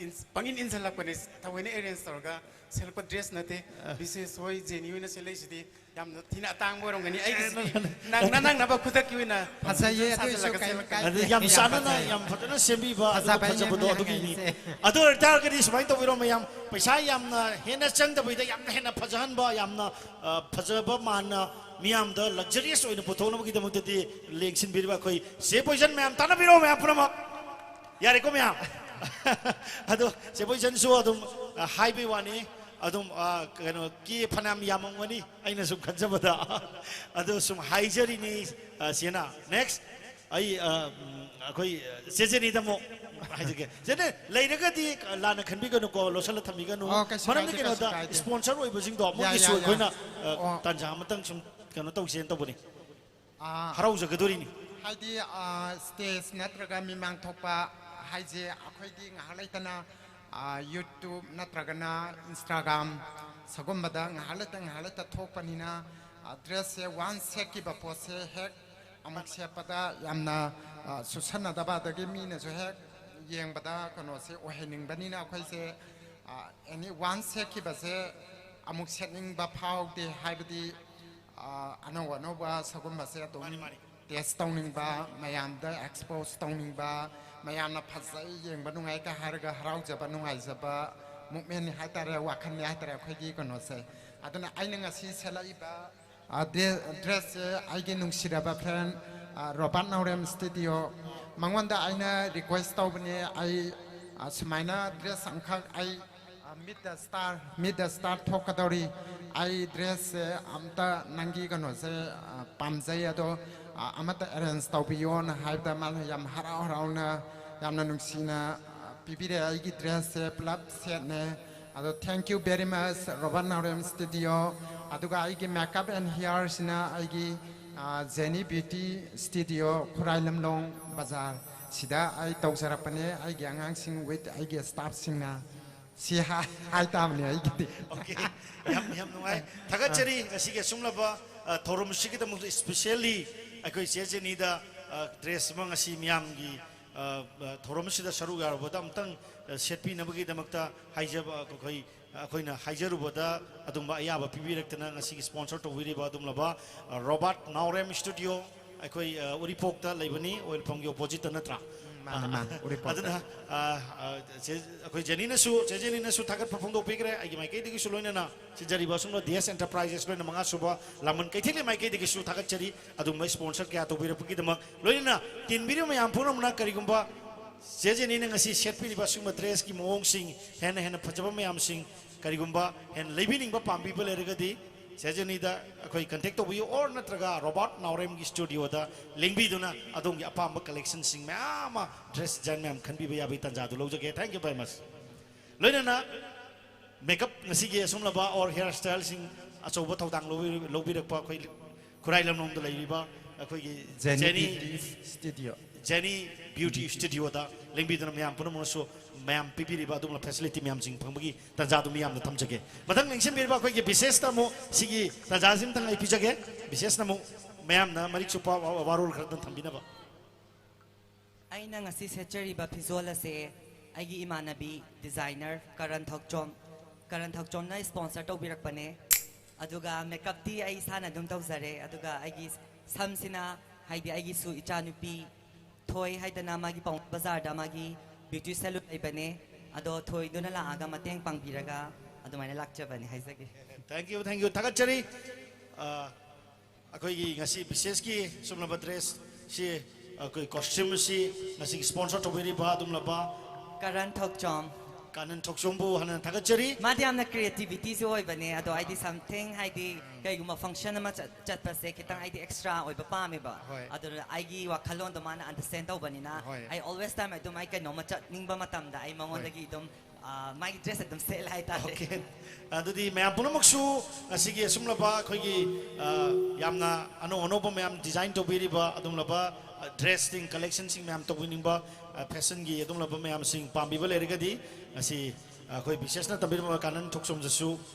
ꯏꯟ- ꯄꯪꯏꯟ ꯏꯟꯁꯤꯜꯂꯛꯄꯅꯦ꯫ ꯊꯑꯣꯏꯅ ꯑꯦꯔꯦꯟꯖ ꯇꯧꯔꯒ ꯁꯦꯠꯂꯛꯄ ꯗ꯭ꯔꯦꯁ ꯅꯠꯇꯦ꯫ ꯕꯤꯁꯦꯁ ꯍꯣꯏ, ꯖꯦꯅꯤ ꯍꯣꯏꯅ ꯁꯦꯠꯂꯛꯏꯁꯤꯗꯤ ꯌꯥꯝꯅ ꯊꯤꯅ ꯑꯇꯥꯡꯕ ꯑꯣꯏꯔꯝꯒꯅꯤ꯫ ꯑꯩꯒꯤꯁꯤꯗꯤ ꯅꯪꯅ ꯅꯪꯅꯕ ꯈꯨꯗꯛꯀꯤ ꯑꯣꯏꯅ ꯐꯖꯩꯌꯦ, ꯑꯗꯨꯏꯁꯨ ꯁꯥꯖꯤꯜꯂꯒ ꯀꯩꯝ ꯁꯦꯠꯂꯛꯄ ꯀꯥꯏꯗꯦ꯫ ꯑꯗꯨ ꯌꯥꯝ ꯌꯥꯝ ꯆꯥꯟꯅꯅ ꯐꯖꯩ꯫ ꯌꯥꯝ ꯐꯖꯅ ꯁꯦꯝꯕꯤꯕ ꯑꯗꯨꯒ ꯐꯖꯕ ꯐꯖꯕꯗꯣꯍꯥꯏꯅ ꯑꯗꯨꯒꯤꯅꯤ꯫ ꯍꯥꯏꯁꯦ꯫ ꯑꯗꯨ ꯑꯣꯏꯇꯥꯔꯒꯗꯤ ꯁꯨꯃꯥꯏꯅ ꯇꯧꯕꯤꯔꯣ ꯃꯌꯥꯝ, ꯄꯩꯁꯥ ꯌꯥꯝꯅ ꯍꯦꯟꯅ ꯆꯪꯗꯕꯤꯗ ꯌꯥꯝꯅ ꯍꯦꯟꯅ ꯐꯖꯍꯟꯕ, ꯌꯥꯝꯅ ꯑ, ꯐꯖꯕ ꯃꯥꯟꯅ ꯃꯤꯌꯥꯝꯗ ꯂꯛꯖꯔꯤꯌꯁ ꯑꯣꯏꯅ ꯄꯨꯊꯣꯛꯅꯕꯒꯤꯗꯃꯛꯇꯗꯤ ꯂꯦꯡꯁꯤꯟꯕꯤꯔꯤꯕ ꯑꯩꯈꯣꯏ ꯆꯦ ꯄꯣꯏꯖꯟ ꯃꯌꯥꯝ ꯇꯥꯟꯅꯕꯤꯔꯣ ꯃꯌꯥꯝ ꯄꯨꯝꯅꯃꯛ꯫ ꯌꯥꯔꯦꯀꯣ ꯃꯌꯥꯝ? ꯑꯗꯣ ꯆꯦ ꯄꯣꯏꯖꯟꯁꯨ ꯑꯗꯨꯝ ꯑ, ꯍꯥꯏꯕꯩ ꯋꯥꯅꯤ꯫ ꯑꯗꯨꯝ ꯑ, ꯀꯩꯅꯣ ꯀꯦ ꯐꯅꯌꯥꯝ ꯌꯥꯝꯃꯝꯒꯅꯤ ꯑꯩꯅ ꯁꯨꯝ ꯈꯟꯖꯕꯗ꯫ ꯑꯗꯣ ꯁꯨꯝ ꯍꯥꯏꯖꯔꯤꯅꯤ꯫ ꯑ, ꯁꯤꯅ ꯅꯦꯛꯁ꯫ ꯑꯩ ꯑ, ꯎꯝ, ꯑꯩꯈꯣꯏ ꯑ, ꯆꯦ ꯖꯦꯅꯤꯗ ꯑꯃꯨꯛ ꯍꯥꯏꯖꯒꯦ꯫ ꯆꯦꯅꯦ, ꯂꯩꯔꯒꯗꯤ ꯂꯥꯟꯅ ꯈꯟꯕꯤꯒꯅꯨꯀꯣ, ꯂꯣꯠꯁꯤꯜꯂ ꯊꯝꯕꯤꯒꯅꯨ꯫ ꯑꯣ, ꯀꯩꯁꯨ ꯃꯔꯝꯗꯤ ꯀꯥꯏꯗꯦ, ꯀꯩꯅꯣꯗ ꯀꯩꯁꯨ ꯀꯥꯏꯗꯦ꯫ ꯁ꯭ꯄꯣꯟꯁꯔ ꯑꯣꯏꯕꯁꯤꯡꯗꯣ ꯌꯥ, ꯃꯣꯏꯒꯤꯁꯨ ꯌꯥ, ꯌꯥ꯫ ꯑꯩꯈꯣꯏꯅ ꯑ, ꯑꯣ꯫ ꯇꯥꯟꯖꯥ ꯑꯃꯇꯪ ꯁꯨꯝ ꯀꯩꯅꯣ ꯇꯧꯁꯦꯅ ꯇꯧꯕꯅꯤ꯫ ꯑꯥ, ꯍꯔꯥꯎꯖꯒꯗꯣꯔꯤꯅꯤ꯫ ꯍꯥꯏꯗꯤ, ꯑꯥ, ꯁ꯭ꯇꯦꯖ ꯅꯠꯇ꯭ꯔꯒ ꯃꯤꯃꯥꯡ ꯊꯣꯛꯄ ꯍꯥꯏꯁꯦ ꯑꯩꯈꯣꯏꯗꯤ ꯉꯥꯏꯍꯥꯛ ꯂꯩꯇꯅ, ꯑꯥ, YouTube ꯅꯠꯇ꯭ꯔꯒꯅ Instagram ꯁꯒꯨꯝꯕꯗ ꯉꯥꯏꯍꯥꯛ ꯂꯩꯇ ꯉꯥꯏꯍꯥꯛ ꯂꯩꯇ ꯊꯣꯛꯄꯅꯤꯅ, ꯑꯥ, ꯗ꯭ꯔꯦꯁꯁꯦ ꯋꯥꯟꯁ ꯁꯦꯠꯈꯤꯕ ꯄꯣꯠꯁꯦ ꯍꯦꯛ ꯑꯃꯨꯛ ꯁꯦꯠꯄꯗ ꯌꯥꯝꯅ, ꯑꯥ, ꯆꯨꯁꯟꯅꯗꯕ, ꯑꯗꯒꯤ ꯃꯤꯅꯁꯨ ꯍꯦꯛ ꯌꯦꯡꯕꯗ ꯀꯩꯅꯣꯁꯦ ꯑꯣꯏꯍꯟꯅꯤꯡꯕꯅꯤꯅ ꯑꯩꯈꯣꯏꯁꯦ, ꯑꯥ, ꯑꯦꯅꯤ ꯋꯥꯟꯁ ꯁꯦꯠꯈꯤꯕꯁꯦ ꯑꯃꯨꯛ ꯁꯦꯠꯅꯤꯡꯕ ꯐꯥꯎꯗꯦ꯫ ꯍꯥꯏꯕꯗꯤ, ꯑꯥ, ꯑꯅꯧ ꯑꯅꯧꯕ ꯁꯒꯨꯝꯕꯁꯦ ꯑꯗꯨꯝ ꯃꯥꯅꯤ, ꯃꯥꯅꯤ꯫ ꯇꯦꯁ ꯇꯧꯅꯤꯡꯕ, ꯃꯌꯥꯝꯗ ꯑꯦꯛꯁꯄꯣꯖ ꯇꯧꯅꯤꯡꯕ, ꯃꯌꯥꯝꯅ ꯐꯖꯩ, ꯌꯦꯡꯕ ꯅꯨꯡꯉꯥꯏ ꯀ ꯍꯥꯏꯔꯒ ꯍꯔꯥꯎꯖꯕ, ꯅꯨꯡꯉꯥꯏꯖꯕ ꯃꯨꯞꯃꯦꯟꯅꯤ ꯍꯥꯏꯇꯥꯔꯦ, ꯋꯥꯈꯜꯅꯤ ꯍꯥꯏꯇꯥꯔꯦ ꯑꯩꯈꯣꯏꯒꯤ ꯀꯩꯅꯣꯁꯦ꯫ ꯑꯗꯨꯅ ꯑꯩꯅ ꯉꯁꯤ ꯁꯦꯠꯂꯛꯏꯕ, ꯑ, ꯗ꯭ꯔꯦ-, ꯗ꯭ꯔꯦꯁꯁꯦ ꯑꯩꯒꯤ ꯅꯨꯡꯁꯤꯔꯕ ꯐ꯭ꯔꯦꯟ, ꯑ, ꯔꯣꯕꯥꯔꯠ ꯅꯥꯎꯔꯦꯝ ꯁ꯭ꯇꯨꯗꯤꯑꯣ, ꯃꯉꯣꯟꯗ ꯑꯩꯅ ꯔꯤꯀ꯭ꯋꯦꯁ ꯇꯧꯕꯅꯦ, ꯑꯩ, ꯑ, ꯁꯨꯃꯥꯏꯅ ꯗ꯭ꯔꯦꯁ ꯑꯃꯈꯛ ꯑꯩ, ꯑ, ꯃꯤꯠ ꯗ ꯁ꯭ꯇꯥꯔ, ꯃꯤꯠ ꯗ ꯁ꯭ꯇꯥꯔ ꯊꯣꯛꯀꯗꯧꯔꯤ, ꯑꯩ ꯗ꯭ꯔꯦꯁꯁꯦ ꯑꯝꯇ ꯅꯪꯒꯤ ꯀꯩꯅꯣꯁꯦ, ꯑ, ꯄꯥꯝꯖꯩ, ꯑꯗꯣ, ꯑ, ꯑꯃꯠꯇ ꯑꯦꯔꯦꯟꯖ ꯇꯧꯕꯤꯌꯣꯅ ꯍꯥꯏꯕꯗ ꯃꯥꯅ ꯌꯥꯝ ꯍꯔꯥꯎ ꯍꯔꯥꯎꯅ, ꯌꯥꯝꯅ ꯅꯨꯡꯁꯤꯅ, ꯑ, ꯄꯤꯕꯤꯔꯛꯑꯦ꯫ ꯑꯩꯒꯤ ꯗ꯭ꯔꯦꯁꯁꯦ ꯄꯨꯂꯞ ꯁꯦꯠꯅꯦ꯫ ꯑꯗꯣ thank you very much, Robert Naorem studio. ꯑꯗꯨꯒ ꯑꯩꯒꯤ ꯃꯦꯀꯞ ꯑꯦꯟ ꯍꯤꯌꯔꯁꯤꯅ ꯑꯩꯒꯤ, ꯑ, ꯖꯦꯅꯤ ꯕ꯭ꯌꯨꯇꯤ ꯁ꯭ꯇꯨꯗꯤꯑꯣ, ꯈꯨꯔꯥꯏ ꯂꯝꯂꯣꯡ ꯕꯖꯥꯔ ꯁꯤꯗ ꯑꯩ ꯇꯧꯖꯔꯛꯄꯅꯦ, ꯑꯩꯒꯤ ꯑꯉꯥꯡꯁꯤꯡ with ꯑꯩꯒꯤ ꯁ꯭ꯇꯥꯐꯁꯤꯡꯅ꯫ ꯁꯤ ꯍꯥꯏ-, ꯍꯥꯏꯇꯥꯕꯅꯦ ꯑꯩꯒꯤꯗꯤ꯫ ꯑꯣꯀꯦ, ꯌꯥꯝ, ꯌꯥꯝ ꯅꯨꯡꯉꯥꯏ꯫ ꯊꯥꯒꯠꯆꯔꯤ ꯉꯁꯤꯒꯤ ꯑꯁꯨꯝꯂꯕ, ꯑ, ꯊꯧꯔꯝꯁꯤꯒꯤꯗꯃꯛꯇ specially ꯑꯩꯈꯣꯏ ꯆꯦ ꯖꯦꯅꯤꯗ, ꯑ, ꯗ꯭ꯔꯦꯁ ꯑꯃ ꯉꯁꯤ ꯃꯤꯌꯥꯝꯒꯤ, ꯑ, ꯑ, ꯊꯧꯔꯝꯁꯤꯗ ꯁꯔꯨꯛ ꯌꯥꯔꯨꯕꯗ ꯑꯃꯨꯛꯇꯪ, ꯑ, ꯁꯦꯠꯄꯤꯅꯕꯒꯤꯗꯃꯛꯇ ꯍꯥꯏꯖꯕ, ꯑꯩꯈꯣꯏ, ꯑꯩꯈꯣꯏꯅ ꯍꯥꯏꯖꯔꯨꯕꯗ ꯑꯗꯨꯝꯕ ꯑꯌꯥꯕ ꯄꯤꯕꯤꯔꯛꯇꯅ ꯉꯁꯤꯒꯤ ꯁ꯭ꯄꯣꯟꯁꯔ ꯇꯧꯕꯤꯔꯤꯕ ꯑꯗꯨꯝꯂꯕ, ꯑ, ꯔꯣꯕꯥꯔꯠ ꯅꯥꯎꯔꯦꯝ ꯁ꯭ꯇꯨꯗꯤꯑꯣ, ꯑꯩꯈꯣꯏ, ꯑ, ꯎꯔꯤꯄꯣꯛꯇ ꯂꯩꯕꯅꯤ, ꯑꯣꯏꯜ ꯄꯝꯒꯤ ꯑꯣꯄꯣꯖꯤꯠꯇ ꯅꯠꯇ꯭ꯔꯥ? ꯃꯥꯅꯦ, ꯃꯥꯅꯦ, ꯎꯔꯤꯄꯣꯛꯇ꯫ ꯑꯗꯨꯅ, ꯑ, ꯑ, ꯆꯦ-, ꯑꯩꯈꯣꯏ ꯖꯦꯅꯤꯅꯁꯨ, ꯆꯦ ꯖꯦꯅꯤꯅꯁꯨ ꯊꯥꯒꯠꯄ ꯐꯣꯡꯗꯣꯛꯄꯤꯈ꯭ꯔꯦ꯫ ꯑꯩꯒꯤ ꯃꯥꯏꯀꯩꯗꯒꯤꯁꯨ ꯂꯣꯏꯅꯅ ꯁꯤꯟꯖꯔꯤꯕ ꯑꯁꯨꯝꯅ ꯗꯤ ꯑꯦꯁ ꯑꯦꯟꯇꯔꯄ꯭ꯔꯥꯏꯖꯦꯁ ꯂꯣꯏꯅ ꯃꯉꯥ ꯁꯨꯕ ꯂꯥꯃꯟ ꯀꯩꯊꯦꯜꯒꯤ ꯃꯥꯏꯀꯩꯗꯒꯤꯁꯨ ꯊꯥꯒꯠꯆꯔꯤ꯫ ꯑꯗꯨꯒꯨꯝꯕ ꯁ꯭ꯄꯣꯟꯁꯔ ꯀꯌꯥ ꯇꯧꯕꯤꯔꯛꯄꯒꯤꯗꯃꯛ, ꯂꯣꯏꯅꯅ ꯇꯤꯟꯕꯤꯔꯤꯕ ꯃꯌꯥꯝ ꯄꯨꯝꯅꯃꯛꯅ ꯀꯔꯤꯒꯨꯝꯕ ꯆꯦ ꯖꯦꯅꯤꯅ ꯉꯁꯤ ꯁꯦꯠꯄꯤꯔꯤꯕ ꯑꯁꯤꯒꯨꯝꯕ ꯗ꯭ꯔꯦꯁꯀꯤ ꯃꯑꯣꯡꯁꯤꯡ, ꯍꯦꯟꯅ ꯍꯦꯟꯅ ꯐꯖꯕ ꯃꯌꯥꯝꯁꯤꯡ ꯀꯔꯤꯒꯨꯝꯕ ꯍꯦꯟꯅ ꯂꯩꯕꯤꯅꯤꯡꯕ ꯄꯥꯝꯕꯤꯕ ꯂꯩꯔꯒꯗꯤ, ꯁꯦꯖꯅꯤꯗ ꯑꯩꯈꯣꯏ ꯀꯟꯇꯦꯛ ꯇꯧꯕꯤꯌꯨ, ꯑꯣꯔ ꯅꯠꯇ꯭ꯔꯒ ꯔꯣꯕꯥꯔꯠ ꯅꯥꯎꯔꯦꯝꯒꯤ ꯁ꯭ꯇꯨꯗꯤꯑꯣꯗ ꯂꯦꯡꯕꯤꯗꯨꯅ ꯑꯗꯣꯝꯒꯤ ꯑꯄꯥꯝꯕ ꯀꯂꯦꯛꯁꯟꯁꯤꯡ ꯃꯌꯥꯝ ꯑꯃ, ꯗ꯭ꯔꯦꯁ ꯗꯤꯖꯥꯏꯟ ꯃꯌꯥꯝ ꯈꯟꯕꯤꯕ ꯌꯥꯕꯒꯤ ꯇꯥꯟꯖꯥꯗꯨ ꯂꯧꯖꯒꯦ꯫ Thank you very much꯫ ꯂꯣꯏꯅꯅ ꯃꯦꯀꯞ ꯉꯁꯤꯒꯤ ꯑꯁꯨꯝꯂꯕ ꯑꯣꯔ ꯍꯤꯌꯔ ꯁ꯭ꯇꯥꯏꯜꯁꯤꯡ ꯑꯆꯧꯕ ꯊꯧꯗꯥꯡ ꯂꯧꯕꯤ- ꯂꯧꯕꯤꯔꯛꯄ ꯑꯩꯈꯣꯏ ꯈꯨꯔꯥꯏ ꯂꯝꯂꯣꯡꯗ ꯂꯩꯔꯤꯕ ꯑꯩꯈꯣꯏꯒꯤ Jeni Jeni beauty studio. Jeni beauty ꯁ꯭ꯇꯨꯗꯤꯑꯣꯗ ꯂꯦꯡꯕꯤꯗꯨꯅ ꯃꯌꯥꯝ ꯄꯨꯝꯅꯃꯛꯅꯁꯨ ꯃꯌꯥꯝ ꯄꯤꯕꯤꯔꯤꯕ ꯑꯗꯨꯒꯨꯝꯕ ꯐꯦꯁꯤꯂꯤꯇꯤ ꯃꯌꯥꯝꯁꯤꯡ ꯐꯪꯕꯒꯤ ꯇꯥꯟꯖꯥꯗꯨ ꯃꯤꯌꯥꯝꯅ ꯊꯝꯖꯒꯦ꯫ ꯃꯊꯪ ꯂꯦꯡꯁꯤꯟꯕꯤꯔꯤꯕ ꯑꯩꯈꯣꯏꯒꯤ ꯕꯤꯁꯦꯁꯇ ꯑꯃꯨꯛ ꯁꯤꯒꯤ ꯇꯥꯟꯖꯥꯁꯤꯃꯇꯪ ꯑꯩ ꯄꯤꯖꯒꯦ꯫ ꯕꯤꯁꯦꯁꯅ ꯑꯃꯨꯛ ꯃꯌꯥꯝꯅ ꯃꯔꯤꯛ ꯆꯨꯞꯄ ꯋꯥ- ꯋꯥꯔꯣꯜ ꯈꯔꯗꯪ ꯊꯝꯕꯤꯅꯕ꯫ ꯑꯩꯅ ꯉꯁꯤ ꯁꯦꯠꯆꯔꯤꯕ ꯐꯤꯖꯣꯜ ꯑꯁꯦ ꯑꯩꯒꯤ ꯏꯃꯥꯟꯅꯕꯤ ꯗꯤꯖꯥꯏꯅꯔ ꯀꯔꯟ ꯊꯧꯆꯣꯝ, ꯀꯔꯟ ꯊꯧꯆꯣꯝꯅ ꯁ꯭ꯄꯣꯟꯁꯔ ꯇꯧꯕꯤꯔꯛꯄꯅꯦ꯫ ꯑꯗꯨꯒ ꯃꯦꯀꯞꯇꯤ ꯑꯩ ꯏꯁꯥꯅ ꯑꯗꯨꯝ ꯇꯧꯖꯔꯦ꯫ ꯑꯗꯨꯒ ꯑꯩꯒꯤ ꯁꯝꯁꯤꯅ, ꯍꯥꯏꯗꯤ ꯑꯩꯒꯤꯁꯨ ꯏꯆꯥꯅꯨꯄꯤ ꯊꯣꯏ ꯍꯥꯏꯗꯅ ꯃꯥꯒꯤ ꯄꯥꯎꯅꯥ ꯕꯖꯥꯔꯗ ꯃꯥꯒꯤ ꯕ꯭ꯌꯨꯇꯤ ꯁꯦꯂꯨꯟ ꯂꯩꯕꯅꯦ꯫ ꯑꯗꯣ ꯊꯣꯏꯗꯨꯅ ꯂꯥꯛꯑꯒ ꯃꯇꯦꯡ ꯄꯥꯡꯕꯤꯔꯒ ꯑꯗꯨꯃꯥꯏꯅ ꯂꯥꯛꯆꯕꯅꯦ ꯍꯥꯏꯖꯒꯦ꯫ Thank you, thank you꯫ ꯊꯥꯒꯠꯆꯔꯤ꯫ ꯑ, ꯑꯩꯈꯣꯏꯒꯤ ꯉꯁꯤ ꯕꯤꯁꯦꯁꯀꯤ ꯁꯨꯝꯂꯕ ꯗ꯭ꯔꯦꯁꯁꯤ, ꯑꯩꯈꯣꯏ ꯀꯣꯁꯇ꯭ꯌꯨꯝ ꯑꯁꯤ ꯉꯁꯤꯒꯤ ꯁ꯭ꯄꯣꯟꯁꯔ ꯇꯧꯕꯤꯔꯤꯕ ꯑꯗꯨꯝꯂꯕ ꯀꯔꯟ ꯊꯧꯆꯣꯝ꯫ ꯀꯔꯟ ꯊꯧꯆꯣꯝꯕꯨ ꯍꯟꯅ ꯊꯥꯒꯠꯆꯔꯤ꯫ ꯃꯥꯗꯤ ꯌꯥꯝꯅ ꯀ꯭ꯔꯤꯌꯦꯇꯤꯕꯤꯇꯤꯁꯨ ꯑꯣꯏꯕꯅꯦ, ꯑꯗꯣ ꯑꯩꯗꯤ ꯁꯝꯊꯤꯡ, ꯍꯥꯏꯗꯤ ꯀꯩꯒꯨꯝꯕ ꯐꯪꯁꯟ ꯑꯃ ꯆꯠ- ꯆꯠꯄꯁꯦ ꯈꯤꯇꯪ ꯑꯩꯗꯤ ꯑꯦꯛꯁꯇ꯭ꯔꯥ ꯑꯣꯏꯕ ꯄꯥꯝꯃꯦꯕ꯫ ꯍꯣꯏ꯫ ꯑꯗꯨꯅ ꯑꯩꯒꯤ ꯋꯥꯈꯜꯂꯣꯟꯗꯣ ꯃꯥꯅ ꯑꯟꯗꯔꯁ꯭ꯇꯦꯟ ꯇꯧꯕꯅꯤꯅ, ꯍꯣꯏ꯫ ꯑꯩ ꯑꯣꯜꯋꯦꯁ ꯇꯥꯏꯝ ꯑꯗꯨꯝ ꯑꯩ ꯀꯩꯅꯣꯝꯃ ꯆꯠꯅꯤꯡꯕ ꯃꯇꯝꯗ ꯑꯩ ꯃꯉꯣꯟꯗꯒꯤ ꯑꯗꯨꯝ, ꯑ, ꯃꯥꯒꯤ ꯗ꯭ꯔꯦꯁ ꯑꯗꯨꯝ ꯁꯦꯠꯂꯦ ꯍꯥꯏꯇꯥꯔꯦ꯫ ꯑꯣꯀꯦ꯫ ꯑꯗꯨꯗꯤ ꯃꯌꯥꯝ ꯄꯨꯝꯅꯃꯛꯁꯨ ꯉꯁꯤꯒꯤ ꯑꯁꯨꯝꯂꯕ ꯑꯩꯈꯣꯏꯒꯤ, ꯑ, ꯌꯥꯝꯅ ꯑꯅꯧ ꯑꯅꯧꯕ ꯃꯌꯥꯝ ꯗꯤꯖꯥꯏꯟ ꯇꯧꯕꯤꯔꯤꯕ ꯑꯗꯨꯝꯂꯕ, ꯑ, ꯗ꯭ꯔꯦꯁꯁꯤꯡ, ꯀꯂꯦꯛꯁꯟꯁꯤꯡ ꯃꯌꯥꯝ ꯇꯧꯕꯤꯅꯤꯡꯕ, ꯑ, ꯐꯦꯁꯟꯒꯤ ꯑꯗꯨꯝꯂꯕ ꯃꯌꯥꯝꯁꯤꯡ ꯄꯥꯝꯕꯤꯕ ꯂꯩꯔꯒꯗꯤ ꯉꯁꯤ ꯑꯩꯈꯣꯏ ꯕꯤꯁꯦꯁꯅ ꯇꯝꯕꯤꯔꯝꯕ ꯀꯥꯅꯟ ꯊꯣꯛꯆꯣꯝꯗꯁꯨ,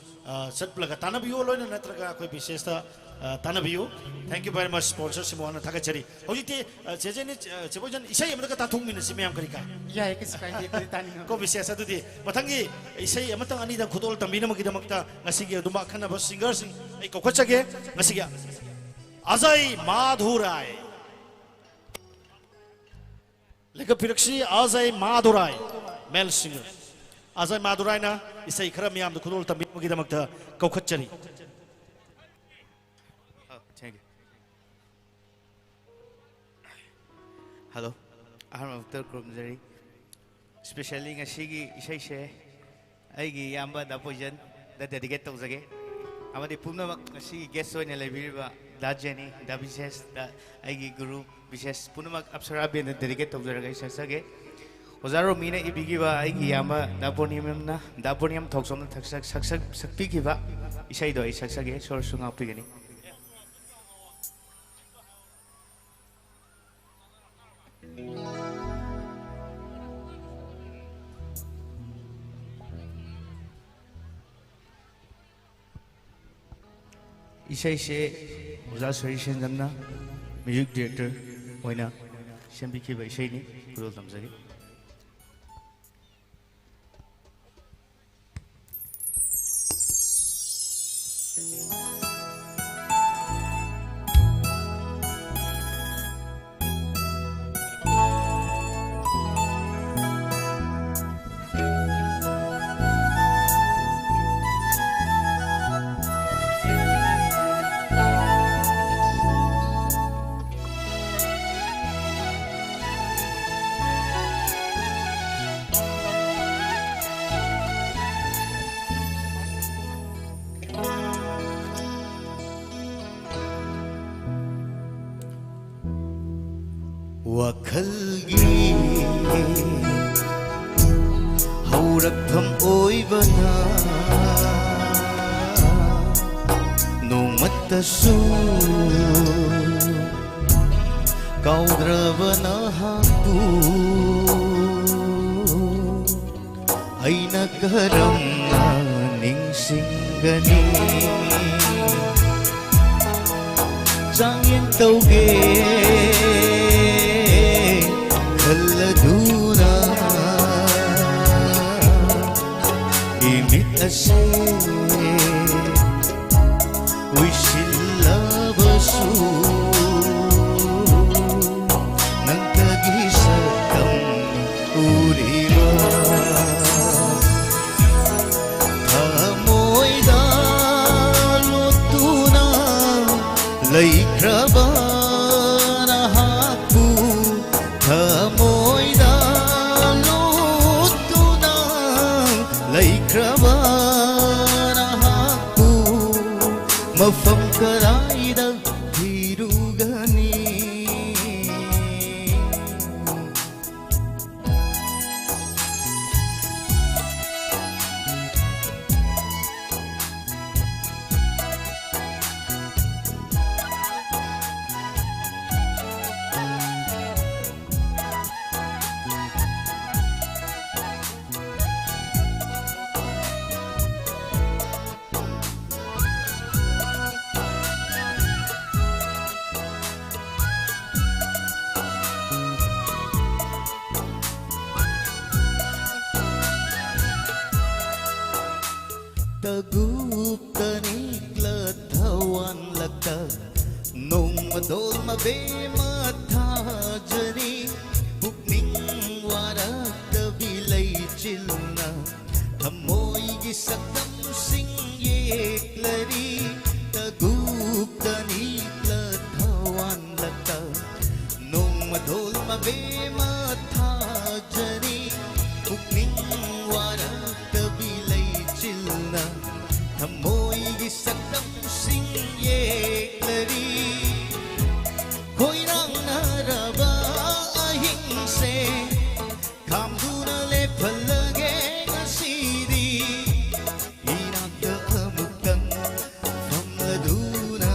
ꯑ, ꯆꯠꯂꯒ ꯇꯥꯟꯅꯕꯤꯌꯨ, ꯂꯣꯏꯅ ꯅꯠꯇ꯭ꯔꯒ ꯑꯩꯈꯣꯏ ꯕꯤꯁꯦꯁꯇ, ꯑ, ꯇꯥꯟꯅꯕꯤꯌꯨ꯫ Thank you very much, sponsor ꯁꯤꯃꯣꯟꯅ ꯊꯥꯒꯠꯆꯔꯤ꯫ ꯍꯧꯖꯤꯛꯇꯤ, ꯑ, ꯆꯦꯆꯦꯅꯤ, ꯑ, ꯆꯦꯕꯣꯏꯖꯟ, ꯏꯁꯩ ꯑꯃꯇꯒ ꯇꯥꯊꯣꯛꯃꯤꯟꯅꯁꯤ ꯃꯌꯥꯝ, ꯀꯔꯤ ꯀꯥꯏ? ꯌꯥꯏ, ꯀꯩꯁꯨ ꯀꯥꯏꯗꯦ, ꯑꯩꯈꯣꯏꯗꯤ ꯇꯥꯅꯤꯡꯉꯤ꯫ ꯀꯣ ꯕꯤꯁꯦꯁ, ꯑꯗꯨꯗꯤ ꯃꯊꯪꯒꯤ ꯏꯁꯩ ꯑꯃꯇꯪ ꯑꯅꯤꯗꯪ ꯈꯨꯗꯣꯜ ꯇꯝꯕꯤꯅꯕꯒꯤꯗꯃꯛꯇ ꯉꯁꯤꯒꯤ ꯑꯗꯨꯝ ꯑꯈꯟꯅꯕ ꯁꯤꯡꯒꯔꯁꯤꯡ ꯑꯩ ꯀꯧꯈꯠꯆꯒꯦ꯫ ꯉꯁꯤꯒꯤ ꯑꯖꯌ ꯃꯥꯙꯨꯔꯥꯏ꯫ ꯂꯩꯈꯠꯄꯤꯔꯛꯁꯤ ꯑꯖꯌ ꯃꯥꯙꯨꯔꯥꯏ, ꯃꯦꯜ ꯁꯤꯡꯒꯔ꯫ ꯑꯖꯌ ꯃꯥꯙꯨꯔꯥꯏꯅ ꯏꯁꯩ ꯈꯔ ꯃꯤꯌꯥꯝꯗ ꯈꯨꯗꯣꯜ ꯇꯝꯕꯤꯕꯒꯤꯗꯃꯛꯇ ꯀꯧꯈꯠꯆꯔꯤ꯫ Oh, thank you. Hello. ꯑꯍꯥꯟꯕ ꯃꯛꯇꯗ ꯈꯨꯔꯨꯝꯖꯔꯤ꯫ Specially ꯉꯁꯤꯒꯤ ꯏꯁꯩꯁꯦ ꯑꯩꯒꯤ ꯏꯌꯥꯝꯕ ꯗꯥ ꯄꯣꯏꯖꯟꯗ dedicate ꯇꯧꯖꯒꯦ꯫ ꯑꯃꯗꯤ ꯄꯨꯝꯅꯃꯛ ꯉꯁꯤꯒꯤ guest ꯑꯣꯏꯅ ꯂꯩꯕꯤꯔꯤꯕ ꯗꯥ ꯖꯦꯅꯤ, ꯗꯥ ꯕꯤꯁꯦꯁ, ꯗ ꯑꯩꯒꯤ ꯒꯨꯔꯨ ꯕꯤꯁꯦꯁ, ꯄꯨꯝꯅꯃꯛ ꯑꯞꯁꯔꯥ ꯕꯦꯟꯗ dedicate ꯇꯧꯖꯔꯒ ꯑꯩ ꯁꯛꯆꯒꯦ꯫ ꯑꯣꯖꯥ ꯔꯣꯃꯤꯅ ꯏꯕꯤꯈꯤꯕ ꯑꯩꯒꯤ ꯏꯌꯥꯝꯕ ꯗꯥ ꯕꯣꯅꯤꯌꯝꯅ, ꯗꯥ ꯕꯣꯅꯤꯌꯝ ꯊꯣꯛꯆꯣꯝꯅ ꯊꯛꯆ-, ꯁꯛꯆ-, ꯁꯛꯄꯤꯈꯤꯕ ꯏꯁꯩꯗꯣ ꯑꯩ ꯁꯛꯆꯒꯦ꯫ ꯁꯣꯔꯁꯨ ꯉꯥꯛꯄꯤꯒꯅꯤ꯫ ꯏꯁꯩꯁꯦ ꯑꯣꯖꯥ ꯁꯔꯤ ꯁꯦꯟꯖꯝꯅ music director ꯑꯣꯏꯅ ꯁꯦꯝꯕꯤꯈꯤꯕ ꯏꯁꯩꯅꯤ꯫ ꯈꯨꯗꯣꯜ ꯇꯝꯖꯒꯦ꯫ ꯋꯥꯈꯜꯒꯤ ꯍꯧꯔꯛꯐꯝ ꯑꯣꯏꯕꯅ ꯅꯣꯡꯃꯠꯇꯁꯨ ꯀꯥꯎꯗ꯭ꯔꯕ ꯅꯍꯥꯛꯄꯨ ꯑꯩꯅ ꯀꯔꯝꯅ ꯅꯤꯡꯁꯤꯡꯒꯅꯤ? ꯆꯥꯡꯌꯦꯡ ꯇꯧꯒꯦ ꯈꯜꯂꯗꯨꯅ ꯏꯃꯤꯠ ꯑꯁꯦ ꯎꯏꯁꯤꯜꯂꯕꯁꯨ ꯅꯪꯇꯒꯤ ꯁꯛꯇꯝ ꯎꯔꯤꯕ ꯊꯃꯣꯏꯗ ꯂꯣꯠꯇꯨꯅ ꯂꯩꯈ꯭ꯔꯕ ꯅꯍꯥꯛꯄꯨ ꯊꯃꯣꯏꯗ ꯂꯣꯠꯇꯨꯅ ꯂꯩꯈ꯭ꯔꯕ ꯅꯍꯥꯛꯄꯨ ꯃꯐꯝ ꯀꯗꯥꯏꯗ ꯊꯤꯔꯨꯒꯅꯤ? ꯇꯒꯨꯞꯇ ꯅꯤꯛꯂ ꯊꯋꯥꯟꯂꯛꯇ ꯅꯣꯡꯃꯗꯣꯜ ꯃꯕꯦꯝꯃ ꯊꯥꯖꯔꯤ꯫ ꯄꯨꯛꯅꯤꯡ ꯋꯥꯔꯛꯇꯕꯤ ꯂꯩꯆꯤꯜꯅ ꯊꯃꯣꯏꯒꯤ ꯁꯛꯇꯝꯁꯤꯡ ꯌꯦꯛꯂꯔꯤ꯫ ꯇꯒꯨꯞꯇ ꯅꯤꯛꯂ ꯊꯋꯥꯟꯂꯛꯇ ꯅꯣꯡꯃꯗꯣꯜ ꯃꯕꯦꯝꯃ ꯊꯥꯖꯔꯤ꯫ ꯄꯨꯛꯅꯤꯡ ꯋꯥꯔꯛꯇꯕꯤ ꯂꯩꯆꯤꯜꯅ ꯊꯃꯣꯏꯒꯤ ꯁꯛꯇꯝꯁꯤꯡ ꯌꯦꯛꯂꯔꯤ꯫ ꯈꯣꯏꯔꯥꯡꯅꯔꯕ ꯑꯍꯤꯡꯁꯦ ꯈꯥꯝꯗꯨꯅ ꯂꯦꯞꯍꯜꯂꯒꯦ ꯉꯁꯤꯗꯤ꯫ ꯏꯅꯥꯛꯇ ꯑꯃꯨꯛꯇꯪ ꯐꯝꯂꯗꯨꯅ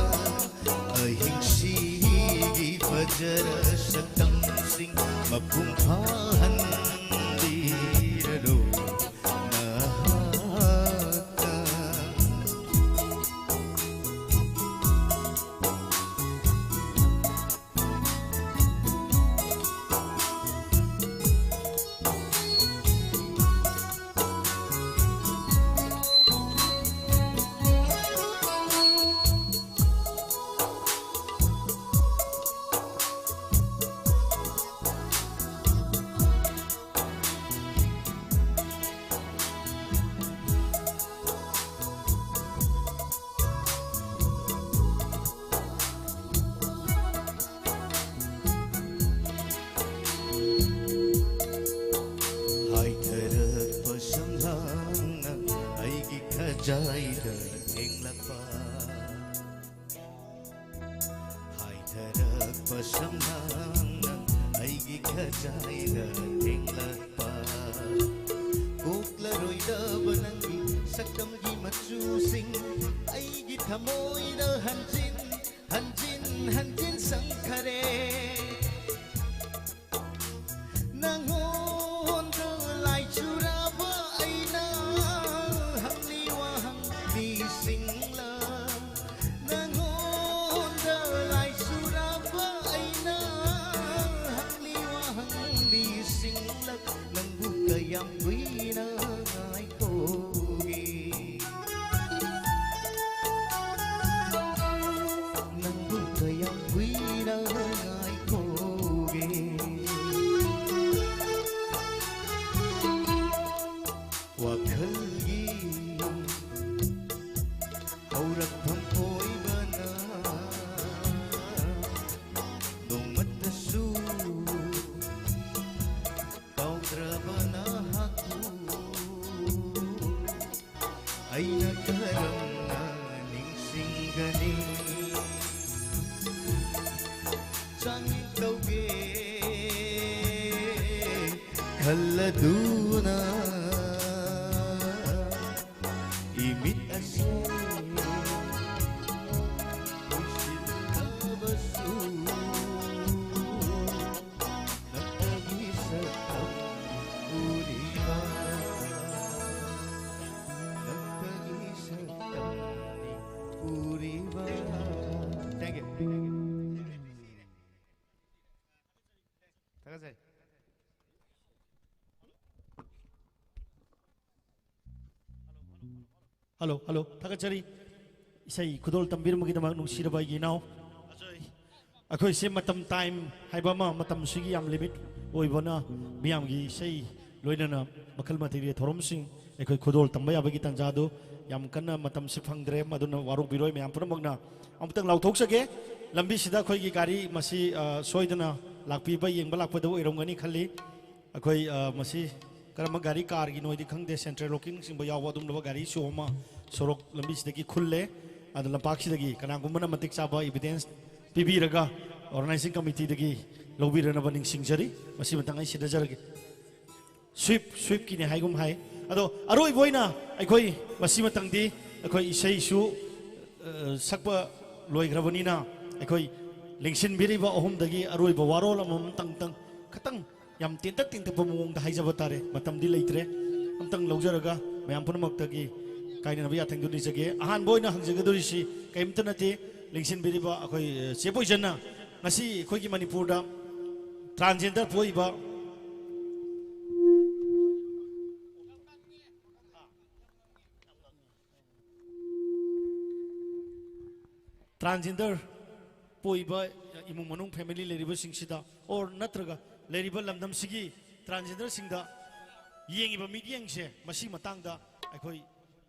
ꯑꯍꯤꯡꯁꯤꯒꯤ ꯐꯖꯔ ꯁꯛꯇꯝꯁꯤꯡ ꯃꯄꯨꯡ ꯐꯥꯍꯟꯕꯤꯔꯔꯣ ꯅꯍꯥꯛꯇ꯫ ꯊꯔꯛꯄ ꯁꯝꯂꯥꯡꯅ ꯑꯩꯒꯤ ꯈꯖꯥꯏꯗ ꯊꯦꯡꯂꯛꯄ, ꯀꯣꯛꯂꯔꯣꯏꯗꯕ ꯅꯪꯒꯤ ꯁꯛꯇꯝꯒꯤ ꯃꯆꯨꯁꯤꯡ ꯑꯩꯒꯤ ꯊꯃꯣꯏꯗ ꯍꯟꯖꯤꯟ ꯍꯟꯖꯤꯟ ꯍꯟꯖꯤꯟ ꯁꯪꯈꯔꯦ꯫ ꯅꯉꯣꯟꯗ ꯂꯥꯏꯆꯨꯔꯕ ꯑꯩꯅ ꯍꯪꯂꯤ ꯋꯥꯍꯪ ꯂꯤꯁꯤꯡꯂ? ꯅꯉꯣꯟꯗ ꯂꯥꯏꯆꯨꯔꯕ ꯑꯩꯅ ꯍꯪꯂꯤ ꯋꯥꯍꯪ ꯂꯤꯁꯤꯡꯂ? ꯅꯪꯕꯨ ꯀꯌꯥꯝ ꯀꯨꯏꯅ ꯉꯥꯏꯈꯣꯒꯦ? ꯅꯪꯕꯨ ꯀꯌꯥꯝ ꯀꯨꯏꯅ ꯉꯥꯏꯈꯣꯒꯦ? ꯋꯥꯈꯜꯒꯤ ꯍꯧꯔꯛꯐꯝ ꯑꯣꯏꯕꯅ ꯅꯣꯡꯃꯇꯁꯨ ꯀꯥꯎꯗ꯭ꯔꯕ ꯅꯍꯥꯛꯄꯨ ꯑꯩꯅ ꯀꯔꯝꯅ ꯅꯤꯡꯁꯤꯡꯒꯅꯤ? ꯆꯥꯡꯌꯦꯡ ꯇꯧꯒꯦ ꯈꯜꯂꯗꯨꯅ ꯏꯃꯤꯠ ꯑꯁꯤ ꯎꯏꯁꯤꯜꯂꯕꯁꯨ ꯅꯪꯒꯤ ꯁꯛꯇꯝ ꯎꯔꯤꯕ, ꯅꯪꯒꯤ ꯁꯛꯇꯝꯅꯤ ꯎꯔꯤꯕ꯫ Thank you. ꯊꯥꯒꯠꯆꯔꯤ꯫ ꯍꯜꯂꯣ, ꯍꯜꯂꯣ, ꯊꯥꯒꯠꯆꯔꯤ꯫ ꯏꯁꯩ ꯈꯨꯗꯣꯜ ꯇꯝꯕꯤꯔꯝꯕꯒꯤꯗꯃꯛ ꯅꯨꯡꯁꯤꯔꯕ ꯑꯩꯒꯤ ꯏꯅꯥꯎ ꯑꯖꯣꯏ꯫ ꯑꯩꯈꯣꯏꯁꯦ ꯃꯇꯝ, time ꯍꯥꯏꯕ ꯑꯃ, ꯃꯇꯝꯁꯤꯒꯤ ꯌꯥꯝ limit ꯑꯣꯏꯕꯅ, ꯃꯤꯌꯥꯝꯒꯤ ꯏꯁꯩ ꯂꯣꯏꯅꯅ ꯃꯈꯜ ꯃꯊꯦꯜꯒꯤ ꯊꯧꯔꯝꯁꯤꯡ ꯑꯩꯈꯣꯏ ꯈꯨꯗꯣꯜ ꯇꯝꯕ ꯌꯥꯕꯒꯤ ꯇꯥꯟꯖꯥꯗꯨ ꯌꯥꯝ ꯀꯟꯅ ꯃꯇꯝꯁꯤ ꯐꯪꯗ꯭ꯔꯦ, ꯃꯗꯨꯅ ꯋꯥꯔꯧꯕꯤꯔꯣꯏ ꯃꯌꯥꯝ ꯄꯨꯝꯅꯃꯛꯅ꯫ ꯑꯃꯨꯛꯇꯪ ꯂꯥꯎꯊꯣꯛꯆꯒꯦ꯫ ꯂꯝꯕꯤꯁꯤꯗ ꯑꯩꯈꯣꯏꯒꯤ ꯒꯥꯔꯤ ꯃꯁꯤ, ꯑ, ꯁꯣꯏꯗꯅ ꯂꯥꯛꯄꯤꯕ, ꯌꯦꯡꯕ ꯂꯥꯛꯄꯗ ꯑꯣꯏꯔꯝꯒꯅꯤ ꯈꯜꯂꯤ꯫ ꯑꯩꯈꯣꯏ, ꯑ, ꯃꯁꯤ ꯀꯔꯝꯕ ꯒꯥꯔꯤ, ꯀꯥꯔꯒꯤꯅꯣꯗꯤ ꯈꯪꯗꯦ, central lockingꯅꯆꯤꯡꯕ ꯌꯥꯎꯕ ꯑꯗꯨꯒꯨꯝꯂꯕ ꯒꯥꯔꯤ show ꯑꯃ ꯁꯣꯔꯣꯛ ꯂꯝꯕꯤꯁꯤꯗꯒꯤ ꯈꯨꯜꯂꯦ꯫ ꯑꯗꯣ ꯂꯝꯄꯥꯛꯁꯤꯗꯒꯤ ꯀꯅꯥꯒꯨꯝꯕꯅ ꯃꯇꯤꯛ ꯆꯥꯕ evidence ꯄꯤꯕꯤꯔꯒ ꯑꯣꯔꯒꯅꯥꯏꯖꯤꯡ ꯀꯃꯤꯇꯤꯗꯒꯤ ꯂꯧꯕꯤꯔꯅꯕ ꯅꯤꯡꯁꯤꯡꯖꯔꯤ꯫ ꯃꯁꯤ ꯃꯇꯥꯡ ꯑꯩ ꯁꯤꯟꯅꯖꯔꯒꯦ꯫ ꯁ꯭ꯋꯤꯞ, ꯁ꯭ꯋꯤꯞꯀꯤꯅꯤ ꯍꯥꯏꯒꯨꯝ ꯍꯥꯏ꯫ ꯑꯗꯣ ꯑꯔꯣꯏꯕ ꯑꯣꯏꯅ ꯑꯩꯈꯣꯏ ꯃꯁꯤ ꯃꯇꯪꯗꯤ ꯑꯩꯈꯣꯏ ꯏꯁꯩꯁꯨ, ꯑ, ꯁꯛꯄ ꯂꯣꯏꯈ꯭ꯔꯕꯅꯤꯅ ꯑꯩꯈꯣꯏ ꯂꯦꯡꯁꯤꯟꯕꯤꯔꯤꯕ ꯑꯍꯨꯝꯗꯒꯤ ꯑꯔꯣꯏꯕ ꯋꯥꯔꯣꯜ ꯑꯃꯃꯝꯇꯪ ꯇꯪ ꯈꯇꯪ ꯌꯥꯝ ꯇꯦꯟꯇꯛ ꯇꯦꯟꯇꯛꯄ ꯃꯑꯣꯡꯗ ꯍꯥꯏꯖꯕ ꯇꯥꯔꯦ, ꯃꯇꯝꯗꯤ ꯂꯩꯇ꯭ꯔꯦ꯫ ꯑꯝꯇꯪ ꯂꯧꯖꯔꯒ ꯃꯌꯥꯝ ꯄꯨꯝꯅꯃꯛꯇꯒꯤ ꯀꯥꯏꯅꯅꯕ ꯌꯥꯊꯪꯗꯨ ꯅꯤꯖꯒꯦ꯫ ꯑꯍꯥꯟꯕ ꯑꯣꯏꯅ ꯍꯪꯖꯒꯗꯧꯔꯤꯁꯤ ꯀꯔꯤꯝꯇ ꯅꯠꯇꯦ, ꯂꯦꯡꯁꯤꯟꯕꯤꯔꯤꯕ ꯑꯩꯈꯣꯏ, ꯑ, ꯆꯦ ꯄꯣꯏꯖꯟꯅ ꯉꯁꯤ ꯑꯩꯈꯣꯏꯒꯤ ꯃꯅꯤꯄꯨꯔꯗ ꯇ꯭ꯔꯥꯟꯁꯖꯦꯟꯗꯔ ꯄꯣꯛꯏꯕ ꯇ꯭ꯔꯥꯟꯁꯖꯦꯟꯗꯔ ꯄꯣꯛꯏꯕ ꯏꯃꯨꯡ ꯃꯅꯨꯡ ꯐꯦꯃꯤꯂꯤ ꯂꯩꯔꯤꯕꯁꯤꯡꯁꯤꯗ, ꯑꯣꯔ ꯅꯠꯇ꯭ꯔꯒ ꯂꯩꯔꯤꯕ ꯂꯝꯗꯝꯁꯤꯒꯤ ꯇ꯭ꯔꯥꯟꯁꯖꯦꯟꯗꯔꯁꯤꯡꯗ ꯌꯦꯡꯉꯤꯕ ꯃꯤꯠꯌꯦꯡꯁꯦ, ꯃꯁꯤ ꯃꯇꯥꯡꯗ ꯑꯩꯈꯣꯏ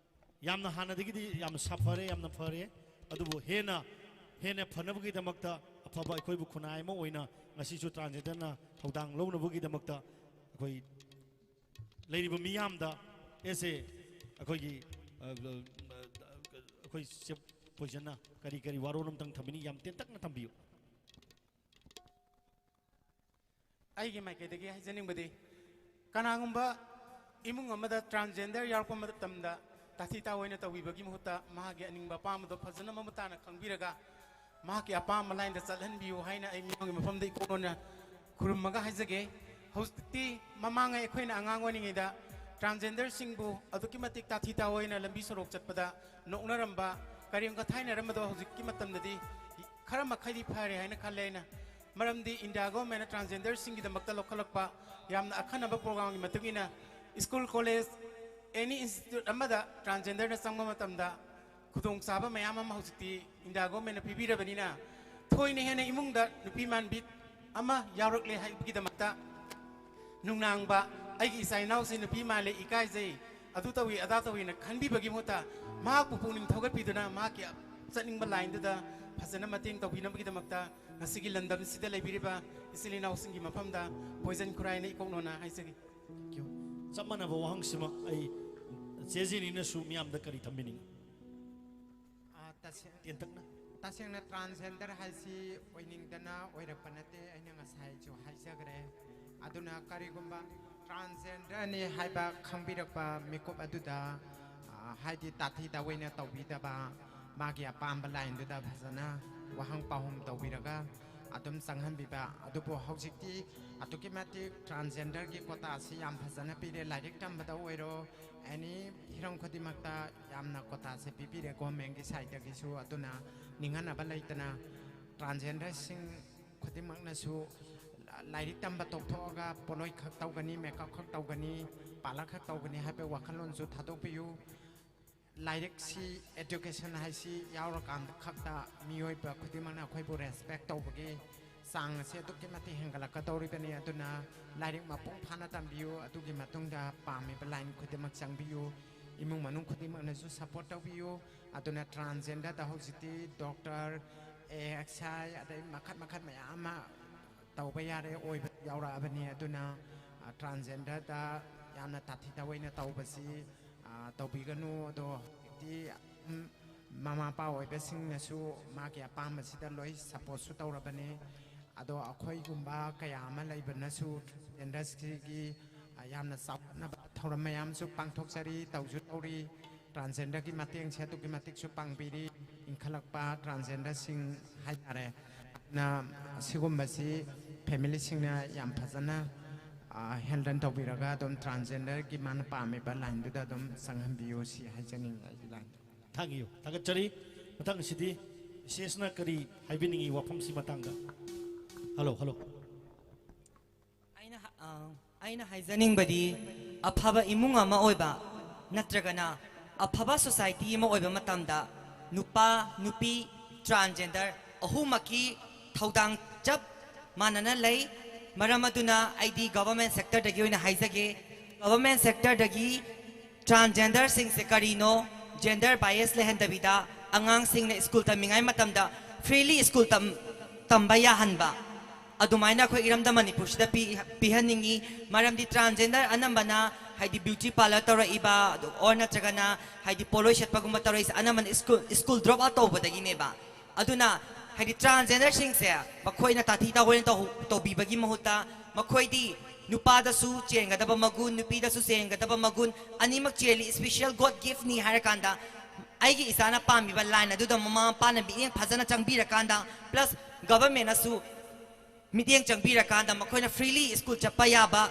ꯌꯥꯝꯅ ꯍꯥꯟꯅꯗꯒꯤꯗꯤ ꯌꯥꯝꯅ ꯁꯥꯐꯔꯦ, ꯌꯥꯝꯅ ꯐꯔꯦ꯫ ꯑꯗꯨꯕꯨ ꯍꯦꯟꯅ, ꯍꯦꯟꯅ ꯐꯅꯕꯒꯤꯗꯃꯛꯇ ꯑꯐꯕ ꯑꯩꯈꯣꯏꯕꯨ ꯈꯨꯟꯅꯥꯏ ꯑꯃ ꯑꯣꯏꯅ ꯉꯁꯤꯁꯨ ꯇ꯭ꯔꯥꯟꯁꯖꯦꯟꯗꯔꯅ ꯊꯧꯗꯥꯡ ꯂꯧꯅꯕꯒꯤꯗꯃꯛꯇ ꯑꯩꯈꯣꯏ ꯂꯩꯔꯤꯕ ꯃꯤꯌꯥꯝꯗ ꯑꯦꯁ ꯑꯦ ꯑꯩꯈꯣꯏꯒꯤ, ꯑ, ꯑ, ꯑꯩꯈꯣꯏ ꯆꯦ ꯄꯣꯏꯖꯟꯅ ꯀꯔꯤ ꯀꯔꯤ ꯋꯥꯔꯣꯜ ꯑꯝꯇꯪ ꯊꯝꯕꯤꯅꯤ? ꯌꯥꯝ ꯇꯦꯟꯇꯛꯅ ꯊꯝꯕꯤꯌꯨ꯫ ꯑꯩꯒꯤ ꯃꯥꯏꯀꯩꯗꯒꯤ ꯍꯥꯏꯖꯅꯤꯡꯕꯗꯤ, ꯀꯅꯥꯒꯨꯝꯕ ꯏꯃꯨꯡ ꯑꯃꯗ ꯇ꯭ꯔꯥꯟꯁꯖꯦꯟꯗꯔ ꯌꯥꯎꯔꯛꯄ ꯃꯇꯝꯗ ꯇꯥꯊꯤ ꯇꯥꯑꯣꯏꯅ ꯇꯧꯕꯤꯕꯒꯤ ꯃꯍꯨꯠꯇ ꯃꯍꯥꯛꯀꯤ ꯑꯅꯤꯡꯕ ꯑꯄꯥꯝꯕꯗꯣ ꯐꯖꯅ ꯃꯃꯨꯠ ꯇꯥꯅ ꯈꯪꯕꯤꯔꯒ ꯃꯍꯥꯛꯀꯤ ꯑꯄꯥꯝꯕ ꯂꯥꯏꯟꯗ ꯆꯠꯍꯟꯕꯤꯌꯨ ꯍꯥꯏꯅ ꯑꯩ ꯃꯤꯌꯥꯝꯒꯤ ꯃꯐꯝꯗ ꯏꯀꯣꯛꯅꯅ ꯈꯨꯔꯨꯝꯃꯒ ꯍꯥꯏꯖꯒꯦ꯫ ꯍꯧꯖꯤꯛꯇꯤ ꯃꯃꯥꯡꯉꯩ ꯑꯩꯈꯣꯏꯅ ꯑꯉꯥꯡ ꯑꯣꯏꯔꯤꯉꯩꯗ ꯇ꯭ꯔꯥꯟꯁꯖꯦꯟꯗꯔꯁꯤꯡꯕꯨ ꯑꯗꯨꯛꯀꯤ ꯃꯇꯤꯛ ꯇꯥꯊꯤ ꯇꯥꯑꯣꯏꯅ ꯂꯝꯕꯤ ꯁꯣꯔꯣꯛ ꯆꯠꯄꯗ ꯅꯣꯛꯅꯔꯝꯕ, ꯀꯔꯦꯝ ꯀꯊꯥꯏꯅꯔꯝꯕꯗꯣ ꯍꯧꯖꯤꯛꯀꯤ ꯃꯇꯝꯗꯗꯤ ꯈꯔ ꯃꯈꯩꯗꯤ ꯐꯔꯦ ꯍꯥꯏꯅ ꯈꯜꯂꯦ ꯑꯩꯅ꯫ ꯃꯔꯝꯗꯤ ꯏꯟꯗꯤꯌꯥ ꯒꯣꯔꯃꯦꯟꯅ ꯇ꯭ꯔꯥꯟꯁꯖꯦꯟꯗꯔꯁꯤꯡꯒꯤꯗꯃꯛꯇ ꯂꯧꯈꯠꯂꯛꯄ ꯌꯥꯝꯅ ꯑꯈꯟꯅꯕ ꯄ꯭ꯔꯣꯒ꯭ꯔꯥꯝꯒꯤ ꯃꯇꯨꯡ ꯏꯟꯅ ꯁ꯭ꯀꯨꯜ, ꯀꯣꯂꯦꯖ, ꯑꯦꯅꯤ ꯏꯟꯁꯇꯤꯇ꯭ꯌꯨꯠ ꯑꯃꯗ ꯇ꯭ꯔꯥꯟꯁꯖꯦꯟꯗꯔꯅ ꯆꯪꯕ ꯃꯇꯝꯗ ꯈꯨꯗꯣꯡꯆꯥꯕ ꯃꯌꯥꯝ ꯑꯃ ꯍꯧꯖꯤꯛꯇꯤ ꯏꯟꯗꯤꯌꯥ ꯒꯣꯔꯃꯦꯟꯅ ꯄꯤꯕꯤꯔꯕꯅꯤꯅ ꯊꯣꯏꯅ ꯍꯦꯟꯅ ꯏꯃꯨꯡꯗ ꯅꯨꯄꯤ ꯃꯥꯟꯕꯤ ꯑꯃ ꯌꯥꯎꯔꯛꯂꯦ ꯍꯥꯏꯕꯒꯤꯗꯃꯛꯇ ꯅꯨꯡꯅꯥꯡꯕ, ꯑꯩꯒꯤ ꯏꯆꯥ ꯏꯅꯥꯎꯁꯤ ꯅꯨꯄꯤ ꯃꯥꯜꯂꯦ, ꯏꯀꯥꯏꯖꯩ, ꯑꯗꯨ ꯇꯧꯏ ꯑꯗꯥ ꯇꯧꯏꯅ ꯈꯟꯕꯤꯕꯒꯤ ꯃꯍꯨꯠꯇ ꯃꯍꯥꯛꯄꯨ ꯄꯨꯛꯅꯤꯡ ꯊꯧꯒꯠꯄꯤꯗꯨꯅ ꯃꯍꯥꯛꯀꯤ ꯆꯠꯅꯤꯡꯕ ꯂꯥꯏꯟꯗꯨꯗ ꯐꯖꯅ ꯃꯇꯦꯡ ꯇꯧꯕꯤꯅꯕꯒꯤꯗꯃꯛꯇ ꯉꯁꯤꯒꯤ ꯂꯝꯗꯝꯁꯤꯗ ꯂꯩꯕꯤꯔꯤꯕ ꯏꯆꯤꯜ ꯏꯅꯥꯎꯁꯤꯡꯒꯤ ꯃꯐꯝꯗ ꯄꯣꯏꯖꯟ ꯈꯨꯔꯥꯏꯅ ꯏꯀꯣꯛꯅꯣꯅ ꯍꯥꯏꯖꯒꯦ꯫ Thank you. ꯆꯞ ꯃꯥꯟꯅꯕ ꯋꯥꯍꯪꯁꯤꯃꯛ ꯑꯩ ꯆꯦ ꯖꯦꯅꯤꯅꯁꯨ ꯃꯤꯌꯥꯝꯗ ꯀꯔꯤ ꯊꯝꯕꯤꯅꯤꯡꯉꯤ? ꯑꯥ, ꯇꯁꯦꯡ-, ꯇꯦꯟꯇꯛꯅ꯫ ꯇꯁꯦꯡꯅ transgender ꯍꯥꯏꯁꯤ ꯑꯣꯏꯅꯤꯡꯗꯅ ꯑꯣꯏꯔꯛꯄ ꯅꯠꯇꯦ, ꯑꯩꯅ ꯉꯁꯥꯏꯁꯨ ꯍꯥꯏꯖꯈ꯭ꯔꯦ꯫ ꯑꯗꯨꯅ ꯀꯔꯤꯒꯨꯝꯕ transgenderꯅꯤ ꯍꯥꯏꯕ ꯈꯪꯕꯤꯔꯛꯄ ꯃꯤꯀꯨꯞ ꯑꯗꯨꯗ, ꯑ, ꯍꯥꯏꯗꯤ ꯇꯥꯊꯤ ꯇꯥꯑꯣꯏꯅ ꯇꯧꯕꯤꯗꯕ, ꯃꯥꯒꯤ ꯑꯄꯥꯝꯕ lineꯗꯨꯗ ꯐꯖꯅ ꯋꯥꯍꯪ ꯄꯥꯎꯍꯪ ꯇꯧꯕꯤꯔꯒ ꯑꯗꯨꯝ ꯆꯪꯍꯟꯕꯤꯕ꯫ ꯑꯗꯨꯕꯨ ꯍꯧꯖꯤꯛꯇꯤ ꯑꯗꯨꯛꯀꯤ ꯃꯇꯤꯛ transgenderꯒꯤ quotaꯁꯤ ꯌꯥꯝ ꯐꯖꯅ ꯄꯤꯔꯦ, ꯂꯥꯏꯔꯤꯛ ꯇꯝꯕꯗ ꯑꯣꯏꯔꯣ, any ꯍꯤꯔꯝ ꯈꯨꯗꯤꯡꯃꯛꯇ ꯌꯥꯝꯅ quotaꯁꯦ ꯄꯤꯕꯤꯔꯦ governmentꯀꯤ sideꯇꯒꯤꯁꯨ꯫ ꯑꯗꯨꯅ ꯅꯤꯡꯍꯟꯅꯕ ꯂꯩꯇꯅ transgenderꯁꯤꯡ ꯈꯨꯗꯤꯡꯃꯛꯅꯁꯨ ꯂꯥꯏꯔꯤꯛ ꯇꯝꯕ ꯇꯣꯛꯊꯣꯛꯑꯒ ꯄꯣꯠꯂꯣꯏ ꯈꯛ ꯇꯧꯒꯅꯤ, makeup ꯈꯛ ꯇꯧꯒꯅꯤ, parlour ꯈꯛ ꯇꯧꯒꯅꯤ ꯍꯥꯏꯕ ꯋꯥꯈꯜꯂꯣꯟꯁꯨ ꯊꯥꯗꯣꯛꯄꯤꯌꯨ꯫ ꯂꯥꯏꯔꯤꯛꯁꯤ, education ꯍꯥꯏꯁꯤ ꯌꯥꯎꯔꯀꯥꯟꯗ ꯈꯛꯇ ꯃꯤꯑꯣꯏꯕ ꯈꯨꯗꯤꯡꯃꯛꯅ ꯑꯩꯈꯣꯏꯕꯨ respect ꯇꯧꯕꯒꯤ ꯆꯥꯡ ꯑꯁꯤ ꯑꯗꯨꯛꯀꯤ ꯃꯇꯤꯛ ꯍꯦꯟꯒꯠꯂꯛꯀꯗꯧꯔꯤꯕꯅꯤ꯫ ꯑꯗꯨꯅ ꯂꯥꯏꯔꯤꯛ ꯃꯄꯨꯡ ꯐꯥꯅ ꯇꯝꯕꯤꯌꯨ, ꯑꯗꯨꯒꯤ ꯃꯇꯨꯡꯗ ꯄꯥꯝꯃꯤꯕ line ꯈꯨꯗꯤꯡꯃꯛ ꯆꯪꯕꯤꯌꯨ, ꯏꯃꯨꯡ ꯃꯅꯨꯡ ꯈꯨꯗꯤꯡꯃꯛꯅꯁꯨ support ꯇꯧꯕꯤꯌꯨ꯫ ꯑꯗꯨꯅ transgenderꯗ ꯍꯧꯖꯤꯛꯇꯤ doctor, A X I, ꯑꯗꯩ ꯃꯈꯜ ꯃꯈꯜ ꯃꯌꯥꯝ ꯑꯃ ꯇꯧꯕ ꯌꯥꯔꯦ, ꯑꯣꯏꯕ ꯌꯥꯎꯔꯛꯑꯕꯅꯤ꯫ ꯑꯗꯨꯅ, ꯑ, transgenderꯗ ꯌꯥꯝꯅ ꯇꯥꯊꯤ ꯇꯥꯑꯣꯏꯅ ꯇꯧꯕꯁꯤ, ꯑ, ꯇꯧꯕꯤꯒꯅꯨ꯫ ꯑꯗꯣ ꯍꯧꯖꯤꯛꯇꯤ, ꯎꯝ, ꯃꯃꯥ ꯃꯄꯥ ꯑꯣꯏꯕꯁꯤꯡꯅꯁꯨ ꯃꯥꯒꯤ ꯑꯄꯥꯝꯕꯁꯤꯗ ꯂꯣꯏ supportꯁꯨ ꯇꯧꯔꯕꯅꯤ꯫ ꯑꯗꯣ ꯑꯩꯈꯣꯏꯒꯨꯝꯕ ꯀꯌꯥ ꯑꯃ ꯂꯩꯕꯅꯁꯨ transgenderꯁꯤꯒꯤ, ꯑ, ꯌꯥꯝꯅ ꯆꯥꯎꯈꯠꯅꯕ ꯊꯧꯔꯝ ꯃꯌꯥꯝꯁꯨ ꯄꯥꯡꯊꯣꯛꯆꯔꯤ, ꯇꯧꯁꯨ ꯇꯧꯔꯤ꯫ Transgenderꯒꯤ ꯃꯇꯦꯡꯁꯦ ꯑꯗꯨꯛꯀꯤ ꯃꯇꯤꯛꯁꯨ ꯄꯥꯡꯕꯤꯔꯤ꯫ ꯏꯟꯈꯠꯂꯛꯄ transgenderꯁꯤꯡ ꯍꯥꯏꯇꯥꯔꯦ, ꯅ ꯑꯁꯤꯒꯨꯝꯕꯁꯤ familyꯁꯤꯡꯅ ꯌꯥꯝ ꯐꯖꯅ, ꯑ, handle ꯇꯧꯕꯤꯔꯒ ꯑꯗꯨꯝ transgenderꯒꯤ ꯃꯥꯅ ꯄꯥꯝꯃꯤꯕ lineꯗꯨꯗ ꯑꯗꯨꯝ ꯆꯪꯍꯟꯕꯤꯌꯨ, ꯁꯤ ꯍꯥꯏꯖꯅꯤꯡꯉꯤ ꯑꯩꯒꯤ lineꯗ꯫ ꯊꯥꯡꯒꯤꯌꯨ ꯊꯥꯒꯠꯆꯔꯤ꯫ ꯃꯊꯪꯁꯤꯗꯤ ꯏꯆꯦꯁꯤꯅ ꯀꯔꯤ ꯍꯥꯏꯕꯤꯅꯤꯡꯉꯤ ꯋꯥꯐꯝꯁꯤ ꯃꯇꯥꯡꯗ? Hello, hello. ꯑꯩꯅ ꯍ-, ꯑ, ꯑꯩꯅ ꯍꯥꯏꯖꯅꯤꯡꯕꯗꯤ, ꯑꯐꯕ ꯏꯃꯨꯡ ꯑꯃ ꯑꯣꯏꯕ ꯅꯠꯇ꯭ꯔꯒꯅ ꯑꯐꯕ society ꯑꯃ ꯑꯣꯏꯕ ꯃꯇꯝꯗ ꯅꯨꯄꯥ, ꯅꯨꯄꯤ, transgender ꯑꯍꯨꯝꯃꯛꯀꯤ ꯊꯧꯗꯥꯡ ꯆꯞ ꯃꯥꯟꯅꯅ ꯂꯩ꯫ ꯃꯔꯝ ꯑꯗꯨꯅ ꯑꯩꯗꯤ government sectorꯗꯒꯤ ꯑꯣꯏꯅ ꯍꯥꯏꯖꯒꯦ꯫ Government sectorꯗꯒꯤ transgenderꯁꯤꯡꯁꯦ ꯀꯔꯤꯅꯣ, gender bias ꯂꯩꯍꯟꯗꯕꯤꯗ ꯑꯉꯥꯡꯁꯤꯡꯅ school ꯇꯝꯃꯤꯉꯩ ꯃꯇꯝꯗ freely school ꯇꯝ-, ꯇꯝꯕ ꯌꯥꯍꯟꯕ, ꯑꯗꯨꯃꯥꯏꯅ ꯑꯩꯈꯣꯏ ꯏꯔꯝꯗꯝ ꯃꯅꯤꯄꯨꯔꯁꯤꯗ ꯄꯤ-, ꯄꯤꯍꯟꯅꯤꯡꯉꯤ꯫ ꯃꯔꯝꯗꯤ transgender ꯑꯅꯝꯕꯅ ꯍꯥꯏꯗꯤ beauty parlour ꯇꯧꯔꯛꯏꯕ, ꯑꯗꯨ, or ꯅꯠꯇ꯭ꯔꯒꯅ ꯍꯥꯏꯗꯤ ꯄꯣꯠꯂꯣꯏ ꯁꯦꯠꯄꯒꯨꯝꯕ ꯇꯧꯔꯛꯏꯁꯦ ꯑꯅꯝꯕꯅ school, school drop out ꯇꯧꯕꯗꯒꯤꯅꯦꯕ꯫ ꯑꯗꯨꯅ ꯍꯥꯏꯗꯤ transgenderꯁꯤꯡꯁꯦ ꯃꯈꯣꯏꯅ ꯇꯥꯊꯤ ꯇꯥꯑꯣꯏꯅ ꯇꯧ-, ꯇꯧꯕꯤꯕꯒꯤ ꯃꯍꯨꯠꯇ ꯃꯈꯣꯏꯗꯤ ꯅꯨꯄꯥꯗꯁꯨ ꯆꯦꯟꯒꯗꯕ ꯃꯒꯨꯟ, ꯅꯨꯄꯤꯗꯁꯨ ꯆꯦꯟꯒꯗꯕ ꯃꯒꯨꯟ ꯑꯅꯤꯃꯛ ꯆꯦꯜꯂꯤ, special God giftꯅꯤ ꯍꯥꯏꯔꯀꯥꯟꯗ ꯑꯩꯒꯤ ꯏꯆꯥꯅ ꯄꯥꯝꯃꯤꯕ line ꯑꯗꯨꯗ ꯃꯃꯥ ꯃꯄꯥꯅ ꯃꯤꯠꯌꯦꯡ ꯐꯖꯅ ꯆꯪꯕꯤꯔꯀꯥꯟꯗ, plus governmentꯅꯁꯨ ꯃꯤꯠꯌꯦꯡ ꯆꯪꯕꯤꯔꯀꯥꯟꯗ ꯃꯈꯣꯏꯅ freely school ꯆꯠꯄ ꯌꯥꯕ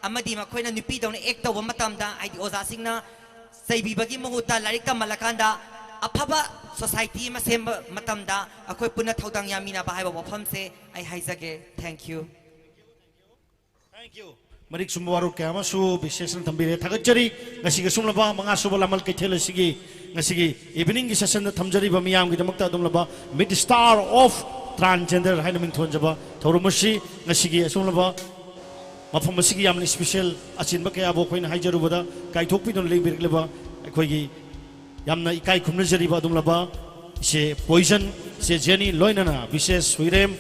ꯑꯃꯗꯤ ꯃꯈꯣꯏꯅ ꯅꯨꯄꯤꯗꯧꯅ act ꯇꯧꯕ ꯃꯇꯝꯗ, ꯍꯥꯏꯗꯤ ꯑꯣꯖꯥꯁꯤꯡꯅ ꯆꯩꯕꯤꯕꯒꯤ ꯃꯍꯨꯠꯇ ꯂꯥꯏꯔꯤꯛ ꯇꯝꯍꯜꯂꯀꯥꯟꯗ ꯑꯐꯕ society ꯑꯃ ꯁꯦꯝꯕ ꯃꯇꯝꯗ ꯑꯩꯈꯣꯏ ꯄꯨꯟꯅ ꯊꯧꯗꯥꯡ ꯌꯥꯃꯤꯟꯅꯕ ꯍꯥꯏꯕ ꯋꯥꯐꯝꯁꯦ ꯑꯩ ꯍꯥꯏꯖꯒꯦ꯫ Thank you꯫ Thank you꯫ ꯃꯔꯤꯛ ꯆꯨꯝꯕ ꯋꯥꯔꯣꯜ ꯀꯌꯥ ꯑꯃꯁꯨ ꯕꯤꯁꯦꯁꯅ ꯊꯝꯕꯤꯔꯦ꯫ ꯊꯥꯒꯠꯆꯔꯤ꯫ ꯉꯁꯤꯒꯤ ꯑꯁꯨꯝꯂꯕ ꯃꯉꯥ ꯁꯨꯕ ꯂꯥꯃꯜ ꯀꯩꯊꯦꯜ ꯑꯁꯤꯒꯤ ꯉꯁꯤꯒꯤ eveningꯒꯤ sessionꯗ ꯊꯝꯖꯔꯤꯕ ꯃꯤꯌꯥꯝꯒꯤꯗꯃꯛꯇ ꯑꯗꯨꯝꯂꯕ Mid Star of Transgender ꯍꯥꯏꯅ ꯃꯤꯡꯊꯣꯟꯖꯕ ꯊꯧꯔꯝ ꯑꯁꯤ ꯉꯁꯤꯒꯤ ꯑꯁꯨꯝꯂꯕ ꯃꯐꯝ ꯑꯁꯤꯒꯤ ꯌꯥꯝꯅ special ꯑꯆꯤꯟꯕ ꯀꯌꯥꯕꯨ ꯑꯩꯈꯣꯏꯅ ꯍꯥꯏꯖꯔꯨꯕꯗ ꯀꯥꯏꯊꯣꯛꯄꯤꯗꯨꯅ ꯂꯦꯡꯕꯤꯔꯛꯂꯤꯕ ꯑꯩꯈꯣꯏꯒꯤ ꯌꯥꯝꯅ ꯏꯀꯥꯏ ꯈꯨꯝꯅꯖꯔꯤꯕ ꯑꯗꯨꯝꯂꯕ ꯏꯆꯦ ꯄꯣꯏꯖꯟ, ꯏꯆꯦ ꯖꯦꯅꯤ, ꯂꯣꯏꯅꯅ ꯕꯤꯁꯦꯁ ꯍꯨꯏꯔꯦꯝ,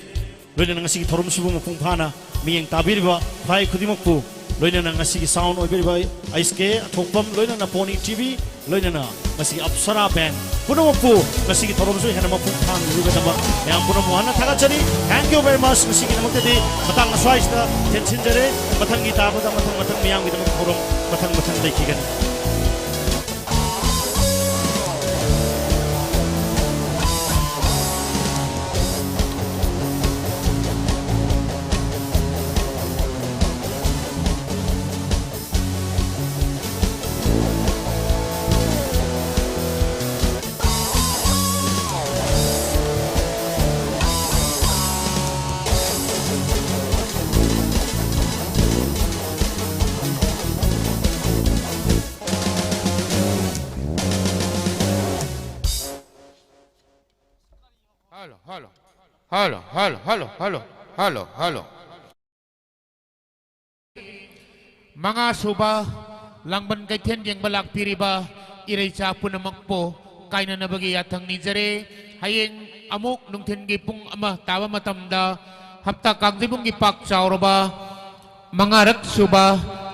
ꯂꯣꯏꯅꯅ ꯉꯁꯤꯒꯤ ꯊꯧꯔꯝꯁꯤꯕꯨ ꯃꯄꯨꯡ ꯐꯥꯅ ꯃꯤꯠꯌꯦꯡ ꯇꯥꯕꯤꯔꯤꯕ ꯈꯨꯔꯥꯏ ꯈꯨꯗꯤꯡꯃꯛꯄꯨ, ꯂꯣꯏꯅꯅ ꯉꯁꯤꯒꯤ sound ꯑꯣꯏꯕꯤꯔꯤꯕ ꯑꯩꯁ ꯀꯦ ꯑꯊꯣꯛꯄꯝ, ꯂꯣꯏꯅꯅ ꯄꯣꯅꯤ ꯇꯤ ꯚꯤ, ꯂꯣꯏꯅꯅ ꯉꯁꯤꯒꯤ ꯑꯞꯁꯔꯥ band ꯄꯨꯝꯅꯃꯛꯄꯨ ꯉꯁꯤꯒꯤ ꯊꯧꯔꯝꯁꯨ ꯍꯦꯟꯅ ꯃꯄꯨꯡ ꯐꯥꯍꯟꯕꯤꯕꯒꯤꯗꯃꯛ ꯃꯌꯥꯝ ꯄꯨꯝꯅꯃꯛꯄꯨ ꯍꯟꯅ ꯊꯥꯒꯠꯆꯔꯤ꯫ Thank you very much꯫ ꯉꯁꯤꯒꯤꯗꯃꯛꯇꯗꯤ ꯃꯇꯥꯡ ꯑꯁ꯭ꯋꯥꯏꯁꯤꯗ ꯇꯦꯟꯁꯤꯟꯖꯔꯦ꯫ ꯃꯊꯪꯒꯤ ꯇꯥꯕꯗ ꯃꯊꯪ ꯃꯊꯪ ꯃꯤꯌꯥꯝꯒꯤꯗꯃꯛ ꯊꯧꯔꯝ ꯃꯊꯪ ꯃꯊꯪ ꯂꯩꯈꯤꯒꯅꯤ꯫ Hello, hello. Hello, hello, hello, hello, hello, hello. ꯃꯉꯥ ꯁꯨꯕ ꯂꯥꯡꯕꯟ ꯀꯩꯊꯦꯜ ꯌꯦꯡꯕ ꯂꯥꯛꯄꯤꯔꯤꯕ ꯏꯔꯩꯆꯥ ꯄꯨꯝꯅꯃꯛꯄꯨ ꯀꯥꯏꯅꯅꯕꯒꯤ ꯌꯥꯊꯪ ꯅꯤꯖꯔꯤ꯫ ꯍꯌꯦꯡ ꯑꯃꯨꯛ ꯅꯨꯡꯊꯤꯜꯒꯤ ꯄꯨꯡ ꯑꯃ ꯇꯥꯕ ꯃꯇꯝꯗ ꯍꯞꯇꯥ ꯀꯥꯡꯖꯩꯕꯨꯡꯒꯤ ꯄꯥꯛ ꯆꯥꯎꯔꯕ ꯃꯉꯥꯔꯛ ꯁꯨꯕ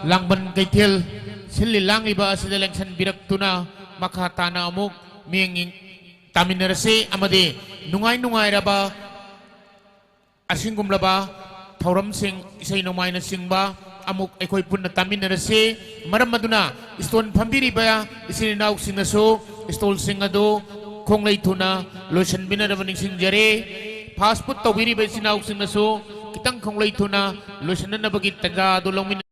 ꯂꯥꯡꯕꯟ ꯀꯩꯊꯦꯜ ꯁꯤꯜꯂꯤ ꯂꯥꯡꯂꯤꯕ ꯑꯁꯤꯗ ꯂꯦꯡꯁꯟꯕꯤꯔꯛꯇꯨꯅ ꯃꯈꯥ ꯇꯥꯅ ꯑꯃꯨꯛ ꯃꯤꯠꯌꯦꯡ ꯇꯥꯃꯤꯟꯅꯔꯁꯤ ꯑꯃꯗꯤ ꯅꯨꯡꯉꯥꯏ ꯅꯨꯡꯉꯥꯏꯔꯕ ꯑꯁꯤꯒꯨꯝꯂꯕ ꯊꯧꯔꯝꯁꯤꯡ, ꯏꯁꯩ ꯅꯣꯡꯃꯥꯏꯅꯆꯤꯡꯕ ꯑꯃꯨꯛ ꯑꯩꯈꯣꯏ ꯄꯨꯟꯅ ꯇꯥꯃꯤꯟꯅꯔꯁꯤ꯫ ꯃꯔꯝ ꯑꯗꯨꯅ stall ꯐꯝꯕꯤꯔꯤꯕ ꯏꯆꯤꯟ ꯏꯅꯥꯎꯁꯤꯡꯅꯁꯨ stallꯁꯤꯡ ꯑꯗꯨ ꯈꯣꯡꯂꯩ ꯊꯨꯅ ꯂꯣꯏꯁꯤꯟꯕꯤꯅꯅꯕ ꯅꯤꯡꯁꯤꯡꯖꯔꯤ꯫ Fast food ꯇꯧꯕꯤꯔꯤꯕ ꯏꯆꯤꯟ ꯏꯅꯥꯎꯁꯤꯡꯅꯁꯨ ꯈꯤꯇꯪ ꯈꯣꯡꯂꯩ ꯊꯨꯅ ꯂꯣꯏꯁꯤꯟꯅꯅꯕꯒꯤ ꯇꯥꯟꯖꯥ ꯑꯗꯨ ꯂꯧꯃꯤꯟꯅ